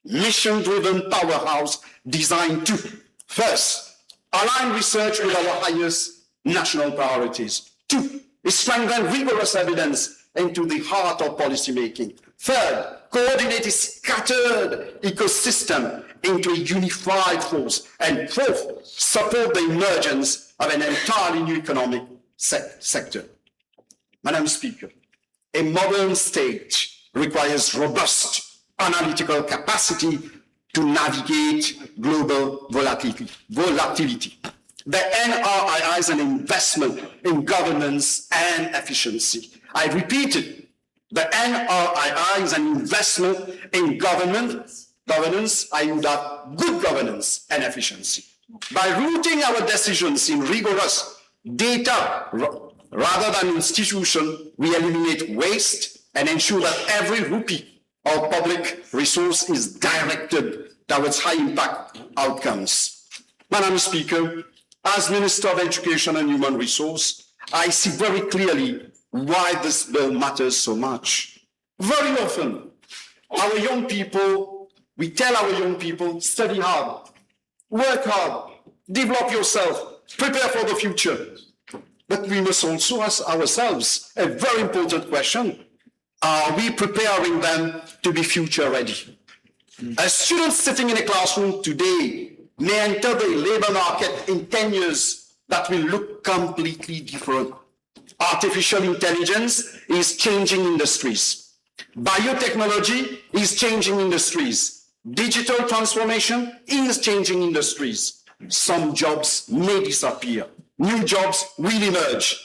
mission-driven powerhouse designed to, first, align research with our highest national priorities. Two, strengthen rigorous evidence into the heart of policymaking. Third, coordinate a scattered ecosystem into a unified force. And fourth, support the emergence of an entirely new economic se-, sector. Madam Speaker, a modern state requires robust analytical capacity to navigate global volatility. Volatility. The N R I I is an investment in governance and efficiency. I repeat it, the N R I I is an investment in government, governance, I would add good governance and efficiency. By rooting our decisions in rigorous data ra-, rather than institution, we eliminate waste and ensure that every rupee of public resource is directed towards high-impact outcomes. Madam Speaker, as Minister of Education and Human Resource, I see very clearly why this bill matters so much. Very often, our young people, we tell our young people, "Study hard, work hard, develop yourself, prepare for the future." But we must also ask ourselves a very important question. Are we preparing them to be future ready? A student sitting in a classroom today may enter the labor market in ten years that will look completely different. Artificial intelligence is changing industries. Biotechnology is changing industries. Digital transformation is changing industries. Some jobs may disappear. New jobs will emerge.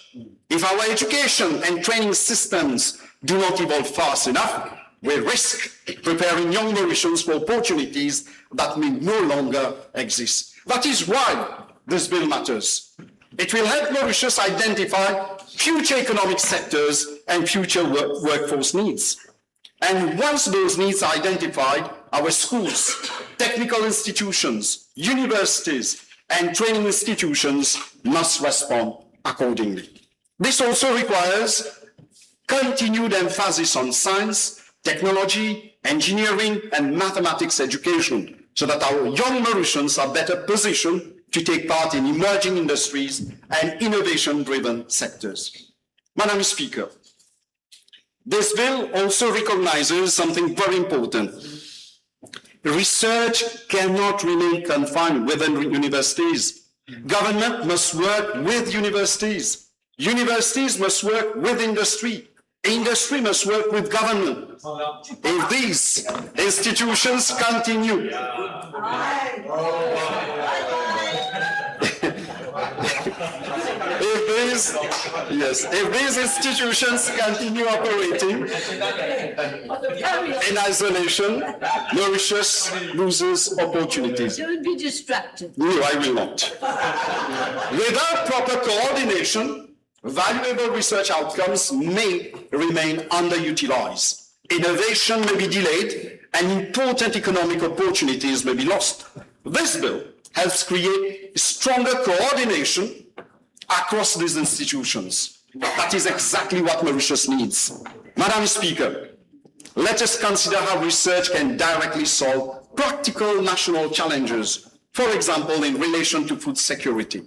If our education and training systems do not evolve fast enough, we risk preparing young Mauritians for opportunities that may no longer exist. That is why this bill matters. It will help Mauritius identify future economic sectors and future work-, workforce needs. And once those needs are identified, our schools, technical institutions, universities, and training institutions must respond accordingly. This also requires continued emphasis on science technology, engineering, and mathematics education, so that our young Mauritians are better positioned to take part in emerging industries and innovation-driven sectors. Madam Speaker, this bill also recognizes something very important. Research cannot remain confined within universities. Government must work with universities. Universities must work with industry. Industry must work with government. If these institutions continue, if these, yes, if these institutions continue operating in isolation, Mauritius loses opportunities. Don't be distracted. No, I will not. Without proper coordination, valuable research outcomes may remain underutilized. Innovation may be delayed and important economic opportunities may be lost. This bill helps create stronger coordination across these institutions. That is exactly what Mauritius needs. Madam Speaker, let us consider how research can directly solve practical national challenges, for example, in relation to food security.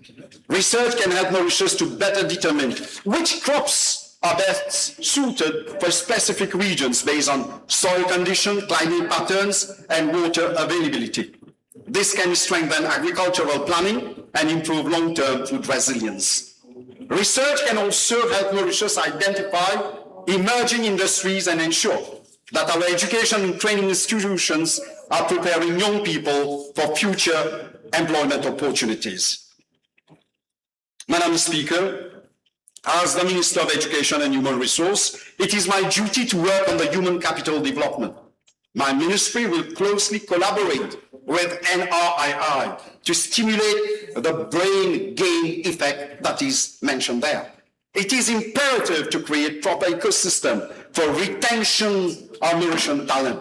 Research can help Mauritius to better determine which crops are best suited for specific regions based on soil condition, climate patterns, and water availability. This can strengthen agricultural planning and improve long-term food resilience. Research can also help Mauritius identify emerging industries and ensure that our education and training institutions are preparing young people for future employment opportunities. Madam Speaker, as the Minister of Education and Human Resource, it is my duty to work on the human capital development. My ministry will closely collaborate with N R I I to stimulate the brain gain effect that is mentioned there. It is imperative to create proper ecosystem for retention of Mauritian talent.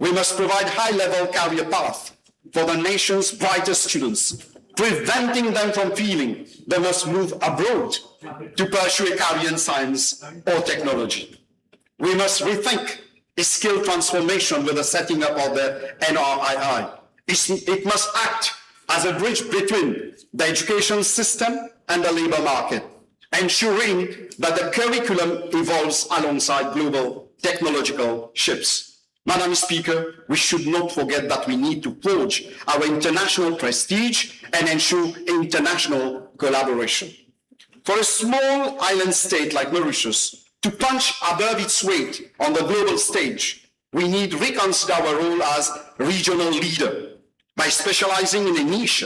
We must provide high-level career path for the nation's brightest students, preventing them from feeling they must move abroad to pursue a career in science or technology. We must rethink skill transformation with the setting up of the N R I I. It's- It must act as a bridge between the education system and the labor market, ensuring that the curriculum evolves alongside global technological shifts. Madam Speaker, we should not forget that we need to forge our international prestige and ensure international collaboration. For a small island state like Mauritius to punch above its weight on the global stage, we need reconsider our role as regional leader by specializing in a niche,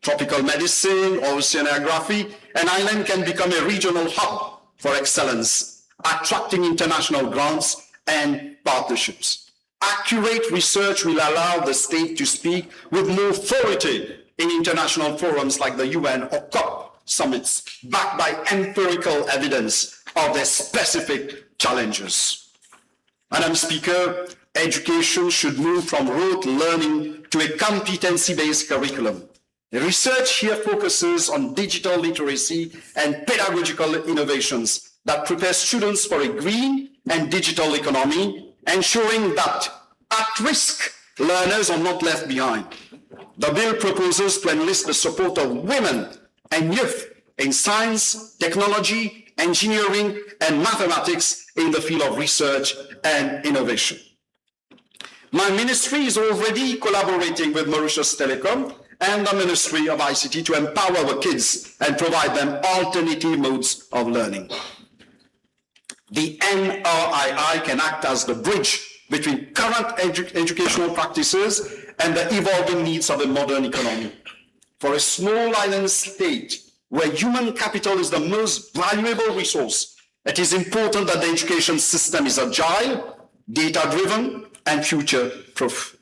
tropical medicine or oceanography. An island can become a regional hub for excellence, attracting international grants and partnerships. Accurate research will allow the state to speak with more authority in international forums like the U N or COP summits, backed by empirical evidence of their specific challenges. Madam Speaker, education should move from rote learning to a competency-based curriculum. Research here focuses on digital literacy and pedagogical innovations that prepare students for a green and digital economy, ensuring that at-risk learners are not left behind. The bill proposes to enlist the support of women and youth in science, technology, engineering, and mathematics in the field of research and innovation. My ministry is already collaborating with Mauritius Telecom and the Ministry of I C T to empower our kids and provide them alternative modes of learning. The N R I I can act as the bridge between current edu- educational practices and the evolving needs of a modern economy. For a small island state where human capital is the most valuable resource, it is important that the education system is agile, data-driven, and future-proof.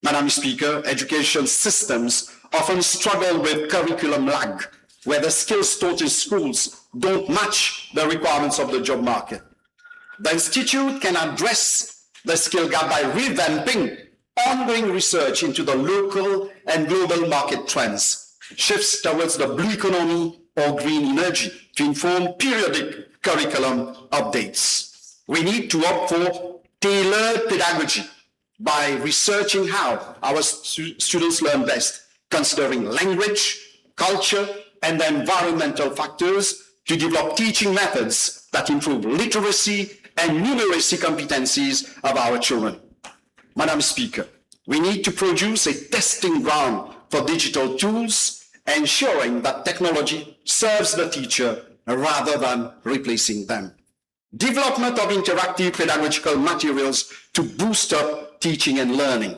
Madam Speaker, education systems often struggle with curriculum lag, where the skills taught in schools don't match the requirements of the job market. The Institute can address the skill gap by revamping ongoing research into the local and global market trends, shifts towards the blue economy or green energy to inform periodic curriculum updates. We need to opt for tailored pedagogy by researching how our stu-, students learn best, considering language, culture, and the environmental factors to develop teaching methods that improve literacy and numeracy competencies of our children. Madam Speaker, we need to produce a testing ground for digital tools, ensuring that technology serves the teacher rather than replacing them. Development of interactive pedagogical materials to boost up teaching and learning.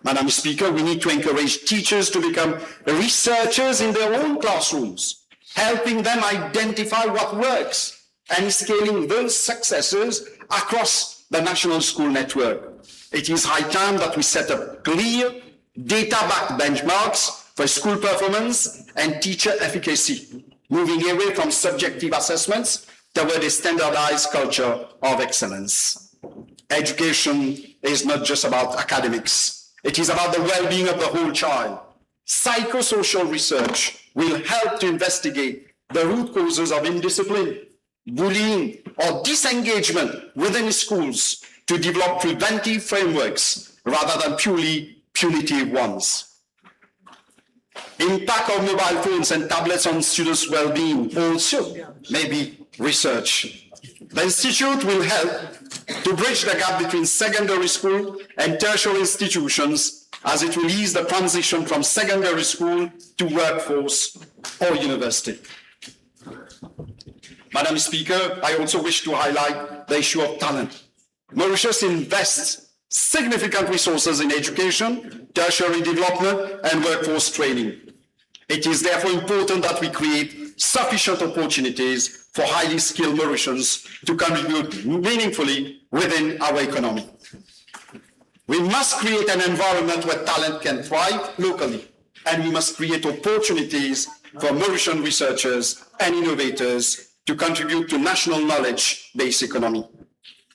Madam Speaker, we need to encourage teachers to become researchers in their own classrooms, helping them identify what works and scaling those successes across the national school network. It is high time that we set up clear, data-backed benchmarks for school performance and teacher efficacy, moving away from subjective assessments toward a standardized culture of excellence. Education is not just about academics. It is about the well-being of the whole child. Psychosocial research will help to investigate the root causes of indiscipline, bullying, or disengagement within schools to develop preventive frameworks rather than purely punitive ones. Impact of mobile phones and tablets on students' well-being also may be researched. The institute will help to bridge the gap between secondary school and tertiary institutions, as it will ease the transition from secondary school to workforce or university. Madam Speaker, I also wish to highlight the issue of talent. Mauritius invests significant resources in education, tertiary development, and workforce training. It is therefore important that we create sufficient opportunities for highly skilled Mauritians to contribute meaningfully within our economy. We must create an environment where talent can thrive locally, and we must create opportunities for Mauritian researchers and innovators to contribute to national knowledge-based economy.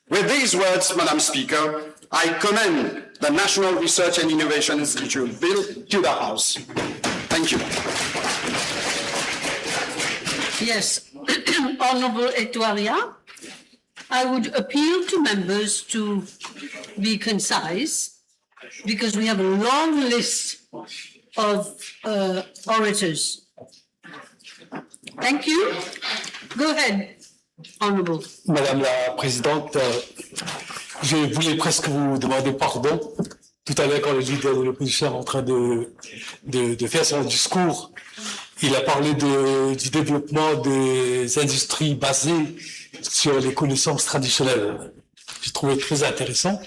With these words, Madam Speaker, I commend the National Research and Innovation Institute Bill to the House. Thank you. Yes, Honorable Etwaria, I would appeal to members to be concise because we have a long list of uh, orators. Thank you. Go ahead, Honorable. Madame la Présidente, euh, je voulais presque vous demander pardon. Tout à l'heure, quand le leader de l'opposition est en train de, de, de faire son discours, il a parlé de, du développement des industries basées sur les connaissances traditionnelles. J'ai trouvé très intéressant.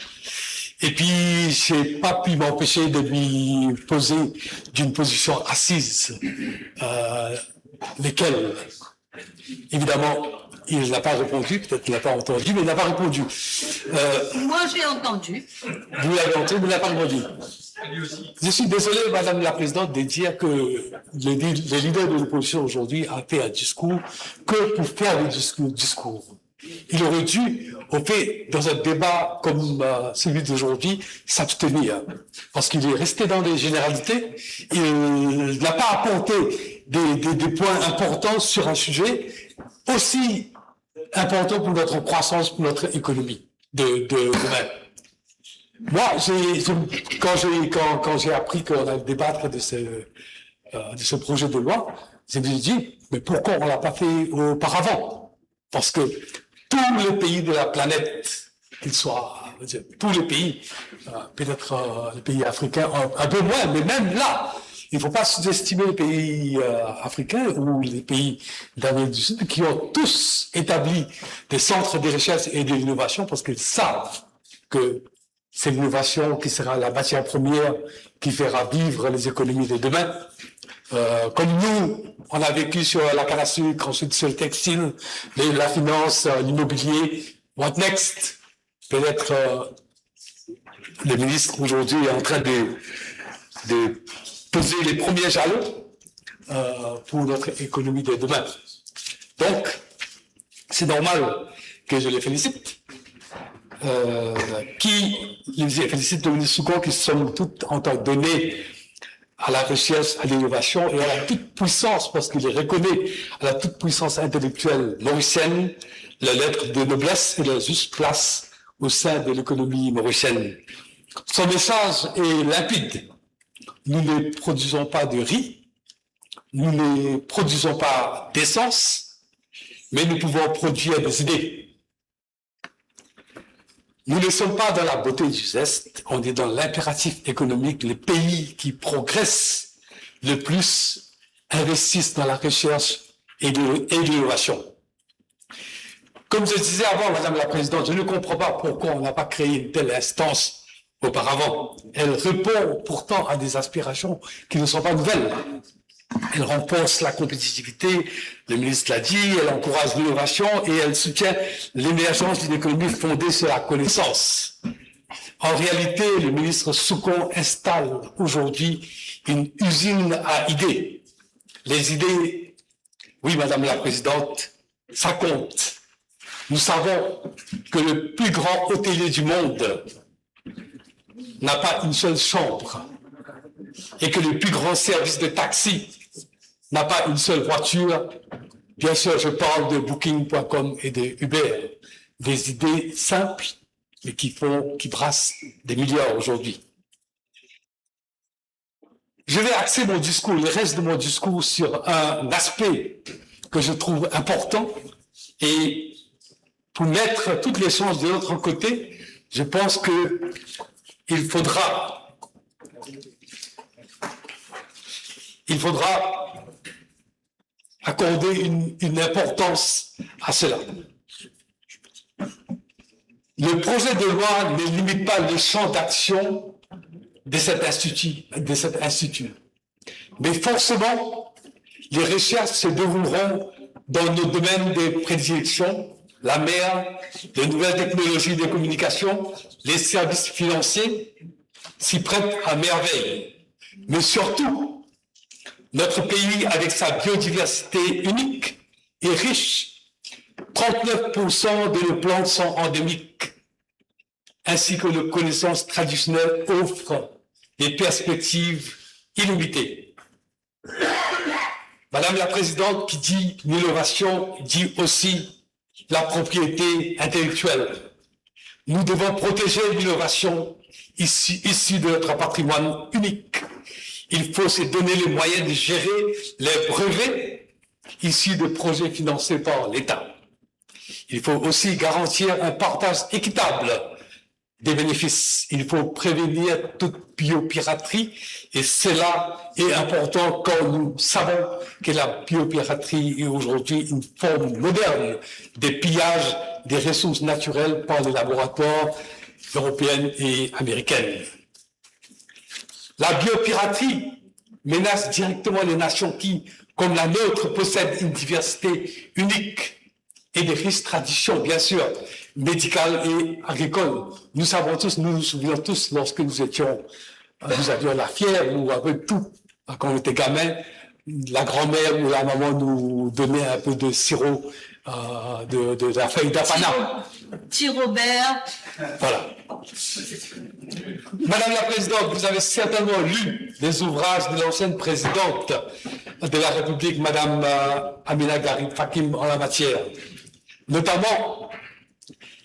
Et puis, j'ai pas pu m'empêcher de lui poser d'une position assise, euh, lesquelles Évidemment, il n'a pas répondu, peut-être qu'il n'a pas entendu, mais il n'a pas répondu. Euh, Moi, j'ai entendu. Vous l'avez entendu, mais il n'a pas répondu. Je suis désolé, Madame la Présidente, de dire que le, le leader de l'opposition aujourd'hui a fait un discours que pour faire le discours. discours. Il aurait dû, au fait, dans un débat comme euh, celui d'aujourd'hui, s'abstenir. Parce qu'il est resté dans des généralités, il n'a pas apporté des, des, des points importants sur un sujet aussi important pour notre croissance, pour notre économie de, de demain. Moi, j'ai, je- quand j'ai quand, quand j'ai appris qu'on allait débattre de ce, euh, de ce projet de loi, je me suis dit, mais pourquoi on l'a pas fait auparavant ? Parce que tous les pays de la planète, qu'ils soient, je veux dire, tous les pays, euh, peut-être euh, les pays africains un, un peu moins, mais même là, il ne faut pas sous-estimer les pays euh, africains ou les pays d'Amérique du Sud qui ont tous établi des centres de recherche et de l'innovation parce qu'ils savent que c'est l'innovation qui sera la matière première qui fera vivre les économies de demain. Euh, comme nous, on a vécu sur la canne à sucre, ensuite sur le textile, les- la finance, euh, l'immobilier. What next ? Peut-être euh, le ministre aujourd'hui est en train de, de poser les premiers jalons euh, pour notre économie de demain. Donc, c'est normal que je les félicite. Euh, qui les félicite le ministre Soucon, qui somme toute en tant que donné à la recherche, à l'innovation et à la toute puissance, parce qu'il reconnaît à la toute puissance intellectuelle mauricienne la lettre de noblesse et la juste place au sein de l'économie mauricienne. Son message est limpide. Nous ne produisons pas de riz, nous ne produisons pas d'essence, mais nous pouvons produire des idées. Nous ne sommes pas dans la beauté du geste, on est dans l'impératif économique. Les pays qui progressent le plus investissent dans la recherche et de, et l'innovation. Comme je disais avant, Madame la Présidente, je ne comprends pas pourquoi on n'a pas créé une telle instance auparavant. Elle répond pourtant à des aspirations qui ne sont pas nouvelles. Elle renforce la compétitivité, le ministre l'a dit, elle encourage l'innovation et elle soutient l'émergence d'une économie fondée sur la connaissance. En réalité, le ministre Soucon installe aujourd'hui une usine à idées. Les idées, oui, Madame la Présidente, ça compte. Nous savons que le plus grand hôtelier du monde n'a pas une seule chambre et que le plus grand service de taxi n'a pas une seule voiture. Bien sûr, je parle de booking point com et de Uber. Des idées simples, mais qui font, qui brassent des milliards aujourd'hui. Je vais axer mon discours, le reste de mon discours, sur un aspect que je trouve important et pour mettre toutes les chances de notre côté, je pense que il faudra, il faudra accorder une, une importance à cela. Le projet de loi ne limite pas le champ d'action de cet institut, de cet institut. Mais forcément, les recherches se dérouleront dans nos domaines de prédilection, la mer, les nouvelles technologies de communication, les services financiers s'y prêtent à merveille. Mais surtout, notre pays, avec sa biodiversité unique et riche, trente-neuf pour cent de nos plantes sont endémiques, ainsi que nos connaissances traditionnelles offrent des perspectives illimitées. Madame la Présidente, qui dit l'innovation dit aussi la propriété intellectuelle. Nous devons protéger l'innovation issue, issue de notre patrimoine unique. Il faut se donner les moyens de gérer les brevets issus de projets financés par l'État. Il faut aussi garantir un partage équitable des bénéfices. Il faut prévenir toute biopiraterie et cela est important quand nous savons que la biopiraterie est aujourd'hui une forme moderne de pillage des ressources naturelles par les laboratoires européennes et américaines. La biopiraterie menace directement les nations qui, comme la nôtre, possèdent une diversité unique et des riches traditions, bien sûr, médicales et agricoles. Nous savons tous, nous nous souvenons tous, lorsque nous étions, euh, nous avions la fièvre ou avec tout, quand on était gamin, la grand-mère ou la maman nous donnait un peu de sirop, euh, de, de la feuille d'apana. Sirop. Petit Robert. Voilà. Madame la Présidente, vous avez certainement lu les ouvrages de l'ancienne présidente de la République, Madame, euh, Amina Gharib Fakim, en la matière, notamment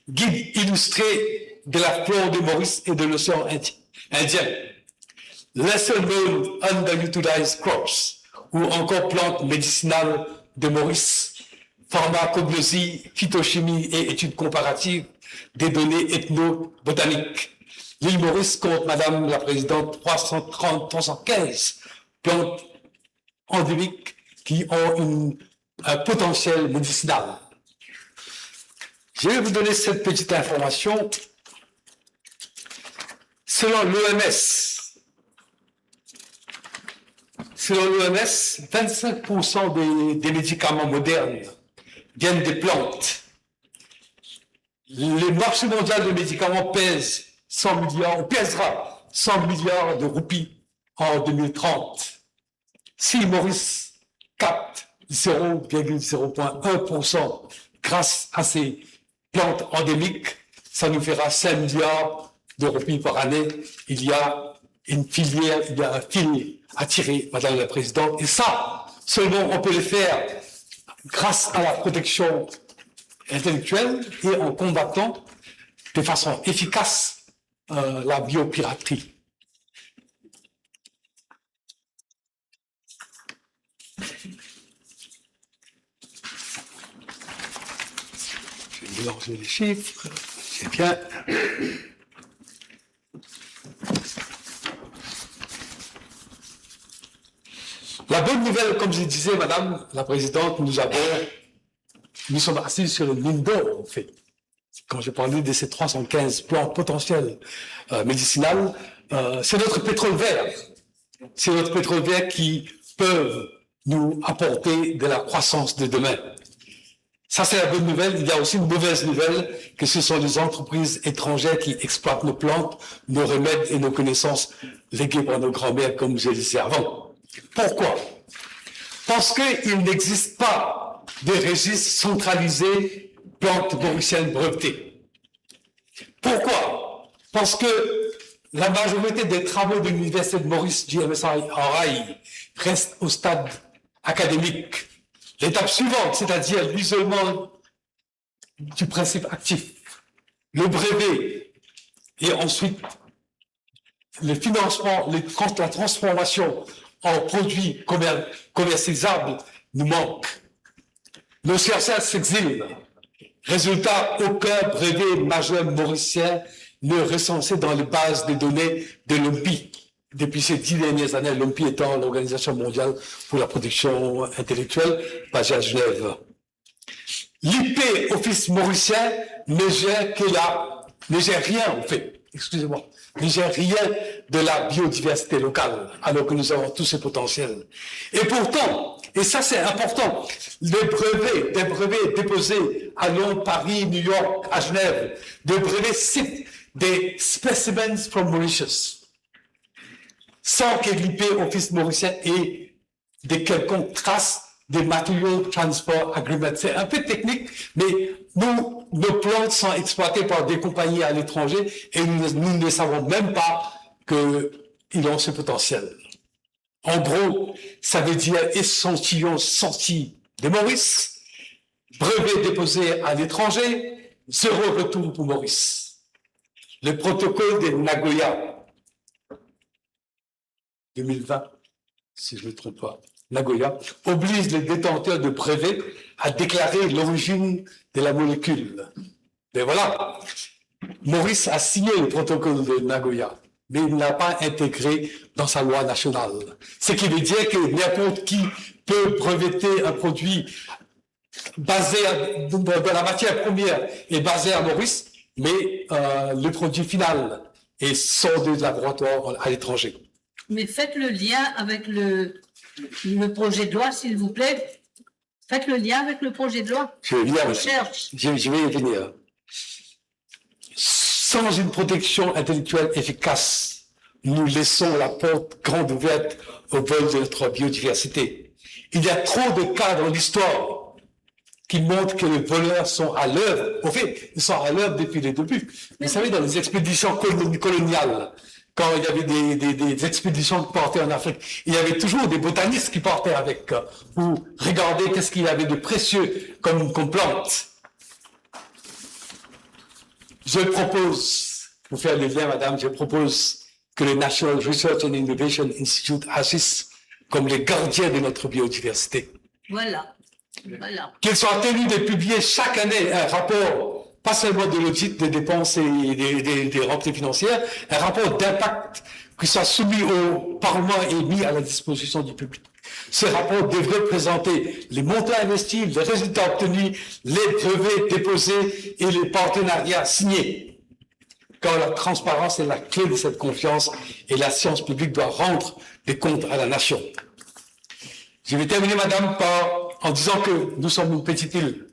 Guide illustré de la flore de Maurice et de l'océan Indi-, Indien, Lesser Known Underutilized Crops, ou encore Plantes médicinales de Maurice, Pharmacognosie, Phytochimie et Études comparatives des données ethnobotaniques. L'île Maurice compte, Madame la Présidente, trois cent trente, trois cent quinze plantes endémiques qui ont une, un potentiel médicinal. Je vais vous donner cette petite information. Selon l'O M S, selon l'O M S, vingt-cinq pour cent des, des médicaments modernes viennent des plantes. Le marché mondial des médicaments pèse cent milliards, ou pèsera cent milliards de roupies en deux mille trente. Si Maurice capte zéro virgule zéro un pour cent grâce à ces plantes endémiques, ça nous fera cinq milliards de roupies par année. Il y a une filière, il y a un fil à tirer, Madame la Présidente. Et ça, seulement on peut le faire grâce à la protection intellectuelle et en combattant de façon efficace, euh, la biopiratrie. Je vais mélanger les chiffres. C'est bien. La bonne nouvelle, comme je disais, Madame la Présidente, nous avons, nous sommes assis sur une mine d'or, en fait. Quand je parlais de ces trois cent quinze plantes potentielles, euh, médicinales, euh, c'est notre pétrole vert. C'est notre pétrole vert qui peuvent nous apporter de la croissance de demain. Ça, c'est la bonne nouvelle. Il y a aussi une mauvaise nouvelle, que ce sont les entreprises étrangères qui exploitent nos plantes, nos remèdes et nos connaissances léguées par nos grands-mères, comme je le disais avant. Pourquoi ? Parce qu'il n'existe pas de registre centralisé plantes mauriciennes brevetées. Pourquoi ? Parce que la majorité des travaux de l'Université de Maurice, du M S R I, restent au stade académique. L'étape suivante, c'est-à-dire l'isolement du principe actif, le brevet et ensuite le financement, le trans-, la transformation en produits commer-, commercialisables nous manque. Nos chercheurs s'exilent. Résultat, aucun brevet majeur mauricien n'est recensé dans les bases de données de l'OMPI. Depuis ces dix dernières années, l'OMPI étant l'Organisation mondiale pour la production intellectuelle, basée à Genève. L'I P Office mauricien ne gère que la, ne gère rien, en fait, excusez-moi, ne gère rien de la biodiversité locale, alors que nous avons tout ce potentiel. Et pourtant, et ça c'est important, des brevets, des brevets déposés à Londres, Paris, New York, à Genève, des brevets citent des specimens from Mauritius, sans que l'I P Office mauricien ait de quelconque trace des Material Transfer Agreement. C'est un peu technique, mais nous, nos plantes sont exploitées par des compagnies à l'étranger et nous, nous ne savons même pas qu'ils ont ce potentiel. En gros, ça veut dire échantillon sorti de Maurice, brevet déposé à l'étranger, zéro retour pour Maurice. Le protocole de Nagoya deux mille vingt, si je ne me trompe pas, Nagoya, oblige les détenteurs de brevets à déclarer l'origine de la molécule. Mais voilà, Maurice a signé le protocole de Nagoya, mais il ne l'a pas intégré dans sa loi nationale. Ce qui veut dire que n'importe qui peut breveter un produit basé à, dans, dans la matière première et basé à Maurice, mais, euh, le produit final est sort de laboratoire à l'étranger. Mais faites le lien avec le, le projet de loi, s'il vous plaît. Faites le lien avec le projet de loi. Je vais venir, madame. Recherche. Je, je vais y venir. Sans une protection intellectuelle efficace, nous laissons la porte grande ouverte au vol de notre biodiversité. Il y a trop de cas dans l'histoire qui montrent que les voleurs sont à l'œuvre. Au fait, ils sont à l'œuvre depuis le début. Vous savez, dans les expéditions colon-, coloniales, quand il y avait des, des, des expéditions qui partaient en Afrique, il y avait toujours des botanistes qui partaient avec, euh, pour regarder qu'est-ce qu'il y avait de précieux comme, comme plante. Je propose, pour faire le lien, madame, je propose que le National Research and Innovation Institute agisse comme les gardiens de notre biodiversité. Voilà. Voilà. Qu'il soit tenu de publier chaque année un rapport, pas seulement de l'audit des dépenses et des, des, des rentrées financières, un rapport d'impact qui soit soumis au Parlement et mis à la disposition du public. Ce rapport devrait présenter les montants investis, les résultats obtenus, les brevets déposés et les partenariats signés. Car la transparence est la clé de cette confiance et la science publique doit rendre des comptes à la nation. Je vais terminer, madame, par, en disant que nous sommes une petite île.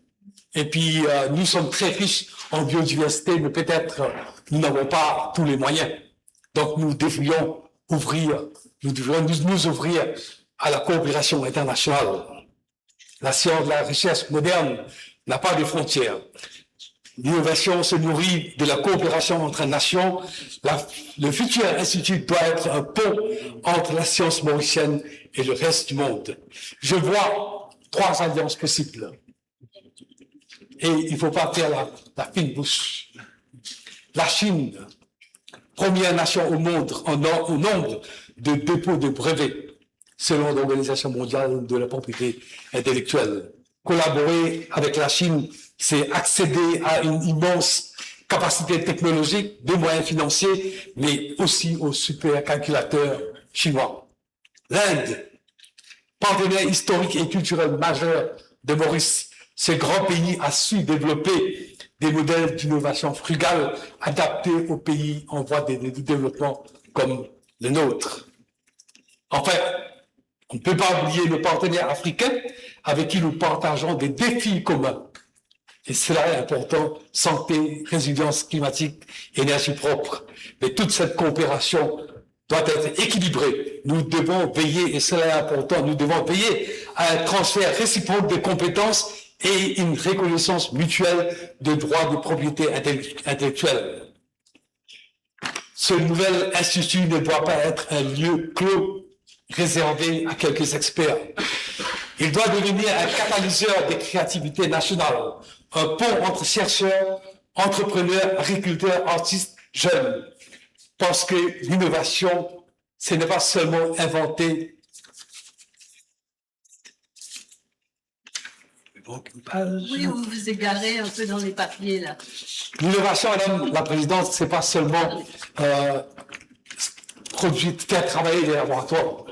Et puis, euh, nous sommes très riches en biodiversité, mais peut-être, euh, nous n'avons pas tous les moyens. Donc, nous devrions ouvrir, nous devrions nous, nous ouvrir à la coopération internationale. La science, la recherche moderne n'a pas de frontières. L'innovation se nourrit de la coopération entre nations. La, le futur institut doit être un pont entre la science mauricienne et le reste du monde. Je vois trois alliances possibles. Et il faut pas faire la, la fine bouche. Lasinn, première nation au monde en, en nombre de dépôts de brevets, selon l'Organisation mondiale de la propriété intellectuelle. Collaborer avec la Chine, c'est accéder à une immense capacité technologique, des moyens financiers, mais aussi au supercalculateur chinois. L'Inde, partenaire historique et culturel majeur de Maurice, ce grand pays a su développer des modèles d'innovation frugale adaptés aux pays en voie de, de développement comme le nôtre. Enfin, on ne peut pas oublier nos partenaires africains avec qui nous partageons des défis communs. Et cela est important, santé, résilience climatique, énergie propre. Mais toute cette coopération doit être équilibrée. Nous devons veiller, et cela est important, nous devons veiller à un transfert réciproque de compétences et une reconnaissance mutuelle de droits de propriété intellec-, intellectuelle. Ce nouvel institut ne doit pas être un lieu clos réservé à quelques experts. Il doit devenir un catalyseur de créativité nationale, un pont entre chercheurs, entrepreneurs, agriculteurs, artistes, jeunes. Parce que l'innovation, ce n'est pas seulement inventer. Il manque une page. Oui, vous vous égarez un peu dans les papiers, là. L'innovation, Madame la Présidente, c'est pas seulement, euh, produire, faire travailler les laboratoires.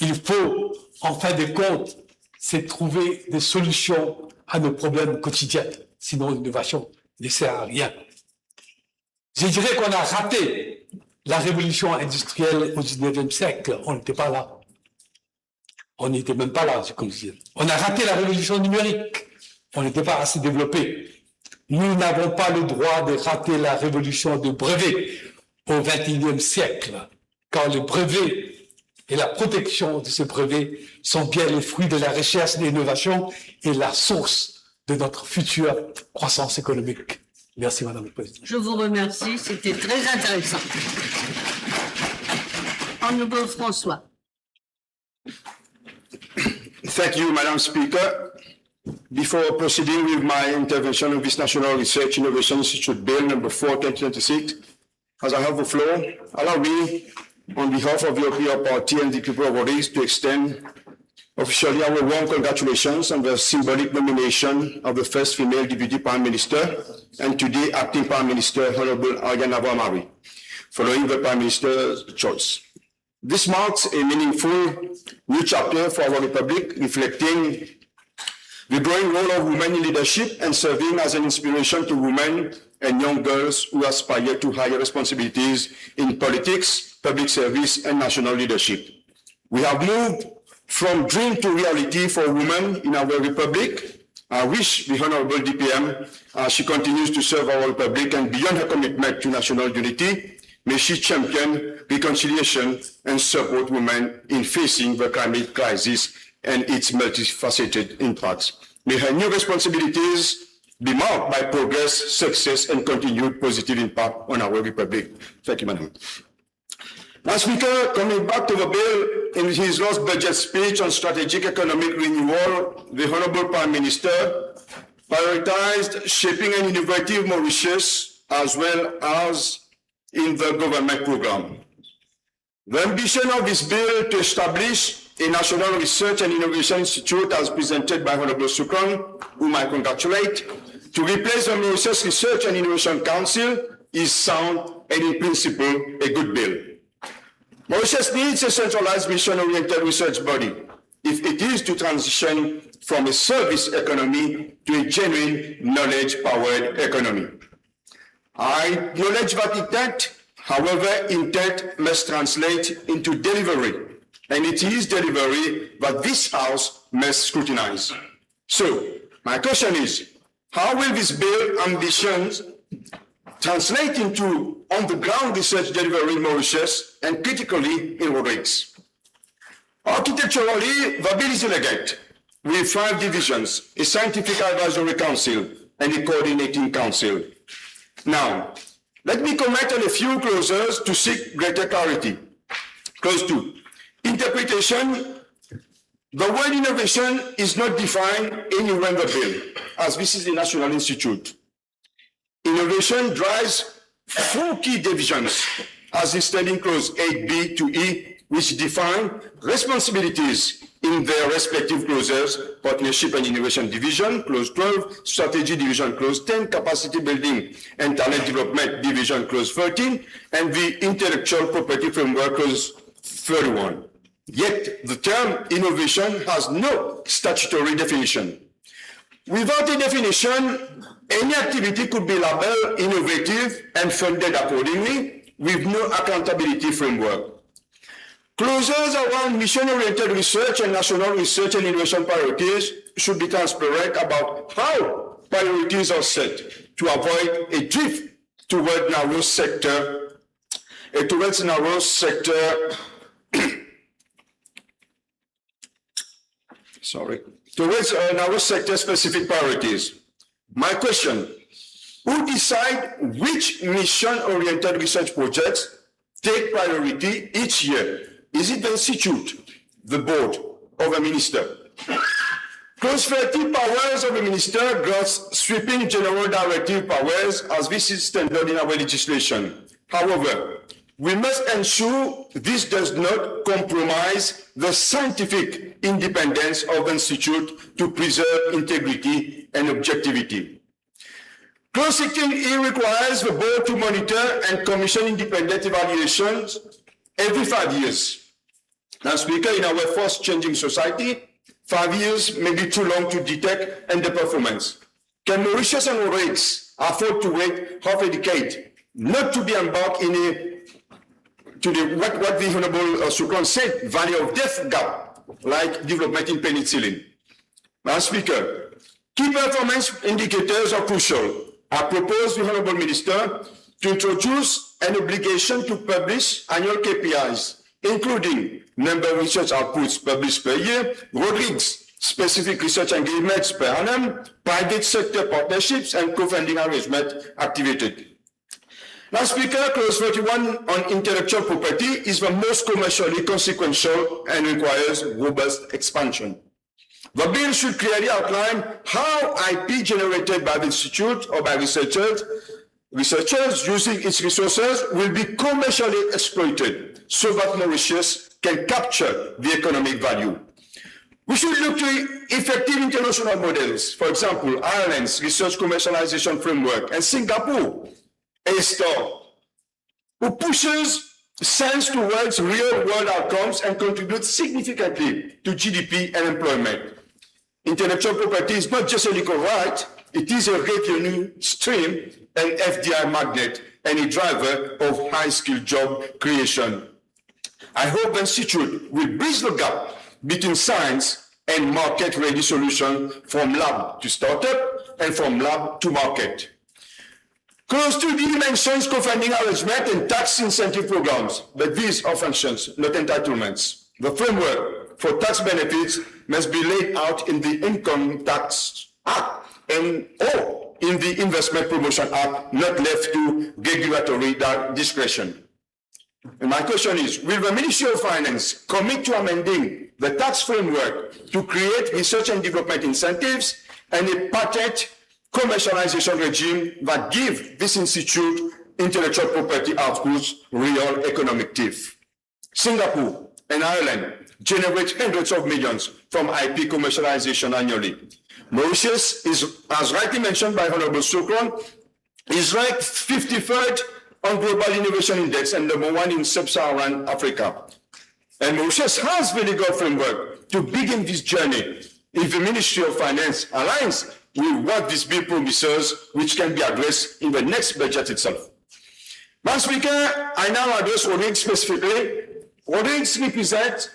Il faut, en fin de compte, c'est trouver des solutions à nos problèmes quotidiens. Sinon, l'innovation ne sert à rien. Je dirais qu'on a raté la révolution industrielle au dix-neuvième siècle. On n'était pas là. On n'y était même pas là, c'est comme dire. On a raté la révolution numérique. On n'était pas assez développé. Nous n'avons pas le droit de rater la révolution de brevet au vingt et unième siècle, car le brevet et la protection de ce brevet sont bien le fruit de la recherche et de l'innovation et la source de notre future croissance économique. Merci, Madame la Présidente. Je vous remercie, c'était très intéressant. Honorable François. Thank you, Madam Speaker. Before proceeding with my intervention on this National Research Innovation Institute Bill number four, twenty twenty-six, as I have the floor, allow me, on behalf of the O P R party and the people of Maurice, to extend officially our warm congratulations on the symbolic nomination of the first female Deputy Prime Minister and today Acting Prime Minister, Honorable Aryan Navarro-Marie, following the Prime Minister's choice. This marks a meaningful new chapter for our Republic, reflecting the growing role of women in leadership and serving as an inspiration to women and young girls who aspire to higher responsibilities in politics, public service, and national leadership. We have moved from dream to reality for women in our Republic. I wish the Honorable D P M, as she continues to serve our Republic and beyond her commitment to national unity, may she champion reconciliation and support women in facing the climate crisis and its multifaceted impacts. May her new responsibilities be marked by progress, success, and continued positive impact on our Republic. Thank you, Madam. Madam Speaker, coming back to the bill, in his last budget speech on strategic economic renewal, the Honorable Prime Minister prioritized shaping an innovative Mauritius as well as in the government program. The ambition of this bill to establish a National Research and Innovation Institute, as presented by Honorable Shukran, whom I congratulate, to replace the Mauritius Research and Innovation Council is sound and, in principle, a good bill. Mauritius needs a centralized, mission-oriented research body if it is to transition from a service economy to a genuine knowledge-powered economy. I acknowledge that intent, however, intent must translate into delivery, and it is delivery that this House must scrutinize. So, my question is, how will this bill ambitions translate into on-the-ground research delivery in Mauritius and critically in Rodrigues? Architecturally, the bill is elegant, with five divisions, a scientific advisory council, and a coordinating council. Now, let me comment on a few clauses to seek greater clarity. Clause two, interpretation. The word innovation is not defined anywhere in the bill, as this is a national institute. Innovation drives four key divisions, as listed in clause eight B to E, which define responsibilities in their respective clauses: Partnership and Innovation Division, clause twelve, Strategy Division, clause ten, Capacity Building and Talent Development Division, clause thirteen, and the Intellectual Property Framework, clause thirty-one. Yet, the term innovation has no statutory definition. Without a definition, any activity could be labeled innovative and funded accordingly, with no accountability framework. Clauses around mission-oriented research and national research and innovation priorities should be transparent about how priorities are set to avoid a drift toward narrow sector, eh, towards narrow sector, sorry, towards, uh, narrow sector specific priorities. My question, who decide which mission-oriented research projects take priority each year? Is it the institute, the board, or the minister? Clause thirty powers of the minister grants sweeping general directive powers as this is standard in our legislation. However, we must ensure this does not compromise the scientific independence of the institute to preserve integrity and objectivity. Clause sixteen E requires the board to monitor and commission independent evaluations every five years. Now, Speaker, in our fast changing society, five years may be too long to detect underperformance. Can Mauritius and Rodrigues afford to wait half a decade, not to be embarked in a, to the, what, what the Honorable, uh, Souchrone said, valley of death gap, like development in penicillin? Madam Speaker, key performance indicators are crucial. I propose the Honorable Minister to introduce an obligation to publish annual K P Is, including number of research outputs published per year, Rodrigues specific research engagements per annum, private sector partnerships and co-funding arrangement activated. Now, Speaker, clause thirty-one on intellectual property is the most commercially consequential and requires robust expansion. The bill should clearly outline how I P generated by the institute or by researchers, researchers using its resources will be commercially exploited so that Mauritius can capture the economic value. We should look to effective international models, for example, Ireland's Research Commercialization Framework and Singapore, A STAR, who pushes science towards real-world outcomes and contributes significantly to G D P and employment. Intellectual property is not just a legal right, it is a revenue stream, an F D I magnet, and a driver of high-skilled job creation. I hope the Institute will bridge the gap between science and market-ready solution from lab to startup and from lab to market. Clause two D mentions co-funding arrangement and tax incentive programs, but these are functions, not entitlements. The framework for tax benefits must be laid out in the Income Tax Act and or in the Investment Promotion Act, not left to regulatory di-, discretion. And my question is, will the Ministry of Finance commit to amending the tax framework to create research and development incentives and a patent commercialization regime that give this institute intellectual property outputs real economic teeth? Singapore and Ireland generate hundreds of millions from I P commercialization annually. Mauritius is, as rightly mentioned by Honorable Souchrone, is ranked fifty-third on Global Innovation Index and number one in Sub-Saharan Africa. And Mauritius has the legal framework to begin this journey if the Ministry of Finance aligns with what this bill promises, which can be addressed in the next budget itself. Madam Speaker, I now address Rodrigues specifically. Rodrigues represents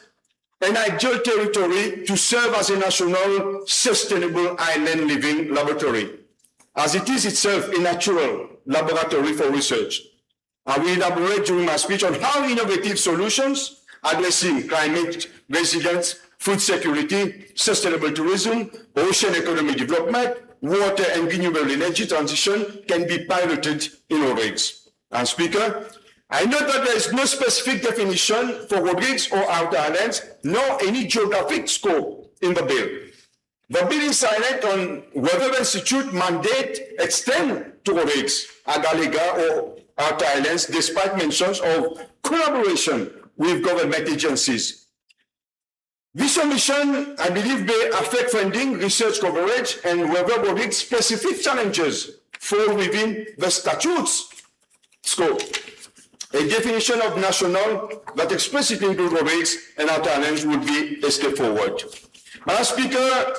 an ideal territory to serve as a national sustainable island living laboratory, as it is itself a natural laboratory for research. I will elaborate during my speech on how innovative solutions addressing climate resilience, food security, sustainable tourism, ocean economy development, water and renewable energy transition can be piloted in Rodrigues. And Speaker, I note that there is no specific definition for Rodrigues or Outer Islands, nor any geographic scope in the bill. The bill is silent on whether the institute mandate extend to Rodrigues, Agalega or outer islands, despite mentions of collaboration with government agencies. This omission, I believe, may affect funding, research coverage, and whether Rodrigues' specific challenges fall within the statute's scope. A definition of national that explicitly includes Rodrigues and outer islands would be a step forward. Madam Speaker,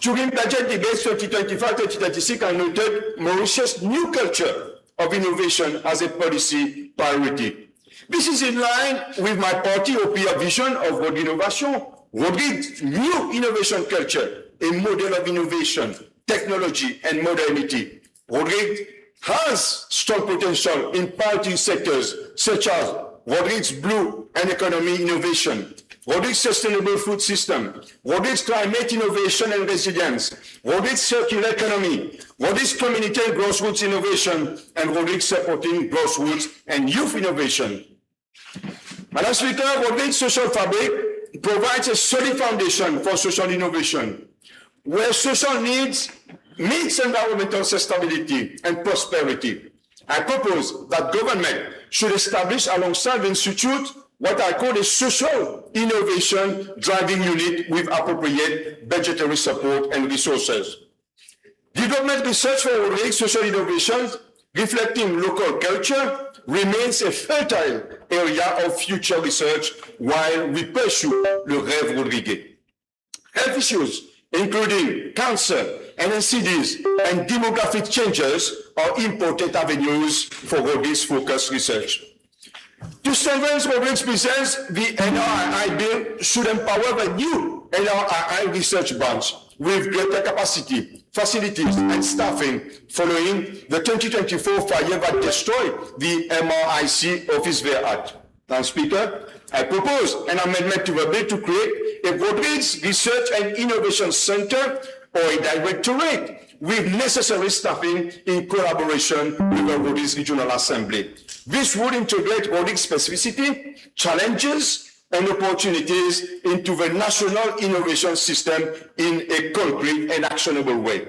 during budget debates twenty twenty-five twenty twenty-six, I noted Mauritius' new culture of innovation as a policy priority. This is in line with my party O P R vision of Rodrigues Innovation, Rodrigues' new innovation culture, a model of innovation, technology, and modernity. Rodrigues has strong potential in priority sectors such as Rodrigues Blue and Economy Innovation, Rodrigues Sustainable Food System, Rodrigues Climate Innovation and Resilience, Rodrigues Circular Economy, Rodrigues Community and Grassroots Innovation, and Rodrigues Supporting Grassroots and Youth Innovation. Madam Speaker, Rodrigues' social fabric provides a solid foundation for social innovation, where social needs meets environmental sustainability and prosperity. I propose that government should establish alongside the institute what I call a social innovation driving unit with appropriate budgetary support and resources. Development research for Rodrigues' social innovations, reflecting local culture, remains a fertile area of future research while we pursue le rêve rodriguais. Health issues, including cancer and N C Ds and demographic changes, are important avenues for Rodrigues-focused research. To strengthen Rodrigues' presence, the N R I I Bill should empower the new N R I I research branch with greater capacity, facilities, and staffing following the twenty twenty-four fire that destroyed the M R I C office there at. Madam Speaker, I propose an amendment to the bill to create a Rodrigues Research and Innovation Centre or a directorate with necessary staffing in collaboration with the Rodrigues Regional Assembly. This would integrate Rodrigues' specificity, challenges, and opportunities into the national innovation system in a concrete and actionable way.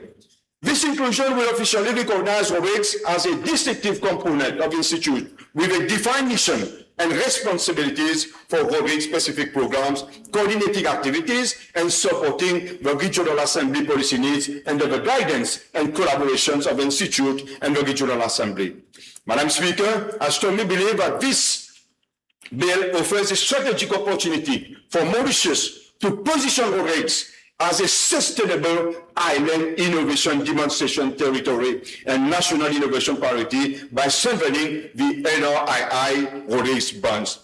This inclusion will officially recognize Rodrigues as a distinctive component of the institute with a defined mission and responsibilities for Rodrigues-specific programs, coordinating activities, and supporting the Regional Assembly policy needs under the guidance and collaborations of the institute and the Regional Assembly. Madam Speaker, I strongly believe that this bill offers a strategic opportunity for Mauritius to position Rodrigues as a sustainable island innovation demonstration territory and national innovation priority by strengthening the N R I I Rodrigues branch.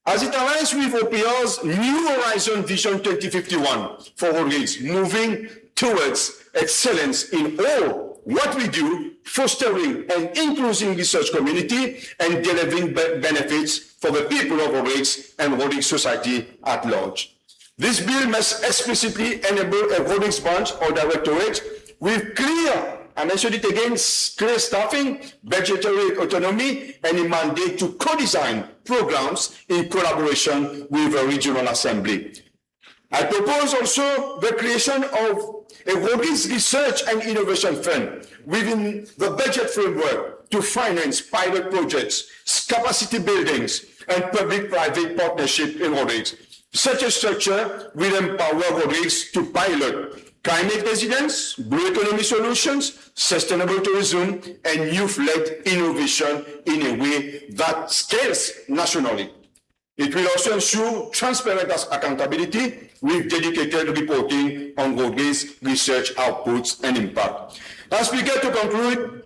As it aligns with O P R's New Horizon Vision twenty fifty-one for Rodrigues, moving towards excellence in all what we do, fostering an inclusive research community, and delivering be-, benefits for the people of Rodrigues and Rodrigues society at large. This bill must explicitly enable a Rodrigues branch or directorate with clear, I mentioned it again, s-, clear staffing, budgetary autonomy, and a mandate to co-design programs in collaboration with the Regional Assembly. I propose also the creation of a Rodrigues Research and Innovation Fund within the budget framework to finance pilot projects, capacity buildings, and public-private partnership in Rodrigues. Such a structure will empower Rodrigues to pilot climate resilience, blue economy solutions, sustainable tourism, and youth-led innovation in a way that scales nationally. It will also ensure transparent as-, accountability with dedicated reporting on Rodrigues research outputs and impact. Madam Speaker, to conclude,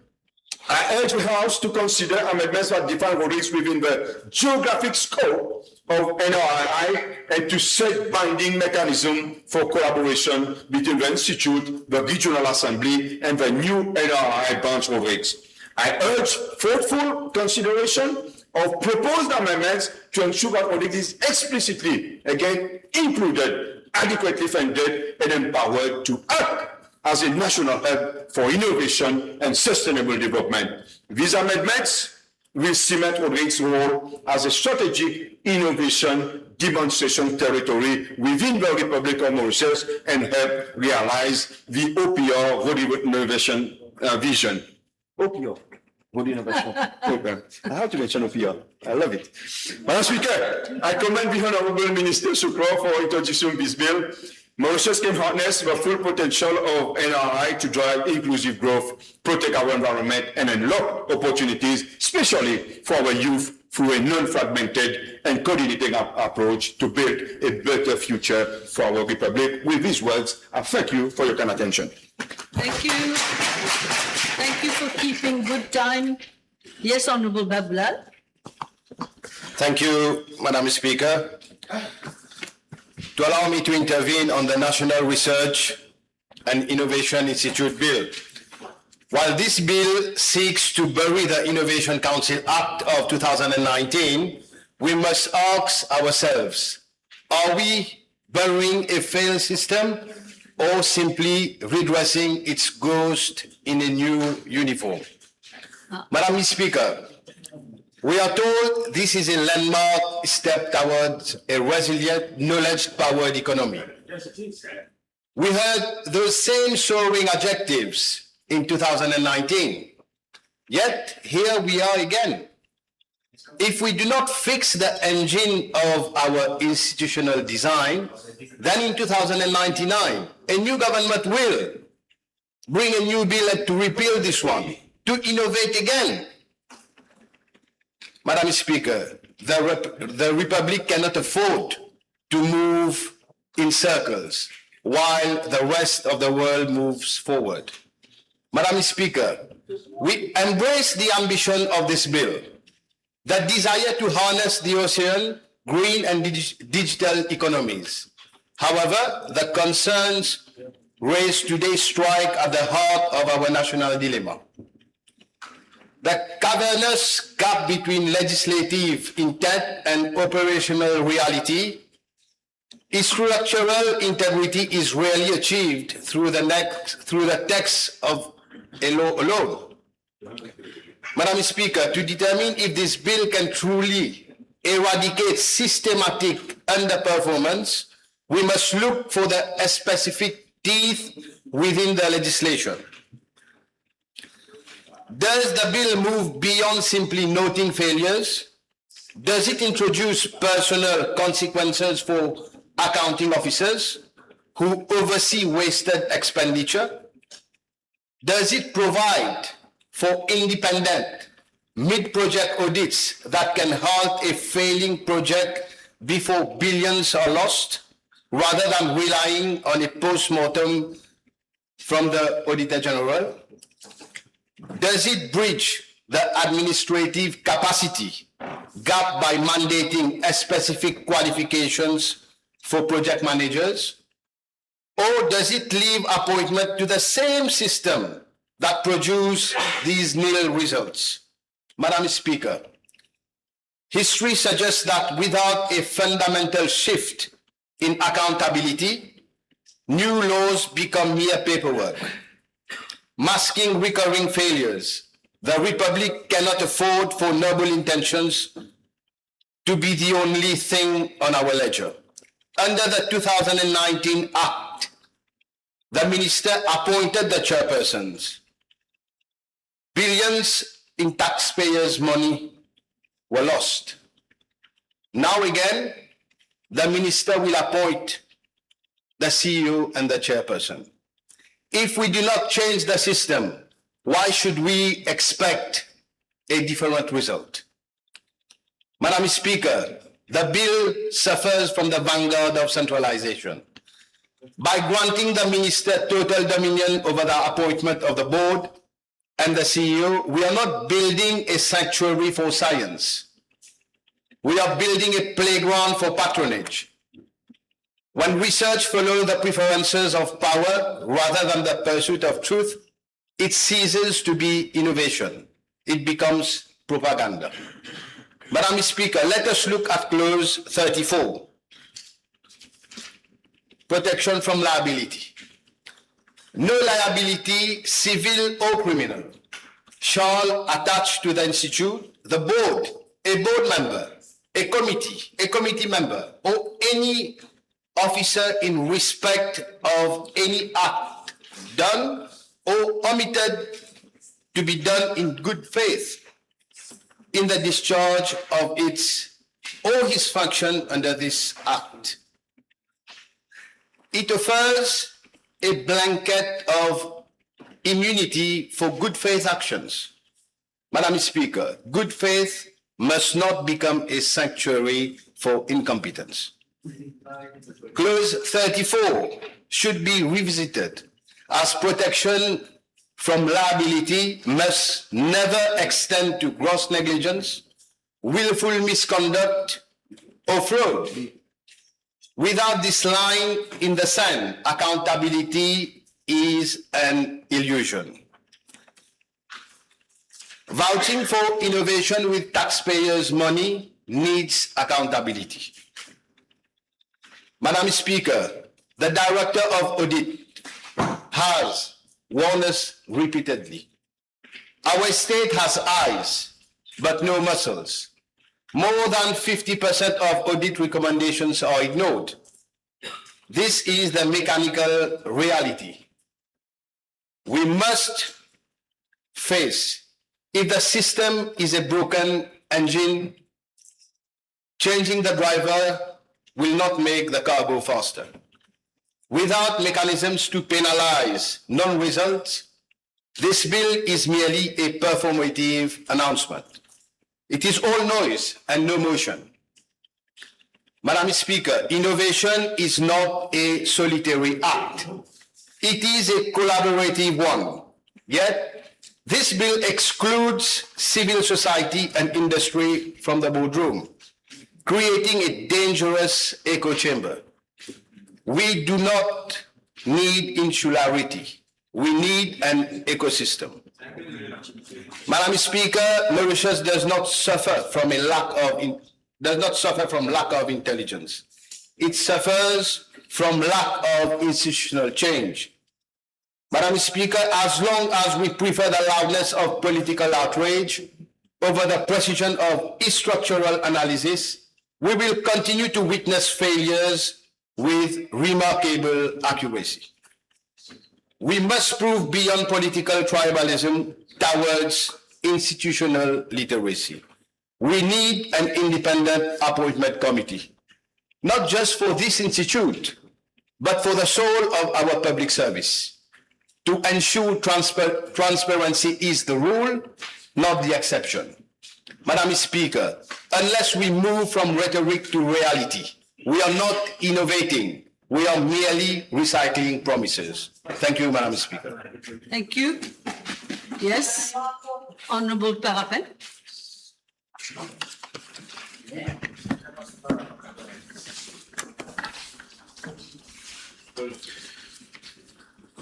I urge the House to consider amendments that define Rodrigues within the geographic scope of N R I I and to set binding mechanism for collaboration between the Institute, the Regional Assembly, and the new N R I I branch Rodrigues. I urge thoughtful consideration of proposed amendments to ensure that Rodrigues is explicitly, again, included, adequately funded, and empowered to act as a national hub for innovation and sustainable development. These amendments will cement Rodrigues' role as a strategic innovation demonstration territory within the Republic of Mauritius and help realize the O P R Rodrigues Innovation, uh, Vision. O P R. Good innovation. Program. And how to mention O P R. I love it. Madam Speaker, I commend the Honorable Minister Sukro for introducing this bill. Mauritius can harness the full potential of N R I to drive inclusive growth, protect our environment, and unlock opportunities, especially for our youth, through a non-fragmented and coordinated ap-, approach to build a better future for our republic. With these words, I thank you for your kind attention. Thank you. Thank you for keeping good time. Yes, Honorable Baboulal. Thank you, Madam Speaker. To allow me to intervene on the National Research and Innovation Institute Bill. While this bill seeks to bury the Innovation Council Act of two thousand and nineteen, we must ask ourselves, are we burying a failed system or simply redressing its ghost in a new uniform? Madam Speaker, we are told this is a landmark step towards a resilient, knowledge-powered economy. We heard those same soaring adjectives in two thousand and nineteen. Yet, here we are again. If we do not fix the engine of our institutional design, then in two thousand and ninety-nine, a new government will bring a new bill to repeal this one, to innovate again. Madam Speaker, the Rep-, the Republic cannot afford to move in circles while the rest of the world moves forward. Madam Speaker, we embrace the ambition of this bill, the desire to harness the ocean, green and dig-, digital economies. However, the concerns raised today strike at the heart of our national dilemma. The cavernous gap between legislative intent and operational reality is structural integrity is rarely achieved through the next, through the text of a law alone. Madam Speaker, to determine if this bill can truly eradicate systematic underperformance, we must look for the specific teeth within the legislation. Does the bill move beyond simply noting failures? Does it introduce personal consequences for accounting officers who oversee wasted expenditure? Does it provide for independent mid-project audits that can halt a failing project before billions are lost, rather than relying on a post-mortem from the Auditor General? Does it bridge the administrative capacity gap by mandating a specific qualifications for project managers? Or does it leave appointment to the same system that produce these nil results? Madam Speaker, history suggests that without a fundamental shift in accountability, new laws become mere paperwork, masking recurring failures. The Republic cannot afford for noble intentions to be the only thing on our ledger. Under the two thousand and nineteen Act, the minister appointed the chairpersons. Billions in taxpayers' money were lost. Now again, the minister will appoint the C E O and the chairperson. If we do not change the system, why should we expect a different result? Madam Speaker, the bill suffers from the vanguard of centralization. By granting the minister total dominion over the appointment of the board and the C E O, we are not building a sanctuary for science. We are building a playground for patronage. When research follows the preferences of power rather than the pursuit of truth, it ceases to be innovation. It becomes propaganda. Madam Speaker, let us look at clause thirty-four. Protection from liability. No liability, civil or criminal, shall attach to the institute, the board, a board member, a committee, a committee member, or any officer in respect of any act done or omitted to be done in good faith in the discharge of its or his function under this Act. It offers a blanket of immunity for good faith actions. Madam Speaker, good faith must not become a sanctuary for incompetence. Clause thirty-four should be revisited, as protection from liability must never extend to gross negligence, willful misconduct, or fraud. Without this line in the sand, accountability is an illusion. Vouching for innovation with taxpayers' money needs accountability. Madam Speaker, the Director of Audit has warned us repeatedly. Our state has eyes, but no muscles. More than fifty percent of audit recommendations are ignored. This is the mechanical reality we must face. If the system is a broken engine, changing the driver will not make the car go faster. Without mechanisms to penalize non-results, this bill is merely a performative announcement. It is all noise and no motion. Madam Speaker, innovation is not a solitary act. It is a collaborative one. Yet, this bill excludes civil society and industry from the boardroom, creating a dangerous echo chamber. We do not need insularity. We need an ecosystem. Madam Speaker, Mauritius does not suffer from a lack of in-, does not suffer from lack of intelligence. It suffers from lack of institutional change. Madam Speaker, as long as we prefer the loudness of political outrage over the precision of structural analysis, we will continue to witness failures with remarkable accuracy. We must prove beyond political tribalism towards institutional literacy. We need an independent appointment committee, not just for this institute, but for the soul of our public service, to ensure transpa-, transparency is the rule, not the exception. Madam Speaker, unless we move from rhetoric to reality, we are not innovating, we are merely recycling promises. Thank you, Madam Speaker. Thank you. Yes, Honorable Parapet.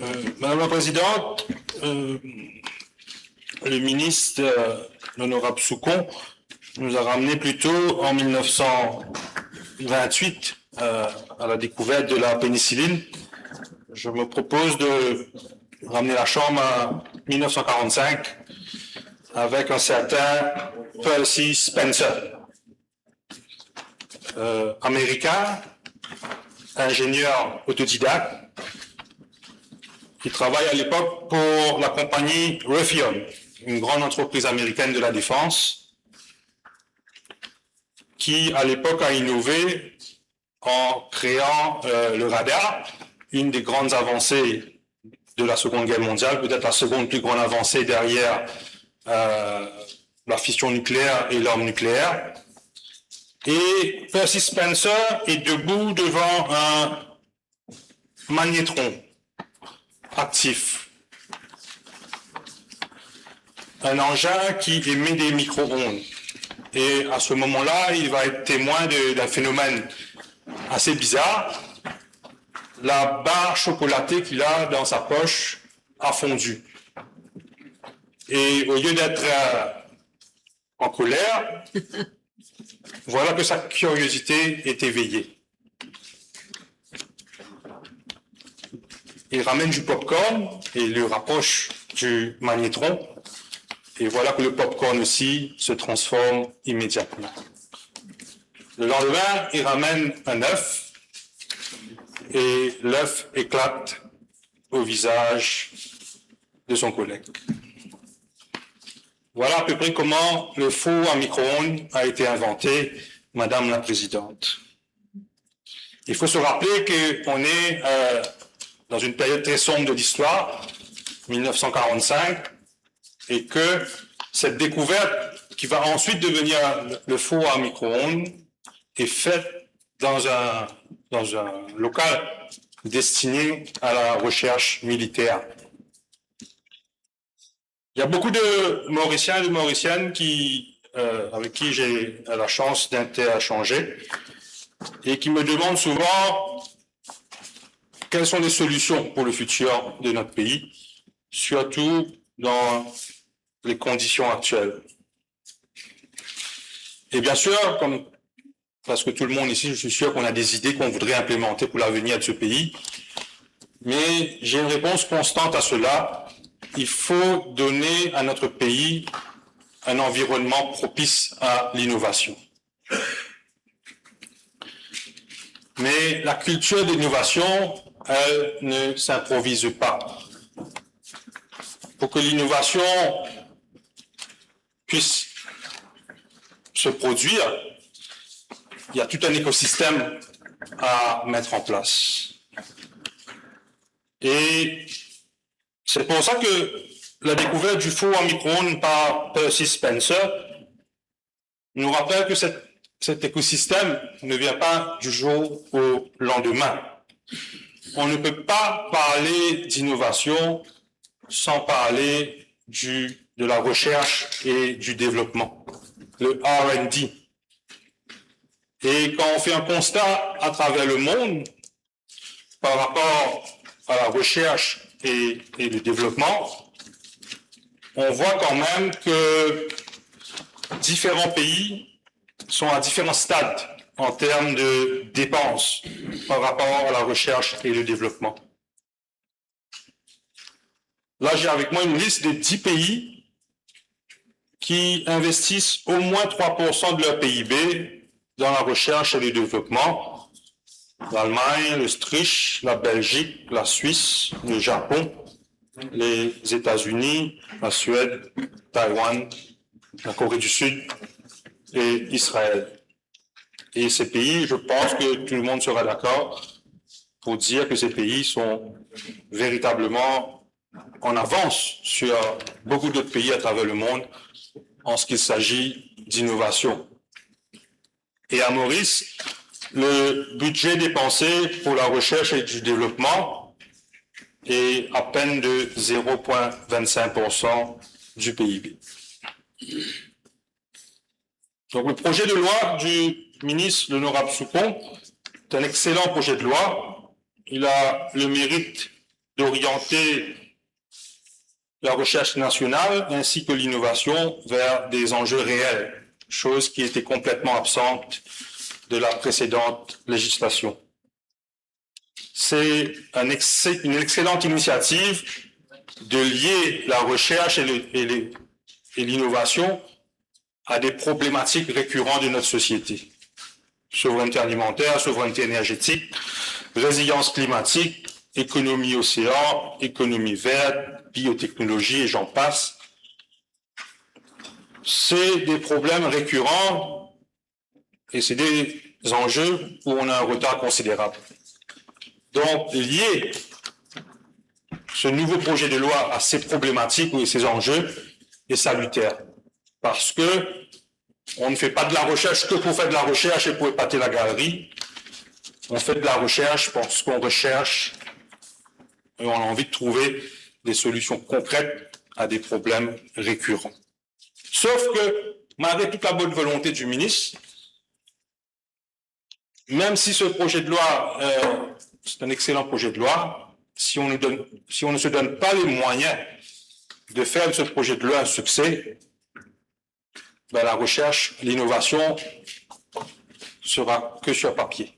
Euh, Madame la Présidente, euh, le ministre, euh, l'honorable Soucon, nous a ramené plutôt en mille neuf cent vingt-huit, euh, à la découverte de la pénicilline. Je me propose de ramener la Chambre à mille neuf cent quarante-cinq avec un certain Percy Spencer, euh, américain, ingénieur autodidacte, qui travaille à l'époque pour la compagnie Raytheon, une grande entreprise américaine de la défense, qui à l'époque a innové en créant, euh, le radar, une des grandes avancées de la Seconde Guerre mondiale, peut-être la seconde plus grande avancée derrière, euh, la fission nucléaire et l'arme nucléaire. Et Percy Spencer est debout devant un magnétron actif, un engin qui émet des micro-ondes. Et à ce moment-là, il va être témoin de, d'un phénomène assez bizarre. La barre chocolatée qu'il a dans sa poche a fondu. Et au lieu d'être, euh, en colère, voilà que sa curiosité est éveillée. Il ramène du pop-corn et le rapproche du magnétron. Et voilà que le pop-corn aussi se transforme immédiatement. Le lendemain, il ramène un œuf et l'œuf éclate au visage de son collègue. Voilà à peu près comment le four à micro-ondes a été inventé, Madame la Présidente. Il faut se rappeler qu'on est euh, dans une période très sombre de l'histoire, mille neuf cent quarante-cinq, et que cette découverte qui va ensuite devenir le four à micro-ondes est faite dans un, dans un local destiné à la recherche militaire. Il y a beaucoup de Mauriciens et de Mauriciennes qui, euh, avec qui j'ai la chance d'interchanger et qui me demandent souvent quelles sont les solutions pour le futur de notre pays, surtout dans les conditions actuelles. Et bien sûr, comme parce que tout le monde ici, je suis sûr qu'on a des idées qu'on voudrait implémenter pour l'avenir de ce pays. Mais j'ai une réponse constante à cela. Il faut donner à notre pays un environnement propice à l'innovation. Mais la culture d'innovation, elle ne s'improvise pas. Pour que l'innovation puisse se produire, il y a tout un écosystème à mettre en place. Et c'est pour ça que la découverte du four à micro-ondes par Percy Spencer nous rappelle que cet, cet écosystème ne vient pas du jour au lendemain. On ne peut pas parler d'innovation sans parler du, de la recherche et du développement, le R and D. Et quand on fait un constat à travers le monde par rapport à la recherche et, et le développement, on voit quand même que différents pays sont à différents stades en termes de dépenses par rapport à la recherche et le développement. Là, j'ai avec moi une liste de dix pays qui investissent au moins trois pour cent de leur P I B dans la recherche et le développement. L'Allemagne, l'Autriche, la Belgique, la Suisse, le Japon, les États-Unis, la Suède, Taïwan, la Corée du Sud et Israël. Et ces pays, je pense que tout le monde sera d'accord pour dire que ces pays sont véritablement en avance sur beaucoup d'autres pays à travers le monde en ce qu'il s'agit d'innovation. Et à Maurice, le budget dépensé pour la recherche et du développement est à peine de zéro point vingt-cinq pour cent du P I B. Donc le projet de loi du ministre, l'honorable Soucon, est un excellent projet de loi. Il a le mérite d'orienter la recherche nationale ainsi que l'innovation vers des enjeux réels, chose qui était complètement absente de la précédente législation. C'est un excès- une excellente initiative de lier la recherche et le- et les- et l'innovation à des problématiques récurrentes de notre société. Souveraineté alimentaire, souveraineté énergétique, résilience climatique, économie océan, économie verte, biotechnologie et j'en passe. C'est des problèmes récurrents et c'est des enjeux où on a un retard considérable. Donc, lier ce nouveau projet de loi à ces problématiques et ces enjeux est salutaire. Parce que on ne fait pas de la recherche que pour faire de la recherche et pour épater la galerie. On fait de la recherche parce qu'on recherche et on a envie de trouver des solutions concrètes à des problèmes récurrents. Sauf que, malgré toute la bonne volonté du ministre, même si ce projet de loi, euh, c'est un excellent projet de loi, si on, ne donne, si on ne se donne pas les moyens de faire de ce projet de loi un succès, ben, la recherche, l'innovation sera que sur papier.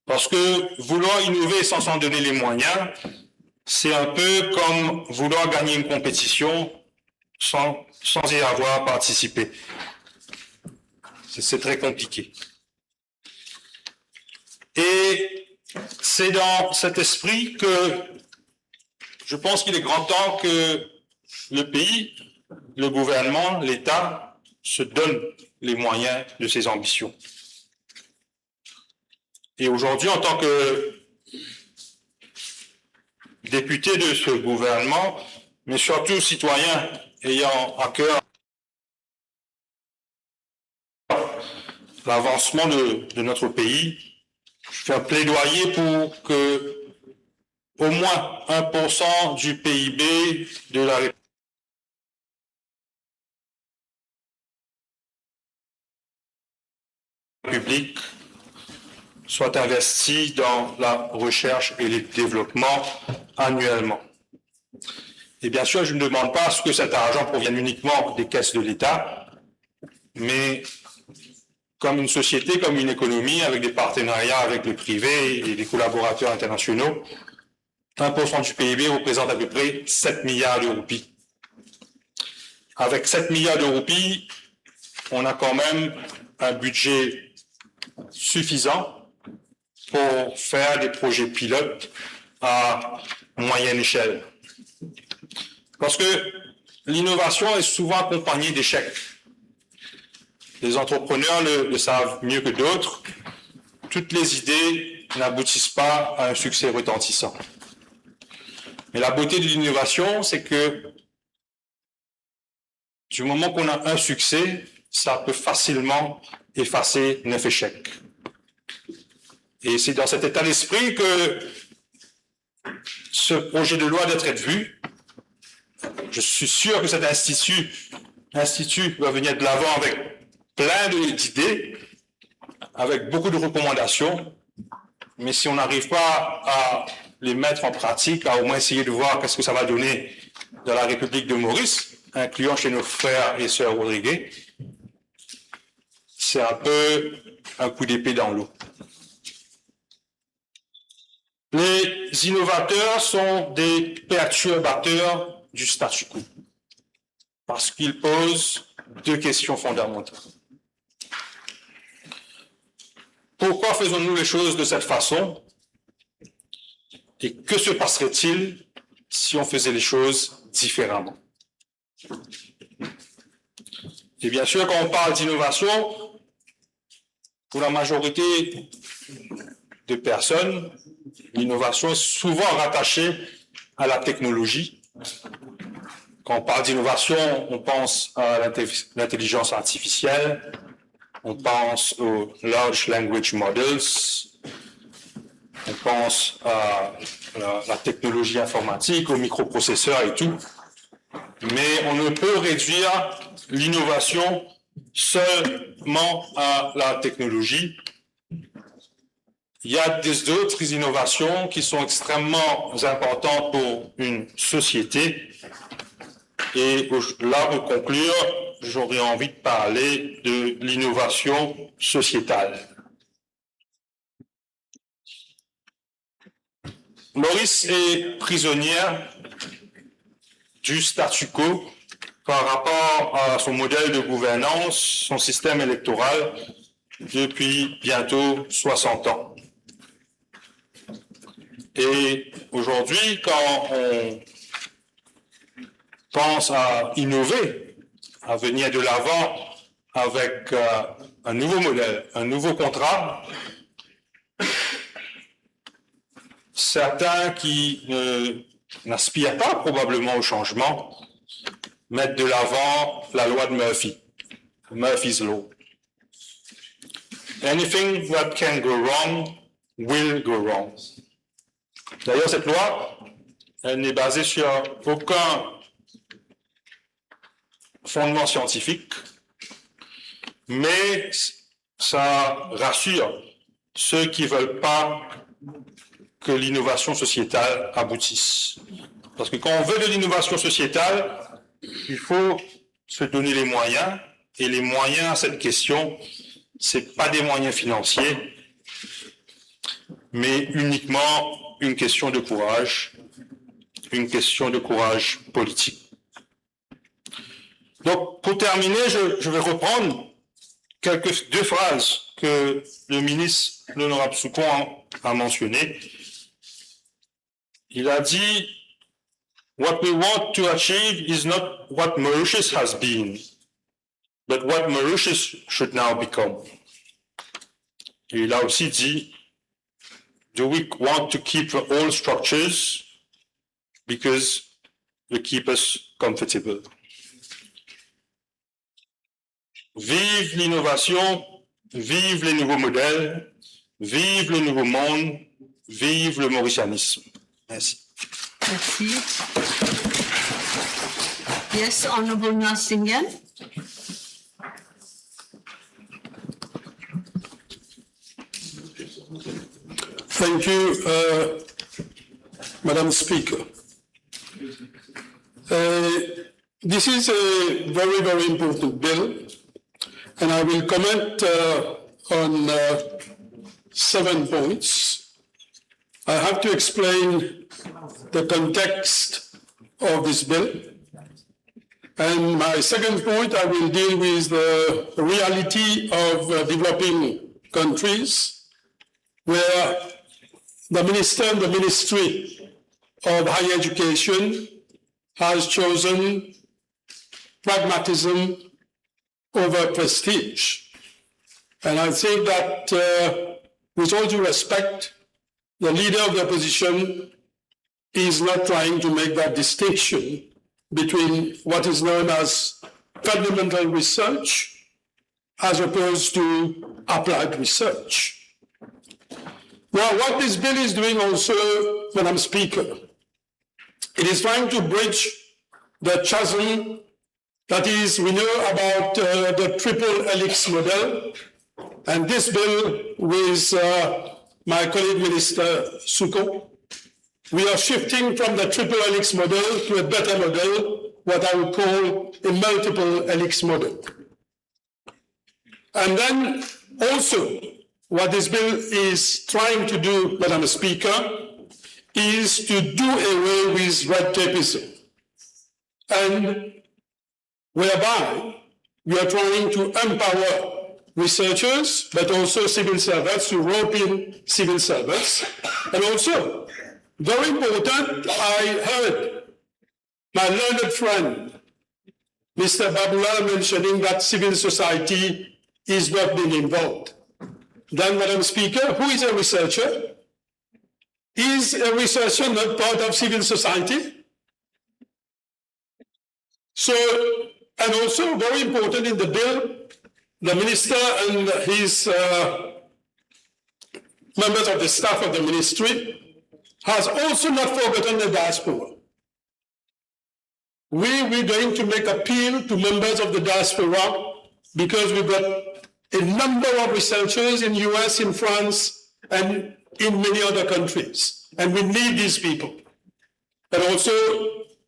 Parce que vouloir innover sans s'en donner les moyens, c'est un peu comme vouloir gagner une compétition sans, sans y avoir participé. C'est très compliqué. Et c'est dans cet esprit que je pense qu'il est grand temps que le pays, le gouvernement, l'État se donne les moyens de ses ambitions. Et aujourd'hui, en tant que député de ce gouvernement, mais surtout citoyen ayant à cœur l'avancement de, de notre pays, je fais un plaidoyer pour que au moins un pour cent du P I B de la République soit investi dans la recherche et le développement annuellement. Et bien sûr, je ne demande pas à ce que cet argent provienne uniquement des caisses de l'État, mais comme une société, comme une économie, avec des partenariats avec le privé et des collaborateurs internationaux, un pour cent du P I B représente à peu près sept milliards de roupies. Avec sept milliards de roupies, on a quand même un budget suffisant pour faire des projets pilotes à moyenne échelle. Parce que l'innovation est souvent accompagnée d'échecs. Les entrepreneurs le, le savent mieux que d'autres, toutes les idées n'aboutissent pas à un succès retentissant. Mais la beauté de l'innovation, c'est que du moment qu'on a un succès, ça peut facilement effacer neuf échecs. Et c'est dans cet état d'esprit que ce projet de loi doit être vu. Je suis sûr que cet institut, institut va venir de l'avant avec plein de, d'idées, avec beaucoup de recommandations. Mais si on n'arrive pas à les mettre en pratique, à au moins essayer de voir qu'est-ce que ça va donner dans la République de Maurice, incluant chez nos frères et sœurs rodriguais, c'est un peu un coup d'épée dans l'eau. Les innovateurs sont des perturbateurs du statu quo parce qu'ils posent deux questions fondamentales. Pourquoi faisons-nous les choses de cette façon ? Et que se passerait-il si on faisait les choses différemment ? Et bien sûr, quand on parle d'innovation, pour la majorité de personnes, l'innovation est souvent rattachée à la technologie. Quand on parle d'innovation, on pense à l'inté-, l'intelligence artificielle, on pense aux large language models, on pense à la, la technologie informatique, aux microprocesseurs et tout. Mais on ne peut réduire l'innovation seulement à la technologie. Il y a des, d'autres innovations qui sont extrêmement importantes pour une société. Et au-, là, pour conclure, j'aurais envie de parler de l'innovation sociétale. Maurice est prisonnière du statu quo par rapport à son modèle de gouvernance, son système électoral, depuis bientôt soixante ans. Et aujourd'hui, quand on pense à innover, à venir de l'avant avec, euh, un nouveau modèle, un nouveau contrat, certains qui ne, n'aspirent pas probablement au changement mettent de l'avant la loi de Murphy, Murphy's Law. Anything that can go wrong will go wrong. D'ailleurs, cette loi, elle n'est basée sur aucun fondement scientifique, mais ça rassure ceux qui veulent pas que l'innovation sociétale aboutisse. Parce que quand on veut de l'innovation sociétale, il faut se donner les moyens, et les moyens à cette question, c'est pas des moyens financiers, mais uniquement une question de courage, une question de courage politique. Donc, pour terminer, je, je vais reprendre quelques, deux phrases que le ministre, l'honorable Soucon, a, a mentionnées. Il a dit, What we want to achieve is not what Mauritius has been, but what Mauritius should now become. Et il a aussi dit, do we want to keep the old structures because they keep us comfortable? Vive l'innovation, vive les nouveaux modèles, vive le nouveau monde, vive le mauricianisme. Merci. Merci. Yes, Honorable Nalsinghan. Thank you, uh, Madam Speaker. Uh, this is a very, very important bill, and I will comment, uh, on, uh, seven points. I have to explain the context of this bill. And my second point, I will deal with the reality of, uh, developing countries where the minister and the Ministry of Higher Education has chosen pragmatism over prestige. And I think that, uh, with all due respect, the leader of the opposition is not trying to make that distinction between what is known as fundamental research as opposed to applied research. Now, what this bill is doing also, Madam Speaker, it is trying to bridge the chasm. That is, we know about, uh, the triple helix model, and this bill with, uh, my colleague Minister Souko, we are shifting from the triple helix model to a better model, what I would call a multiple helix model. And then also, what this bill is trying to do, Madam Speaker, is to do away with red tapeism. And whereby we are trying to empower researchers, but also civil servants, to rope in civil servants. And also, very important, I heard my learned friend, Mister Babula, mentioning that civil society is not being involved. Then, Madam Speaker, who is a researcher? Is a researcher not part of civil society? So, and also very important in the bill, the minister and his, uh, members of the staff of the ministry has also not forgotten the diaspora. We, we're going to make appeal to members of the diaspora because we've got a number of researchers in U S, in France, and in many other countries. And we need these people. And also,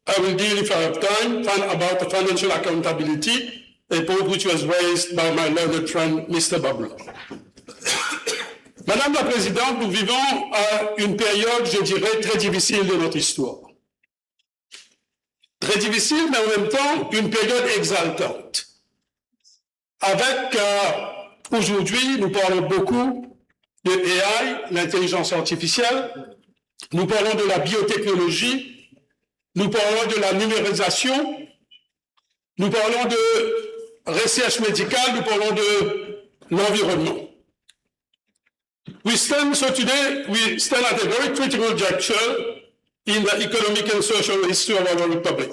I will deal, if I have time, fin-, about the financial accountability, a point which was raised by my learned friend, Mister Babula. Madame la Présidente, nous vivons, euh, une période, je dirais, très difficile de notre histoire. Très difficile, mais en même temps, une période exaltante. Avec, euh, aujourd'hui, nous parlons beaucoup de A I, l'intelligence artificielle, nous parlons de la biotechnologie, nous parlons de la numérisation, nous parlons de recherche médicale, nous parlons de l'environnement. We stand, so today, we stand at a very critical juncture in the economic and social history of our republic.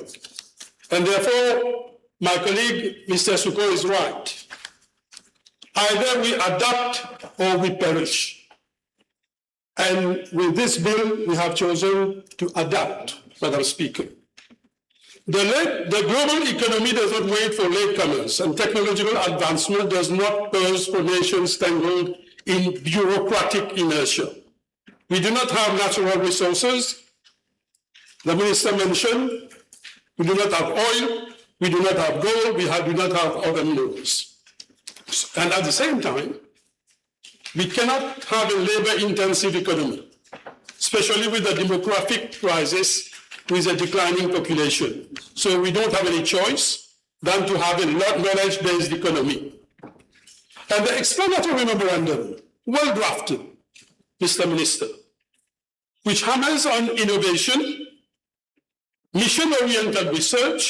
And therefore, my colleague, Mister Souko, is right. Either we adapt or we perish. And with this bill, we have chosen to adapt, Madam Speaker. The late, the global economy does not wait for latecomers, and technological advancement does not pause for nations tangled in bureaucratic inertia. We do not have natural resources. The minister mentioned, we do not have oil, we do not have gold, we have, do not have other minerals. And at the same time, we cannot have a labor-intensive economy, especially with the demographic crisis, with a declining population. So we don't have any choice than to have a lo-, knowledge-based economy. And the explanatory memorandum, well drafted, Mister Minister, which hammers on innovation, mission-oriented research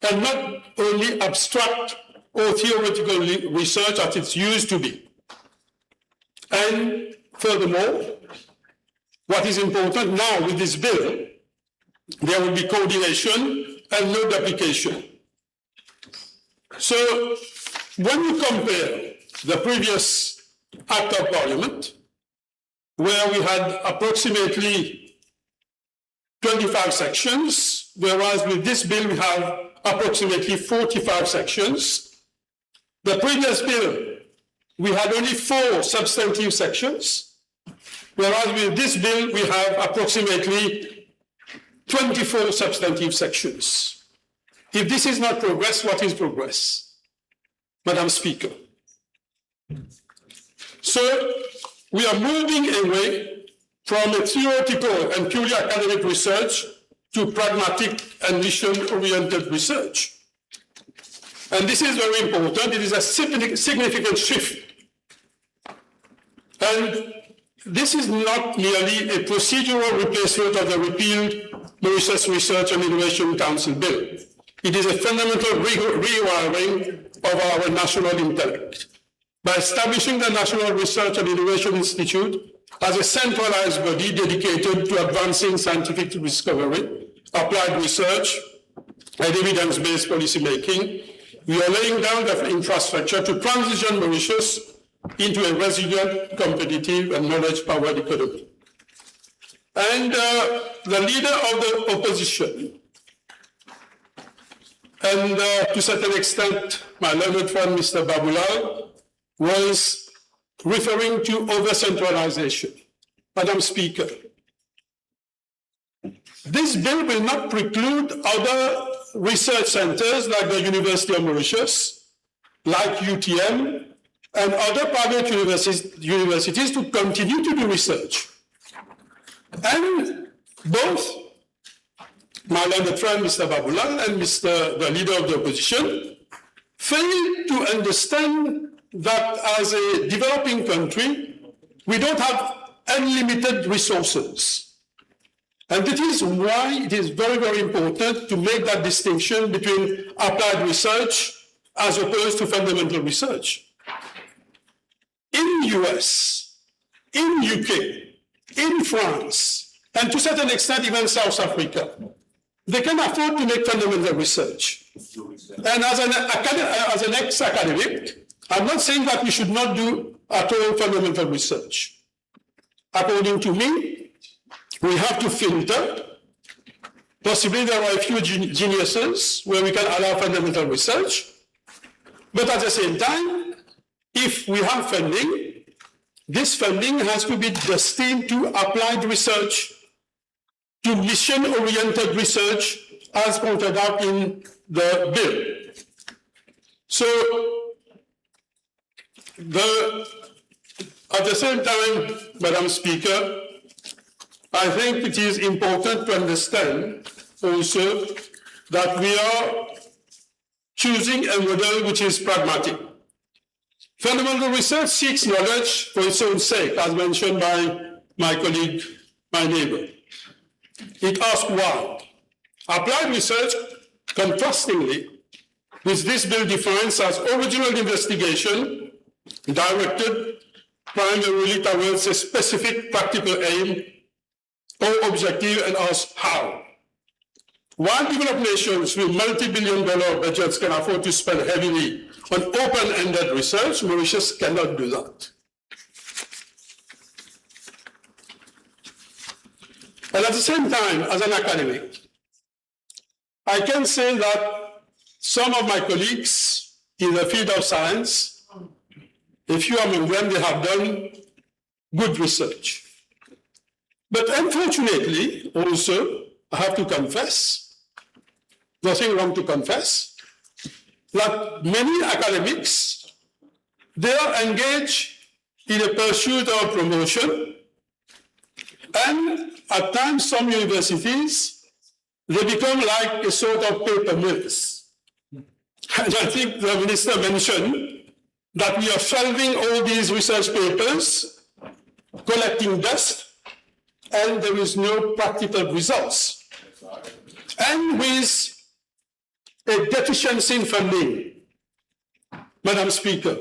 and not only abstract or theoretical le-, research as it used to be. And furthermore, what is important now with this bill, there will be coordination and no duplication. So, when you compare the previous Act of Parliament, where we had approximately twenty-five sections, whereas with this bill we have approximately forty-five sections. The previous bill, we had only four substantive sections, whereas with this bill we have approximately twenty-four substantive sections. If this is not progress, what is progress, Madam Speaker? So, we are moving away from a theoretical and purely academic research to pragmatic and mission-oriented research. And this is very important. It is a signi-, significant shift. And this is not merely a procedural replacement of the repealed Mauritius Research and Innovation Council Bill. It is a fundamental re-, rewiring of our national intellect. By establishing the National Research and Innovation Institute as a centralized body dedicated to advancing scientific discovery, applied research, and evidence-based policy making, we are laying down the infrastructure to transition Mauritius into a resilient, competitive, and knowledge-powered economy. And, uh, the leader of the opposition, and, uh, to certain extent, my learned friend, Mister Babulal, was referring to over-centralization. Madam Speaker, this bill will not preclude other research centers like the University of Mauritius, like U T M, and other private universities, universities to continue to do research. And both my learned friend, Mister Babulal, and Mister the leader of the opposition, fail to understand that as a developing country, we don't have unlimited resources. And that is why it is very, very important to make that distinction between applied research as opposed to fundamental research. In U S, in U K, in France, and to certain extent even South Africa, they can afford to make fundamental research. And as an acad-, as an ex-academic, I'm not saying that we should not do at all fundamental research. According to me, we have to filter. Possibly there are a few gen-, geniuses where we can allow fundamental research. But at the same time, if we have funding, this funding has to be destined to applied research, to mission-oriented research as pointed out in the bill. So, the, at the same time, Madam Speaker, I think it is important to understand also that we are choosing a model which is pragmatic. Fundamental research seeks knowledge for its own sake, as mentioned by my colleague, my neighbor. It asks why. Applied research, contrastingly, which this bill defines as original investigation directed primarily towards a specific practical aim or objective, and asks how. While developed nations with multi-billion dollar budgets can afford to spend heavily on open-ended research, Mauritius cannot do that. And at the same time, as an academic, I can say that some of my colleagues in the field of science, a few among them, they have done good research. But unfortunately, also, I have to confess, nothing wrong to confess, that many academics, they are engaged in a pursuit of promotion, and at times some universities, they become like a sort of paper mills. And I think the minister mentioned that we are shelving all these research papers, collecting dust, and there is no practical results. And with a deficiency in funding, Madam Speaker,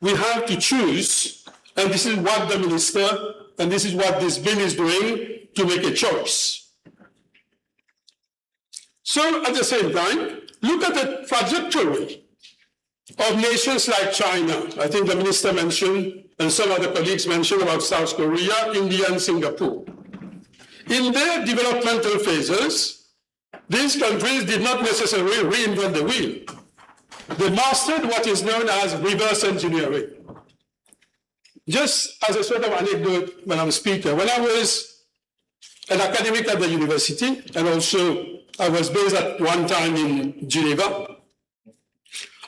we have to choose, and this is what the minister, and this is what this bill is doing, to make a choice. So, at the same time, look at the trajectory of nations like China. I think the minister mentioned, and some other colleagues mentioned about South Korea, India, and Singapore. In their developmental phases, these countries did not necessarily reinvent the wheel. They mastered what is known as reverse engineering. Just as a sort of anecdote, Madam Speaker, when I was an academic at the university, and also I was based at one time in Geneva,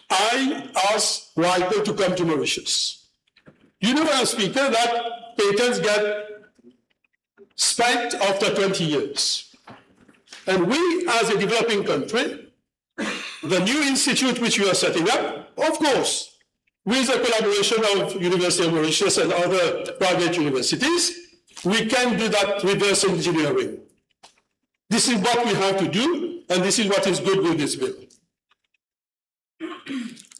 I asked Reichel to come to Mauritius. You know, Madam Speaker, that patents get spiked after twenty years. And we, as a developing country, the new institute which we are setting up, of course, with the collaboration of University of Mauritius and other private universities, we can do that reverse engineering. This is what we have to do, and this is what is good with this bill.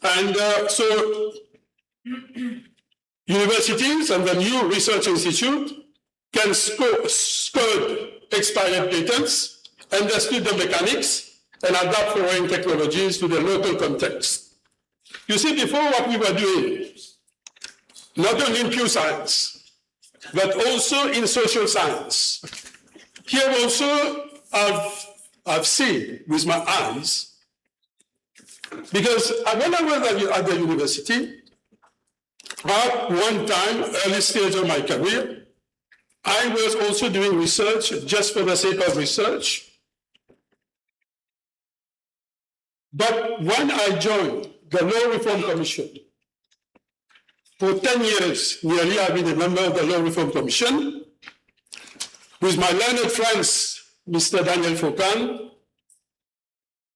And, uh, so, universities and the new research institute can sco-, scud expired patents, understood the mechanics, and adapt foreign technologies to the local context. You see, before, what we were doing, not only in pure science, but also in social science. Here also, I've, I've seen with my eyes, because I, when I was at, at the university, at one time, early stage of my career, I was also doing research just for the sake of research. But when I joined the Law Reform Commission, for ten years nearly, I've been a member of the Law Reform Commission with my learned friends, Mister Daniel Fokan,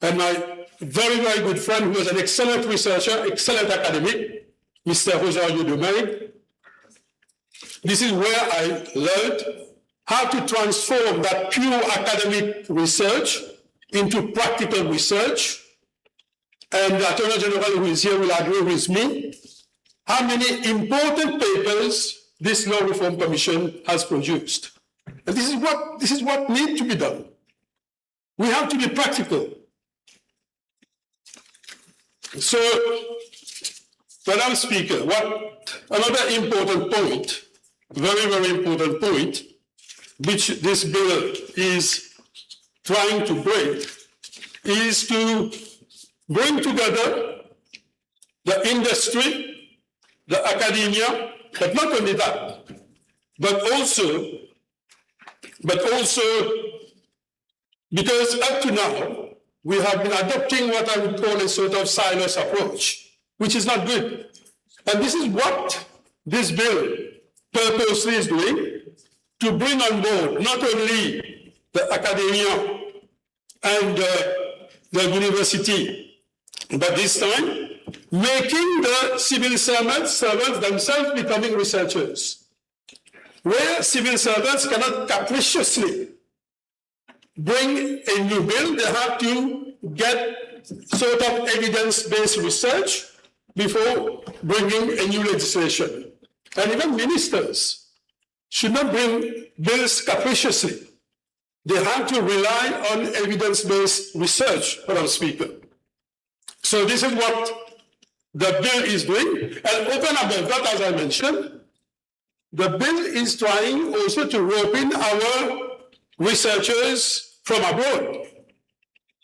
and my very, very good friend, who was an excellent researcher, excellent academic, Mister Rosario Domingue. This is where I learned how to transform that pure academic research into practical research. And the Attorney General, who is here, will agree with me how many important papers this Law Reform Commission has produced. And this is what, this is what need to be done. We have to be practical. So, Madam Speaker, what another important point, very, very important point, which this bill is trying to bring, is to bring together the industry, the academia, but not only that, but also, but also because up to now, we have been adopting what I would call a sort of silos approach, which is not good. And this is what this bill purposely is doing, to bring on board not only the academia and, uh, the university, but this time, making the civil servants, servants themselves becoming researchers, where civil servants cannot capriciously bring a new bill, they have to get sort of evidence-based research before bringing a new legislation. And even ministers should not bring bills capriciously. They have to rely on evidence-based research, Madam Speaker. So this is what the bill is doing. And over and above that, as I mentioned, the bill is trying also to rope in our researchers from abroad,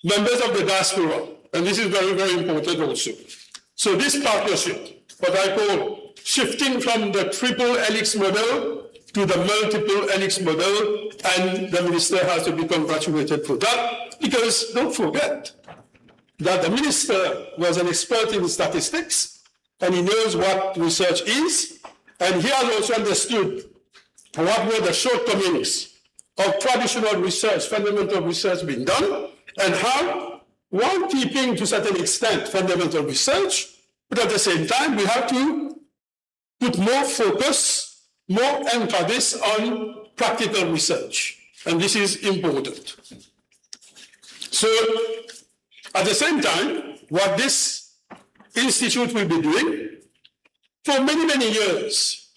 members of the diaspora, and this is very, very important also. So this partnership, what I call shifting from the triple helix model to the multiple helix model, and the minister has to be congratulated for that, because don't forget that the minister was an expert in statistics, and he knows what research is, and he has also understood what were the shortcomings of traditional research, fundamental research being done, and how, while keeping to a certain extent fundamental research, but at the same time, we have to put more focus, more emphasis on practical research. And this is important. So, at the same time, what this institute will be doing for many, many years,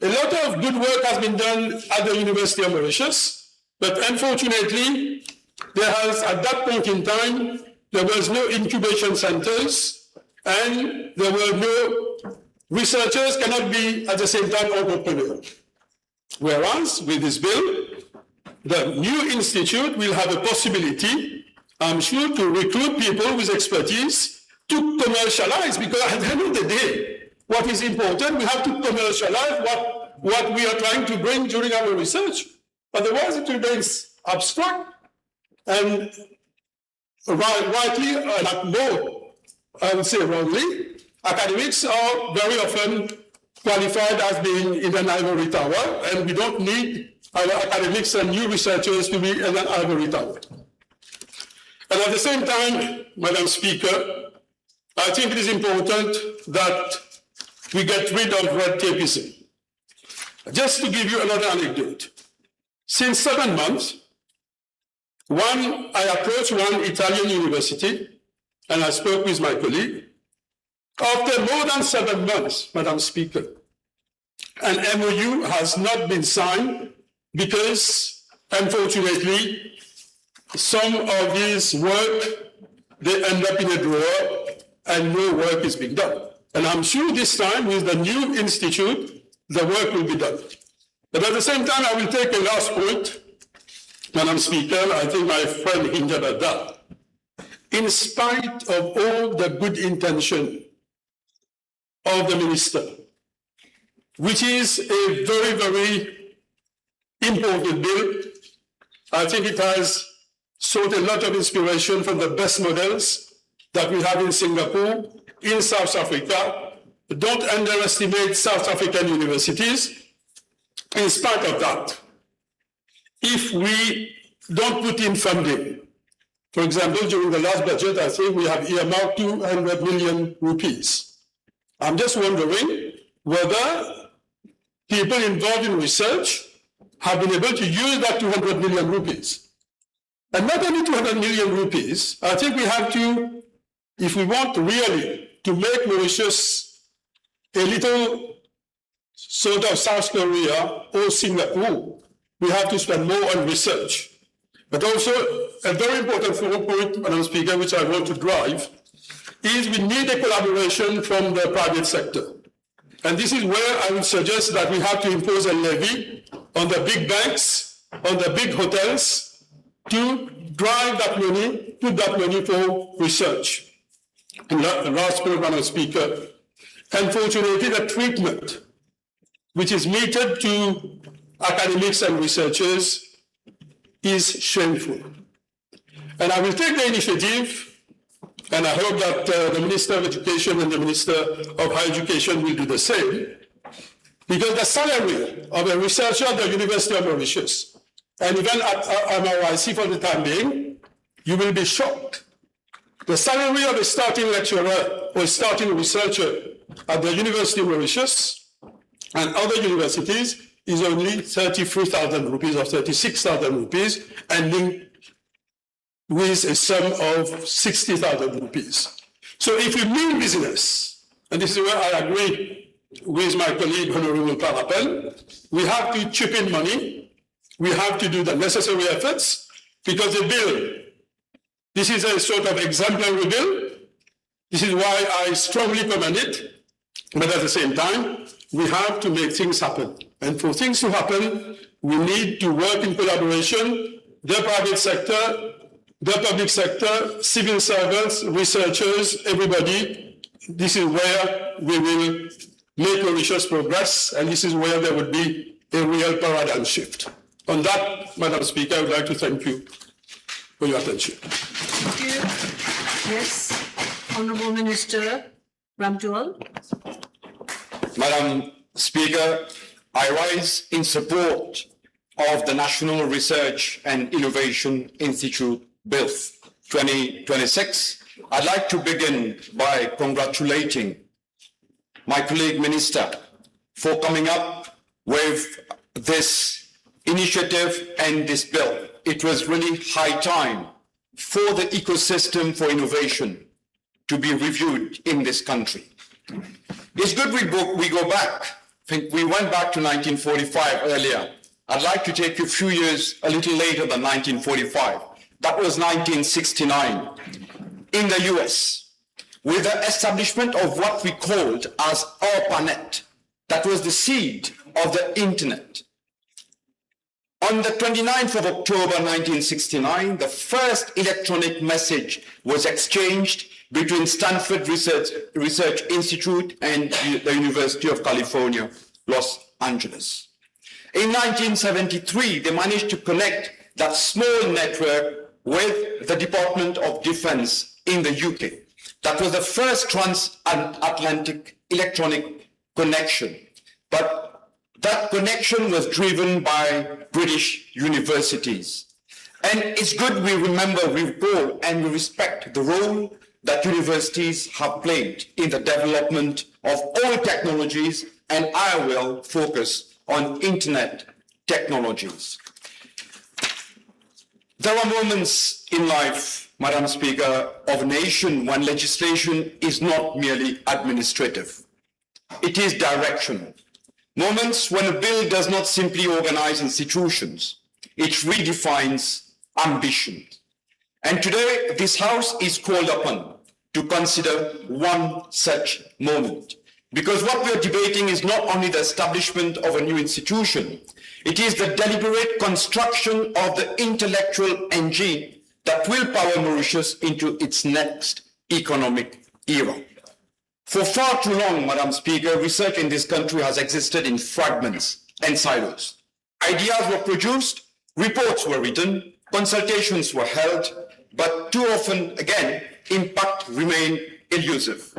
a lot of good work has been done at the University of Mauritius, but unfortunately, there has, at that point in time, there was no incubation centers, and there were no researchers cannot be at the same time entrepreneur. Whereas, with this bill, the new institute will have a possibility, I'm sure, to recruit people with expertise to commercialize, because at the end of the day, what is important, we have to commercialize what, what we are trying to bring during our research. Otherwise, it remains abstract and ri-, rightly, uh, not more, I would say wrongly, academics are very often qualified as being in an ivory tower, and we don't need our academics and new researchers to be in an ivory tower. And at the same time, Madam Speaker, I think it is important that we get rid of red tapeism. Just to give you another anecdote, since seven months, one, I approached one Italian university and I spoke with my colleague. After more than seven months, Madam Speaker, an M O U has not been signed because, unfortunately, some of these work, they end up in a drawer and no work is being done. And I'm sure this time with the new institute, the work will be done. But at the same time, I will take a last point, Madam Speaker. I think my friend hinted at that. In spite of all the good intention of the minister, which is a very, very important bill, I think it has sought a lot of inspiration from the best models that we have in Singapore, in South Africa. Don't underestimate South African universities. In spite of that, if we don't put in funding, for example, during the last budget, I think we have earmarked two hundred million rupees. I'm just wondering whether people involved in research have been able to use that two hundred million rupees. And not only two hundred million rupees, I think we have to, if we want really to make Mauritius a little sort of South Korea or Singapore, we have to spend more on research. But also, a very important focal point, Madam Speaker, which I want to drive, is we need a collaboration from the private sector. And this is where I would suggest that we have to impose a levy on the big banks, on the big hotels, to drive that money, put that money for research. And la-, last point, Madam Speaker, unfortunately, the treatment which is meted to academics and researchers is shameful. And I will take the initiative, and I hope that, uh, the Minister of Education and the Minister of Higher Education will do the same, because the salary of a researcher at the University of Mauritius, and even at, uh, M R I C for the time being, you will be shocked. The salary of a starting lecturer or a starting researcher at the University of Mauritius and other universities is only thirty-three thousand rupees or thirty-six thousand rupees, ending with a sum of sixty thousand rupees. So if we mean business, and this is where I agree with my colleague Honorable Parappel, we have to chip in money, we have to do the necessary efforts, because the bill, this is a sort of exemplary bill. This is why I strongly commend it. But at the same time, we have to make things happen. And for things to happen, we need to work in collaboration, the private sector, the public sector, civil servants, researchers, everybody. This is where we will make Mauritius progress, and this is where there would be a real paradigm shift. On that, Madam Speaker, I would like to thank you for your attention. Thank you. Yes, Honorable Minister Ramtool. Madam Speaker, I rise in support of the National Research and Innovation Institute Bill twenty twenty-six. I'd like to begin by congratulating my colleague minister for coming up with this initiative and this bill. It was really high time for the ecosystem for innovation to be reviewed in this country. It's good we go, we go back. I think we went back to nineteen forty-five earlier. I'd like to take you a few years, a little later than nineteen forty-five. That was nineteen sixty-nine in the U S, with the establishment of what we called as ARPANET. That was the seed of the internet. On the twenty-ninth of October nineteen sixty-nine, the first electronic message was exchanged between Stanford Research, Research Institute and the University of California, Los Angeles. In nineteen seventy-three, they managed to connect that small network with the Department of Defense in the U K. That was the first transatlantic electronic connection. But that connection was driven by British universities. And it's good we remember, we recall, and we respect the role that universities have played in the development of all technologies, and I will focus on internet technologies. There are moments in life, Madam Speaker, of a nation when legislation is not merely administrative. It is directional. Moments when a bill does not simply organize institutions, it redefines ambition. And today, this House is called upon to consider one such moment. Because what we are debating is not only the establishment of a new institution, it is the deliberate construction of the intellectual engine that will power Mauritius into its next economic era. For far too long, Madam Speaker, research in this country has existed in fragments and silos. Ideas were produced, reports were written, consultations were held, but too often, again, impact remained elusive.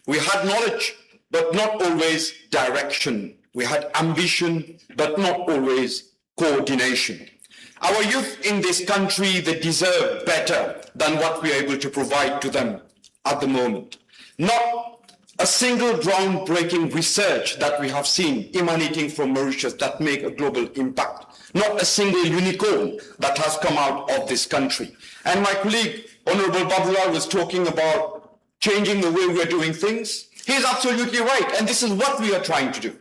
We had knowledge, but not always direction. We had ambition, but not always coordination. Our youth in this country, they deserve better than what we are able to provide to them at the moment. Not a single groundbreaking research that we have seen emanating from Mauritius that make a global impact. Not a single unicorn that has come out of this country. And my colleague, Honorable Baboulal, was talking about changing the way we are doing things. He is absolutely right, and this is what we are trying to do.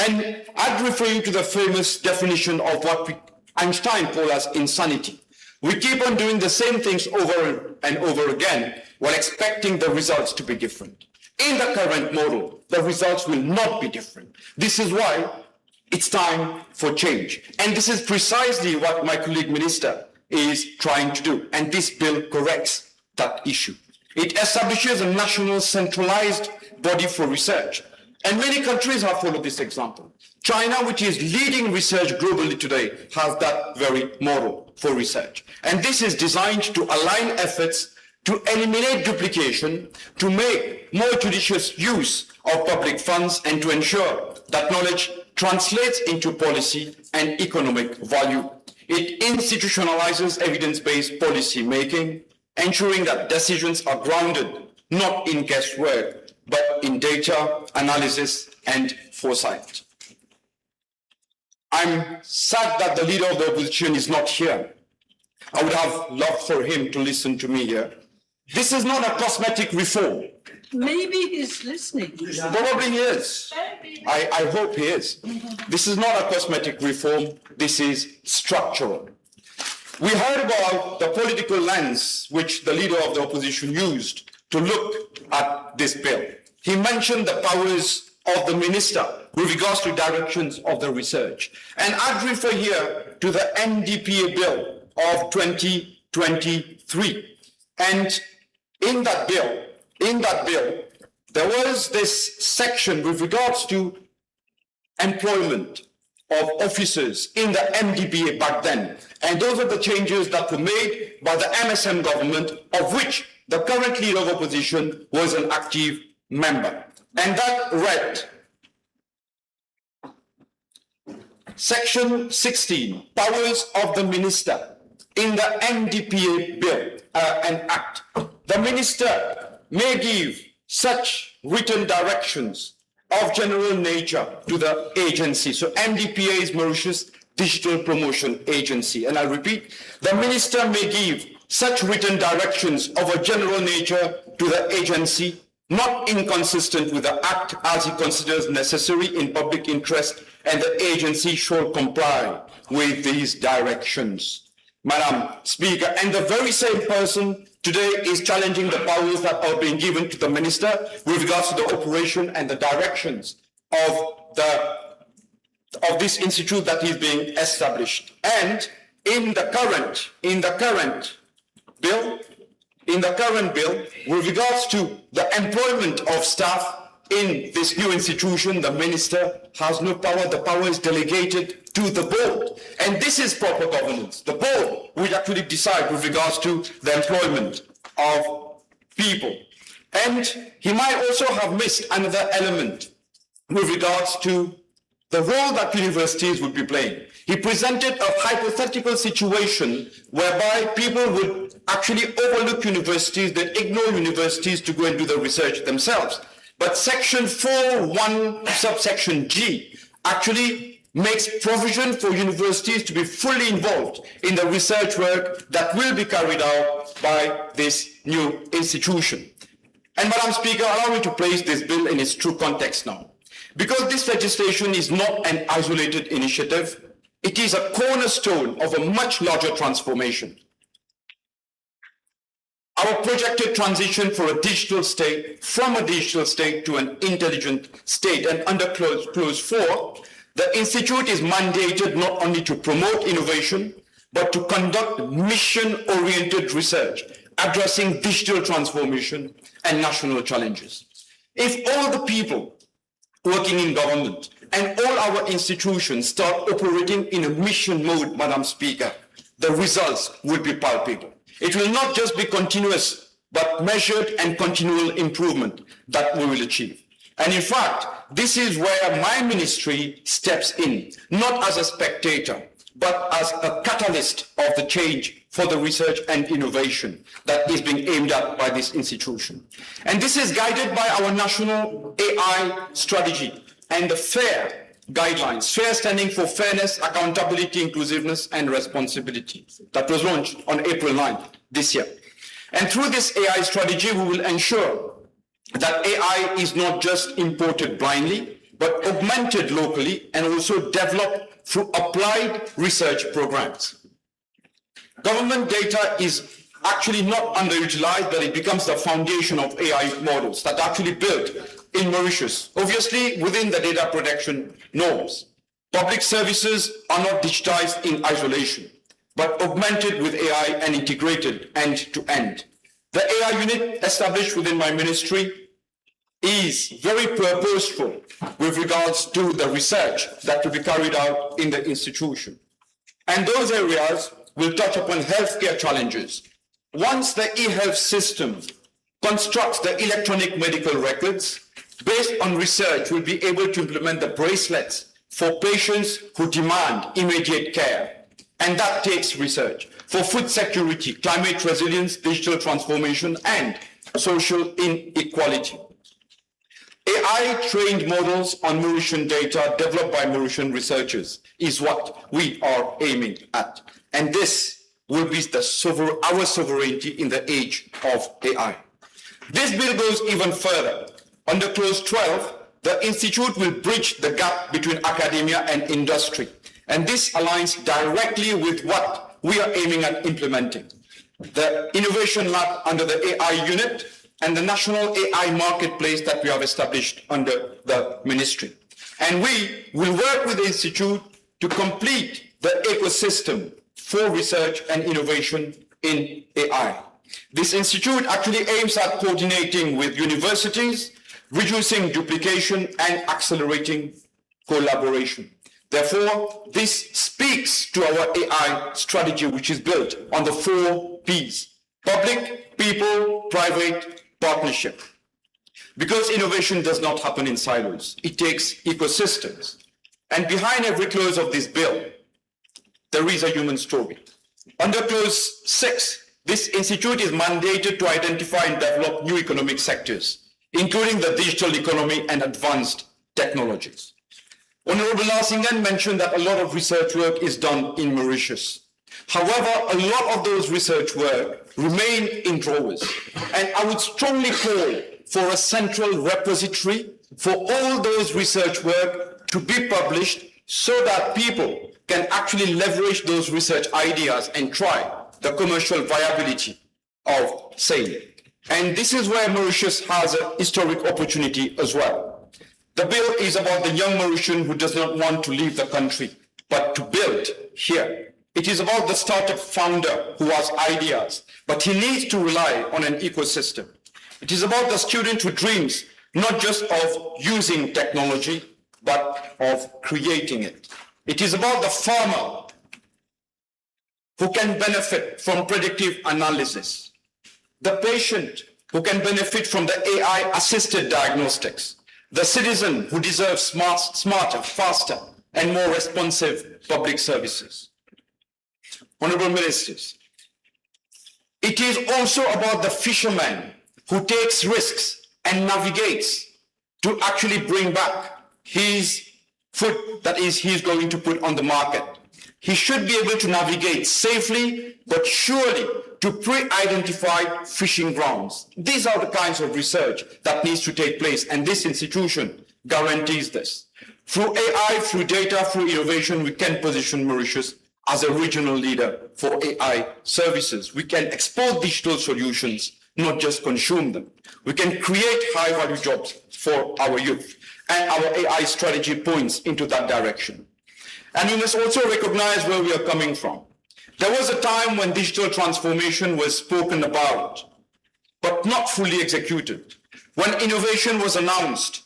And I'd refer you to the famous definition of what we, Einstein called as insanity. We keep on doing the same things over and over again while expecting the results to be different. In the current model, the results will not be different. This is why it's time for change. And this is precisely what my colleague minister is trying to do. And this bill corrects that issue. It establishes a national centralized body for research. And many countries have followed this example. China, which is leading research globally today, has that very model for research. And this is designed to align efforts to eliminate duplication, to make more judicious use of public funds, and to ensure that knowledge translates into policy and economic value. It institutionalizes evidence-based policy making, ensuring that decisions are grounded not in guesswork, but in data, analysis, and foresight. I'm sad that the leader of the opposition is not here. I would have loved for him to listen to me here. This is not a cosmetic reform. Maybe he's listening. Probably he is. I, I hope he is. This is not a cosmetic reform. This is structural. We heard about the political lens which the leader of the opposition used to look at this bill. He mentioned the powers of the minister with regards to directions of the research. And I'd refer here to the M D P A bill of twenty twenty-three. And in that bill, in that bill, there was this section with regards to employment of officers in the M D P A back then. And those are the changes that were made by the M S M government, of which the current leader of opposition was an active member. And that read, Section sixteen, powers of the minister in the M D P A bill, uh, and act. The minister may give such written directions of general nature to the agency. So M D P A is Mauritius Digital Promotion Agency. And I repeat, the minister may give such written directions of a general nature to the agency not inconsistent with the Act, as he considers necessary in public interest, and the agency shall comply with these directions. Madam Speaker, and the very same person today is challenging the powers that are being given to the minister with regards to the operation and the directions of the, of this institute that is being established. And in the current, in the current bill, in the current bill, with regards to the employment of staff in this new institution, the minister has no power. The power is delegated to the board. And this is proper governance. The board will actually decide with regards to the employment of people. And he might also have missed another element with regards to the role that universities would be playing. He presented a hypothetical situation whereby people would actually overlook universities, they ignore universities to go and do the research themselves. But section four one subsection G actually makes provision for universities to be fully involved in the research work that will be carried out by this new institution. And Madam Speaker, allow me to place this bill in its true context now. Because this legislation is not an isolated initiative, it is a cornerstone of a much larger transformation. Our projected transition for a digital state, from a digital state to an intelligent state. And under clause, clause four, the institute is mandated not only to promote innovation, but to conduct mission-oriented research addressing digital transformation and national challenges. If all the people working in government and all our institutions start operating in a mission mode, Madam Speaker, the results will be palpable. It will not just be continuous, but measured and continual improvement that we will achieve. And in fact, this is where my ministry steps in, not as a spectator, but as a catalyst of the change for the research and innovation that is being aimed at by this institution. And this is guided by our national A I strategy and the FAIR guidelines, FAIR standing for fairness, accountability, inclusiveness, and responsibility, that was launched on April ninth this year. And through this A I strategy, we will ensure that A I is not just imported blindly, but augmented locally and also developed through applied research programs. Government data is actually not underutilized, but it becomes the foundation of A I models that are actually built in Mauritius, obviously within the data protection norms. Public services are not digitized in isolation, but augmented with A I and integrated end to end. The A I unit established within my ministry is very purposeful with regards to the research that will be carried out in the institution. And those areas will touch upon healthcare challenges. Once the e-health system constructs the electronic medical records, based on research, we'll be able to implement the bracelets for patients who demand immediate care. And that takes research for food security, climate resilience, digital transformation, and social inequality. A I trained models on Mauritian data developed by Mauritian researchers is what we are aiming at. And this will be the sover-, our sovereignty in the age of A I. This bill goes even further. Under clause twelve, the institute will bridge the gap between academia and industry. And this aligns directly with what we are aiming at implementing. The innovation lab under the A I unit and the national A I marketplace that we have established under the ministry. And we will work with the institute to complete the ecosystem for research and innovation in A I. This institute actually aims at coordinating with universities, reducing duplication, and accelerating collaboration. Therefore, this speaks to our A I strategy, which is built on the four Ps: public, people, private, partnership. Because innovation does not happen in silos, it takes ecosystems. And behind every clause of this bill, there is a human story. Under clause six, this institute is mandated to identify and develop new economic sectors, including the digital economy and advanced technologies. Honorable Lasinghen mentioned that a lot of research work is done in Mauritius. However, a lot of those research work remain in drawers, and I would strongly call for a central repository for all those research work to be published so that people can actually leverage those research ideas and try the commercial viability of same. And this is where Mauritius has a historic opportunity as well. The bill is about the young Mauritian who does not want to leave the country, but to build here. It is about the startup founder who has ideas, but he needs to rely on an ecosystem. It is about the student who dreams not just of using technology, but of creating it. It is about the farmer who can benefit from predictive analysis, the patient who can benefit from the A I-assisted diagnostics, the citizen who deserves smart, smarter, faster, and more responsive public services. Honorable Ministers, it is also about the fisherman who takes risks and navigates to actually bring back his food that is he's going to put on the market. He should be able to navigate safely, but surely to pre-identify fishing grounds. These are the kinds of research that needs to take place, and this institution guarantees this. Through A I, through data, through innovation, we can position Mauritius as a regional leader for A I services. We can export digital solutions, not just consume them. We can create high-value jobs for our youth. And our A I strategy points into that direction. And we must also recognize where we are coming from. There was a time when digital transformation was spoken about, but not fully executed. When innovation was announced,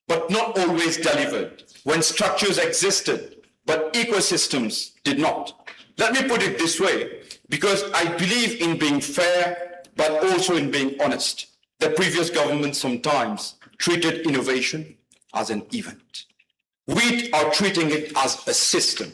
but not always delivered, when structures existed, but ecosystems did not. Let me put it this way, because I believe in being fair, but also in being honest. The previous government sometimes treated innovation as an event. We are treating it as a system.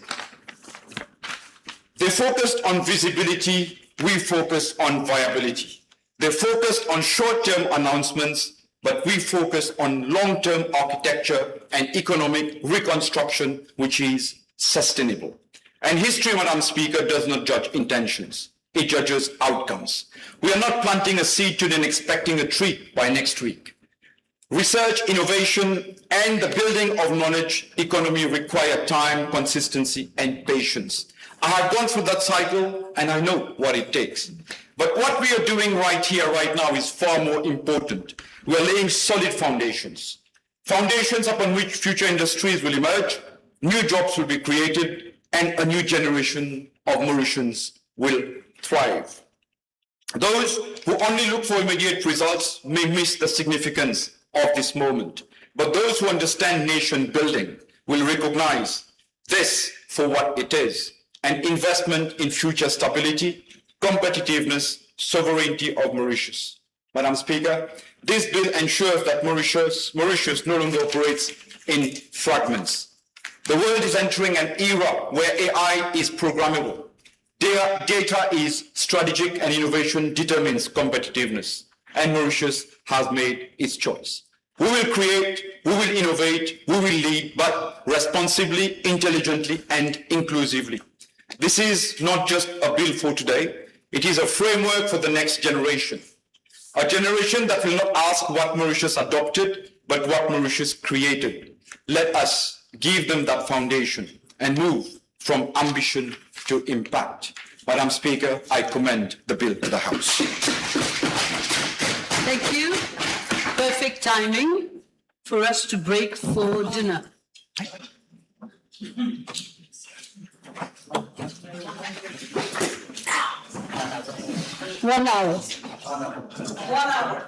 They focused on visibility, we focus on viability. They focused on short-term announcements, but we focus on long-term architecture and economic reconstruction, which is sustainable. And history, Madam Speaker, does not judge intentions. It judges outcomes. We are not planting a seed today and expecting a tree by next week. Research, innovation, and the building of knowledge economy require time, consistency, and patience. I have gone through that cycle, and I know what it takes. But what we are doing right here, right now, is far more important. We are laying solid foundations, foundations upon which future industries will emerge, new jobs will be created, and a new generation of Mauritians will thrive. Those who only look for immediate results may miss the significance of this moment. But those who understand nation building will recognize this for what it is, an investment in future stability, competitiveness, sovereignty of Mauritius. Madam Speaker, this bill ensures that Mauritius, Mauritius no longer operates in fragments. The world is entering an era where A I is programmable. Da-, data is strategic and innovation determines competitiveness. And Mauritius has made its choice. We will create, we will innovate, we will lead, but responsibly, intelligently, and inclusively. This is not just a bill for today, it is a framework for the next generation. A generation that will not ask what Mauritius adopted, but what Mauritius created. Let us give them that foundation and move from ambition to impact. Madam Speaker, I commend the bill to the House. Thank you. Perfect timing for us to break for dinner. One hour. One hour.